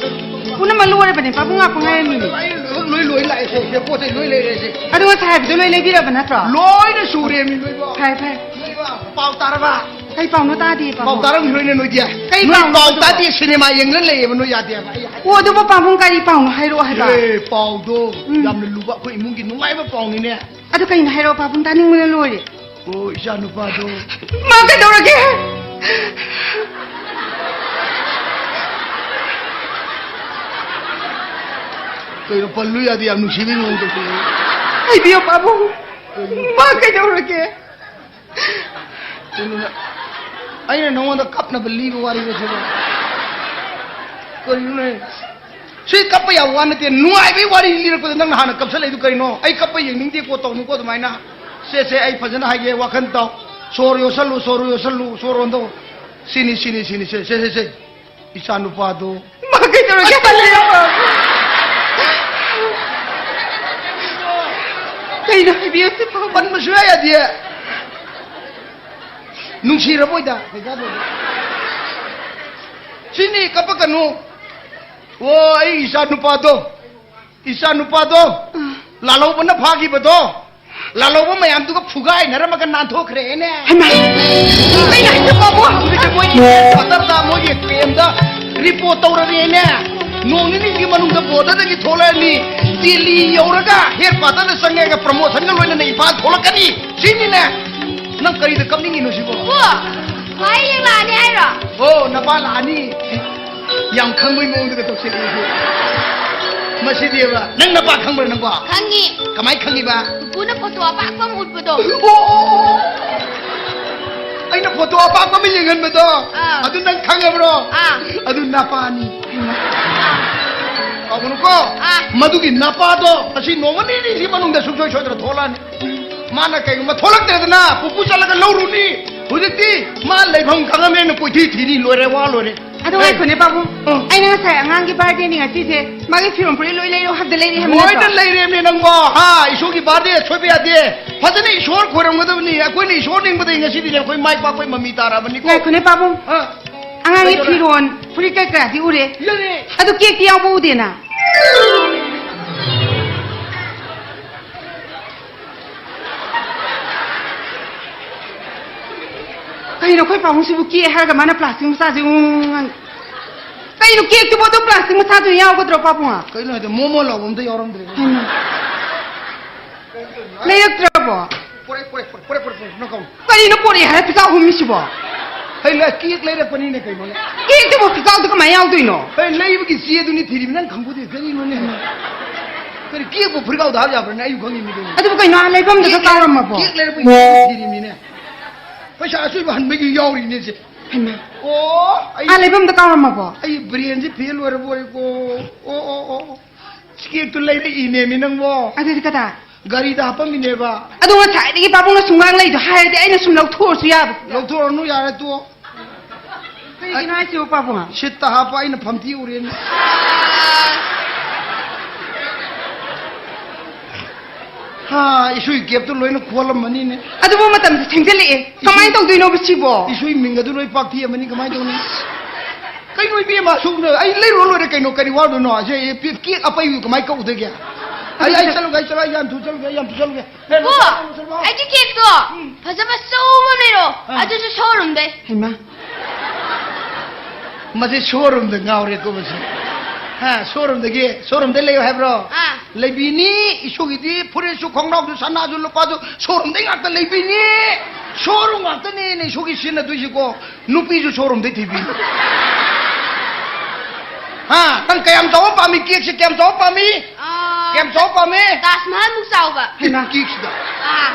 ꯄꯨꯝꯅꯃꯛ ꯂꯣꯏꯔꯕꯅꯦ, ꯄꯥꯕꯨꯡ ꯉꯥꯛꯄ ꯉꯥꯏꯔꯝꯃꯤꯅꯦ꯫ ꯑꯩ ꯂꯣꯏ, ꯂꯣꯏ, ꯂꯣꯏ ꯂꯥꯛꯑꯦ ꯁꯦ, ꯁꯦ, ꯄꯣꯠ ꯆꯩ ꯂꯣꯏ ꯂꯩꯔꯦ ꯁꯦ꯫ ꯑꯗꯨ ꯉꯁꯥꯏ ꯍꯥꯏꯕꯗꯣ ꯂꯣꯏ ꯂꯩꯕꯤꯔꯕ ꯅꯠꯇ꯭ꯔꯣ? ꯂꯣꯏꯅ ꯁꯨꯔꯦꯃꯤ ꯂꯣꯏꯕ꯫ ꯐꯔꯦ, ꯐꯔꯦ꯫ ꯂꯣꯏꯕ꯫ ꯄꯥꯎ ꯇꯥꯔꯕ? ꯀꯩ ꯄꯥꯎꯅꯣ ꯇꯥꯗꯦ, ꯄꯥꯕꯨꯡ꯫ ꯄꯥꯎ ꯇꯥꯔꯝꯈꯤꯔꯣꯏꯅꯦ ꯅꯣꯏꯗꯤ꯫ ꯀꯩ ꯅꯣꯏ ꯄꯥꯎꯅꯣ ꯄꯥꯎ ꯑꯗꯨꯕꯣ? ꯇꯥꯗꯦ, ꯁꯤꯅꯦꯃꯥ ꯌꯦꯡꯂ ꯂꯩꯌꯦꯕ ꯅꯣꯏ ꯌꯥꯗꯦꯕ꯫ ꯑꯩ ꯍꯥꯏ- ꯑꯣ, ꯑꯗꯨꯕꯨ ꯄꯥꯕꯨꯡ ꯀꯔꯤ ꯄꯥꯎꯅꯣ ꯍꯥꯏꯔꯛꯑꯣ ꯍꯥꯏꯕ꯫ ꯑꯦ, ꯄꯥꯎꯗꯣ ꯎꯝ꯫ ꯌꯥꯝꯅ ꯂꯨꯕ ꯑꯩꯈꯣꯏ ꯏꯃꯨꯡꯒꯤ ꯅꯨꯡꯉꯥꯏꯕ ꯄꯥꯎꯅꯤꯅꯦ꯫ ꯑꯗꯨ ꯀꯩꯅꯣ ꯍꯥꯏꯔꯛꯑꯣ ꯄꯥꯕꯨꯡ, ꯇꯥꯅꯤꯡꯕꯅ ꯂꯣꯏꯔꯦ꯫ ꯑꯣ, ꯏꯆꯥ ꯅꯨꯄꯥꯗꯣ꯫ ꯃꯥ ꯀꯩꯗꯧꯔꯒꯦ? ꯀꯩꯅꯣ ꯄꯜꯂꯨ ꯌꯥꯗꯦ, ꯌꯥꯝ ꯅꯨꯡꯁꯤꯕꯩ ꯃꯑꯣꯡ ꯇꯧꯁꯤꯜꯂꯛꯑꯦ꯫ ꯍꯥꯏꯕꯤꯌꯣ ꯄꯥꯕꯨꯡ꯫ ꯀꯩꯅꯣ? ꯃꯥ ꯀꯩꯗꯧꯔꯒꯦ? ꯀꯩꯅꯣ, ꯑꯩꯅ ꯅꯉꯣꯟꯗ ꯀꯞꯅꯕ ꯂꯤꯕ ꯋꯥꯔꯤꯔꯣ ꯁꯤꯕꯣ? ꯀꯔꯤꯅꯣꯅꯦ? ꯁꯤ ꯀꯞꯄ ꯌꯥꯕ ꯋꯥ ꯅꯠꯇꯦ꯫ ꯅꯨꯡꯉꯥꯏꯕꯒꯤ ꯋꯥꯔꯤ ꯂꯤꯔꯛꯄꯗ ꯅꯪꯅ ꯍꯥꯟꯅ ꯀꯞꯁꯜꯂꯛꯏꯗꯨ ꯀꯔꯤꯅꯣ? ꯑꯩ ꯀꯞꯄ ꯌꯦꯡꯅꯤꯡꯗꯦꯀꯣ, ꯇꯧꯅꯨꯀꯣ ꯑꯗꯨꯃꯥꯏꯅ꯫ ꯁꯦ, ꯁꯦ, ꯑꯩ ꯐꯖꯅ ꯍꯥꯏꯒꯦ, ꯋꯥꯈꯜ ꯇꯥꯎ꯫ ꯁꯣꯔ ꯌꯣꯠꯁꯜꯂꯨ, ꯁꯣꯔ ꯌꯣꯠꯁꯜꯂꯨ, ꯁꯣꯔ ꯍꯣꯟꯗꯧ꯫ ꯁꯤꯅꯤ, ꯁꯤꯅꯤ, ꯁꯤꯅꯤ, ꯁꯦ, ꯁꯦ, ꯁꯦ, ꯁꯦ꯫ ꯏꯆꯥ ꯅꯨꯄꯥꯗꯣ꯫ ꯃꯥ ꯀꯩꯗꯧꯔꯒꯦ? ꯑꯁ, ꯇꯜꯂꯦ꯫ ꯀꯩꯅꯣ ꯍꯥꯏꯕꯤꯌꯨ ꯁꯤꯕꯣ? ꯄꯟꯕ ꯁꯨꯡꯌꯥ ꯌꯥꯗꯦ꯫ ꯅꯨꯡꯁꯤꯔꯕꯣꯏꯗ, ꯀꯩꯀꯥꯟꯗꯕꯗ꯫ ꯁꯤꯅꯤ, ꯀꯞꯄꯛꯀꯅꯨ꯫ ꯑꯣ, ꯑꯩ ꯏꯆꯥ ꯅꯨꯄꯥꯗꯣ, ꯏꯆꯥ ꯅꯨꯄꯥꯗꯣ, ꯂꯥꯜꯍꯧꯕꯅ ꯐꯥꯈꯤꯕꯗꯣ, ꯂꯥꯜꯍꯧꯕ ꯃꯌꯥꯝꯗꯨꯒ ꯐꯨꯒꯥꯏꯅꯔꯝꯃꯒ ꯅꯥꯟꯊꯣꯛꯈ꯭ꯔꯦꯅꯦ꯫ ꯍꯩꯃꯥ! ꯀꯩꯅꯣ ꯍꯥꯏꯁꯤꯕꯣ? ꯍꯧꯖꯤꯛꯇꯤ ꯃꯣꯏꯒꯤ ꯍꯦꯗ ꯀ꯭ꯋꯥꯇꯔꯗ, ꯃꯣꯏꯒꯤ ꯀꯦꯝꯗ ꯔꯤꯄꯣꯔꯠ ꯇꯧꯔꯔꯦꯅꯦ꯫ ꯅꯣꯡ ꯅꯤꯅꯤꯒꯤ ꯃꯅꯨꯡꯗ ꯕꯣꯔꯗꯔꯗꯒꯤ ꯊꯣꯛꯂꯛꯑꯅꯤ꯫ ꯗꯦꯜꯂꯤ ꯌꯧꯔꯒ ꯍꯦꯗ ꯀ꯭ꯋꯥꯇꯔꯗ ꯆꯪꯉꯒ ꯄ꯭ꯔꯃꯣꯁꯟꯒ ꯂꯣꯏꯅꯅ ꯏꯝꯐꯥꯜ ꯊꯣꯛꯂꯛꯀꯅꯤ꯫ ꯁꯤꯅꯤꯅꯦ꯫ ꯅꯪ ꯀꯔꯤꯗ ꯀꯞꯅꯤꯡꯉꯤꯅꯣ ꯁꯤꯕꯣ? ꯄꯨꯄꯨ, ꯈ꯭ꯋꯥꯏ ꯂꯦꯡꯕꯥꯅꯤ ꯍꯥꯏꯔꯣ? ꯑꯣ, ꯅꯄꯥ ꯂꯥꯛꯑꯅꯤ꯫ ꯌꯥꯝ ꯈꯪꯕꯩ ꯃꯑꯣꯡꯗꯒ ꯇꯧꯁꯤꯜꯂꯛꯏꯁꯦ꯫ ꯃꯁꯤꯗꯤꯕ, ꯅꯪ ꯅꯄꯥ ꯈꯪꯕ꯭ꯔꯥ ꯅꯪꯕꯣ? ꯈꯪꯉꯤ꯫ ꯀꯃꯥꯏ ꯈꯪꯉꯤꯕ? ꯄꯨꯄꯨꯅ ꯐꯣꯇꯣ ꯑꯄꯥꯛꯄ ꯑꯃ ꯎꯠꯄꯗꯣ꯫ ꯑꯣ! ꯑꯩꯅ ꯐꯣꯇꯣ ꯑꯄꯥꯛꯄ ꯑꯃ ꯌꯦꯡꯍꯟꯕꯗꯣ, ꯑꯥ꯫ ꯑꯗꯨ ꯅꯪ ꯈꯪꯉꯕ꯭ꯔꯣ? ꯑꯥ꯫ ꯑꯗꯨ ꯅꯄꯥꯅꯤ꯫ ꯑꯥ꯫ ꯀꯥꯎꯒꯅꯨꯀꯣ? ꯑꯥ꯫ ꯃꯗꯨꯒꯤ ꯅꯄꯥꯗꯣ ꯉꯁꯤ ꯅꯣꯡꯃ ꯅꯤꯅꯤꯁꯤ ꯃꯅꯨꯡꯗ ꯁꯨꯡꯁꯣꯏ ꯁꯣꯏꯗꯅ ꯊꯣꯛꯂꯛꯑꯅꯤ꯫ ꯃꯥꯅ ꯀꯩꯒꯨꯝꯕ ꯊꯣꯛꯂꯛꯇ꯭ꯔꯦꯗꯅ, ꯄꯨꯄꯨ ꯆꯠꯂꯒ ꯂꯧꯔꯨꯅꯤ꯫ ꯍꯧꯖꯤꯛꯇꯤ ꯃꯥ ꯂꯩꯐꯝ ꯈꯪꯉꯝꯅꯦꯅ ꯀꯣꯏꯊꯤ ꯊꯤꯅꯤ꯫ ꯂꯣꯏꯔꯦ, ꯋꯥ ꯂꯣꯏꯔꯦ꯫ ꯑꯗꯨ ꯉꯥꯏꯈꯣꯅꯦ, ꯄꯥꯕꯨꯡ꯫ ꯎꯝ꯫ ꯑꯩꯅ ꯉꯁꯥꯏ ꯑꯉꯥꯡꯒꯤ ꯕꯥꯔꯗꯦꯅꯤ ꯉꯁꯤꯁꯦ, ꯃꯥꯒꯤ ꯐꯤꯔꯣꯜ ꯐꯨꯔꯤꯠ ꯂꯣꯏ ꯂꯩꯔꯣ ꯍꯥꯏꯕꯗ ꯂꯩꯔꯦ ꯍꯥꯏꯕ ꯂꯣꯏꯅ ꯅꯠꯇ꯭ꯔꯣ? ꯂꯩꯔꯦꯅꯦ ꯅꯪꯕꯣ꯫ ꯍꯥ, ꯏꯁꯣꯔꯒꯤ ꯕꯥꯔꯗꯦ ꯁꯣꯏꯕ ꯌꯥꯗꯦ꯫ ꯐꯖꯅ ꯏꯁꯣꯔ ꯈꯣꯏꯔꯝꯒꯗꯕꯅꯤ꯫ ꯑꯩꯈꯣꯏꯅ ꯏꯁꯣꯔ ꯅꯤꯡꯕꯗꯒꯤ ꯉꯁꯤꯗꯤꯅꯦ ꯑꯩꯈꯣꯏ ꯃꯥꯏ ꯄꯥꯛꯄꯒꯤ ꯃꯃꯤ ꯇꯥꯔꯕꯅꯤꯀꯣ꯫ ꯉꯥꯏꯈꯣꯅꯦ, ꯄꯥꯕꯨꯡ꯫ ꯍꯥ? ꯑꯉꯥꯡꯒꯤ ꯀꯩꯗꯧꯔꯦ? ꯐꯤꯔꯣꯜ, ꯐꯨꯔꯤꯠ ꯀꯩꯀꯥꯗꯤ ꯎꯔꯦ꯫ ꯌꯥꯔꯦ꯫ ꯑꯗꯨ ꯀꯦꯛꯇꯤ ꯌꯥꯎꯕ ꯎꯗꯦꯅ꯫ ꯀꯩꯅꯣ ꯑꯩꯈꯣꯏ ꯄꯥꯕꯨꯡꯁꯤꯕꯨ ꯀꯦꯛ ꯍꯥꯏꯔꯒ ꯃꯥꯅ ꯄ꯭ꯂꯥꯁꯇꯤꯛ ꯃꯆꯥꯁꯦ ꯎꯪ ꯎꯪ ꯉꯥꯡ-, ꯀꯩꯅꯣ ꯀꯦꯛꯇꯨꯕꯨ ꯑꯗꯨꯝ ꯄ꯭ꯂꯥꯁꯇꯤꯛ ꯃꯆꯥꯗꯨ ꯌꯥꯎꯒꯗ꯭ꯔꯣ ꯄꯥꯕꯨꯡ? ꯀꯩꯅꯣ ꯍꯥꯏꯗꯣ, ꯃꯣꯃꯣ ꯂꯥꯎꯕ ꯑꯝꯇ ꯌꯥꯎꯔꯝꯗ꯭ꯔꯦ꯫ ꯍꯩꯃꯥ꯫ ꯂꯩꯔꯛꯇ꯭ꯔꯕꯣ? ꯄꯣꯔꯛꯑꯦ, ꯄꯣꯔꯛꯑꯦ, ꯄꯣꯔꯛꯑꯦ, ꯄꯣꯔꯛꯑꯦ, ꯄꯣꯔꯛꯑꯦ, ꯄꯣꯔꯛꯑꯦ, ꯅꯪ ꯀꯥꯎ꯫ ꯀꯔꯤꯅꯣ ꯄꯣꯔꯛꯑꯦ ꯍꯥꯏꯔ ꯐꯤꯀꯥꯎ ꯍꯨꯝꯃꯤꯁꯤꯕꯣ? ꯍꯩ, ꯂꯩ-, ꯀꯦꯛ ꯂꯩꯔꯛꯄꯅꯤꯅꯦ ꯀꯩꯅꯣꯅꯦ꯫ ꯀꯦꯛꯇꯨꯕꯨ ꯐꯤꯀꯥꯎꯗ ꯀꯃꯥꯏꯅ ꯌꯥꯎꯗꯣꯏꯅꯣ? ꯍꯩ, ꯂꯩꯕꯒꯤ ꯆꯦꯗꯨꯅꯤ ꯊꯤꯔꯤꯕ, ꯅꯪ ꯈꯪꯄꯣꯠꯇꯦ ꯀꯔꯤꯅꯣꯅꯦ꯫ ꯀꯔꯤ ꯀꯦꯛꯄꯨ ꯐꯤꯀꯥꯎꯗ ꯍꯥꯞ ꯌꯥꯕ꯭ꯔꯅꯦ? ꯑꯩꯕꯨ ꯈꯪꯉꯤꯅꯤ ꯀꯩꯅꯣ꯫ ꯑꯗꯨꯕꯨ ꯀꯩꯅꯣ, ꯑꯥ ꯂꯩꯐꯝꯗꯨꯗ ꯀꯦꯛ ꯂꯩꯔꯛ-, ꯀꯥꯎꯔꯝꯃꯕꯣ? ꯀꯦꯛ ꯂꯩꯔꯛꯄꯒꯤ ꯆꯦꯗꯨ ꯊꯤꯔꯤꯕꯅꯤꯅꯦ꯫ ꯄꯩꯁꯥ ꯑꯆꯣꯏꯕ ꯍꯟꯕꯒꯤ ꯌꯥꯎꯔꯤꯅꯦ ꯁꯦ꯫ ꯍꯩꯃꯥ, ꯑꯣ, ꯑꯩ ꯑꯥ, ꯂꯩꯐꯝꯗ ꯀꯥꯎꯔꯝꯃꯕꯣ? ꯑꯩ ꯕ꯭ꯔꯦꯟꯁꯦ ꯐꯦꯜ ꯑꯣꯏꯔꯕ ꯑꯣꯏꯔꯦꯀꯣ꯫ ꯑꯣ, ꯑꯣ, ꯑꯣ, ꯑꯣ꯫ ꯀꯦꯛꯇꯨ ꯂꯩꯔꯛꯏꯅꯦꯃꯤ ꯅꯪꯕꯣ꯫ ꯑꯗꯨꯗꯤ ꯀꯗꯥꯏ? ꯒꯥꯔꯤꯗ ꯍꯥꯞꯄꯝꯃꯤꯅꯦꯕ꯫ ꯑꯗꯣ ꯉꯁꯥꯏꯗꯒꯤ ꯄꯥꯕꯨꯡꯅ ꯁꯨꯝ ꯉꯥꯡ ꯂꯩꯗꯣ ꯍꯥꯏꯔꯗꯤ ꯑꯩꯅ ꯁꯨꯝ ꯂꯧꯊꯣꯛꯑꯁꯨ ꯌꯥꯕ꯫ ꯂꯧꯊꯣꯛꯑꯅꯨ, ꯌꯥꯔꯦ, ꯇꯣꯛꯑꯣ꯫ ꯀꯩꯒꯤꯅꯣ ꯍꯥꯏꯁꯤꯕꯣ, ꯄꯥꯕꯨꯡ? ꯁꯤꯠꯇ ꯍꯥꯞꯄ ꯑꯩꯅ ꯐꯝꯇꯤ ꯎꯔꯦꯅꯦ꯫ ꯍꯥ, ꯏꯁꯨꯏ ꯀꯦꯞꯇꯨ ꯂꯣꯏꯅ ꯈꯣꯜꯂꯝꯃꯅꯤꯅꯦ꯫ ꯑꯗꯨꯕꯨ ꯃꯇꯝꯁꯦ ꯊꯦꯡꯖꯤꯜꯂꯛꯑꯦ꯫ ꯀꯃꯥꯏꯅ ꯏꯁꯨꯏ-, ꯇꯧꯗꯣꯏꯅꯣꯕ ꯁꯤꯕꯣ? ꯏꯁꯨꯏ ꯃꯤꯡ ꯑꯗꯨ ꯂꯣꯏ ꯄꯥꯛꯊꯤꯑꯃꯅꯤ, ꯀꯃꯥꯏꯅ ꯇꯧꯅꯤ? ꯀꯩꯅꯣ ꯏꯕꯦꯝꯃ, ꯁꯨꯝ ꯑꯩ ꯂꯩꯔꯨꯔ ꯂꯣꯏꯔꯦ ꯀꯩꯅꯣ, ꯀꯔꯤ ꯋꯥꯗꯣꯏꯅꯣ? ꯑꯁꯤ ꯀꯦꯛ ꯑꯄꯩꯕꯨ ꯀꯃꯥꯏꯅ ꯀꯛꯎꯗꯒꯦ? ꯑꯩ, ꯑꯩ ꯆꯠꯂꯨꯒꯦ, ꯑꯩ ꯆꯠꯂꯨꯒꯦ, ꯑꯩ ꯌꯥꯝ ꯊꯨ ꯆꯠꯂꯨꯒꯦ, ꯑꯩ ꯌꯥꯝ ꯊꯨ ꯆꯠꯂꯨꯒꯦ꯫ ꯍꯦ, ꯏꯕꯣ, ꯂꯣꯏꯁꯜꯂꯣ, ꯂꯣꯏꯁꯜꯂꯣ꯫ ꯑꯩꯒꯤ ꯀꯦꯛꯇꯣ ꯎꯝ꯫ ꯐꯖꯕ ꯑꯆꯧꯕ ꯑꯃ ꯂꯩꯔꯣ, ꯑꯥ꯫ ꯑꯗꯨꯁꯨ ꯁꯣꯔꯨꯝꯗꯩ꯫ ꯍꯩꯃꯥ꯫ ꯃꯁꯤ ꯁꯣꯔꯨꯝꯗ ꯉꯥꯎꯔꯦꯀꯣ ꯃꯁꯤ꯫ ꯍꯥ, ꯁꯣꯔꯨꯝꯗꯒꯤ, ꯁꯣꯔꯨꯝꯗꯩ ꯂꯩꯌꯣ ꯍꯥꯏꯕ꯭ꯔꯣ? ꯑꯥ꯫ ꯂꯩꯕꯤꯅꯤ, ꯏꯁꯨꯒꯤꯗꯤ ꯐꯨꯔꯤꯠꯁꯨ, ꯈꯣꯡꯒ꯭ꯔꯥꯎꯁꯨ, ꯁꯅꯥꯁꯨ, ꯂꯨꯄꯥꯁꯨ ꯁꯣꯔꯨꯝꯗꯩ ꯉꯥꯛꯇ ꯂꯩꯕꯤꯅꯤ꯫ ꯁꯣꯔꯨꯝ ꯉꯥꯛꯇꯅꯦꯅꯦ ꯏꯁꯨꯒꯤ ꯁꯤꯖꯤꯟꯅꯗꯣꯏꯁꯤꯀꯣ꯫ ꯅꯨꯄꯤꯁꯨ ꯁꯣꯔꯨꯝꯗꯩ ꯊꯤꯕꯤꯅꯤ꯫ ꯍꯥ, ꯅꯪ ꯀꯌꯥꯝ ꯆꯥꯎꯕ ꯄꯥꯝꯃꯤ? ꯀꯦꯛꯁꯦ ꯀꯌꯥꯝ ꯆꯥꯎꯕ ꯄꯥꯝꯃꯤ? ꯑꯥ, ꯀꯌꯥꯝ ꯆꯥꯎꯕ ꯄꯥꯝꯃꯤ? ꯇꯥꯖ ꯃꯍꯜꯃꯨꯛ ꯆꯥꯎꯕ꯫ ꯍꯩꯃꯥ꯫ ꯀꯦꯛꯁꯤꯗ? ꯑꯥ꯫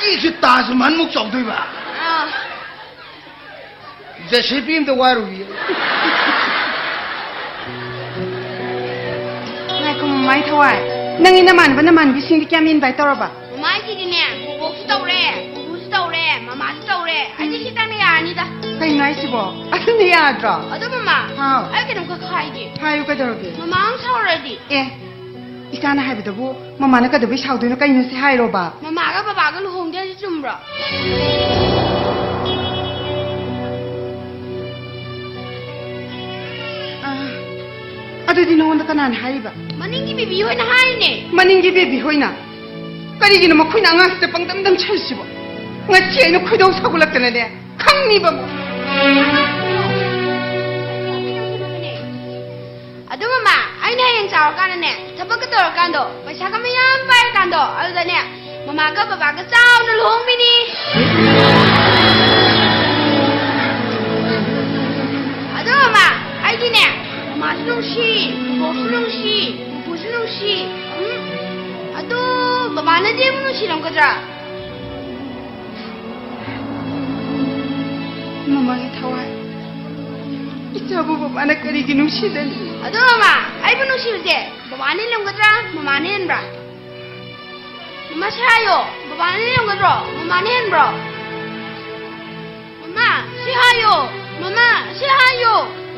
ꯀꯦꯛꯁꯤ ꯇꯥꯖ ꯃꯍꯜꯃꯨꯛ ꯆꯥꯎꯗꯣꯏꯕ? ꯑꯥ꯫ ꯖꯦ ꯁꯤ ꯕꯤ ꯑꯝꯇ ꯋꯥꯏꯔꯨꯒꯦ꯫ ꯉꯥꯏꯈꯣ, ꯃꯃꯥꯏ ꯊꯋꯥꯏ꯫ ꯅꯪꯒꯤ ꯅꯃꯥꯟꯅꯕ ꯅꯃꯥꯟꯅꯕꯤꯁꯤꯡꯗꯤ ꯀꯌꯥꯝ ꯏꯟꯚꯥꯏꯠ ꯇꯧꯔꯕ? ꯃꯃꯥꯏꯁꯤꯗꯤꯅꯦ, ꯕꯣꯕꯣꯛꯁꯨ ꯇꯧꯔꯦ, ꯄꯨꯄꯨꯁꯨ ꯇꯧꯔꯦ, ꯃꯃꯥꯁꯨ ꯇꯧꯔꯦ꯫ ꯑꯩꯗꯤ ꯁꯤꯇꯪꯅ ꯌꯥꯔꯅꯤꯗ꯫ ꯀꯩꯅꯣ ꯍꯥꯏꯁꯤꯕꯣ? ꯑꯗꯨꯅ ꯌꯥꯗ꯭ꯔꯣ? ꯑꯗꯣ ꯃꯃꯥ, ꯍꯥꯎ꯫ ꯑꯩ ꯀꯩꯅꯣꯝꯈꯛ ꯍꯥꯏꯒꯦ꯫ ꯍꯥꯏꯌꯨ, ꯀꯩꯗꯧꯔꯒꯦ? ꯃꯃꯥ ꯑꯃꯨꯛ ꯁꯥꯎꯔꯗꯤ? ꯑꯦ, ꯏꯆꯥꯅ ꯍꯥꯏꯕꯗꯕꯨ ꯃꯃꯥꯅ ꯀꯩꯗꯧꯕꯩ ꯁꯥꯎꯗꯣꯏꯅꯣ? ꯀꯩꯅꯣ ꯁꯤ ꯍꯥꯏꯔꯣꯕ? ꯃꯃꯥꯒ ꯕꯕꯥꯒ ꯂꯨꯍꯣꯡꯗꯦ ꯍꯥꯏꯁꯤ ꯆꯨꯝꯕ꯭ꯔꯣ? ꯑ, ꯑꯗꯨꯗꯤ ꯅꯉꯣꯟꯗ ꯀꯅꯥꯅ ꯍꯥꯏꯔꯤꯕ? ꯃꯅꯤꯡꯒꯤ ꯕꯦꯕꯤ ꯍꯣꯏꯅ ꯍꯥꯏꯔꯤꯅꯦ꯫ ꯃꯅꯤꯡꯒꯤ ꯕꯦꯕꯤ ꯍꯣꯏꯅ? ꯀꯔꯤꯒꯤꯅꯣ ꯃꯈꯣꯏꯅ ꯑꯉꯥꯡꯁꯤꯗ ꯄꯪꯗꯝ ꯗꯝ ꯁꯥꯔꯤꯁꯤꯕꯣ? ꯉꯁꯤ ꯑꯩꯅ ꯈꯣꯏꯗꯧ ꯁꯥꯎꯒꯠꯂꯛꯇꯅꯅꯦ, ꯈꯪꯅꯤꯕ ꯑꯃꯨꯛ꯫ ꯑꯗꯨ ꯃꯃꯥ, ꯑꯩꯅ ꯍꯌꯦꯡ ꯆꯥꯎꯔꯀꯥꯟꯗꯅꯦ, ꯊꯕꯛꯀ ꯇꯧꯔꯀꯥꯟꯗꯣ, ꯄꯩꯁꯥꯒ ꯃꯌꯥꯝ ꯄꯥꯏꯔꯀꯥꯟꯗꯣ, ꯑꯗꯨꯗꯅꯦ, ꯃꯃꯥꯒ ꯕꯕꯥꯒ ꯆꯥꯎꯅ ꯂꯨꯍꯣꯡꯕꯤꯅꯤ꯫ ꯑꯗꯣ ꯃꯃꯥ, ꯑꯩꯗꯤꯅꯦ, ꯃꯃꯥꯁꯨ ꯅꯨꯡꯁꯤ, ꯕꯣꯕꯣꯛꯁꯨ ꯅꯨꯡꯁꯤ, ꯄꯨꯄꯨꯁꯨ ꯅꯨꯡꯁꯤ꯫ ꯎꯝ? ꯑꯗꯣ ꯕꯕꯥꯅꯗꯤ ꯑꯩꯕꯨ ꯅꯨꯡꯁꯤꯔꯝꯒꯗ꯭ꯔꯥ? ꯃꯥꯒꯤ ꯊꯋꯥꯏ꯫ ꯏꯆꯥꯕꯨ ꯕꯕꯥꯅ ꯀꯔꯤꯒꯤ ꯅꯨꯡꯁꯤꯗꯅꯤ? ꯑꯗꯣ ꯃꯃꯥ, ꯑꯩꯕꯨ ꯅꯨꯡꯁꯤꯕꯁꯦ ꯕꯕꯥꯅ ꯍꯦꯜꯂꯝꯒꯗ꯭ꯔꯥ, ꯃꯃꯥꯅ ꯍꯦꯟꯕ꯭ꯔꯥ? ꯃꯃꯥ, ꯁꯤ ꯍꯥꯏꯌꯣ, ꯕꯕꯥꯅ ꯍꯦꯜꯂꯝꯒꯗ꯭ꯔꯣ, ꯃꯃꯥꯅ ꯍꯦꯟꯕ꯭ꯔꯣ? ꯃꯃꯥ, ꯁꯤ ꯍꯥꯏꯌꯣ, ꯃꯃꯥ, ꯁꯤ ꯍꯥꯏꯌꯣ,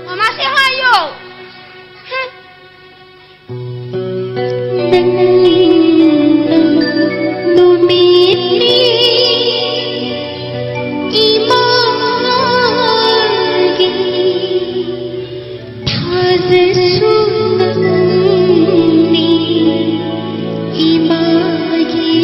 ꯃꯃꯥ, ꯁꯤ ꯍꯥꯏꯌꯣ꯫ ꯍꯝ꯫ ꯅꯪꯅ ꯅꯨꯃꯤꯠꯅꯤ ꯏꯃꯥꯒꯤ, ꯊꯥꯖꯁꯨ ꯅꯪꯅꯤ ꯏꯃꯥꯒꯤ꯫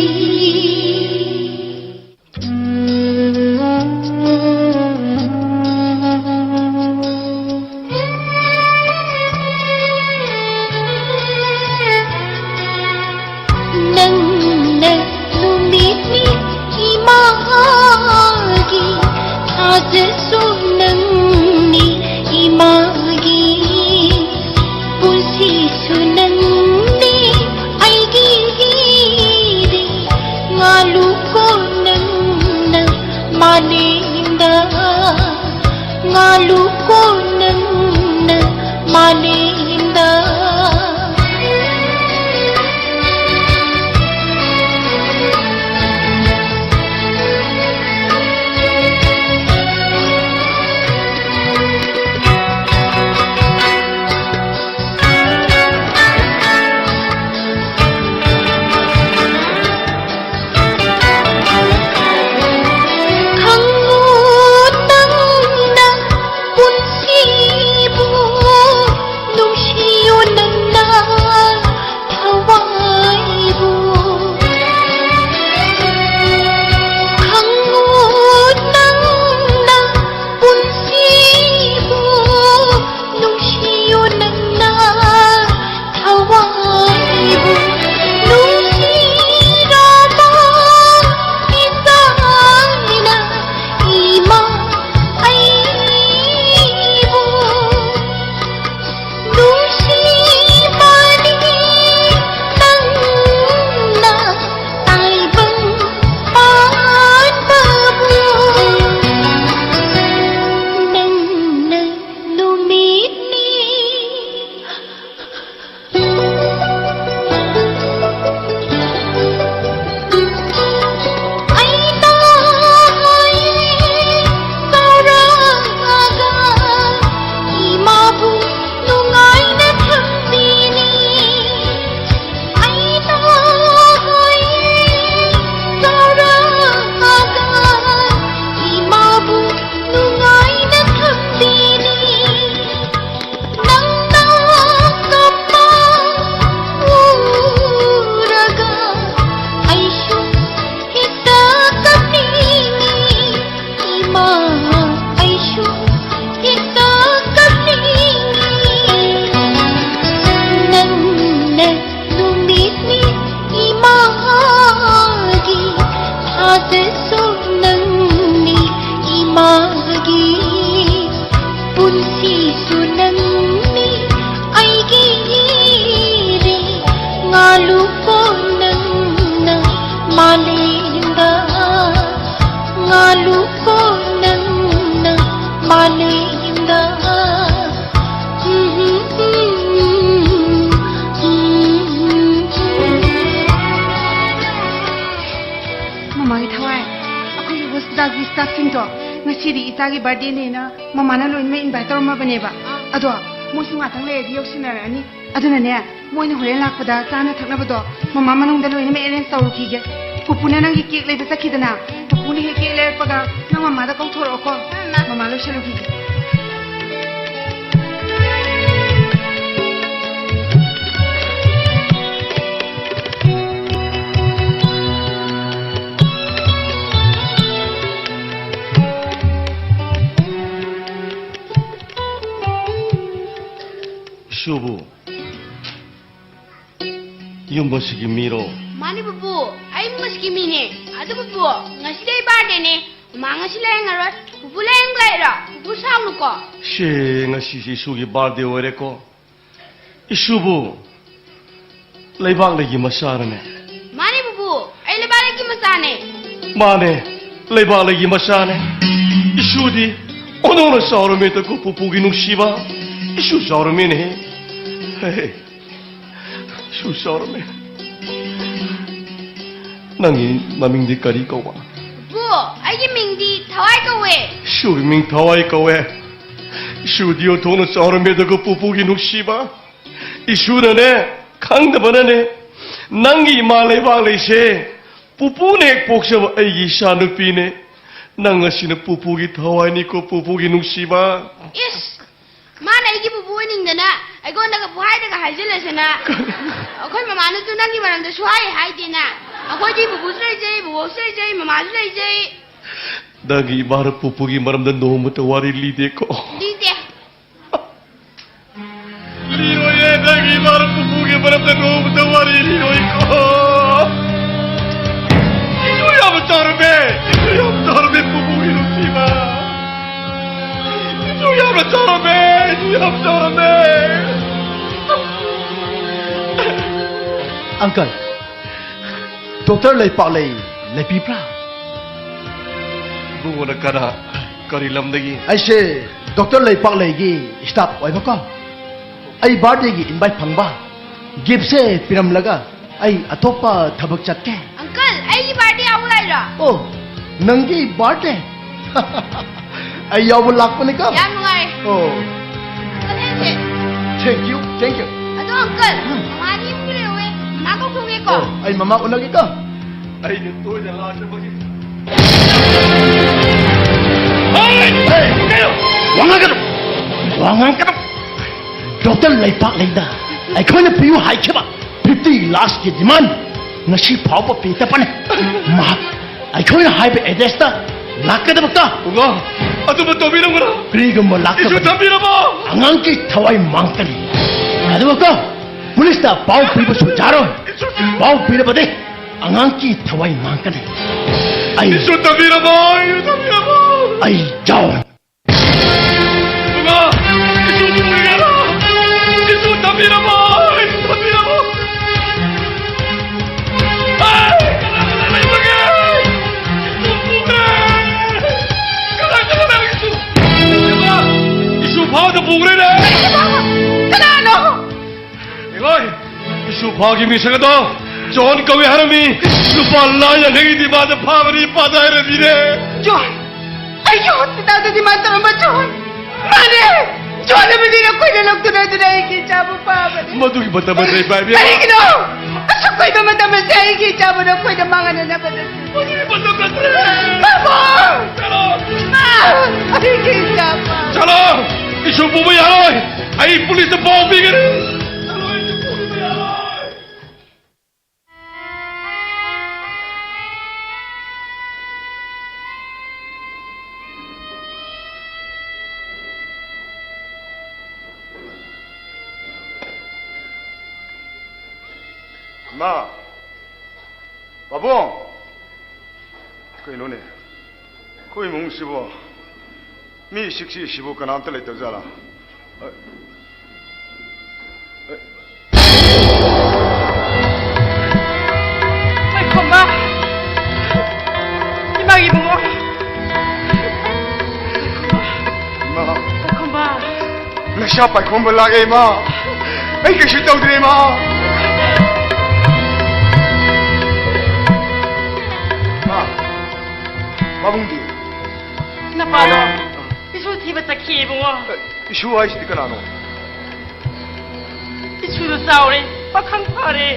ꯅꯪꯅ ꯅꯨꯃꯤꯠꯅꯤ ꯏꯃꯥꯒꯤ, ꯊꯥꯖꯁꯨ ꯅꯪꯅꯤ ꯏꯃꯥꯒꯤ, ꯄꯨꯟꯁꯤꯁꯨ ꯅꯪꯅꯤ ꯑꯩꯒꯤꯗꯤ꯫ ꯉꯥꯂꯨꯀꯣ ꯅꯪꯅ ꯃꯥꯂꯦꯝꯗ, ꯉꯥꯂꯨꯀꯣ ꯅꯪꯅ ꯃꯥꯂꯦꯝꯗ꯫ ꯈꯪꯉꯨ ꯅꯪꯅ ꯄꯨꯟꯁꯤꯕꯨ, ꯅꯨꯡꯁꯤꯌꯨ ꯅꯪ ꯑꯗꯣ, ꯉꯁꯤꯗꯤ ꯏꯆꯥꯒꯤ ꯕꯥꯔꯗꯦꯅꯦꯅ ꯃꯃꯥꯅ ꯂꯣꯏꯅꯃꯛ ꯏꯟꯚꯥꯏꯠ ꯇꯧꯔꯝꯃꯕꯅꯦꯕ꯫ ꯑꯗꯣ, ꯃꯣꯏꯁꯨ ꯉꯥꯛꯇꯪ ꯂꯩꯔꯗꯤ ꯌꯧꯁꯤꯟꯅꯔꯛꯑꯅꯤ꯫ ꯑꯗꯨꯅꯅꯦ, ꯃꯣꯏꯅ ꯍꯣꯔꯦꯟ ꯂꯥꯛꯄꯗ ꯆꯥꯅ ꯊꯛꯅꯕꯗꯣ ꯃꯃꯥ ꯃꯅꯨꯡꯗ ꯂꯣꯏꯅꯃꯛ ꯑꯦꯔꯦꯟꯖ ꯇꯧꯔꯨꯈꯤꯒꯦ꯫ ꯄꯨꯄꯨꯅ ꯅꯪꯒꯤ ꯀꯦꯛ ꯂꯩꯕ ꯆꯠꯈꯤꯗꯅ, ꯄꯨꯄꯨꯅ ꯍꯦꯛ ꯀꯦꯛ ꯂꯩꯔꯛꯄꯒ ꯅꯪ ꯃꯃꯥꯗ ꯀꯧꯊꯣꯔꯛꯑꯣꯀꯣ꯫ ꯎꯝ, ꯃꯥ꯫ ꯃꯃꯥ ꯂꯣꯏꯁꯜꯂꯨꯈꯤꯒꯦ꯫ ꯏꯁꯨꯕꯨ, ꯌꯨꯝ ꯑꯁꯤꯒꯤ ꯃꯤꯔꯣ? ꯃꯥꯅꯤ ꯄꯨꯄꯨ, ꯑꯩ ꯌꯨꯝ ꯑꯁꯤꯒꯤ ꯃꯤꯅꯦ꯫ ꯑꯗꯨ ꯄꯨꯄꯨ, ꯉꯁꯤꯗꯤ ꯑꯩ ꯕꯥꯔꯗꯦꯅꯦ꯫ ꯃꯃꯥ ꯉꯁꯤ ꯂꯥꯏꯌꯦꯡꯉꯔꯣꯏ꯫ ꯄꯨꯄꯨ ꯂꯥꯏꯌꯦꯡꯕ ꯂꯥꯛꯏꯔꯣ? ꯄꯨꯄꯨ ꯁꯥꯎꯅꯨꯀꯣ꯫ ꯁꯦ, ꯉꯁꯤꯁꯦ ꯏꯁꯨꯒꯤ ꯕꯥꯔꯗꯦ ꯑꯣꯏꯔꯦꯀꯣ꯫ ꯏꯁꯨꯕꯨ ꯂꯩꯕꯥꯛꯂꯩꯒꯤ ꯃꯆꯥꯔꯅꯦ? ꯃꯥꯅꯤ ꯄꯨꯄꯨ, ꯑꯩ ꯂꯩꯕꯥꯛꯂꯩꯒꯤ ꯃꯆꯥꯅꯦ꯫ ꯃꯥꯅꯦ, ꯂꯩꯕꯥꯛꯂꯩꯒꯤ ꯃꯆꯥꯅꯦ꯫ ꯏꯁꯨꯗꯤ ꯑꯣꯟꯊꯣꯛꯅ ꯆꯥꯎꯔꯝꯃꯦꯗꯀꯣ ꯄꯨꯄꯨꯒꯤ ꯅꯨꯡꯁꯤꯕ꯫ ꯏꯁꯨ ꯆꯥꯎꯔꯝꯃꯦꯅꯦ꯫ ꯍꯦ, ꯏꯁꯨ ꯆꯥꯎꯔꯝꯃꯦ꯫ ꯅꯪꯒꯤ ꯅꯃꯤꯡꯗꯤ ꯀꯔꯤ ꯀꯧꯕ? ꯄꯨꯄꯨ, ꯑꯩꯒꯤ ꯃꯤꯡꯗꯤ ꯊꯋꯥꯏ ꯀꯧꯋꯦ꯫ ꯏꯁꯨꯒꯤ ꯃꯤꯡ ꯊꯋꯥꯏ ꯀꯧꯋꯦ꯫ ꯏꯁꯨꯗꯤ ꯑꯣꯟꯊꯣꯛꯅ ꯆꯥꯎꯔꯝꯃꯦꯗꯀꯣ ꯄꯨꯄꯨꯒꯤ ꯅꯨꯡꯁꯤꯕ꯫ ꯏꯁꯨꯅꯅꯦ, ꯈꯪꯗꯕꯅꯅꯦ, ꯅꯪꯒꯤ ꯏꯃꯥ ꯂꯩꯕꯥꯛꯂꯩꯁꯦ ꯄꯨꯄꯨꯅ ꯍꯦꯛ ꯄꯣꯛꯆꯕ ꯑꯩꯒꯤ ꯏꯆꯥ ꯅꯨꯄꯤꯅꯦ꯫ ꯅꯪ ꯑꯁꯤꯅ ꯄꯨꯄꯨꯒꯤ ꯊꯋꯥꯏꯅꯤꯀꯣ, ꯄꯨꯄꯨꯒꯤ ꯅꯨꯡꯁꯤꯕ꯫ ꯏꯁ! ꯃꯥꯅ ꯑꯩꯒꯤ ꯄꯨꯄꯨ ꯑꯣꯏꯅꯤꯡꯗꯅ ꯑꯩꯉꯣꯟꯗꯒ ꯄꯨꯍꯥꯏꯗꯒ ꯍꯥꯏꯖꯤꯜꯂꯁꯤꯅ꯫ ꯑꯩꯈꯣꯏ ꯃꯃꯥꯅꯁꯨ ꯅꯪꯒꯤ ꯃꯔꯝꯗ ꯁꯨꯍꯥꯏ ꯍꯥꯏꯗꯦꯅ꯫ ꯑꯩꯈꯣꯏꯗꯤ ꯄꯨꯄꯨꯁꯨ ꯂꯩꯖꯩ, ꯕꯨꯕꯣꯛꯁꯨ ꯂꯩꯖꯩ, ꯃꯃꯥꯁꯨ ꯂꯩꯖꯩ꯫ ꯅꯪꯒꯤ ꯏꯃꯥꯅ ꯄꯨꯄꯨꯒꯤ ꯃꯔꯝꯗ ꯅꯣꯡꯃꯇ ꯋꯥꯔꯤ ꯂꯤꯗꯦꯀꯣ? ꯂꯤꯗꯦ꯫ ꯂꯤꯔꯣꯏꯌꯦ, ꯅꯪꯒꯤ ꯏꯃꯥꯅ ꯄꯨꯄꯨꯒꯤ ꯃꯔꯝꯗ ꯅꯣꯡꯃꯇ ꯋꯥꯔꯤ ꯂꯤꯔꯣꯏꯀꯣ꯫ ꯏꯁꯨ ꯌꯥꯝꯅ ꯆꯥꯎꯔꯝꯃꯦ, ꯏꯁꯨ ꯌꯥꯝ ꯆꯥꯎꯔꯝꯃꯦ ꯄꯨꯄꯨꯒꯤ ꯅꯨꯡꯁꯤꯕ꯫ ꯏꯁꯨ ꯌꯥꯝꯅ ꯆꯥꯎꯔꯝꯃꯦ, ꯏꯁꯨ ꯌꯥꯝ ꯆꯥꯎꯔꯝꯃꯦ꯫ ꯑꯪꯀꯜ, ꯗꯣꯛꯇꯔ ꯂꯩꯄꯥꯛꯂꯩ ꯂꯩꯕꯤꯕ꯭ꯔꯥ? ꯏꯕꯨꯡꯉꯣꯅ ꯀꯅꯥ? ꯀꯔꯤ ꯂꯝꯗꯒꯤ? ꯑꯩꯁꯦ ꯗꯣꯛꯇꯔ ꯂꯩꯄꯥꯛꯂꯩꯒꯤ ꯁ꯭ꯇꯥꯐ ꯑꯣꯏꯕꯀꯣ꯫ ꯑꯩ ꯕꯥꯔꯗꯦꯒꯤ ꯏꯟꯚꯥꯏꯠ ꯐꯪꯕ, ꯒꯤꯐꯁꯦ ꯄꯤꯔꯝꯂꯒ ꯑꯩ ꯑꯇꯣꯞꯄ ꯊꯕꯛ ꯆꯠꯀꯦ꯫ ꯑꯪꯀꯜ, ꯑꯩꯒꯤ ꯕꯥꯔꯗꯦ ꯌꯥꯎꯕ ꯂꯥꯛꯏꯔꯣ? ꯑꯣ, ꯅꯪꯒꯤ ꯕꯥꯔꯗꯦ? ꯑꯩ ꯌꯥꯎꯕ ꯂꯥꯛꯄꯅꯤꯀꯣ꯫ ꯌꯥꯝ ꯅꯨꯡꯉꯥꯏ꯫ ꯑꯣ꯫ ꯆꯠꯂꯁꯦ꯫ Thank you, thank you. ꯑꯗꯣ, uncle, ꯎꯝ꯫ ꯃꯃꯥꯗꯤ ꯌꯨꯝꯗ ꯂꯩꯍꯧꯋꯦ꯫ ꯃꯃꯥ ꯀꯧꯊꯣꯛꯀꯦꯀꯣ꯫ ꯑꯣ, ꯑꯩ ꯃꯃꯥ ꯎꯅꯒꯦꯀꯣ꯫ ꯑꯩꯒꯤ ꯇꯣꯏꯅ ꯂꯥꯛꯇꯕꯒꯤ꯫ ꯍꯦ! ꯀꯩꯅꯣ? ꯋꯥ ꯉꯥꯡꯒꯅꯨ! ꯋꯥ ꯉꯥꯡꯒꯅꯨ! Doctor ꯂꯩꯄꯥꯛꯂꯩꯅ ꯑꯩꯈꯣꯏꯅ ꯄꯤꯌꯨ ꯍꯥꯏꯈꯤꯕ fifty lakhs ꯀꯤ demand ꯉꯁꯤ ꯐꯥꯎꯕ ꯄꯤꯗꯕꯅꯤ꯫ ꯃꯍꯥꯛ ꯑꯩꯈꯣꯏꯅ ꯍꯥꯏꯕ address ꯇ ꯂꯥꯛꯀꯗꯕ ꯀꯣ꯫ ꯄꯨꯡꯉꯣ, ꯑꯗꯨꯝꯕ ꯇꯧꯕꯤꯔꯝꯒꯅꯨ꯫ ꯀꯔꯤꯒꯨꯝꯕ ꯏꯁꯨ ꯂꯥꯛꯇꯕꯗꯤ ꯊꯝꯕꯤꯔꯝꯃꯣ꯫ ꯑꯉꯥꯡꯒꯤ ꯊꯋꯥꯏ ꯃꯥꯡꯒꯅꯤ꯫ ꯑꯗꯨꯒ ꯀꯣ, ꯄꯨꯂꯤꯁꯇ ꯄꯥꯎ ꯄꯤꯕꯁꯨ ꯌꯥꯔꯣꯏ꯫ ꯏꯁꯨ ꯊꯝ- ꯄꯥꯎ ꯄꯤꯔꯕꯗꯤ ꯑꯉꯥꯡꯒꯤ ꯊꯋꯥꯏ ꯃꯥꯡꯒꯅꯤ꯫ ꯑꯩ ꯏꯁꯨ ꯊꯝꯕꯤꯔꯝꯃꯣ, ꯏꯁꯨ ꯊꯝꯕꯤꯔꯝꯃꯣ꯫ ꯑꯩ ꯖꯣꯟ꯫ ꯏꯕꯨꯡꯉꯣ, ꯏꯁꯨ ꯄꯨꯔꯒꯦꯔꯣ? ꯏꯁꯨ ꯊꯝꯕꯤꯔꯝꯃꯣ, ꯏꯁꯨ ꯊꯝꯕꯤꯔꯝꯃꯣ꯫ ꯑꯩ ꯀꯅꯥ ꯀꯅꯥ ꯂꯩꯕꯒꯦ? ꯏꯁꯨ ꯄꯨꯔꯦ꯫ ꯀꯅꯥ ꯀꯅꯥ ꯂꯩꯕꯒꯦ? ꯏꯁꯨ? ꯏꯕꯨꯡꯉꯣ, ꯏꯁꯨ ꯐꯥꯎꯗ ꯄꯨꯈ꯭ꯔꯦꯅꯦ꯫ ꯀꯅꯥꯅꯣ? ꯏꯂꯣꯏ! ꯏꯁꯨ ꯐꯥꯒꯤ ꯃꯤꯁꯛ ꯑꯗꯣ ꯖꯣꯟ ꯀꯧꯏ ꯍꯥꯏꯔꯝꯃꯤ꯫ ꯂꯨꯄꯥ ꯂꯥꯈ ꯌꯥꯡꯈꯩꯒꯤ demand ꯐꯥꯕꯅꯤ, ꯄꯥꯗ ꯍꯥꯏꯔꯝꯃꯤꯅꯦ꯫ ꯖꯣꯟ! ꯑꯩꯒꯤ hospital ꯗ demand ꯇꯧꯔꯝꯕ ꯖꯣꯟ! ꯃꯥꯅꯦ! ꯖꯣꯟ ꯑꯃꯗꯤ ꯅꯈꯣꯏꯅ ꯂꯧꯗꯨꯅ ꯑꯗꯨꯅ ꯑꯩꯒꯤ ꯏꯆꯥꯕꯨ ꯐꯥꯕꯅꯤ꯫ ꯃꯗꯨꯒꯤ ꯃꯇꯝ ꯑꯁꯤ ꯄꯥꯏꯕꯤꯌꯨ꯫ ꯀꯔꯤꯒꯤꯅꯣ? ꯑꯁꯨꯛ ꯀꯨꯏꯕ ꯃꯇꯝ ꯑꯁꯤ ꯑꯩꯒꯤ ꯏꯆꯥꯕꯨ ꯅꯈꯣꯏꯅ ꯃꯥꯡꯍꯟꯅꯅꯕ ꯅꯠꯇꯦ꯫ ꯃꯗꯨꯒꯤ ꯃꯇꯝ ꯅꯠꯇ꯭ꯔꯦ꯫ ꯄꯥꯕꯨꯡ! ꯆꯠꯂꯣ! ꯏꯃꯥ! ꯑꯩꯒꯤ ꯏꯆꯥ ꯐꯥꯕ! ꯆꯠꯂꯣ! ꯏꯁꯨ ꯄꯨꯕ ꯌꯥꯔꯣꯏ! ꯑꯩ ꯄꯨꯂꯤꯁꯇ ꯄꯥꯎ ꯄꯤꯒꯅꯤ! ꯆꯠꯂꯣ, ꯏꯁꯨ ꯄꯨꯕ ꯌꯥꯔꯣꯏ! ꯏꯃꯥ! ꯄꯥꯕꯨꯡ! ꯀꯩꯅꯣꯅꯦ? ꯑꯩꯈꯣꯏ ꯏꯃꯨꯡꯁꯤꯕꯨ ꯃꯤ ꯏꯆꯤꯛ ꯆꯤꯛꯏꯁꯤꯕꯨ ꯀꯅꯥꯝꯇ ꯂꯩꯇꯕ ꯖꯥꯠꯂꯥ? ꯑ, ꯑ꯫ ꯄꯥꯏꯈꯣꯝꯕ! ꯏꯃꯥꯒꯤ ꯏꯕꯨꯡꯉꯣ! ꯏꯃꯥ! ꯄꯥꯏꯈꯣꯝꯕ! ꯅꯁꯥ ꯄꯥꯏꯈꯣꯝꯕ ꯂꯥꯛꯑꯦ, ꯏꯃꯥ! ꯑꯩ ꯀꯩꯁꯨ ꯇꯧꯗ꯭ꯔꯦ, ꯏꯃꯥ! ꯏꯃꯥ! ꯄꯥꯕꯨꯡꯗꯤ? ꯅꯄꯥꯗꯣ ꯏꯁꯨ ꯊꯤꯕ ꯆꯠꯈꯤ ꯏꯕꯨꯡꯉꯣ꯫ ꯏꯁꯨ ꯍꯥꯏꯁꯤꯗꯤ ꯀꯅꯥꯅꯣ? ꯏꯁꯨꯗꯣ ꯆꯥꯎꯔꯦ, ꯄꯥꯈꯪ ꯐꯔꯦ,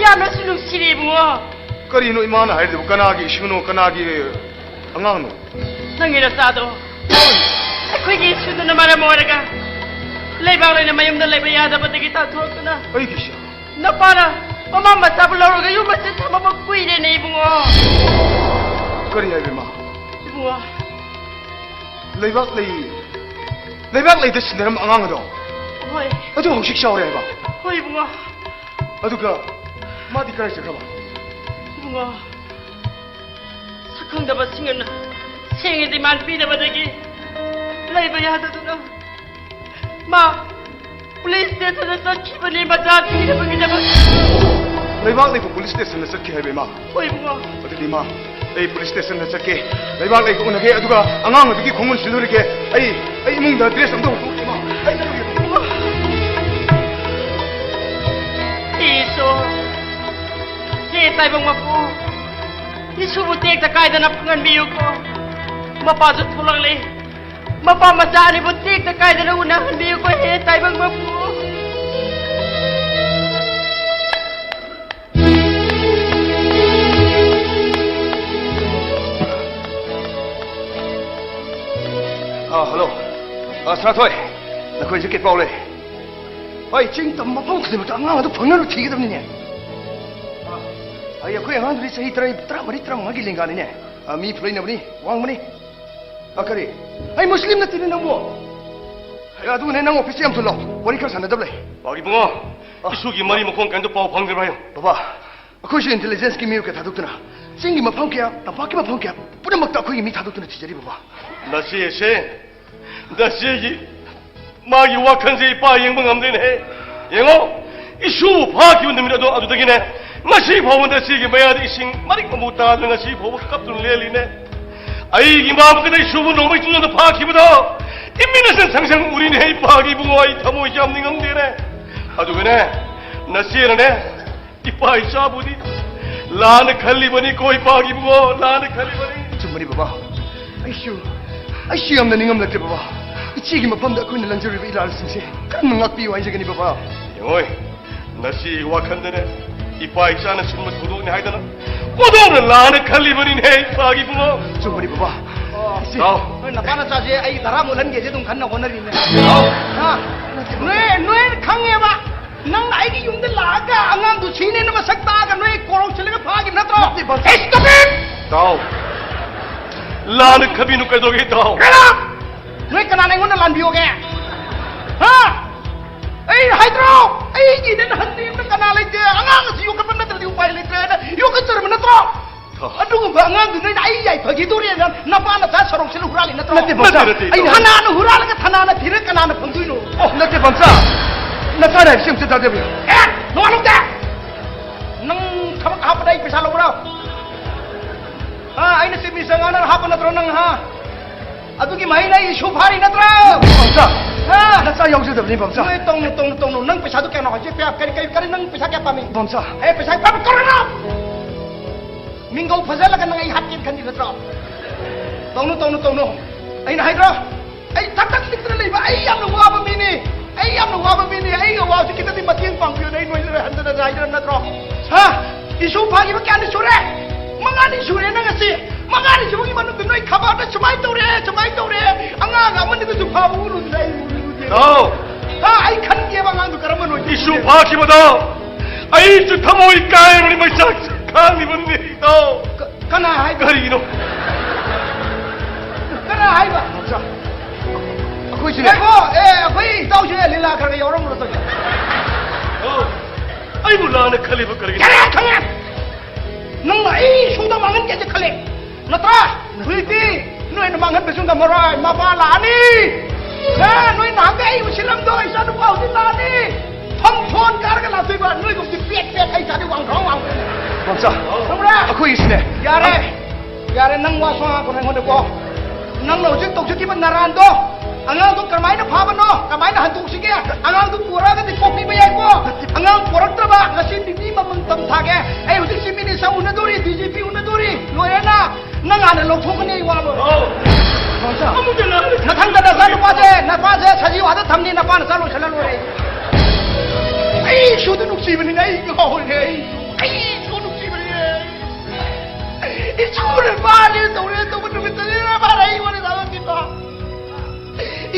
ꯌꯥꯝꯅꯁꯨ ꯅꯨꯡꯁꯤꯔꯦ ꯏꯕꯨꯡꯉꯣ꯫ ꯀꯔꯤꯅꯣ ꯏꯃꯥꯅ ꯍꯥꯏꯔꯤꯗꯨꯕꯨ? ꯀꯅꯥꯒꯤ ꯏꯁꯨꯅꯣ, ꯀꯅꯥꯒꯤ ꯑꯉꯥꯡꯅꯣ? ꯅꯪꯒꯤ ꯅꯆꯥꯗꯣ ꯑꯩꯈꯣꯏꯒꯤ ꯏꯁꯨꯗꯨꯅ ꯃꯔꯝ ꯑꯣꯏꯔꯒ ꯂꯩꯕꯥꯛ ꯂꯩꯅ ꯃꯌꯨꯝꯗ ꯂꯩꯕ ꯌꯥꯗꯕꯗꯒꯤ ꯇꯥꯟꯊꯣꯔꯛꯇꯨꯅ ꯑꯩꯒꯤꯁꯦ ꯅꯄꯥꯅ ꯃꯃꯥ ꯃꯆꯥꯕꯨ ꯂꯧꯔꯒ ꯌꯨꯝ ꯑꯁꯤ ꯊꯝꯃꯕ ꯀꯨꯏꯔꯦꯅꯦ ꯏꯕꯨꯡꯉꯣ꯫ ꯀꯔꯤ ꯍꯥꯏꯕ ꯏꯃꯥ? ꯏꯕꯨꯡꯉꯣ, ꯂꯩꯕꯥꯛ ꯂꯩ, ꯂꯩꯕꯥꯛ ꯂꯩꯗ ꯁꯤꯟꯅꯔꯝꯕ ꯑꯉꯥꯡ ꯑꯗꯣ? ꯍꯣꯏ꯫ ꯑꯗꯨ ꯍꯧꯖꯤꯛ ꯆꯥꯎꯔꯦ ꯍꯥꯏꯕ? ꯍꯣꯏ ꯏꯕꯨꯡꯉꯣ꯫ ꯑꯗꯨꯒ ꯃꯥꯗꯤ ꯀꯗꯥꯏ ꯆꯠꯈ꯭ꯔꯕ? ꯏꯕꯨꯡꯉꯣ, ꯁꯛꯈꯪꯗꯕꯁꯤꯡꯅ ꯁꯦꯡꯅ ꯗꯤꯃꯥꯟ ꯄꯤꯗꯕꯗꯒꯤ ꯂꯩꯕ ꯌꯥꯗꯗꯨꯅ ꯃꯥ ꯄꯨꯂꯤꯁ ꯁ꯭ꯇꯦꯁꯟꯗ ꯆꯠꯈꯤꯕꯅꯤ ꯃꯆꯥ ꯊꯤꯅꯕꯒꯤꯗꯃꯛ꯫ ꯂꯩꯕꯥꯛ ꯂꯩꯕ ꯄꯨꯂꯤꯁ ꯁ꯭ꯇꯦꯁꯟꯗ ꯆꯠꯈꯤ ꯍꯥꯏꯕ ꯏꯃꯥ? ꯍꯣꯏ ꯏꯕꯨꯡꯉꯣ꯫ ꯑꯗꯨꯗꯤ ꯏꯃꯥ, ꯑꯩ ꯄꯨꯂꯤꯁ ꯁ꯭ꯇꯦꯁꯟꯗ ꯆꯠꯀꯦ, ꯂꯩꯕꯥꯛ ꯂꯩꯕ ꯎꯅꯒꯦ, ꯑꯗꯨꯒ ꯑꯉꯥꯡ ꯑꯗꯨꯒꯤ ꯈꯣꯡꯒꯨꯟ ꯁꯤꯜꯂꯨꯔꯒꯦ꯫ ꯑꯩ, ꯑꯩ ꯏꯃꯨꯡꯗ ꯗ꯭ꯔꯦꯁ ꯑꯝꯇ ꯍꯣꯡꯗꯣꯛꯀꯦ ꯏꯃꯥ꯫ ꯑꯩ ꯆꯠꯂꯨꯒꯦ꯫ ꯏꯁꯣꯔ, ꯍꯦ ꯇꯥꯏꯕꯪ ꯃꯄꯨ, ꯏꯁꯨꯕꯨ ꯇꯦꯛꯇ ꯀꯥꯏꯗꯅ ꯐꯪꯍꯟꯕꯤꯌꯨꯀꯣ꯫ ꯃꯄꯥꯁꯨ ꯊꯣꯛꯂꯛꯂꯦ꯫ ꯃꯄꯥ ꯃꯆꯥ ꯑꯅꯤꯕꯨ ꯇꯦꯛꯇ ꯀꯥꯏꯗꯅ ꯎꯅꯍꯟꯕꯤꯌꯨꯀꯣ, ꯍꯦ ꯇꯥꯏꯕꯪ ꯃꯄꯨ꯫ ꯑꯥ, ꯍꯜꯂꯣ꯫ ꯑꯥ, ꯁꯅꯥꯊꯣꯏ, ꯅꯈꯣꯏꯁꯦ ꯀꯩ ꯄꯥꯎ ꯂꯩ? ꯍꯣꯏ, ꯆꯤꯡ ꯇꯝ ꯃꯐꯝ ꯈꯨꯗꯤꯡꯃꯛꯇ ꯑꯉꯥꯡ ꯑꯗꯨ ꯐꯪꯅꯕ ꯊꯤꯒꯗꯕꯅꯤꯅꯦ꯫ ꯑꯥ, ꯑꯩ, ꯑꯩꯈꯣꯏ ꯑꯉꯥꯡꯗꯨꯗꯤ ꯆꯍꯤ ꯇꯔꯥ, ꯇꯔꯥꯃꯔꯤ, ꯇꯔꯥꯃꯉꯥꯒꯤ ꯂꯦꯡꯒꯥꯅꯤꯅꯦ꯫ ꯑꯥ, ꯃꯤ ꯐꯨꯂꯩꯅꯕꯅꯤ, ꯋꯥꯡꯕꯅꯤ꯫ ꯑ, ꯀꯔꯤ? ꯑꯩ ꯃꯨꯁꯂꯤꯝ ꯅꯠꯇꯦꯅꯦ ꯅꯪꯕꯨ꯫ ꯑꯦ, ꯑꯗꯨꯒꯅꯦ, ꯅꯪ ꯑꯣꯐꯤꯁꯇ ꯌꯥꯝ ꯊꯨꯜꯂꯣ꯫ ꯋꯥꯔꯤ ꯈꯔ ꯁꯥꯟꯅꯗꯕ ꯂꯩ꯫ ꯄꯥꯎꯒꯤ ꯏꯕꯨꯡꯉꯣ, ꯑ꯫ ꯏꯁꯨꯒꯤ ꯃꯔꯤ ꯃꯈꯣꯡ ꯀꯔꯤꯝꯇ ꯄꯥꯎ ꯐꯪꯗ꯭ꯔꯤꯕ꯭ꯔꯥ ꯍꯥꯏꯌꯨ꯫ ꯕꯕꯥ, ꯑꯩꯈꯣꯏꯁꯨ ꯏꯟꯇꯦꯂꯤꯖꯦꯟꯁꯀꯤ ꯃꯤꯑꯣꯏ ꯀꯌꯥ ꯊꯥꯗꯣꯛꯇꯨꯅ, ꯆꯤꯡꯒꯤ ꯃꯐꯝ ꯀꯌꯥ, ꯇꯝꯄꯥꯛꯀꯤ ꯃꯐꯝ ꯀꯌꯥ, ꯄꯨꯝꯅꯃꯛꯇ ꯑꯩꯈꯣꯏꯒꯤ ꯃꯤ ꯊꯥꯗꯣꯛꯇꯨꯅ ꯊꯤꯖꯔꯤ, ꯕꯕꯥ꯫ ꯅꯆꯦꯁꯦ, ꯅꯆꯦꯒꯤ ꯃꯥꯒꯤ ꯋꯥꯈꯜꯁꯦ ꯏꯄꯥ ꯌꯦꯡꯕ ꯉꯝꯗꯦꯅꯦꯍꯦ꯫ ꯌꯦꯡꯉꯣ, ꯏꯁꯨ ꯐꯥꯈꯤꯕ ꯅꯨꯃꯤꯠ ꯑꯗꯣ, ꯑꯗꯨꯗꯒꯤꯅꯦ, ꯉꯁꯤ ꯐꯥꯎꯕ ꯅꯆꯦꯒꯤ ꯃꯌꯥꯗ ꯏꯁꯤꯡ ꯃꯔꯤꯛ ꯑꯃꯕꯨ ꯇꯥꯗꯅ ꯉꯁꯤ ꯐꯥꯎꯕ ꯀꯞꯇꯨꯅ ꯂꯦꯜꯂꯤꯅꯦ꯫ ꯑꯩꯒꯤ ꯏꯃꯥꯕꯨ ꯀꯗꯩ ꯁꯨꯕ ꯅꯣꯡꯃꯩ ꯆꯨꯅꯗ ꯐꯥꯈꯤꯕꯗꯣ ꯏꯃꯤꯠꯅ ꯁꯪ ꯁꯪ ꯎꯔꯤꯅꯦ꯫ ꯏꯄꯥꯒꯤ ꯏꯕꯨꯡꯉꯣ, ꯑꯩ ꯊꯃꯣꯏ ꯌꯥꯝ ꯅꯤꯡꯉꯝꯗꯦꯅꯦ꯫ ꯑꯗꯨꯒꯅꯦ, ꯅꯆꯦꯅꯅꯦ, ꯏꯄꯥ ꯏꯆꯥꯕꯨꯗꯤ ꯂꯥꯟꯅ ꯈꯜꯂꯤꯕꯅꯤꯀꯣ, ꯏꯄꯥꯒꯤ ꯏꯕꯨꯡꯉꯣ, ꯂꯥꯟꯅ ꯈꯜꯂꯤꯕꯅꯤ꯫ ꯆꯨꯝꯕꯅꯤ ꯕꯕꯥ, ꯑꯩꯁꯨ ꯑꯩꯁꯨ ꯌꯥꯝꯅ ꯅꯤꯡꯉꯝꯂꯛꯇ꯭ꯔꯦ, ꯕꯕꯥ꯫ ꯏꯆꯦꯒꯤ ꯃꯐꯝꯗ ꯑꯩꯈꯣꯏꯅ ꯂꯪꯖꯔꯤꯕ ꯏꯔꯥꯜꯁꯤꯡꯁꯦ ꯀꯟꯅ ꯉꯥꯛꯄꯤꯌꯨ ꯍꯥꯏꯖꯒꯅꯤ, ꯕꯕꯥ꯫ ꯌꯦꯡꯉꯣꯏ, ꯅꯁꯤ ꯋꯥꯈꯜꯗꯅꯦ, ꯏꯄꯥ ꯏꯆꯥꯅ ꯁꯤꯟꯕ ꯊꯧꯗꯣꯛꯅꯤ ꯍꯥꯏꯗꯅ ꯃꯗꯧꯅ ꯂꯥꯟꯅ ꯈꯜꯂꯤꯕꯅꯤꯅꯦ, ꯏꯄꯥꯒꯤ ꯏꯕꯨꯡꯉꯣ꯫ ꯆꯨꯝꯕꯅꯤ, ꯕꯕꯥ꯫ ꯑꯣ꯫ ꯏꯆꯦ꯫ ꯍꯥꯎ꯫ ꯅꯣꯏ ꯅꯄꯥ ꯅꯆꯥꯁꯦ ꯑꯩꯒꯤ ꯇꯔꯥꯃꯨꯛ ꯂꯟꯒꯦꯁꯦ ꯑꯗꯨꯝ ꯈꯟꯅ ꯍꯣꯠꯅꯔꯤꯅꯦ꯫ ꯍꯥꯎ꯫ ꯍꯥ? ꯅꯣꯏ, ꯅꯣꯏꯅ ꯈꯪꯉꯦꯕ꯫ ꯅꯪꯅ ꯑꯩꯒꯤ ꯌꯨꯝꯗ ꯂꯥꯛꯑꯒ ꯑꯉꯥꯡꯗꯨ ꯁꯤꯅꯦꯅ ꯃꯁꯛ ꯇꯥꯛꯑꯒ ꯅꯣꯏ ꯀꯣꯔꯧꯁꯤꯜꯂꯒ ꯐꯥꯈꯤꯕ ꯅꯠꯇ꯭ꯔꯣ? ꯅꯠꯇꯦ, ꯕꯥ-, Hey, stop it! ꯇꯥꯎ꯫ ꯂꯥꯟꯅ ꯈꯟꯕꯤꯅꯨ, ꯀꯩꯗꯧꯒꯦ, ꯇꯥꯎ? Get up! ꯅꯣꯏ ꯀꯅꯥꯅ ꯑꯩꯉꯣꯟꯗ ꯂꯥꯟꯕꯤꯌꯣꯒꯦ? ꯍꯥ? ꯑꯩ ꯍꯥꯏꯗ꯭ꯔꯣ? ꯑꯩꯒꯤꯗ ꯅꯍꯟꯗꯤ ꯌꯨꯝꯗ ꯀꯅꯥ ꯂꯩꯇꯦ? ꯑꯉꯥꯡ ꯑꯁꯤ ꯌꯣꯛꯈꯠꯄ ꯅꯠꯇ꯭ꯔꯗꯤ ꯎꯄꯥꯏ ꯂꯩꯇ꯭ꯔꯦꯅ ꯌꯣꯛꯈꯠꯆꯔꯕ ꯅꯠꯇ꯭ꯔꯣ? ꯇꯥꯎ꯫ ꯑꯗꯨꯒꯨꯝꯕ ꯑꯉꯥꯡꯗꯨ ꯅꯣꯏꯅ ꯑꯩ ꯌꯥꯏꯐꯒꯦ ꯇꯧꯔꯦꯅ ꯅꯄꯥ ꯅꯆꯥ ꯁꯔꯣꯛꯁꯤꯅ ꯍꯨꯔꯥꯜꯂꯤ ꯅꯠꯇ꯭ꯔꯣ? ꯅꯠꯇꯦ, ꯕꯥꯝꯆꯥ꯫ ꯅꯠꯇꯦ, ꯅꯠꯇꯦ, ꯑꯩꯅ ꯇꯥꯎ꯫ ꯀꯅꯥꯅ ꯍꯨꯔꯥꯜꯂꯒ ꯊꯅꯥꯅ ꯊꯤꯔ ꯀꯅꯥꯅ ꯐꯪꯗꯣꯏꯅꯣ? ꯑꯣ, ꯅꯠꯇꯦ, ꯕꯥꯝꯆꯥ꯫ ꯅꯆꯥꯅ ꯍꯥꯏꯕꯁꯤ ꯑꯝꯇ ꯇꯥꯖꯕꯤꯌꯨ꯫ ꯑꯦ, ꯅꯋꯥ ꯂꯧꯗꯦ! ꯅꯪ ꯊꯕꯛ ꯍꯥꯞꯄꯗ ꯑꯩ ꯄꯩꯁꯥ ꯂꯧꯕ꯭ꯔꯣ? ꯍꯥ, ꯑꯩꯅ ꯆꯤꯞ ꯃꯤꯅꯤꯁꯇꯔ ꯉꯥꯡꯅꯔ ꯍꯥꯞꯄ ꯅꯠꯇ꯭ꯔꯣ ꯅꯪ, ꯍꯥ? ꯑꯗꯨꯒꯤ ꯃꯍꯩꯅ ꯑꯩ ꯏꯁꯨ ꯐꯥꯔꯤ ꯅꯠꯇ꯭ꯔꯣ? ꯕꯥꯝꯆꯥ, ꯍꯥ? ꯅꯆꯥ ꯌꯥꯎꯖꯗꯕꯅꯤ, ꯕꯥꯝꯆꯥ꯫ ꯅꯣꯏ ꯇꯧꯅꯨ, ꯇꯧꯅꯨ, ꯇꯧꯅꯨ꯫ ꯅꯪ ꯄꯩꯁꯥꯗꯨ ꯀꯌꯥꯅꯣ ꯍꯥꯏꯁꯦ? ꯀꯌꯥ, ꯀꯔꯤ, ꯀꯔꯤ, ꯀꯔꯤ ꯅꯪ ꯄꯩꯁꯥ ꯀꯌꯥ ꯄꯥꯝꯃꯤ? ꯕꯥꯝꯆꯥ꯫ ꯑꯦ, ꯄꯩꯁꯥ ꯄꯥꯝꯃꯤ, ꯀꯔꯤꯅꯣ? ꯃꯤꯡꯒꯧ ꯐꯖꯍꯜꯂꯒ ꯅꯪ ꯑꯩ ꯍꯥꯠꯀꯦꯅ ꯈꯟꯂꯤ ꯅꯠꯇ꯭ꯔꯣ? ꯇꯧꯅꯨ, ꯇꯧꯅꯨ, ꯇꯧꯅꯨ꯫ ꯑꯩꯅ ꯍꯥꯏꯗ꯭ꯔꯣ? ꯑꯩ ꯊꯛ ꯊꯛ ꯅꯤꯛꯇꯅ ꯂꯩꯕ, ꯑꯩ ꯌꯥꯝꯅ ꯋꯥꯕ ꯃꯤꯅꯤ꯫ ꯑꯩ ꯌꯥꯝꯅ ꯋꯥꯕ ꯃꯤꯅꯤ꯫ ꯑꯩꯒꯤ ꯑꯋꯥꯕꯁꯤ ꯈꯤꯇꯗꯤ ꯃꯇꯦꯡ ꯄꯥꯡꯕꯤꯌꯨꯅꯦ꯫ ꯑꯩ ꯅꯣꯏ ꯂꯣꯏꯍꯟꯗꯅ ꯍꯥꯏꯗꯅ ꯅꯠꯇ꯭ꯔꯣ? ꯍꯥ? ꯏꯁꯨ ꯐꯥꯈꯤꯕ ꯀꯌꯥꯅꯤ ꯁꯨꯔꯦ? ꯃꯉꯥꯅꯤ ꯁꯨꯔꯦ ꯅꯪ ꯉꯁꯤ꯫ ꯃꯉꯥꯅꯤ ꯁꯨꯕꯒꯤ ꯃꯅꯨꯡꯗ ꯅꯣꯏ ꯈꯕꯔꯗ ꯁꯨꯃꯥꯏꯅ ꯇꯧꯔꯦ, ꯁꯨꯃꯥꯏꯅ ꯇꯧꯔꯦ꯫ ꯑꯉꯥꯡ ꯑꯃꯅꯤꯗꯁꯨ ꯐꯥꯕ ꯎꯔꯨꯗ꯭ꯔꯦ, ꯑꯩ ꯎꯔꯨꯗꯦ꯫ ꯇꯥꯎ꯫ ꯍꯥ? ꯑꯩ ꯈꯟꯒꯦꯕ ꯑꯉꯥꯡꯗꯨ ꯀꯔꯝꯕꯅꯣ? ꯏꯁꯨ ꯐꯥꯈꯤꯕꯗꯣ ꯑꯩꯁꯨ ꯊꯃꯣꯏ ꯀꯥꯏꯕꯅꯤ, ꯃꯩꯁꯥꯛ ꯈꯥꯡꯂꯤꯕꯅꯤ꯫ ꯇꯥꯎ꯫ ꯀ-, ꯀꯅꯥ ꯍꯥꯏꯕ? ꯀꯔꯤꯅꯣ? ꯀꯅꯥ ꯍꯥꯏꯕ? ꯕꯥꯝꯆꯥ, ꯑꯩꯈꯣꯏꯁꯨꯅꯦ꯫ ꯉꯥꯏꯈꯣ, ꯑꯦ, ꯑꯩꯈꯣꯏ ꯏꯇꯥꯎꯁꯨꯅꯦ ꯂꯤꯂꯥ ꯈꯔ ꯈꯔ ꯌꯥꯎꯔꯝꯕ꯭ꯔꯣ ꯇꯧꯔꯤꯁꯦ? ꯑꯣ, ꯑꯩꯕꯨ ꯂꯥꯟꯅ ꯈꯜꯂꯤꯕ ꯀꯔꯤꯒꯤꯅꯣ? ꯌꯥꯔꯦ, ꯈꯪꯉꯦ꯫ ꯅꯪꯅ ꯑꯩ ꯁꯨꯗ ꯃꯥꯡꯍꯟꯒꯦꯁꯦ ꯈꯜꯂꯦ, ꯅꯠꯇ꯭ꯔꯥ? ꯍꯧꯖꯤꯛꯇꯤ ꯅꯣꯏꯅ ꯃꯥꯡꯍꯟꯕꯁꯨ ꯉꯝꯃꯔꯣꯏ, ꯃꯄꯥ ꯂꯥꯛꯑꯅꯤ꯫ ꯍꯦ, ꯅꯣꯏ ꯅꯍꯥꯟꯒꯩ ꯑꯩ ꯎꯁꯤꯜꯂꯝꯗꯣ ꯏꯆꯥꯅꯨꯄꯥ ꯍꯧꯖꯤꯛ ꯂꯥꯛꯑꯅꯤ꯫ ꯐꯝ ꯐꯣꯟ ꯀꯥꯔꯒ ꯂꯥꯛꯇꯣꯏꯕ, ꯅꯣꯏꯒꯨꯝꯕꯗꯤ ꯄꯦꯠ ꯄꯦꯠ ꯑꯩ ꯆꯥꯗꯤ ꯋꯥꯡ ꯊꯥꯎ ꯋꯥꯡ꯫ ꯕꯥꯝꯆꯥ, ꯈꯪꯕ꯭ꯔꯥ? ꯑꯩꯈꯣꯏꯒꯤꯁꯨꯅꯦ꯫ ꯌꯥꯔꯦ, ꯌꯥꯔꯦ, ꯅꯪ ꯋꯥ ꯁꯨꯉꯥꯡ ꯉꯥꯡꯉꯛꯀꯅꯨ ꯑꯩꯉꯣꯟꯗꯀꯣ꯫ ꯅꯪꯅ ꯍꯧꯖꯤꯛ ꯇꯧꯖꯈꯤꯕ ꯅꯔꯥꯟꯗꯣ, ꯑꯉꯥꯡꯗꯣ ꯀꯔꯝꯍꯥꯏꯅ ꯐꯥꯕꯅꯣ, ꯀꯃꯥꯏꯅ ꯍꯟꯗꯣꯛꯁꯤꯒꯦ, ꯑꯉꯥꯡꯗꯣ ꯄꯨꯔꯛꯑꯒꯗꯤ ꯀꯣꯛꯄꯤꯕ ꯌꯥꯏꯀꯣ꯫ ꯑꯉꯥꯡ ꯄꯨꯔꯛꯇ꯭ꯔꯕ, ꯉꯁꯤ ꯅꯤꯅꯤ ꯃꯃꯜ ꯇꯝ ꯊꯥꯒꯦ꯫ ꯑꯩ ꯍꯧꯖꯤꯛ chief minister ꯎꯅꯗꯣꯔꯤ, D G P ꯎꯅꯗꯣꯔꯤ, ꯂꯣꯏꯔꯦꯅ꯫ ꯅꯪ ꯍꯥꯟꯅ ꯂꯧꯊꯣꯛꯀꯅꯤ, ꯑꯩ ꯋꯥ ꯂꯣꯏꯔꯦ꯫ ꯑꯧ꯫ ꯕꯥꯝꯆꯥ, ꯑꯥꯗ ꯊꯝꯅꯤ, ꯅꯄꯥꯅ ꯆꯥ ꯂꯣꯏꯁꯜꯂ ꯂꯣꯏꯔꯦ꯫ ꯑꯩ ꯏꯁꯨꯗ ꯅꯨꯡꯁꯤꯕꯅꯤꯅ ꯑꯩ ꯉꯥꯎꯔꯦ꯫ ꯑꯩ, ꯑꯩ ꯏꯁꯨ ꯅꯨꯡꯁꯤꯕꯅꯤꯅꯦ꯫ ꯏꯁꯨꯅ ꯃꯥꯅꯦ ꯇꯧꯔꯦ ꯇꯧꯕ ꯅꯨꯃꯤꯠꯇꯅꯤꯅ ꯃꯥꯅ ꯑꯩ ꯋꯥꯔꯤ ꯁꯥꯟꯅꯈꯤꯕ꯫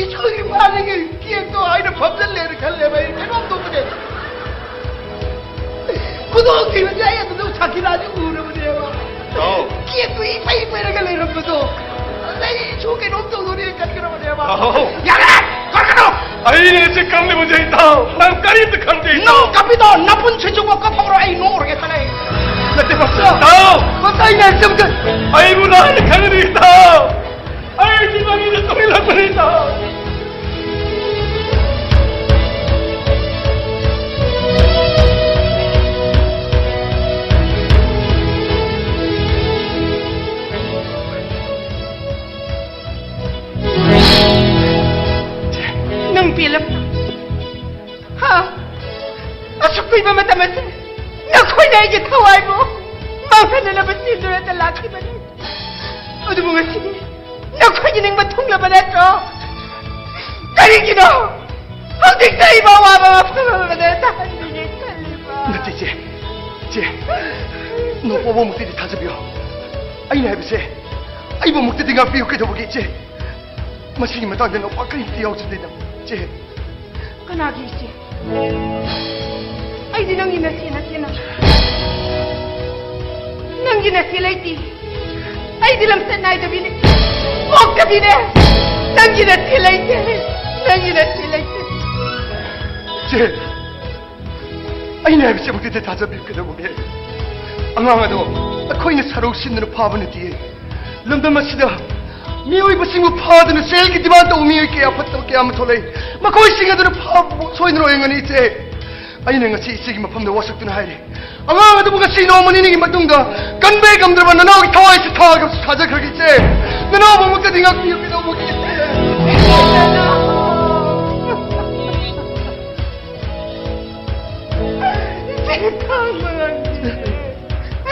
ꯏꯁꯨꯒꯤ ꯃꯥꯅꯤꯒꯤ ꯀꯦꯛꯇꯣ ꯑꯩꯅ ꯐꯝꯖꯜꯂꯦꯅ ꯈꯜꯂꯦꯕ꯫ ꯑꯩ ꯀꯩꯅꯣꯝ ꯇꯧꯕꯅꯦ꯫ ꯈꯨꯗꯣꯡꯊꯤꯕꯁꯦ ꯑꯩ ꯑꯗꯨꯗ ꯁꯥꯈꯤꯔꯥꯗꯤ ꯎꯔꯕꯅꯦꯕ꯫ ꯑꯧ꯫ ꯀꯦꯛꯇꯨ ꯏꯄꯩ ꯄꯩꯔꯒ ꯂꯩꯔꯝꯕꯗꯣ꯫ ꯑꯩꯁꯨ ꯀꯩꯅꯣꯝ ꯇꯧꯗꯣꯔꯦ ꯈꯟꯈ꯭ꯔꯕꯅꯦꯕ꯫ ꯑꯧ꯫ ꯌꯥꯔꯦ! ꯀꯞꯀꯅꯨ! ꯑꯩꯅ ꯆꯤꯛ ꯀꯝꯂꯤꯕꯁꯦ ꯏꯇꯥꯎ, ꯅꯪ ꯀꯔꯤꯝꯇ ꯈꯪꯗꯦ ꯏꯇꯥꯎ꯫ ꯅꯪ ꯀꯞꯄꯤꯗꯣ ꯅꯄꯨꯟꯁꯤꯁꯨ ꯀꯞꯍꯧꯔꯣ, ꯑꯩ ꯅꯣꯛꯎꯔꯒꯦ ꯈꯜꯂꯦ꯫ ꯅꯠꯇꯦ ꯃꯁꯤ ꯏꯇꯥꯎ! ꯃꯁꯤ ꯑꯩꯅ ꯍꯥꯏꯔꯤꯁꯦ ꯑꯝꯇ ꯑꯩꯕꯨ ꯂꯥꯟꯅ ꯈꯪꯒꯅꯤ ꯏꯇꯥꯎ! ꯑꯩꯒꯤ ꯃꯃꯤꯡꯗ ꯇꯣꯏꯂꯛꯄꯅꯤ ꯏꯇꯥꯎ! ꯅꯪ ꯄꯦꯜꯂꯕ? ꯍꯥ? ꯑꯁꯨꯛ ꯀꯨꯏꯕ ꯃꯇꯝ ꯑꯁꯤ ꯅꯈꯣꯏꯅ ꯑꯩꯒꯤ ꯊꯋꯥꯏꯕꯨ ꯃꯥꯡꯍꯟꯅꯅꯕ ꯆꯦꯟꯗꯨꯅꯇ ꯂꯥꯛꯈꯤꯕꯅꯤ꯫ ꯑꯗꯨꯕꯨ ꯉꯁꯤꯗꯤ ꯅꯈꯣꯏꯒꯤ ꯅꯤꯡꯕ ꯊꯨꯡꯂꯕ ꯅꯠꯇ꯭ꯔꯣ? ꯀꯔꯤꯒꯤꯅꯣ ꯍꯧꯖꯤꯛꯇ ꯑꯩꯕꯨ ꯑꯋꯥꯕ ꯃꯐꯝ ꯑꯃꯗ ꯇꯥꯍꯟꯕꯤꯒꯦ ꯈꯜꯂꯤꯕ? ꯅꯠꯇꯦ, ꯏꯆꯦ꯫ ꯏꯆꯦ, ꯅꯣꯛꯄꯕꯨ ꯑꯃꯨꯛꯇꯗꯤ ꯊꯥꯖꯕꯤꯌꯨ꯫ ꯑꯩꯅ ꯍꯥꯏꯕꯁꯦ, ꯑꯩꯕꯨ ꯑꯃꯨꯛꯇꯗꯤ ꯉꯥꯛꯄꯤꯌꯨ꯫ ꯀꯩꯗꯧꯕꯒꯤ, ꯏꯆꯦ? ꯃꯁꯤꯒꯤ ꯃꯇꯥꯡꯗ ꯅꯣꯛꯄ ꯀꯔꯤꯝꯇ ꯌꯥꯎꯖꯗꯦꯗ, ꯏꯆꯦ꯫ ꯀꯅꯥꯒꯤ ꯏꯆꯦ? ꯑꯩꯗꯤ ꯅꯪꯒꯤ ꯅꯆꯦ ꯅꯠꯇꯦꯅ꯫ ꯅꯪꯒꯤ ꯅꯆꯦ ꯂꯩꯇꯦ꯫ ꯑꯩꯗꯤ ꯂꯝꯆꯠ ꯅꯥꯏꯗꯕꯤꯅꯦ꯫ ꯄꯣꯛꯇꯕꯤꯅꯦ꯫ ꯅꯪꯒꯤ ꯅꯆꯦ ꯂꯩꯇꯦ꯫ ꯅꯪꯒꯤ ꯅꯆꯦ ꯂꯩꯇꯦ꯫ ꯏꯆꯦ, ꯑꯩꯅ ꯍꯥꯏꯕꯁꯤ ꯑꯃꯨꯛꯇꯗꯤ ꯊꯥꯖꯕꯤꯌꯨ꯫ ꯀꯩꯗꯧꯕꯒꯦ? ꯑꯉꯥꯡ ꯑꯗꯣ ꯑꯩꯈꯣꯏꯅ ꯁꯔꯧ ꯁꯤꯟꯗꯨꯅ ꯐꯥꯕ ꯅꯠꯇꯤꯌꯦ꯫ ꯂꯝꯗꯝ ꯑꯁꯤꯗ ꯃꯤꯑꯣꯏꯕꯁꯤꯡꯕꯨ ꯐꯥꯗꯨꯅ ꯁꯦꯜꯒꯤ demand ꯇꯧꯕ ꯃꯤꯑꯣꯏ ꯀꯌꯥ ꯐꯠꯇꯕ ꯀꯌꯥ ꯑꯃ ꯊꯣꯛꯂꯛꯏ꯫ ꯃꯈꯣꯏꯁꯤꯡ ꯑꯗꯨꯅ ꯐꯥꯕꯕꯨ ꯁꯣꯏꯗꯅ ꯑꯣꯏꯔꯝꯒꯅꯤ, ꯏꯆꯦ꯫ ꯑꯩꯅ ꯉꯁꯤ ꯏꯆꯦꯒꯤ ꯃꯐꯝꯗ ꯋꯥꯁꯛꯇꯨꯅ ꯍꯥꯏꯔꯤ, ꯑꯉꯥꯡ ꯑꯗꯨꯕꯨ ꯉꯁꯤ ꯅꯣꯡꯃ ꯅꯤꯅꯤꯒꯤ ꯃꯇꯨꯡꯗ ꯀꯟꯕ ꯍꯦꯛ ꯉꯝꯗ꯭ꯔꯕ ꯅꯅꯥꯎꯒꯤ ꯊꯋꯥꯏꯁꯤ ꯊꯥꯒ ꯊꯥꯖꯈ꯭ꯔꯒꯦ, ꯏꯆꯦ꯫ ꯅꯅꯥꯎꯕꯨ ꯑꯃꯨꯛꯇꯗꯤ ꯉꯥꯛꯄꯤꯌꯨ꯫ ꯀꯩꯗꯧꯕꯒꯤ, ꯏꯆꯦ? ꯏꯆꯦ, ꯈꯥꯡꯕ ꯉꯝꯗꯦ꯫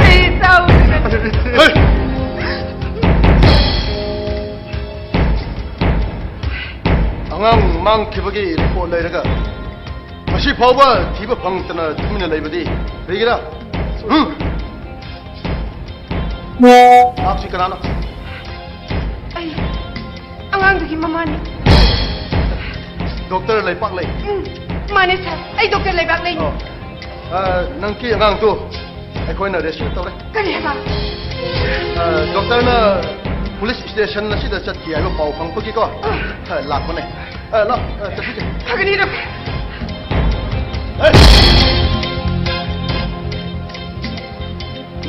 ꯑꯩ ꯏꯆꯥ ꯎꯗ꯭ꯔꯦ꯫ ꯍꯩ! ꯑꯉꯥꯡ ꯃꯥꯡꯈꯤꯕꯒꯤ ꯔꯤꯄꯣꯔꯠ ꯂꯩꯔꯒ ꯉꯁꯤ ꯐꯥꯎꯕ ꯊꯤꯕ ꯐꯪꯗꯅ ꯇꯨꯃꯤꯟꯅ ꯂꯩꯕꯗꯤ ꯀꯔꯤꯒꯤꯔ? ꯎꯝ? ꯅꯍꯥꯛꯁꯤ ꯀꯅꯥꯅꯣ? ꯑꯩ ꯑꯉꯥꯡꯗꯨꯒꯤ ꯃꯃꯥꯅꯤ꯫ ꯗꯣꯛꯇꯔ ꯂꯩꯄꯥꯛ ꯂꯩ꯫ ꯎꯝ, ꯃꯥꯅꯦ ꯁꯥꯔ, ꯑꯩ ꯗꯣꯛꯇꯔ ꯂꯩꯕꯥꯛ ꯂꯩꯅꯤ꯫ ꯑꯣ꯫ ꯑ, ꯅꯪꯒꯤ ꯑꯉꯥꯡꯗꯨ ꯑꯩꯈꯣꯏꯅ ꯔꯦꯁꯀ꯭ꯌꯨ ꯇꯧꯔꯦ꯫ ꯀꯔꯤ ꯍꯥꯏꯕ? ꯑ, ꯗꯣꯛꯇꯔꯅ ꯄꯨꯂꯤꯁ ꯁ꯭ꯇꯦꯁꯟ ꯑꯁꯤꯗ ꯆꯠꯈꯤ ꯍꯥꯏꯕ ꯄꯥꯎ ꯐꯪꯕꯒꯤꯀꯣ, ꯑ, ꯂꯥꯛꯄꯅꯦ꯫ ꯑ, ꯂꯥꯛ, ꯑ, ꯆꯠꯈꯤꯁꯦ꯫ ꯐꯒꯅꯤ ꯗꯣꯛꯇꯔ꯫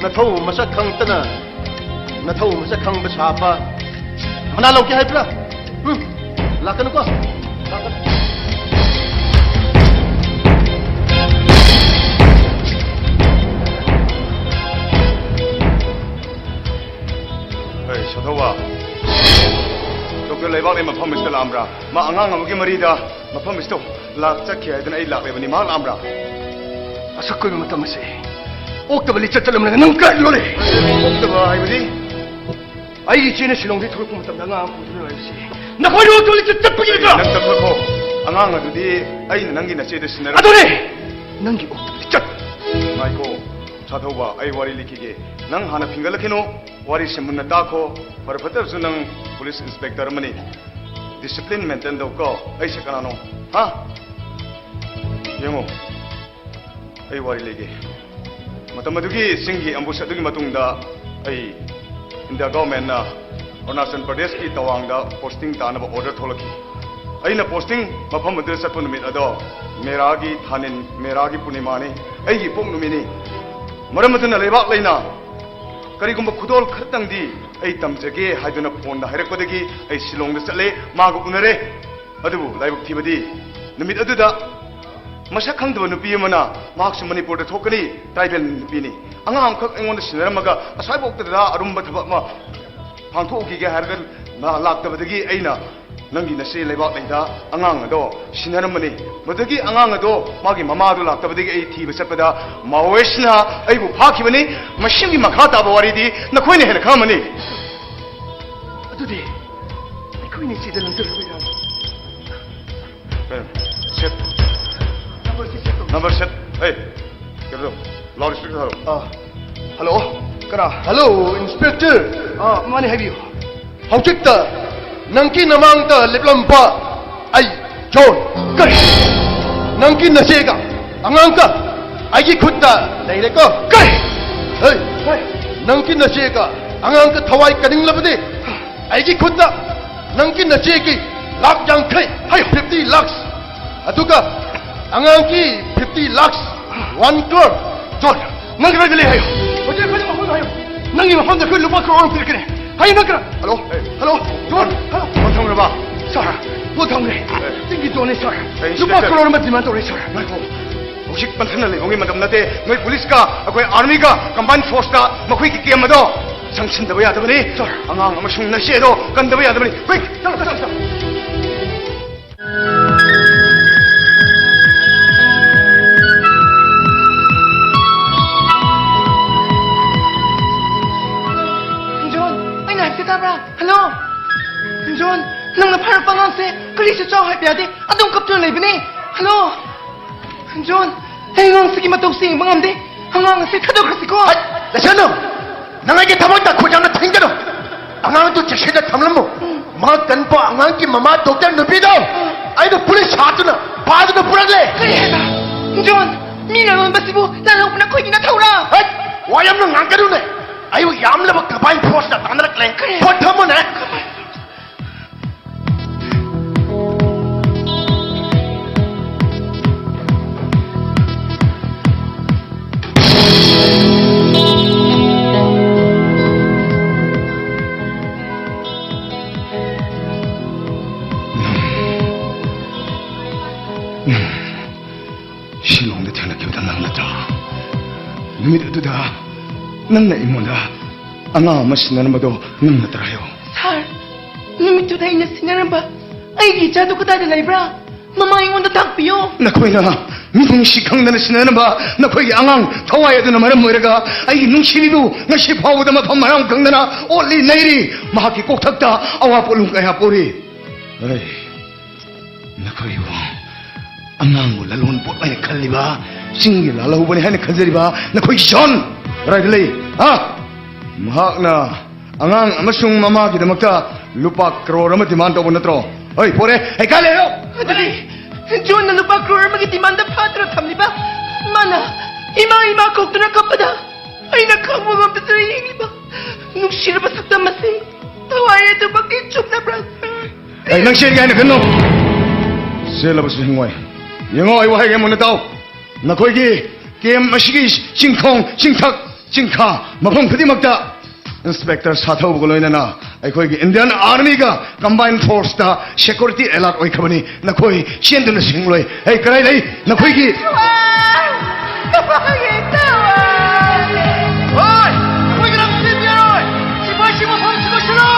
ꯅꯊꯧ ꯃꯁꯛ ꯈꯪꯗꯅ ꯅꯊꯧ ꯃꯁꯛ ꯈꯪꯕ ꯁꯥꯕ ꯃꯅꯥ ꯂꯧꯒꯦ ꯍꯥꯏꯕ꯭ꯔꯥ? ꯎꯝ? ꯂꯥꯛꯀꯅꯨꯀꯣ꯫ ꯂꯥꯛꯀꯅꯨ꯫ ꯑꯩ ꯁꯥꯊꯧꯕ, ꯗꯣꯛꯇꯔ ꯂꯩꯕꯥꯛ ꯂꯩ ꯃꯐꯝ ꯑꯁꯤꯗ ꯂꯥꯛꯑꯝꯕ꯭ꯔꯥ? ꯃꯥ ꯑꯉꯥꯡ ꯑꯃꯒꯤ ꯃꯔꯤꯗ ꯃꯐꯝ ꯑꯁꯤꯗ ꯂꯥꯛ ꯆꯠꯈꯤ ꯍꯥꯏꯗꯅ ꯑꯩ ꯂꯥꯛꯂꯤꯕꯅꯤ꯫ ꯃꯍꯥꯛ ꯂꯥꯛꯑꯝꯕ꯭ꯔꯥ? ꯑꯁꯨꯛ ꯀꯨꯏꯕ ꯃꯇꯝ ꯑꯁꯤ ꯑꯣꯛꯇꯕ ꯂꯤꯆꯠ ꯆꯠꯂꯝꯂꯒ ꯅꯪ ꯀꯔꯤꯅꯣꯅꯦ? ꯑꯣꯛꯇꯕ ꯍꯥꯏꯕꯗꯤ? ꯑꯩꯒꯤ ꯏꯆꯦꯅ ꯁꯤꯂꯣꯡꯗꯒꯤ ꯊꯣꯛꯂꯛꯄ ꯃꯇꯝꯗ ꯑꯉꯥꯡ ꯑꯃ ꯎꯗꯨꯅ ꯂꯩꯔꯤꯁꯤ ꯅꯈꯣꯏꯅ ꯑꯣꯛꯇꯕ ꯂꯤꯆꯠ ꯆꯠꯄꯒꯤ ꯅꯠꯇ꯭ꯔꯥ? ꯅꯪ ꯆꯠꯊꯣꯛꯈꯣ꯫ ꯑꯉꯥꯡ ꯑꯗꯨꯗꯤ ꯑꯩꯅ ꯅꯪꯒꯤ ꯅꯆꯦꯗ ꯁꯤꯟꯅꯔ ꯑꯗꯨꯅꯦ! ꯅꯪꯒꯤ ꯑꯣꯛꯇꯕ ꯂꯤꯆꯠ! ꯉꯥꯏꯈꯣ, ꯁꯥꯊꯧꯕ, ꯑꯩ ꯋꯥꯔꯤ ꯂꯤꯈꯤꯒꯦ꯫ ꯅꯪ ꯍꯥꯟꯅ ꯐꯤꯡꯒꯠꯂꯛꯈꯤꯅꯨ꯫ ꯋꯥꯔꯤꯁꯦ ꯃꯨꯟꯅ ꯇꯥꯈꯣ꯫ ꯐꯔ ꯐꯠꯇ꯭ꯔꯁꯨ ꯅꯪ ꯄꯨꯂꯤꯁ ꯏꯟꯁꯄꯦꯛꯇꯔ ꯑꯃꯅꯤ꯫ ꯗꯤꯁꯤꯄ꯭ꯂꯤꯟ ꯃꯦꯟꯇꯦꯟ ꯇꯧꯀꯣ꯫ ꯑꯩꯁꯦ ꯀꯅꯥꯅꯣ? ꯍꯥ? ꯌꯦꯡꯉꯣ, ꯑꯩ ꯋꯥꯔꯤ ꯂꯩꯒꯦ꯫ ꯃꯇꯝ ꯑꯗꯨꯒꯤ ꯆꯤꯡꯒꯤ ꯑꯦꯝꯕꯨꯁ ꯑꯗꯨꯒꯤ ꯃꯇꯨꯡꯗ ꯑꯩ ꯏꯟꯗꯤꯌꯥ ꯒꯚꯔꯟꯃꯦꯟꯠꯅ ꯑꯔꯨꯅꯥꯆꯜ ꯄ꯭ꯔꯗꯦꯁꯀꯤ ꯇꯋꯥꯡꯗ ꯄꯣꯁꯇꯤꯡ ꯇꯥꯅꯕ ꯑꯣꯔꯗꯔ ꯊꯣꯛꯂꯛꯈꯤ꯫ ꯑꯩꯅ ꯄꯣꯁꯇꯤꯡ ꯃꯐꯝ ꯑꯗꯨꯗ ꯆꯠꯄ ꯅꯨꯃꯤꯠ ꯑꯗꯣ ꯃꯦꯔꯥꯒꯤ ꯊꯥꯅꯤꯟ, ꯃꯦꯔꯥꯒꯤ ꯄꯨꯔꯅꯤꯃꯥꯅꯤ, ꯑꯩꯒꯤ ꯏꯄꯣꯛ ꯅꯨꯃꯤꯠꯅꯤ꯫ ꯃꯔꯝ ꯑꯗꯨꯅ ꯂꯩꯕꯥꯛ ꯂꯩꯅ ꯀꯔꯤꯒꯨꯝꯕ ꯈꯨꯗꯣꯜ ꯈꯔꯇꯪꯗꯤ ꯑꯩ ꯇꯝꯖꯒꯦ ꯍꯥꯏꯗꯨꯅ ꯐꯣꯟꯗ ꯍꯥꯏꯔꯛꯄꯗꯒꯤ ꯑꯩ ꯁꯤꯂꯣꯡꯗ ꯆꯠꯂꯦ, ꯃꯥꯒ ꯎꯅꯔꯦ꯫ ꯑꯗꯨꯕꯨ ꯂꯥꯏꯕꯛ ꯊꯤꯕꯗꯤ ꯅꯨꯃꯤꯠ ꯑꯗꯨꯗ ꯃꯁꯛ ꯈꯪꯗꯕ ꯅꯨꯄꯤ ꯑꯃꯅ, ꯃꯍꯥꯛꯁꯨ ꯃꯅꯤꯄꯨꯔꯗ ꯊꯣꯛꯀꯅꯤ, ꯇ꯭ꯔꯥꯏꯕꯦꯜ ꯅꯨꯄꯤꯅꯤ, ꯑꯉꯥꯡ ꯑꯃꯈꯛ ꯑꯩꯉꯣꯟꯗ ꯁꯤꯟꯅꯔꯝꯃꯒ ꯑꯁ꯭ꯋꯥꯏꯐꯥꯎꯇꯗ ꯑꯔꯨꯝꯕ ꯊꯕꯛ ꯑꯃ ꯄꯥꯡꯊꯣꯛꯎꯈꯤꯒꯦ ꯍꯥꯏꯔꯒ ꯂꯥꯛꯇꯕꯗꯒꯤ ꯑꯩꯅ ꯅꯪꯒꯤ ꯅꯆꯦ ꯂꯩꯕꯥꯛ ꯂꯩꯗ ꯑꯉꯥꯡ ꯑꯗꯣ ꯁꯤꯟꯅꯔꯝꯕꯅꯤ꯫ ꯃꯗꯨꯗꯒꯤ ꯑꯉꯥꯡ ꯑꯗꯣ ꯃꯥꯒꯤ ꯃꯃꯥꯗꯣ ꯂꯥꯛꯇꯕꯗꯒꯤ ꯑꯩ ꯊꯤꯕ ꯆꯠꯄꯗ ꯃꯥꯑꯣꯏꯁꯤꯅ ꯑꯩꯕꯨ ꯐꯥꯈꯤꯕꯅꯤ꯫ ꯃꯁꯤꯒꯤ ꯃꯈꯥ ꯇꯥꯕ ꯋꯥꯔꯤꯗꯤ ꯅꯈꯣꯏꯅ ꯍꯦꯟꯅ ꯈꯪꯉꯝꯃꯅꯤ꯫ ꯑꯗꯨꯗꯤ ꯑꯩꯈꯣꯏꯅ ꯏꯆꯦꯗ ꯂꯪꯖꯔꯨꯕ ꯌꯥꯕ? ꯀꯩꯅꯣ? ꯁꯦꯠ꯫ ꯅꯝꯕꯔ ꯁꯦꯠ ꯇꯧ꯫ Number set. ꯍꯦ, ꯀꯩꯅꯣ ꯇꯧ꯫ ꯂꯥꯎꯗ ꯁ꯭ꯄꯤꯀꯔ ꯊꯥꯔꯣ꯫ ꯑꯥ, ꯍꯜꯂꯣ? ꯀꯅꯥ? Hello, inspector. ꯑꯥ, ꯃꯥꯅꯦ, ꯍꯥꯏꯕꯤꯌꯨ꯫ ꯍꯧꯖꯤꯛꯇ ꯅꯪꯒꯤ ꯅꯃꯥꯡꯗ ꯂꯦꯞꯂꯝꯕ ꯑꯩ ꯖꯣꯟ꯫ ꯀꯔꯤ? ꯅꯪꯒꯤ ꯅꯆꯦꯒ ꯑꯉꯥꯡꯒ ꯑꯩꯒꯤ ꯈꯨꯠꯇ ꯂꯩꯔꯦꯀꯣ꯫ ꯀꯔꯤ? ꯍꯦ, ꯅꯪꯒꯤ ꯅꯆꯦꯒ ꯑꯉꯥꯡꯒ ꯊꯋꯥꯏ ꯀꯟꯅꯤꯡꯂꯕꯗꯤ ꯑꯩꯒꯤ ꯈꯨꯠꯇ ꯅꯪꯒꯤ ꯅꯆꯦꯒꯤ ꯂꯥꯈ ꯌꯥꯡꯈꯩ, ꯍꯥꯏꯌꯣ, fifty lakhs꯫ ꯑꯗꯨꯒ ꯑꯉꯥꯡꯒꯤ fifty lakhs, one crore꯫ ꯖꯣꯟ, ꯅꯪ ꯀꯗꯥꯏꯗ ꯂꯩ ꯍꯥꯏꯌꯣ? ꯍꯧꯖꯤꯛ ꯑꯩꯈꯣꯏꯗ ꯃꯐꯝꯗ ꯍꯥꯏꯌꯣ꯫ ꯅꯪꯒꯤ ꯃꯐꯝꯗ ꯑꯩꯈꯣꯏ ꯂꯨꯄꯥ ꯀ꯭ꯔꯣꯔ ꯑꯃ ꯄꯤꯔꯛꯀꯅꯤ꯫ ꯍꯥꯏꯌꯣ, ꯅꯪ ꯀꯅꯥ? Hello? Hello? John, hello? Phone ꯊꯝꯈ꯭ꯔꯕ? ꯁꯥꯔ, ꯐꯣꯟ ꯊꯝꯈ꯭ꯔꯦ꯫ ꯑꯦ꯫ ꯆꯤꯡꯒꯤ ꯖꯣꯟꯅꯦ, ꯁꯥꯔ꯫ ꯑꯦ, ꯂꯨꯄꯥ ꯏꯟꯁꯄꯦꯛꯇꯔ꯫ ꯀ꯭ꯔꯣꯔ ꯑꯃ ꯗꯤꯃꯥꯟ ꯇꯧꯔꯦ, ꯁꯥꯔ꯫ ꯉꯥꯏꯈꯣ꯫ ꯍꯧꯖꯤꯛ ꯄꯟꯊꯅ ꯂꯩꯕꯒꯤ ꯃꯇꯝ ꯅꯠꯇꯦ꯫ ꯅꯣꯏ ꯄꯨꯂꯤꯁꯀ ꯑꯩꯈꯣꯏ ꯑꯥꯔꯃꯤꯒ ꯀꯝꯕꯥꯏꯟ ꯐꯣꯔꯁꯇ ꯃꯈꯣꯏꯒꯤ ꯀꯦꯝ ꯑꯗꯣ ꯆꯪꯁꯤꯟꯗꯕ ꯌꯥꯗꯕꯅꯤ꯫ ꯁꯥꯔ꯫ ꯑꯉꯥꯡ ꯑꯃꯁꯨꯡ ꯅꯆꯦ ꯑꯗꯣ ꯀꯟꯗꯕ ꯌꯥꯗꯕꯅꯤ꯫ ꯀ꯭ꯋꯤꯛ! ꯆꯠꯂꯣ, ꯆꯠꯂꯣ, ꯆꯠꯂꯣ꯫ ꯖꯣꯟ, ꯑꯩꯅ ꯍꯥꯏꯕꯁꯦ ꯇꯥꯕ꯭ꯔꯥ? ꯍꯜꯂꯣ? ꯖꯣꯟ, ꯅꯪꯅ ꯐꯥꯔꯛꯄ ꯑꯉꯥꯡꯁꯦ ꯀꯔꯤꯁꯨ ꯆꯥꯎ ꯍꯥꯏꯕ ꯌꯥꯗꯦ꯫ ꯑꯗꯨꯝ ꯀꯞꯇꯨꯅ ꯂꯩꯕꯅꯦ꯫ ꯍꯜꯂꯣ? ꯖꯣꯟ, ꯑꯩ ꯑꯉꯥꯡꯁꯤꯒꯤ ꯃꯇꯧꯁꯦ ꯌꯦꯡꯕ ꯉꯝꯗꯦ꯫ ꯑꯉꯥꯡ ꯑꯁꯤ ꯊꯥꯗꯣꯛꯈ꯭ꯔꯁꯤꯀꯣ꯫ ꯍꯠ! ꯂꯩꯁꯅꯨ! ꯅꯪ ꯑꯩꯒꯤ ꯊꯕꯛꯇ ꯈꯨꯠ ꯌꯥꯝꯅ ꯊꯤꯡꯒꯅꯨ! ꯑꯉꯥꯡꯗꯨ ꯆꯦꯛꯁꯤꯟꯅ ꯊꯝꯂꯝꯃꯨ꯫ ꯃꯥ ꯀꯟꯕ ꯑꯉꯥꯡꯒꯤ ꯃꯃꯥ ꯗꯣꯛꯇꯔ ꯅꯨꯄꯤꯗꯣ ꯑꯩꯅ ꯄꯨꯂꯤꯁ ꯍꯥꯠꯇꯨꯅ ꯐꯥꯗꯨꯅ ꯄꯨꯔꯛꯂꯦ꯫ ꯀꯔꯤ ꯍꯥꯏꯕ? ꯖꯣꯟ, ꯃꯤꯅ ꯂꯣꯟꯕꯁꯤꯕꯨ ꯂꯥꯜꯍꯧꯕꯅ ꯑꯩꯈꯣꯏꯒꯤ ꯅꯊꯧꯔꯥ? ꯍꯠ! ꯋꯥ ꯌꯥꯝꯅ ꯉꯥꯡꯒꯅꯨꯅꯦ! ꯑꯩꯕꯨ ꯌꯥꯝꯂꯕ ꯀꯕꯥꯏꯟ ꯐꯣꯔꯁꯅ ꯇꯥꯟꯅꯔꯛꯂꯦ꯫ ꯀꯔꯤ? ꯐꯣꯟ ꯊꯝꯃꯨꯅꯦ! ꯁꯤꯂꯣꯡꯗ ꯊꯦꯡꯅꯈꯤꯕꯗ ꯅꯪ ꯅꯠꯇ꯭ꯔꯥ? ꯅꯨꯃꯤꯠ ꯑꯗꯨꯗ ꯅꯪꯅ ꯑꯩꯉꯣꯟꯗ ꯑꯉꯥꯡ ꯑꯃ ꯁꯤꯟꯅꯔꯝꯕꯗꯣ ꯅꯪ ꯅꯠꯇ꯭ꯔꯥ ꯍꯥꯏꯌꯣ? ꯁꯥꯔ, ꯅꯨꯃꯤꯠꯇꯨꯗ ꯑꯩꯅ ꯁꯤꯟꯅꯔꯝꯕ ꯑꯩꯒꯤ ꯏꯆꯥꯗꯨ ꯀꯗꯥꯏꯗ ꯂꯩꯕ꯭ꯔꯥ? ꯃꯃꯥ ꯑꯩꯉꯣꯟꯗ ꯇꯥꯛꯄꯤꯌꯨ꯫ ꯅꯈꯣꯏꯅ ꯃꯤꯅꯨꯡꯁꯤ ꯈꯪꯗꯅ ꯁꯤꯟꯅꯔꯝꯕ ꯅꯈꯣꯏꯒꯤ ꯑꯉꯥꯡ ꯊꯋꯥꯏ ꯑꯗꯨꯅ ꯃꯔꯝ ꯑꯣꯏꯔꯒ ꯑꯩꯒꯤ ꯅꯨꯡꯁꯤꯕꯤꯕꯨ ꯉꯁꯤ ꯐꯥꯎꯕꯗ ꯃꯐꯝ ꯃꯔꯥꯡ ꯈꯪꯗꯅ ꯑꯣꯠꯂꯤ ꯅꯩꯔꯤ꯫ ꯃꯍꯥꯛꯀꯤ ꯀꯣꯛꯊꯛꯇ ꯑꯋꯥ ꯄꯣꯠꯂꯨꯝ ꯀꯌꯥ ꯄꯣꯔꯤ꯫ ꯑꯩ ꯅꯈꯣꯏꯕꯨ ꯑꯉꯥꯡꯕꯨ ꯂꯂꯣꯟ ꯄꯣꯠ ꯍꯥꯏꯅ ꯈꯜꯂꯤꯕ, ꯆꯤꯡꯒꯤ ꯂꯥꯜꯍꯧꯕꯅꯤ ꯍꯥꯏꯅ ꯈꯟꯖꯔꯤꯕ ꯅꯈꯣꯏꯒꯤ ꯖꯣꯟ ꯀꯗꯥꯏꯗ ꯂꯩ? ꯍꯥ? ꯃꯍꯥꯛꯅ ꯑꯉꯥꯡ ꯑꯃꯁꯨꯡ ꯃꯃꯥꯒꯤꯗꯃꯛꯇ ꯂꯨꯄꯥ ꯀ꯭ꯔꯣꯔ ꯑꯃ ꯗꯤꯃꯥꯟ ꯇꯧꯕ ꯅꯠꯇ꯭ꯔꯣ? ꯍꯣꯏ, ꯄꯣꯔꯦ꯫ ꯍꯩꯀꯥꯜꯂꯦ ꯍꯥꯏꯔꯣ꯫ ꯑꯗꯨꯗꯤ ꯖꯣꯟꯅ ꯂꯨꯄꯥ ꯀ꯭ꯔꯣꯔ ꯑꯃꯒꯤ ꯗꯤꯃꯥꯟꯗ ꯐꯥꯗꯨꯅ ꯊꯝꯂꯤꯕ, ꯃꯥꯅ ꯏꯃꯥ, ꯏꯃꯥ ꯀꯧꯗꯨꯅ ꯀꯞꯄꯗ ꯑꯩꯅ ꯈꯪꯕ ꯉꯝꯗꯗꯨꯅ ꯌꯦꯡꯂꯤꯕ ꯅꯨꯡꯁꯤꯔꯕ ꯁꯛꯇꯝ ꯑꯁꯤ ꯊꯋꯥꯏ ꯑꯗꯨꯃꯛꯀꯤ ꯆꯨꯝꯅꯕ꯭ꯔꯥ? ꯑꯩ ꯅꯪ ꯆꯦꯟꯒꯦ ꯍꯥꯏꯅ ꯈꯟꯅꯨ꯫ ꯆꯦꯜꯂꯕꯁꯨ ꯍꯤꯡꯉꯣꯏ꯫ ꯌꯦꯡꯉꯣ, ꯑꯩ ꯋꯥꯍꯩ ꯑꯃꯨꯟꯅ ꯇꯥꯎ꯫ ꯅꯈꯣꯏꯒꯤ ꯀꯦꯝ ꯑꯁꯤꯒꯤ ꯆꯤꯡꯈꯣꯡ, ꯆꯤꯡꯊꯛ, ꯆꯤꯡꯈꯥ, ꯃꯐꯝ ꯈꯨꯗꯤꯡꯃꯛꯇ ꯏꯟꯁꯄꯦꯛꯇꯔ ꯁꯥꯊꯧꯕꯒ ꯂꯣꯏꯅꯅ ꯑꯩꯈꯣꯏꯒꯤ ꯏꯟꯗꯤꯌꯟ ꯑꯥꯔꯃꯤꯒ ꯀꯝꯕꯥꯏꯟ ꯐꯣꯔꯁꯇ ꯁꯦꯀ꯭ꯌꯨꯔꯤꯇꯤ ꯑꯦꯂꯔꯠ ꯑꯣꯏꯈ꯭ꯔꯕꯅꯤ꯫ ꯅꯈꯣꯏ ꯆꯦꯟꯗꯨꯅ ꯁꯤꯡꯂꯣꯏ꯫ ꯑꯩ ꯀꯗꯥꯏ ꯂꯩ? ꯅꯈꯣꯏꯒꯤ ꯍꯣꯏ! ꯑꯩꯈꯣꯏꯒꯤ ꯂꯝ ꯆꯦꯟꯕ ꯌꯥꯔꯣꯏ! ꯁꯤꯐꯥꯏꯁꯤꯡ ꯃꯐꯝꯁꯤꯗ ꯁꯤꯜꯂꯨ!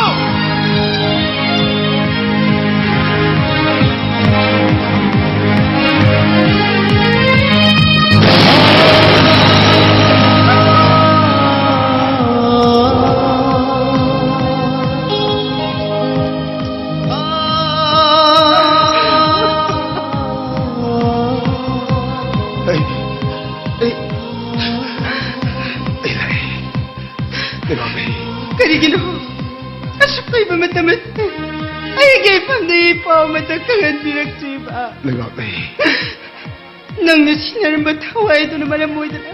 ꯑꯩ, ꯑꯩ, ꯑꯩ ꯂꯥꯛꯑꯦ꯫ ꯂꯩꯕꯥꯛꯂꯩ꯫ ꯀꯔꯤꯒꯤꯅꯣ ꯑꯁꯨꯛ ꯀꯨꯏꯕ ꯃꯇꯝ ꯑꯁꯤꯗ ꯑꯩꯒꯤ ꯏꯐꯝꯗ ꯏ ꯄꯥꯎ ꯑꯃꯠꯇ ꯈꯪꯍꯟꯕꯤꯔꯛꯇ꯭ꯔꯤꯕ? ꯂꯩꯕꯥꯛꯂꯩ꯫ ꯅꯪꯅ ꯁꯤꯟꯅꯔꯝꯕ ꯊꯋꯥꯏ ꯑꯗꯨꯅ ꯃꯔꯝ ꯑꯣꯏꯗꯨꯅ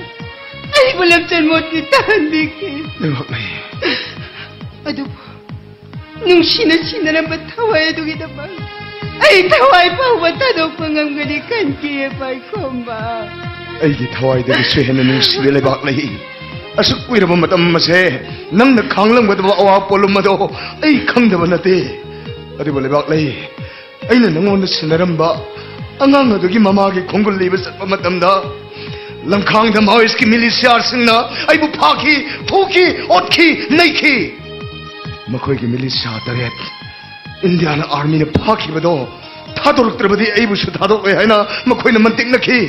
ꯑꯩꯕꯨ ꯂꯝꯆꯠ ꯃꯣꯠꯇꯤ ꯇꯥꯍꯟꯕꯤꯈꯤ꯫ ꯂꯩꯕꯥꯛꯂꯩ꯫ ꯑꯗꯨꯕꯨ ꯅꯨꯡꯁꯤꯅ ꯁꯤꯟꯅꯔꯝꯕ ꯊꯋꯥꯏ ꯑꯗꯨꯒꯤꯗꯃꯛ ꯑꯩ ꯊꯋꯥꯏ ꯐꯥꯎꯕ ꯊꯥꯗꯣꯛꯄ ꯉꯝꯒꯅꯤ ꯈꯟꯈꯤ, ꯄꯥꯏꯈꯣꯝꯕ꯫ ꯑꯩꯒꯤ ꯊꯋꯥꯏꯗꯒꯤꯁꯨ ꯍꯦꯟꯅ ꯅꯨꯡꯁꯤꯕ ꯂꯩꯕꯥꯛꯂꯩ꯫ ꯑꯁꯨꯛ ꯀꯨꯏꯔꯕ ꯃꯇꯝ ꯑꯁꯦ ꯅꯪꯅ ꯈꯥꯡꯂꯝꯒꯗꯕ ꯑꯋꯥꯕ ꯄꯣꯠꯂꯨꯝ ꯑꯗꯣ ꯑꯩ ꯈꯪꯗꯕ ꯅꯠꯇꯦ꯫ ꯑꯗꯨꯕꯨ ꯂꯩꯕꯥꯛꯂꯩ, ꯑꯩꯅ ꯅꯉꯣꯟꯗ ꯁꯤꯟꯅꯔꯝꯕ ꯑꯉꯥꯡ ꯑꯗꯨꯒꯤ ꯃꯃꯥꯒꯤ ꯈꯣꯡꯒꯨꯜ ꯂꯤꯕ ꯆꯠꯄ ꯃꯇꯝꯗ ꯂꯝꯈꯥꯡꯗ ꯃꯥꯑꯣꯏꯁꯀꯤ ꯃꯤꯂꯤꯁꯤꯌꯥꯁꯤꯡꯅ ꯑꯩꯕꯨ ꯐꯥꯈꯤ, ꯐꯨꯈꯤ, ꯑꯣꯠꯈꯤ, ꯅꯩꯈꯤ꯫ ꯃꯈꯣꯏꯒꯤ ꯃꯤꯂꯤꯁꯤꯌꯥ ꯇꯔꯦꯠ ꯏꯟꯗꯤꯌꯥꯟ ꯑꯥꯔꯃꯤꯅ ꯐꯥꯈꯤꯕꯗꯣ ꯊꯥꯗꯣꯔꯛꯇ꯭ꯔꯕꯗꯤ ꯑꯩꯕꯨꯁꯨ ꯊꯥꯗꯣꯛꯂꯣꯏ ꯍꯥꯏꯅ ꯃꯈꯣꯏꯅ ꯃꯟꯇꯤꯛꯅꯈꯤ꯫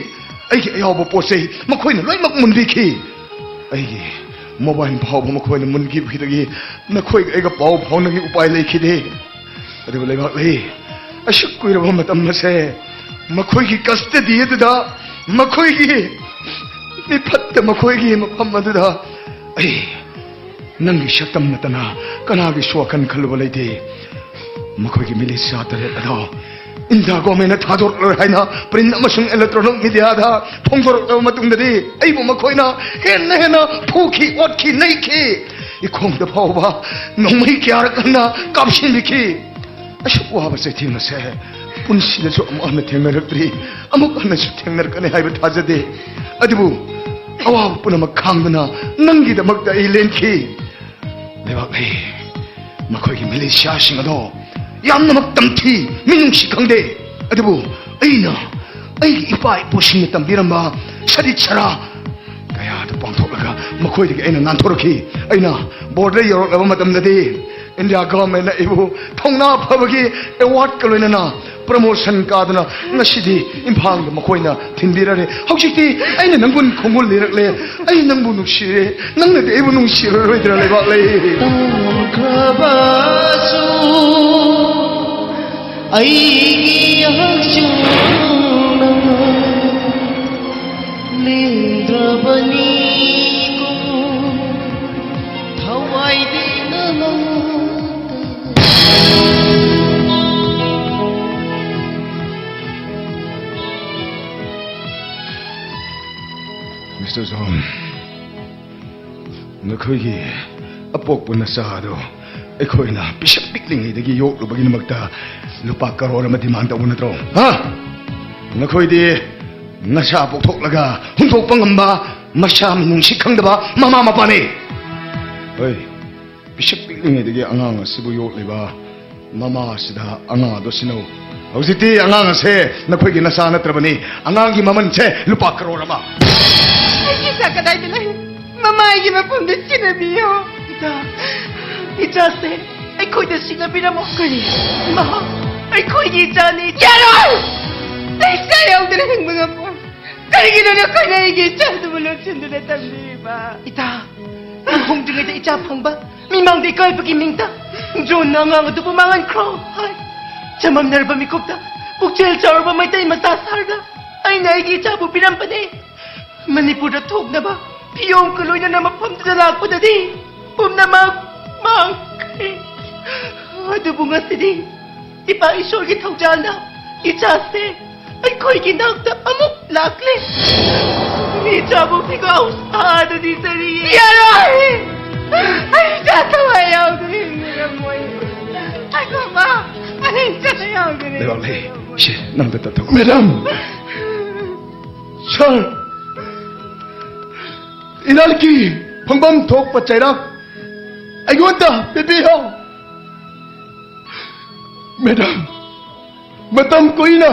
ꯑꯩꯒꯤ ꯑꯌꯥꯎꯕ ꯄꯣꯠ ꯆꯩ ꯃꯈꯣꯏꯅ ꯂꯣꯏꯅꯃꯛ ꯃꯨꯟꯕꯤꯈꯤ꯫ ꯑꯩꯒꯤ ꯃꯣꯕꯥꯏꯜ ꯐꯥꯎꯕ ꯃꯈꯣꯏꯅ ꯃꯨꯟꯈꯤꯕꯗꯒꯤ ꯅꯈꯣꯏꯒ ꯑꯩꯒ ꯄꯥꯎ ꯐꯥꯎꯅꯕꯒꯤ ꯎꯄꯥꯏ ꯂꯩꯈꯤꯗꯦ꯫ ꯑꯗꯨꯕꯨ ꯂꯩꯕꯥꯛꯂꯩ, ꯑꯁꯨꯛ ꯀꯨꯏꯔꯕ ꯃꯇꯝ ꯑꯁꯦ ꯃꯈꯣꯏꯒꯤ ꯀꯁꯇꯗꯤ ꯑꯗꯨꯗ, ꯃꯈꯣꯏꯒꯤ ꯃꯤꯐꯠꯇ, ꯃꯈꯣꯏꯒꯤ ꯃꯐꯝ ꯑꯗꯨꯗ ꯑꯩ ꯅꯪꯒꯤ ꯁꯛꯇꯝ ꯅꯠꯇꯅ ꯀꯅꯥꯒꯤꯁꯨ ꯋꯥꯈꯜ ꯈꯜꯂꯨꯕ ꯂꯩꯇꯦ꯫ ꯃꯈꯣꯏꯒꯤ ꯃꯤꯂꯤꯁꯤꯌꯥ ꯇꯔꯦꯠ ꯑꯗꯣ ꯏꯟꯗꯤꯌꯥ ꯒꯣꯔꯃꯦꯟꯅ ꯊꯥꯗꯣꯔꯛꯂꯣꯏ ꯍꯥꯏꯅ ꯄ꯭ꯔꯤꯟꯠ ꯑꯃꯁꯨꯡ ꯏꯂꯦꯛꯇ꯭ꯔꯣꯅꯤꯛ ꯃꯤꯗꯤꯌꯥꯗ ꯐꯣꯡꯗꯣꯔꯛꯂꯕ ꯃꯇꯨꯡꯗꯗꯤ ꯑꯩꯕꯨ ꯃꯈꯣꯏꯅ ꯍꯦꯟꯅ ꯍꯦꯟꯅ ꯐꯨꯈꯤ, ꯑꯣꯠꯈꯤ, ꯅꯩꯈꯤ꯫ ꯏꯈꯣꯡꯗ ꯐꯥꯎꯕ ꯅꯣꯡꯃꯩ ꯀꯌꯥꯔꯛ ꯍꯟꯅ ꯀꯥꯞꯁꯤꯟꯕꯤꯈꯤ꯫ ꯑꯁꯨꯛ ꯋꯥꯕ ꯆꯩꯊꯦꯡ ꯑꯁꯦ ꯄꯨꯟꯁꯤꯗꯁꯨ ꯑꯃꯨꯛ ꯍꯟꯅ ꯊꯦꯡꯅꯔꯛꯇ꯭ꯔꯤ, ꯑꯃꯨꯛ ꯍꯟꯅꯁꯨ ꯊꯦꯡꯅꯔꯛꯀꯅꯤ ꯍꯥꯏꯕ ꯊꯥꯖꯗꯦ꯫ ꯑꯗꯨꯕꯨ ꯑꯋꯥꯕ ꯄꯨꯝꯅꯃꯛ ꯈꯥꯡꯗꯨꯅ ꯅꯪꯒꯤꯗꯃꯛꯇ ꯑꯩ ꯂꯦꯟꯈꯤ꯫ ꯂꯩꯕꯥꯛ ꯂꯩ, ꯃꯈꯣꯏꯒꯤ ꯃꯤꯂꯤꯁꯤꯌꯥꯁꯤꯡ ꯑꯗꯣ ꯌꯥꯝꯅꯃꯛ ꯇꯝꯊꯤ, ꯃꯤꯅꯨꯡꯁꯤ ꯈꯪꯗꯦ꯫ ꯑꯗꯨꯕꯨ ꯑꯩꯅ ꯑꯩꯒꯤ ꯏꯄꯥ ꯏꯄꯨꯁꯤꯡꯅ ꯇꯝꯕꯤꯔꯝꯕ ꯁꯔꯤꯠ ꯁꯔꯥ ꯀꯌꯥꯗꯨ ꯄꯥꯡꯊꯣꯛꯂꯒ ꯃꯈꯣꯏꯗꯒꯤ ꯑꯩꯅ ꯅꯥꯟꯊꯣꯔꯛꯈꯤ꯫ ꯑꯩꯅ ꯕꯣꯔꯗꯔ ꯌꯧꯔꯛꯂꯕ ꯃꯇꯝꯗꯗꯤ ꯏꯟꯗꯤꯌꯥ ꯒꯚꯔꯟꯃꯦꯟꯅ ꯑꯩꯕꯨ ꯊꯧꯅꯥ ꯐꯕꯒꯤ ꯑꯦꯋꯥꯔꯗꯀ ꯂꯣꯏꯅꯅ ꯄ꯭ꯔꯃꯣꯁꯟ ꯀꯥꯗꯨꯅ ꯉꯁꯤꯗꯤ ꯏꯝꯐꯥꯜꯗ ꯃꯈꯣꯏꯅ ꯊꯤꯟꯕꯤꯔꯔꯦ꯫ ꯍꯧꯖꯤꯛꯇꯤ ꯑꯩꯅ ꯅꯪꯒꯨꯟ ꯈꯣꯡꯒꯨꯜ ꯂꯤꯔꯛꯂꯦ꯫ ꯑꯩ ꯅꯪꯕꯨ ꯅꯨꯡꯁꯤꯔꯦ꯫ ꯅꯪꯅꯗꯤ ꯑꯩꯕꯨ ꯅꯨꯡꯁꯤꯔꯔꯣꯏꯗ꯭ꯔꯥ, ꯂꯩꯕꯥꯛ ꯂꯩ? ꯇꯝꯈ꯭ꯔꯕꯁꯨ ꯑꯩꯒꯤ ꯍꯛꯆꯥꯡꯅ ꯂꯦꯡꯗ꯭ꯔꯕꯅꯤꯀꯣ, ꯊꯋꯥꯏꯗꯤ ꯅꯉꯣꯟꯗ꯫ ꯃꯤꯁꯇꯔ ꯖꯣꯟ, ꯅꯈꯣꯏꯒꯤ ꯑꯄꯣꯛꯄ ꯅꯆꯥ ꯑꯗꯨ ꯑꯩꯈꯣꯏꯅ ꯄꯤꯁꯛ ꯄꯤꯛꯂꯤꯉꯩꯗꯒꯤ ꯌꯣꯛꯂꯨꯕꯒꯤꯗꯃꯛꯇ ꯂꯨꯄꯥ ꯀꯔꯣꯔ ꯑꯃ ꯗꯤꯃꯥꯟ ꯇꯧꯕ ꯅꯠꯇ꯭ꯔꯣ? ꯍꯥ? ꯅꯈꯣꯏꯗꯤ ꯅꯆꯥ ꯄꯣꯛꯊꯣꯛꯂꯒ ꯍꯨꯟꯗꯣꯛꯄ ꯉꯝꯕ, ꯃꯆꯥ ꯃꯤꯅꯨꯡꯁꯤ ꯈꯪꯗꯕ ꯃꯃꯥ ꯃꯄꯥꯅꯤ꯫ ꯍꯣꯏ, ꯄꯤꯁꯛ ꯄꯤꯛꯂꯤꯉꯩꯗꯒꯤ ꯑꯉꯥꯡ ꯑꯁꯤꯕꯨ ꯌꯣꯛꯂꯤꯕ ꯃꯃꯥ ꯑꯁꯤꯗ ꯑꯉꯥꯡ ꯑꯗꯨ ꯁꯤꯟꯅꯧ꯫ ꯍꯧꯖꯤꯛꯇꯤ ꯑꯉꯥꯡ ꯑꯁꯦ ꯅꯈꯣꯏꯒꯤ ꯅꯆꯥ ꯅꯠꯇ꯭ꯔꯕꯅꯤ꯫ ꯑꯉꯥꯡꯒꯤ ꯃꯃꯜꯁꯦ ꯂꯨꯄꯥ ꯀꯔꯣꯔ ꯑꯃ꯫ ꯑꯩꯒꯤ ꯏꯆꯥ ꯀꯗꯥꯏꯗ ꯂꯩ? ꯃꯃꯥ ꯑꯩꯒꯤ ꯃꯐꯝꯗ ꯁꯤꯟꯅꯕꯤꯌꯣ꯫ ꯏꯆꯥ, ꯏꯆꯥꯁꯦ ꯑꯩꯈꯣꯏꯗ ꯁꯤꯟꯅꯕꯤꯔꯝꯃꯣ꯫ ꯀꯔꯤ? ꯃꯍꯥꯛ ꯑꯩꯈꯣꯏꯒꯤ ꯏꯆꯥꯅꯤ꯫ ꯌꯥꯔꯣꯏ! ꯑꯩ ꯏꯆꯥ ꯌꯥꯎꯗꯅ ꯍꯤꯡꯕ ꯉꯝꯃꯣꯏ꯫ ꯀꯔꯤꯒꯤꯅꯣ ꯅꯈꯣꯏꯅ ꯑꯩꯒꯤ ꯏꯆꯥꯗꯨꯕꯨ ꯂꯣꯠꯁꯤꯟꯗꯨꯅ ꯊꯝꯕꯤꯔꯤꯕ? ꯏꯇꯥ, ꯂꯨꯍꯣꯡꯗ꯭ꯔꯤꯉꯩꯗ ꯏꯆꯥ ꯐꯪꯕ, ꯃꯤꯃꯥꯡꯗ ꯏꯀꯥꯏꯕꯒꯤ ꯃꯤꯡꯇ ꯖꯣꯟꯅ ꯑꯉꯥꯡ ꯑꯗꯨꯕꯨ ꯃꯥꯡꯍꯟꯈ꯭ꯔꯣ ꯍꯥꯏ꯫ ꯆꯃꯝꯅꯔꯕ ꯃꯤꯀꯨꯞꯇ ꯄꯨꯛꯆꯦꯜ ꯆꯥꯎꯔꯕ ꯃꯩꯇꯩ ꯃꯆꯥ ꯁꯥꯔꯗ ꯑꯩꯅ ꯑꯩꯒꯤ ꯏꯆꯥꯕꯨ ꯄꯤꯔꯝꯕꯅꯦ꯫ ꯃꯅꯤꯄꯨꯔꯗ ꯊꯣꯛꯅꯕ ꯐꯤꯌꯣꯝꯒ ꯂꯣꯏꯅꯅ ꯃꯐꯝꯗꯨꯗ ꯂꯥꯛꯄꯗꯗꯤ ꯄꯨꯝꯅꯃꯛ ꯃꯥꯡꯈ꯭ꯔꯦ꯫ ꯑꯗꯨꯕꯨ ꯉꯁꯤꯗꯤ ꯏꯄꯥ ꯏꯁꯣꯔꯒꯤ ꯊꯧꯖꯥꯜꯅ ꯏꯆꯥꯁꯦ ꯑꯩꯈꯣꯏꯒꯤ ꯅꯥꯛꯇ ꯑꯃꯨꯛ ꯂꯥꯛꯂꯦ꯫ ꯏꯆꯥꯕꯨ ꯐꯤꯒꯥꯎ ꯁꯥꯗꯨꯅ ꯆꯠꯂꯤ꯫ ꯌꯥꯔꯣꯏ! ꯑꯩ ꯏꯆꯥ ꯊꯋꯥꯏ ꯌꯥꯎꯗꯅ ꯍꯤꯡꯉꯔꯝꯃꯣꯏ꯫ ꯑꯩ ꯃꯃꯥ, ꯑꯩ ꯏꯆꯥ ꯌꯥꯎꯗꯅ ꯂꯩꯕꯥꯛꯂꯩ, ꯁꯦ, ꯅꯪꯗ ꯇꯠꯊꯣꯛ꯫ ꯃꯦꯗꯥꯝ! ꯁꯥꯔ! ꯏꯔꯥꯜꯒꯤ ꯐꯪꯐꯝ ꯊꯣꯛꯄ ꯆꯩꯔꯥꯛ ꯑꯩꯉꯣꯟꯗ ꯄꯤꯕꯤꯌꯣ꯫ ꯃꯦꯗꯥꯝ, ꯃꯇꯝ ꯀꯨꯏꯅ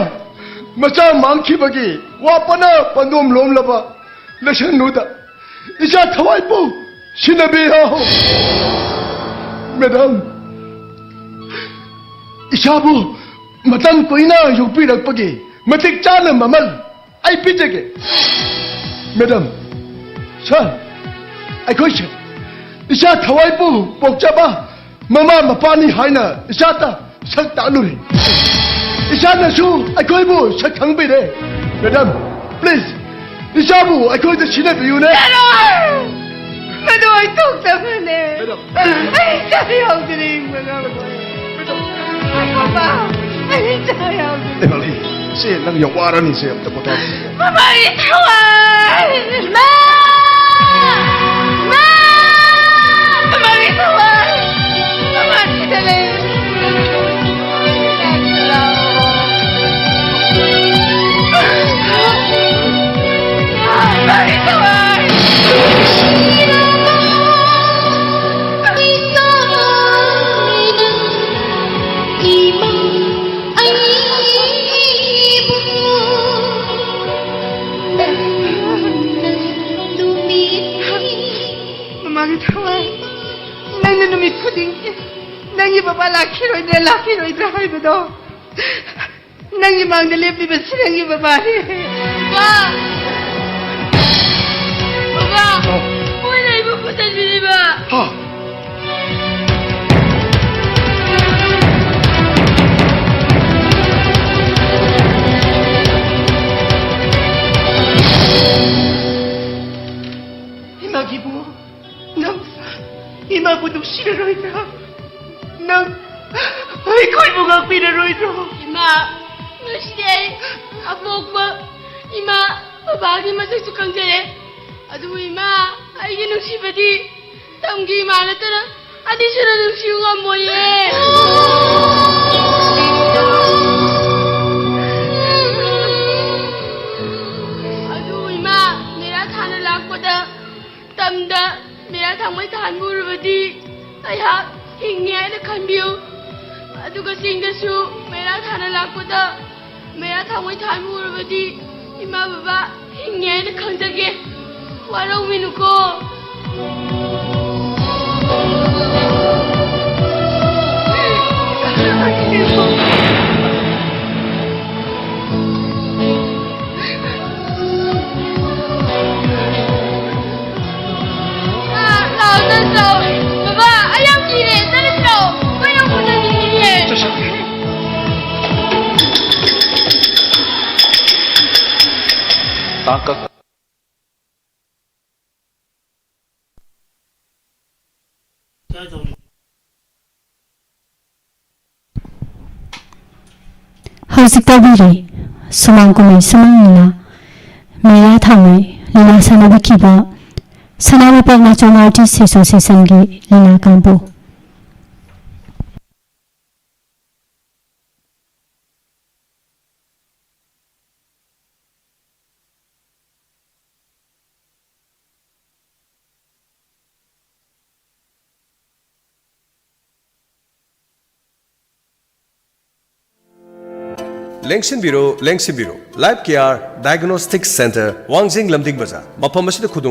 ꯃꯆꯥ ꯃꯥꯡꯈꯤꯕꯒꯤ ꯋꯥꯐꯅ ꯄꯟꯗꯣꯝ ꯂꯣꯝꯂꯕ ꯂꯩꯁꯪꯗꯨꯗ ꯏꯆꯥ ꯊꯋꯥꯏꯕꯨ ꯁꯤꯟꯅꯕꯤꯌꯣ꯫ ꯃꯦꯗꯥꯝ, ꯏꯆꯥꯕꯨ ꯃꯇꯝ ꯀꯨꯏꯅ ꯌꯣꯛꯄꯤꯔꯛꯄꯒꯤ ꯃꯇꯤꯛ ꯆꯥꯅ ꯃꯃꯜ ꯑꯩ ꯄꯤꯖꯒꯦ꯫ ꯃꯦꯗꯥꯝ, ꯁꯥꯔ, ꯑꯩꯈꯣꯏꯁꯦ ꯏꯆꯥ ꯊꯋꯥꯏꯕꯨ ꯄꯣꯛꯆꯕ ꯃꯃꯥ ꯃꯄꯥꯅꯤ ꯍꯥꯏꯅ ꯏꯆꯥꯗ ꯁꯛ ꯇꯥꯛꯂꯨꯔꯦ꯫ ꯏꯆꯥꯅꯁꯨ ꯑꯩꯈꯣꯏꯕꯨ ꯁꯛ ꯈꯪꯕꯤꯔꯦ꯫ ꯃꯦꯗꯥꯝ, ꯄ꯭ꯂꯤꯖ, ꯏꯆꯥꯕꯨ ꯑꯩꯈꯣꯏꯗ ꯁꯤꯟꯅꯕꯤꯌꯨꯅꯦ꯫ ꯌꯥꯔꯣꯏ! ꯃꯗꯨ ꯑꯣꯏꯊꯣꯛꯇꯕꯅꯦ꯫ ꯃꯦꯗꯥꯝ꯫ ꯑꯩ ꯏꯆꯥ ꯌꯥꯎꯗꯅ ꯍꯤꯡꯕ ꯉꯝꯃꯣꯏ꯫ ꯃꯦꯗꯥꯝ꯫ ꯑꯩ ꯃꯃꯥ, ꯑꯩ ꯏꯆꯥ ꯌꯥꯎꯗꯅ꯫ ꯑꯦ, ꯃꯥꯂꯤ, ꯁꯦ, ꯅꯪ ꯌꯥꯝ ꯋꯥꯔꯅꯤ, ꯁꯦ, ꯑꯝꯇ ꯄꯣꯊꯥꯁꯤ꯫ ꯃꯃꯥꯒꯤ ꯊꯋꯥꯏ! ꯃꯥ! ꯃꯥ! ꯃꯃꯥꯒꯤ ꯊꯋꯥꯏ! ꯃꯃꯥ ꯁꯤꯗ ꯂꯩ! ꯃꯃꯥꯒꯤ ꯊꯋꯥꯏ! ꯃꯃꯥꯒꯤ ꯊꯋꯥꯏ, ꯅꯪꯅ ꯅꯨꯃꯤꯠ ꯈꯨꯗꯤꯡꯒꯤ ꯅꯪꯒꯤ ꯕꯕꯥ ꯂꯥꯛꯈꯤꯔꯣꯏꯗ꯭ꯔꯥ, ꯂꯥꯛꯈꯤꯔꯣꯏꯗ꯭ꯔꯥ ꯍꯥꯏꯕꯗꯣ, ꯅꯪꯒꯤ ꯃꯥꯡꯗ ꯂꯦꯞꯂꯤꯕꯁꯤ ꯅꯪꯒꯤ ꯕꯕꯥꯅꯤ꯫ ꯕꯕꯥ! ꯕꯕꯥ! ꯃꯣꯏꯅ ꯑꯩꯕꯨ ꯐꯨꯗꯠꯄꯤꯔꯤꯕ! ꯍꯥ? ꯏꯔꯔꯣꯏꯗ꯭ꯔꯣ? ꯏꯃꯥ, ꯉꯁꯤꯗꯤ ꯑꯩ ꯑꯄꯣꯛꯄ ꯏꯃꯥ ꯕꯕꯥꯒꯤ ꯃꯁꯛꯁꯨ ꯈꯪꯖꯔꯦ꯫ ꯑꯗꯨꯕꯨ ꯏꯃꯥ, ꯑꯩꯒꯤ ꯅꯨꯡꯁꯤꯕꯗꯤ ꯇꯝꯒꯤ ꯏꯃꯥ ꯅꯠꯇꯅ ꯑꯅꯤꯁꯨꯅ ꯅꯨꯡꯁꯤꯕ ꯉꯝꯃꯣꯏꯌꯦ꯫ ꯑꯗꯨ ꯏꯃꯥ, ꯃꯦꯔꯥ ꯊꯥꯅ ꯂꯥꯛꯄꯗ ꯇꯝꯗ ꯃꯦꯔꯥ ꯊꯥꯡꯃꯩ ꯊꯥꯟꯕ ꯎꯔꯕꯗꯤ ꯑꯩꯍꯥꯛ ꯍꯤꯡꯉꯦ ꯍꯥꯏꯅ ꯈꯟꯕꯤꯌꯨ꯫ ꯑꯗꯨꯒ ꯆꯤꯡꯗꯁꯨ ꯃꯦꯔꯥ ꯊꯥꯅ ꯂꯥꯛꯄꯗ ꯃꯦꯔꯥ ꯊꯥꯡꯃꯩ ꯊꯥꯟꯕ ꯎꯔꯕꯗꯤ ꯏꯃꯥ ꯕꯕꯥ ꯍꯤꯡꯉꯦ ꯍꯥꯏꯅ ꯈꯟꯖꯒꯦ꯫ ꯋꯥꯔꯧꯕꯤꯅꯨꯀꯣ꯫ ꯂꯥꯛꯑꯣ, ꯆꯠꯂꯁꯤ ꯂꯥꯛꯑꯣ꯫ ꯕꯕꯥ, ꯑꯩ ꯌꯥꯝ ꯀꯤꯔꯦ꯫ ꯆꯠꯂꯁꯤ ꯂꯥꯛꯑꯣ꯫ ꯑꯩꯈꯣꯏ ꯌꯥꯝ ꯐꯖꯅꯤꯡꯉꯤꯌꯦ꯫ ꯇꯥꯡꯀꯛ꯫ ꯍꯧꯖꯤꯛ ꯇꯧꯕꯤꯔꯤ ꯁꯨꯃꯥꯡ ꯀꯨꯝꯍꯩ ꯁꯨꯃꯥꯡ ꯂꯤꯂꯥ꯫ ꯃꯦꯔꯥ ꯊꯥꯡꯃꯩ ꯂꯤꯂꯥ ꯁꯥꯟꯅꯕꯤꯈꯤꯕ ꯁꯅꯥꯃꯄꯥ ꯃꯆꯣꯡ Artist Associationꯒꯤ ꯂꯤꯂꯥ ꯀꯥꯡꯕꯨ꯫ ꯂꯦꯡꯁꯤꯟꯕꯤꯔꯣ, ꯂꯦꯡꯁꯤꯟꯕꯤꯔꯣ꯫ Life Care Diagnostic Center, ꯋꯥꯡꯖꯤꯡ ꯂꯝꯗꯤꯡ ꯕꯖꯥꯔ꯫ ꯃꯐꯝ ꯑꯁꯤꯗ ꯈꯨꯗꯣꯡ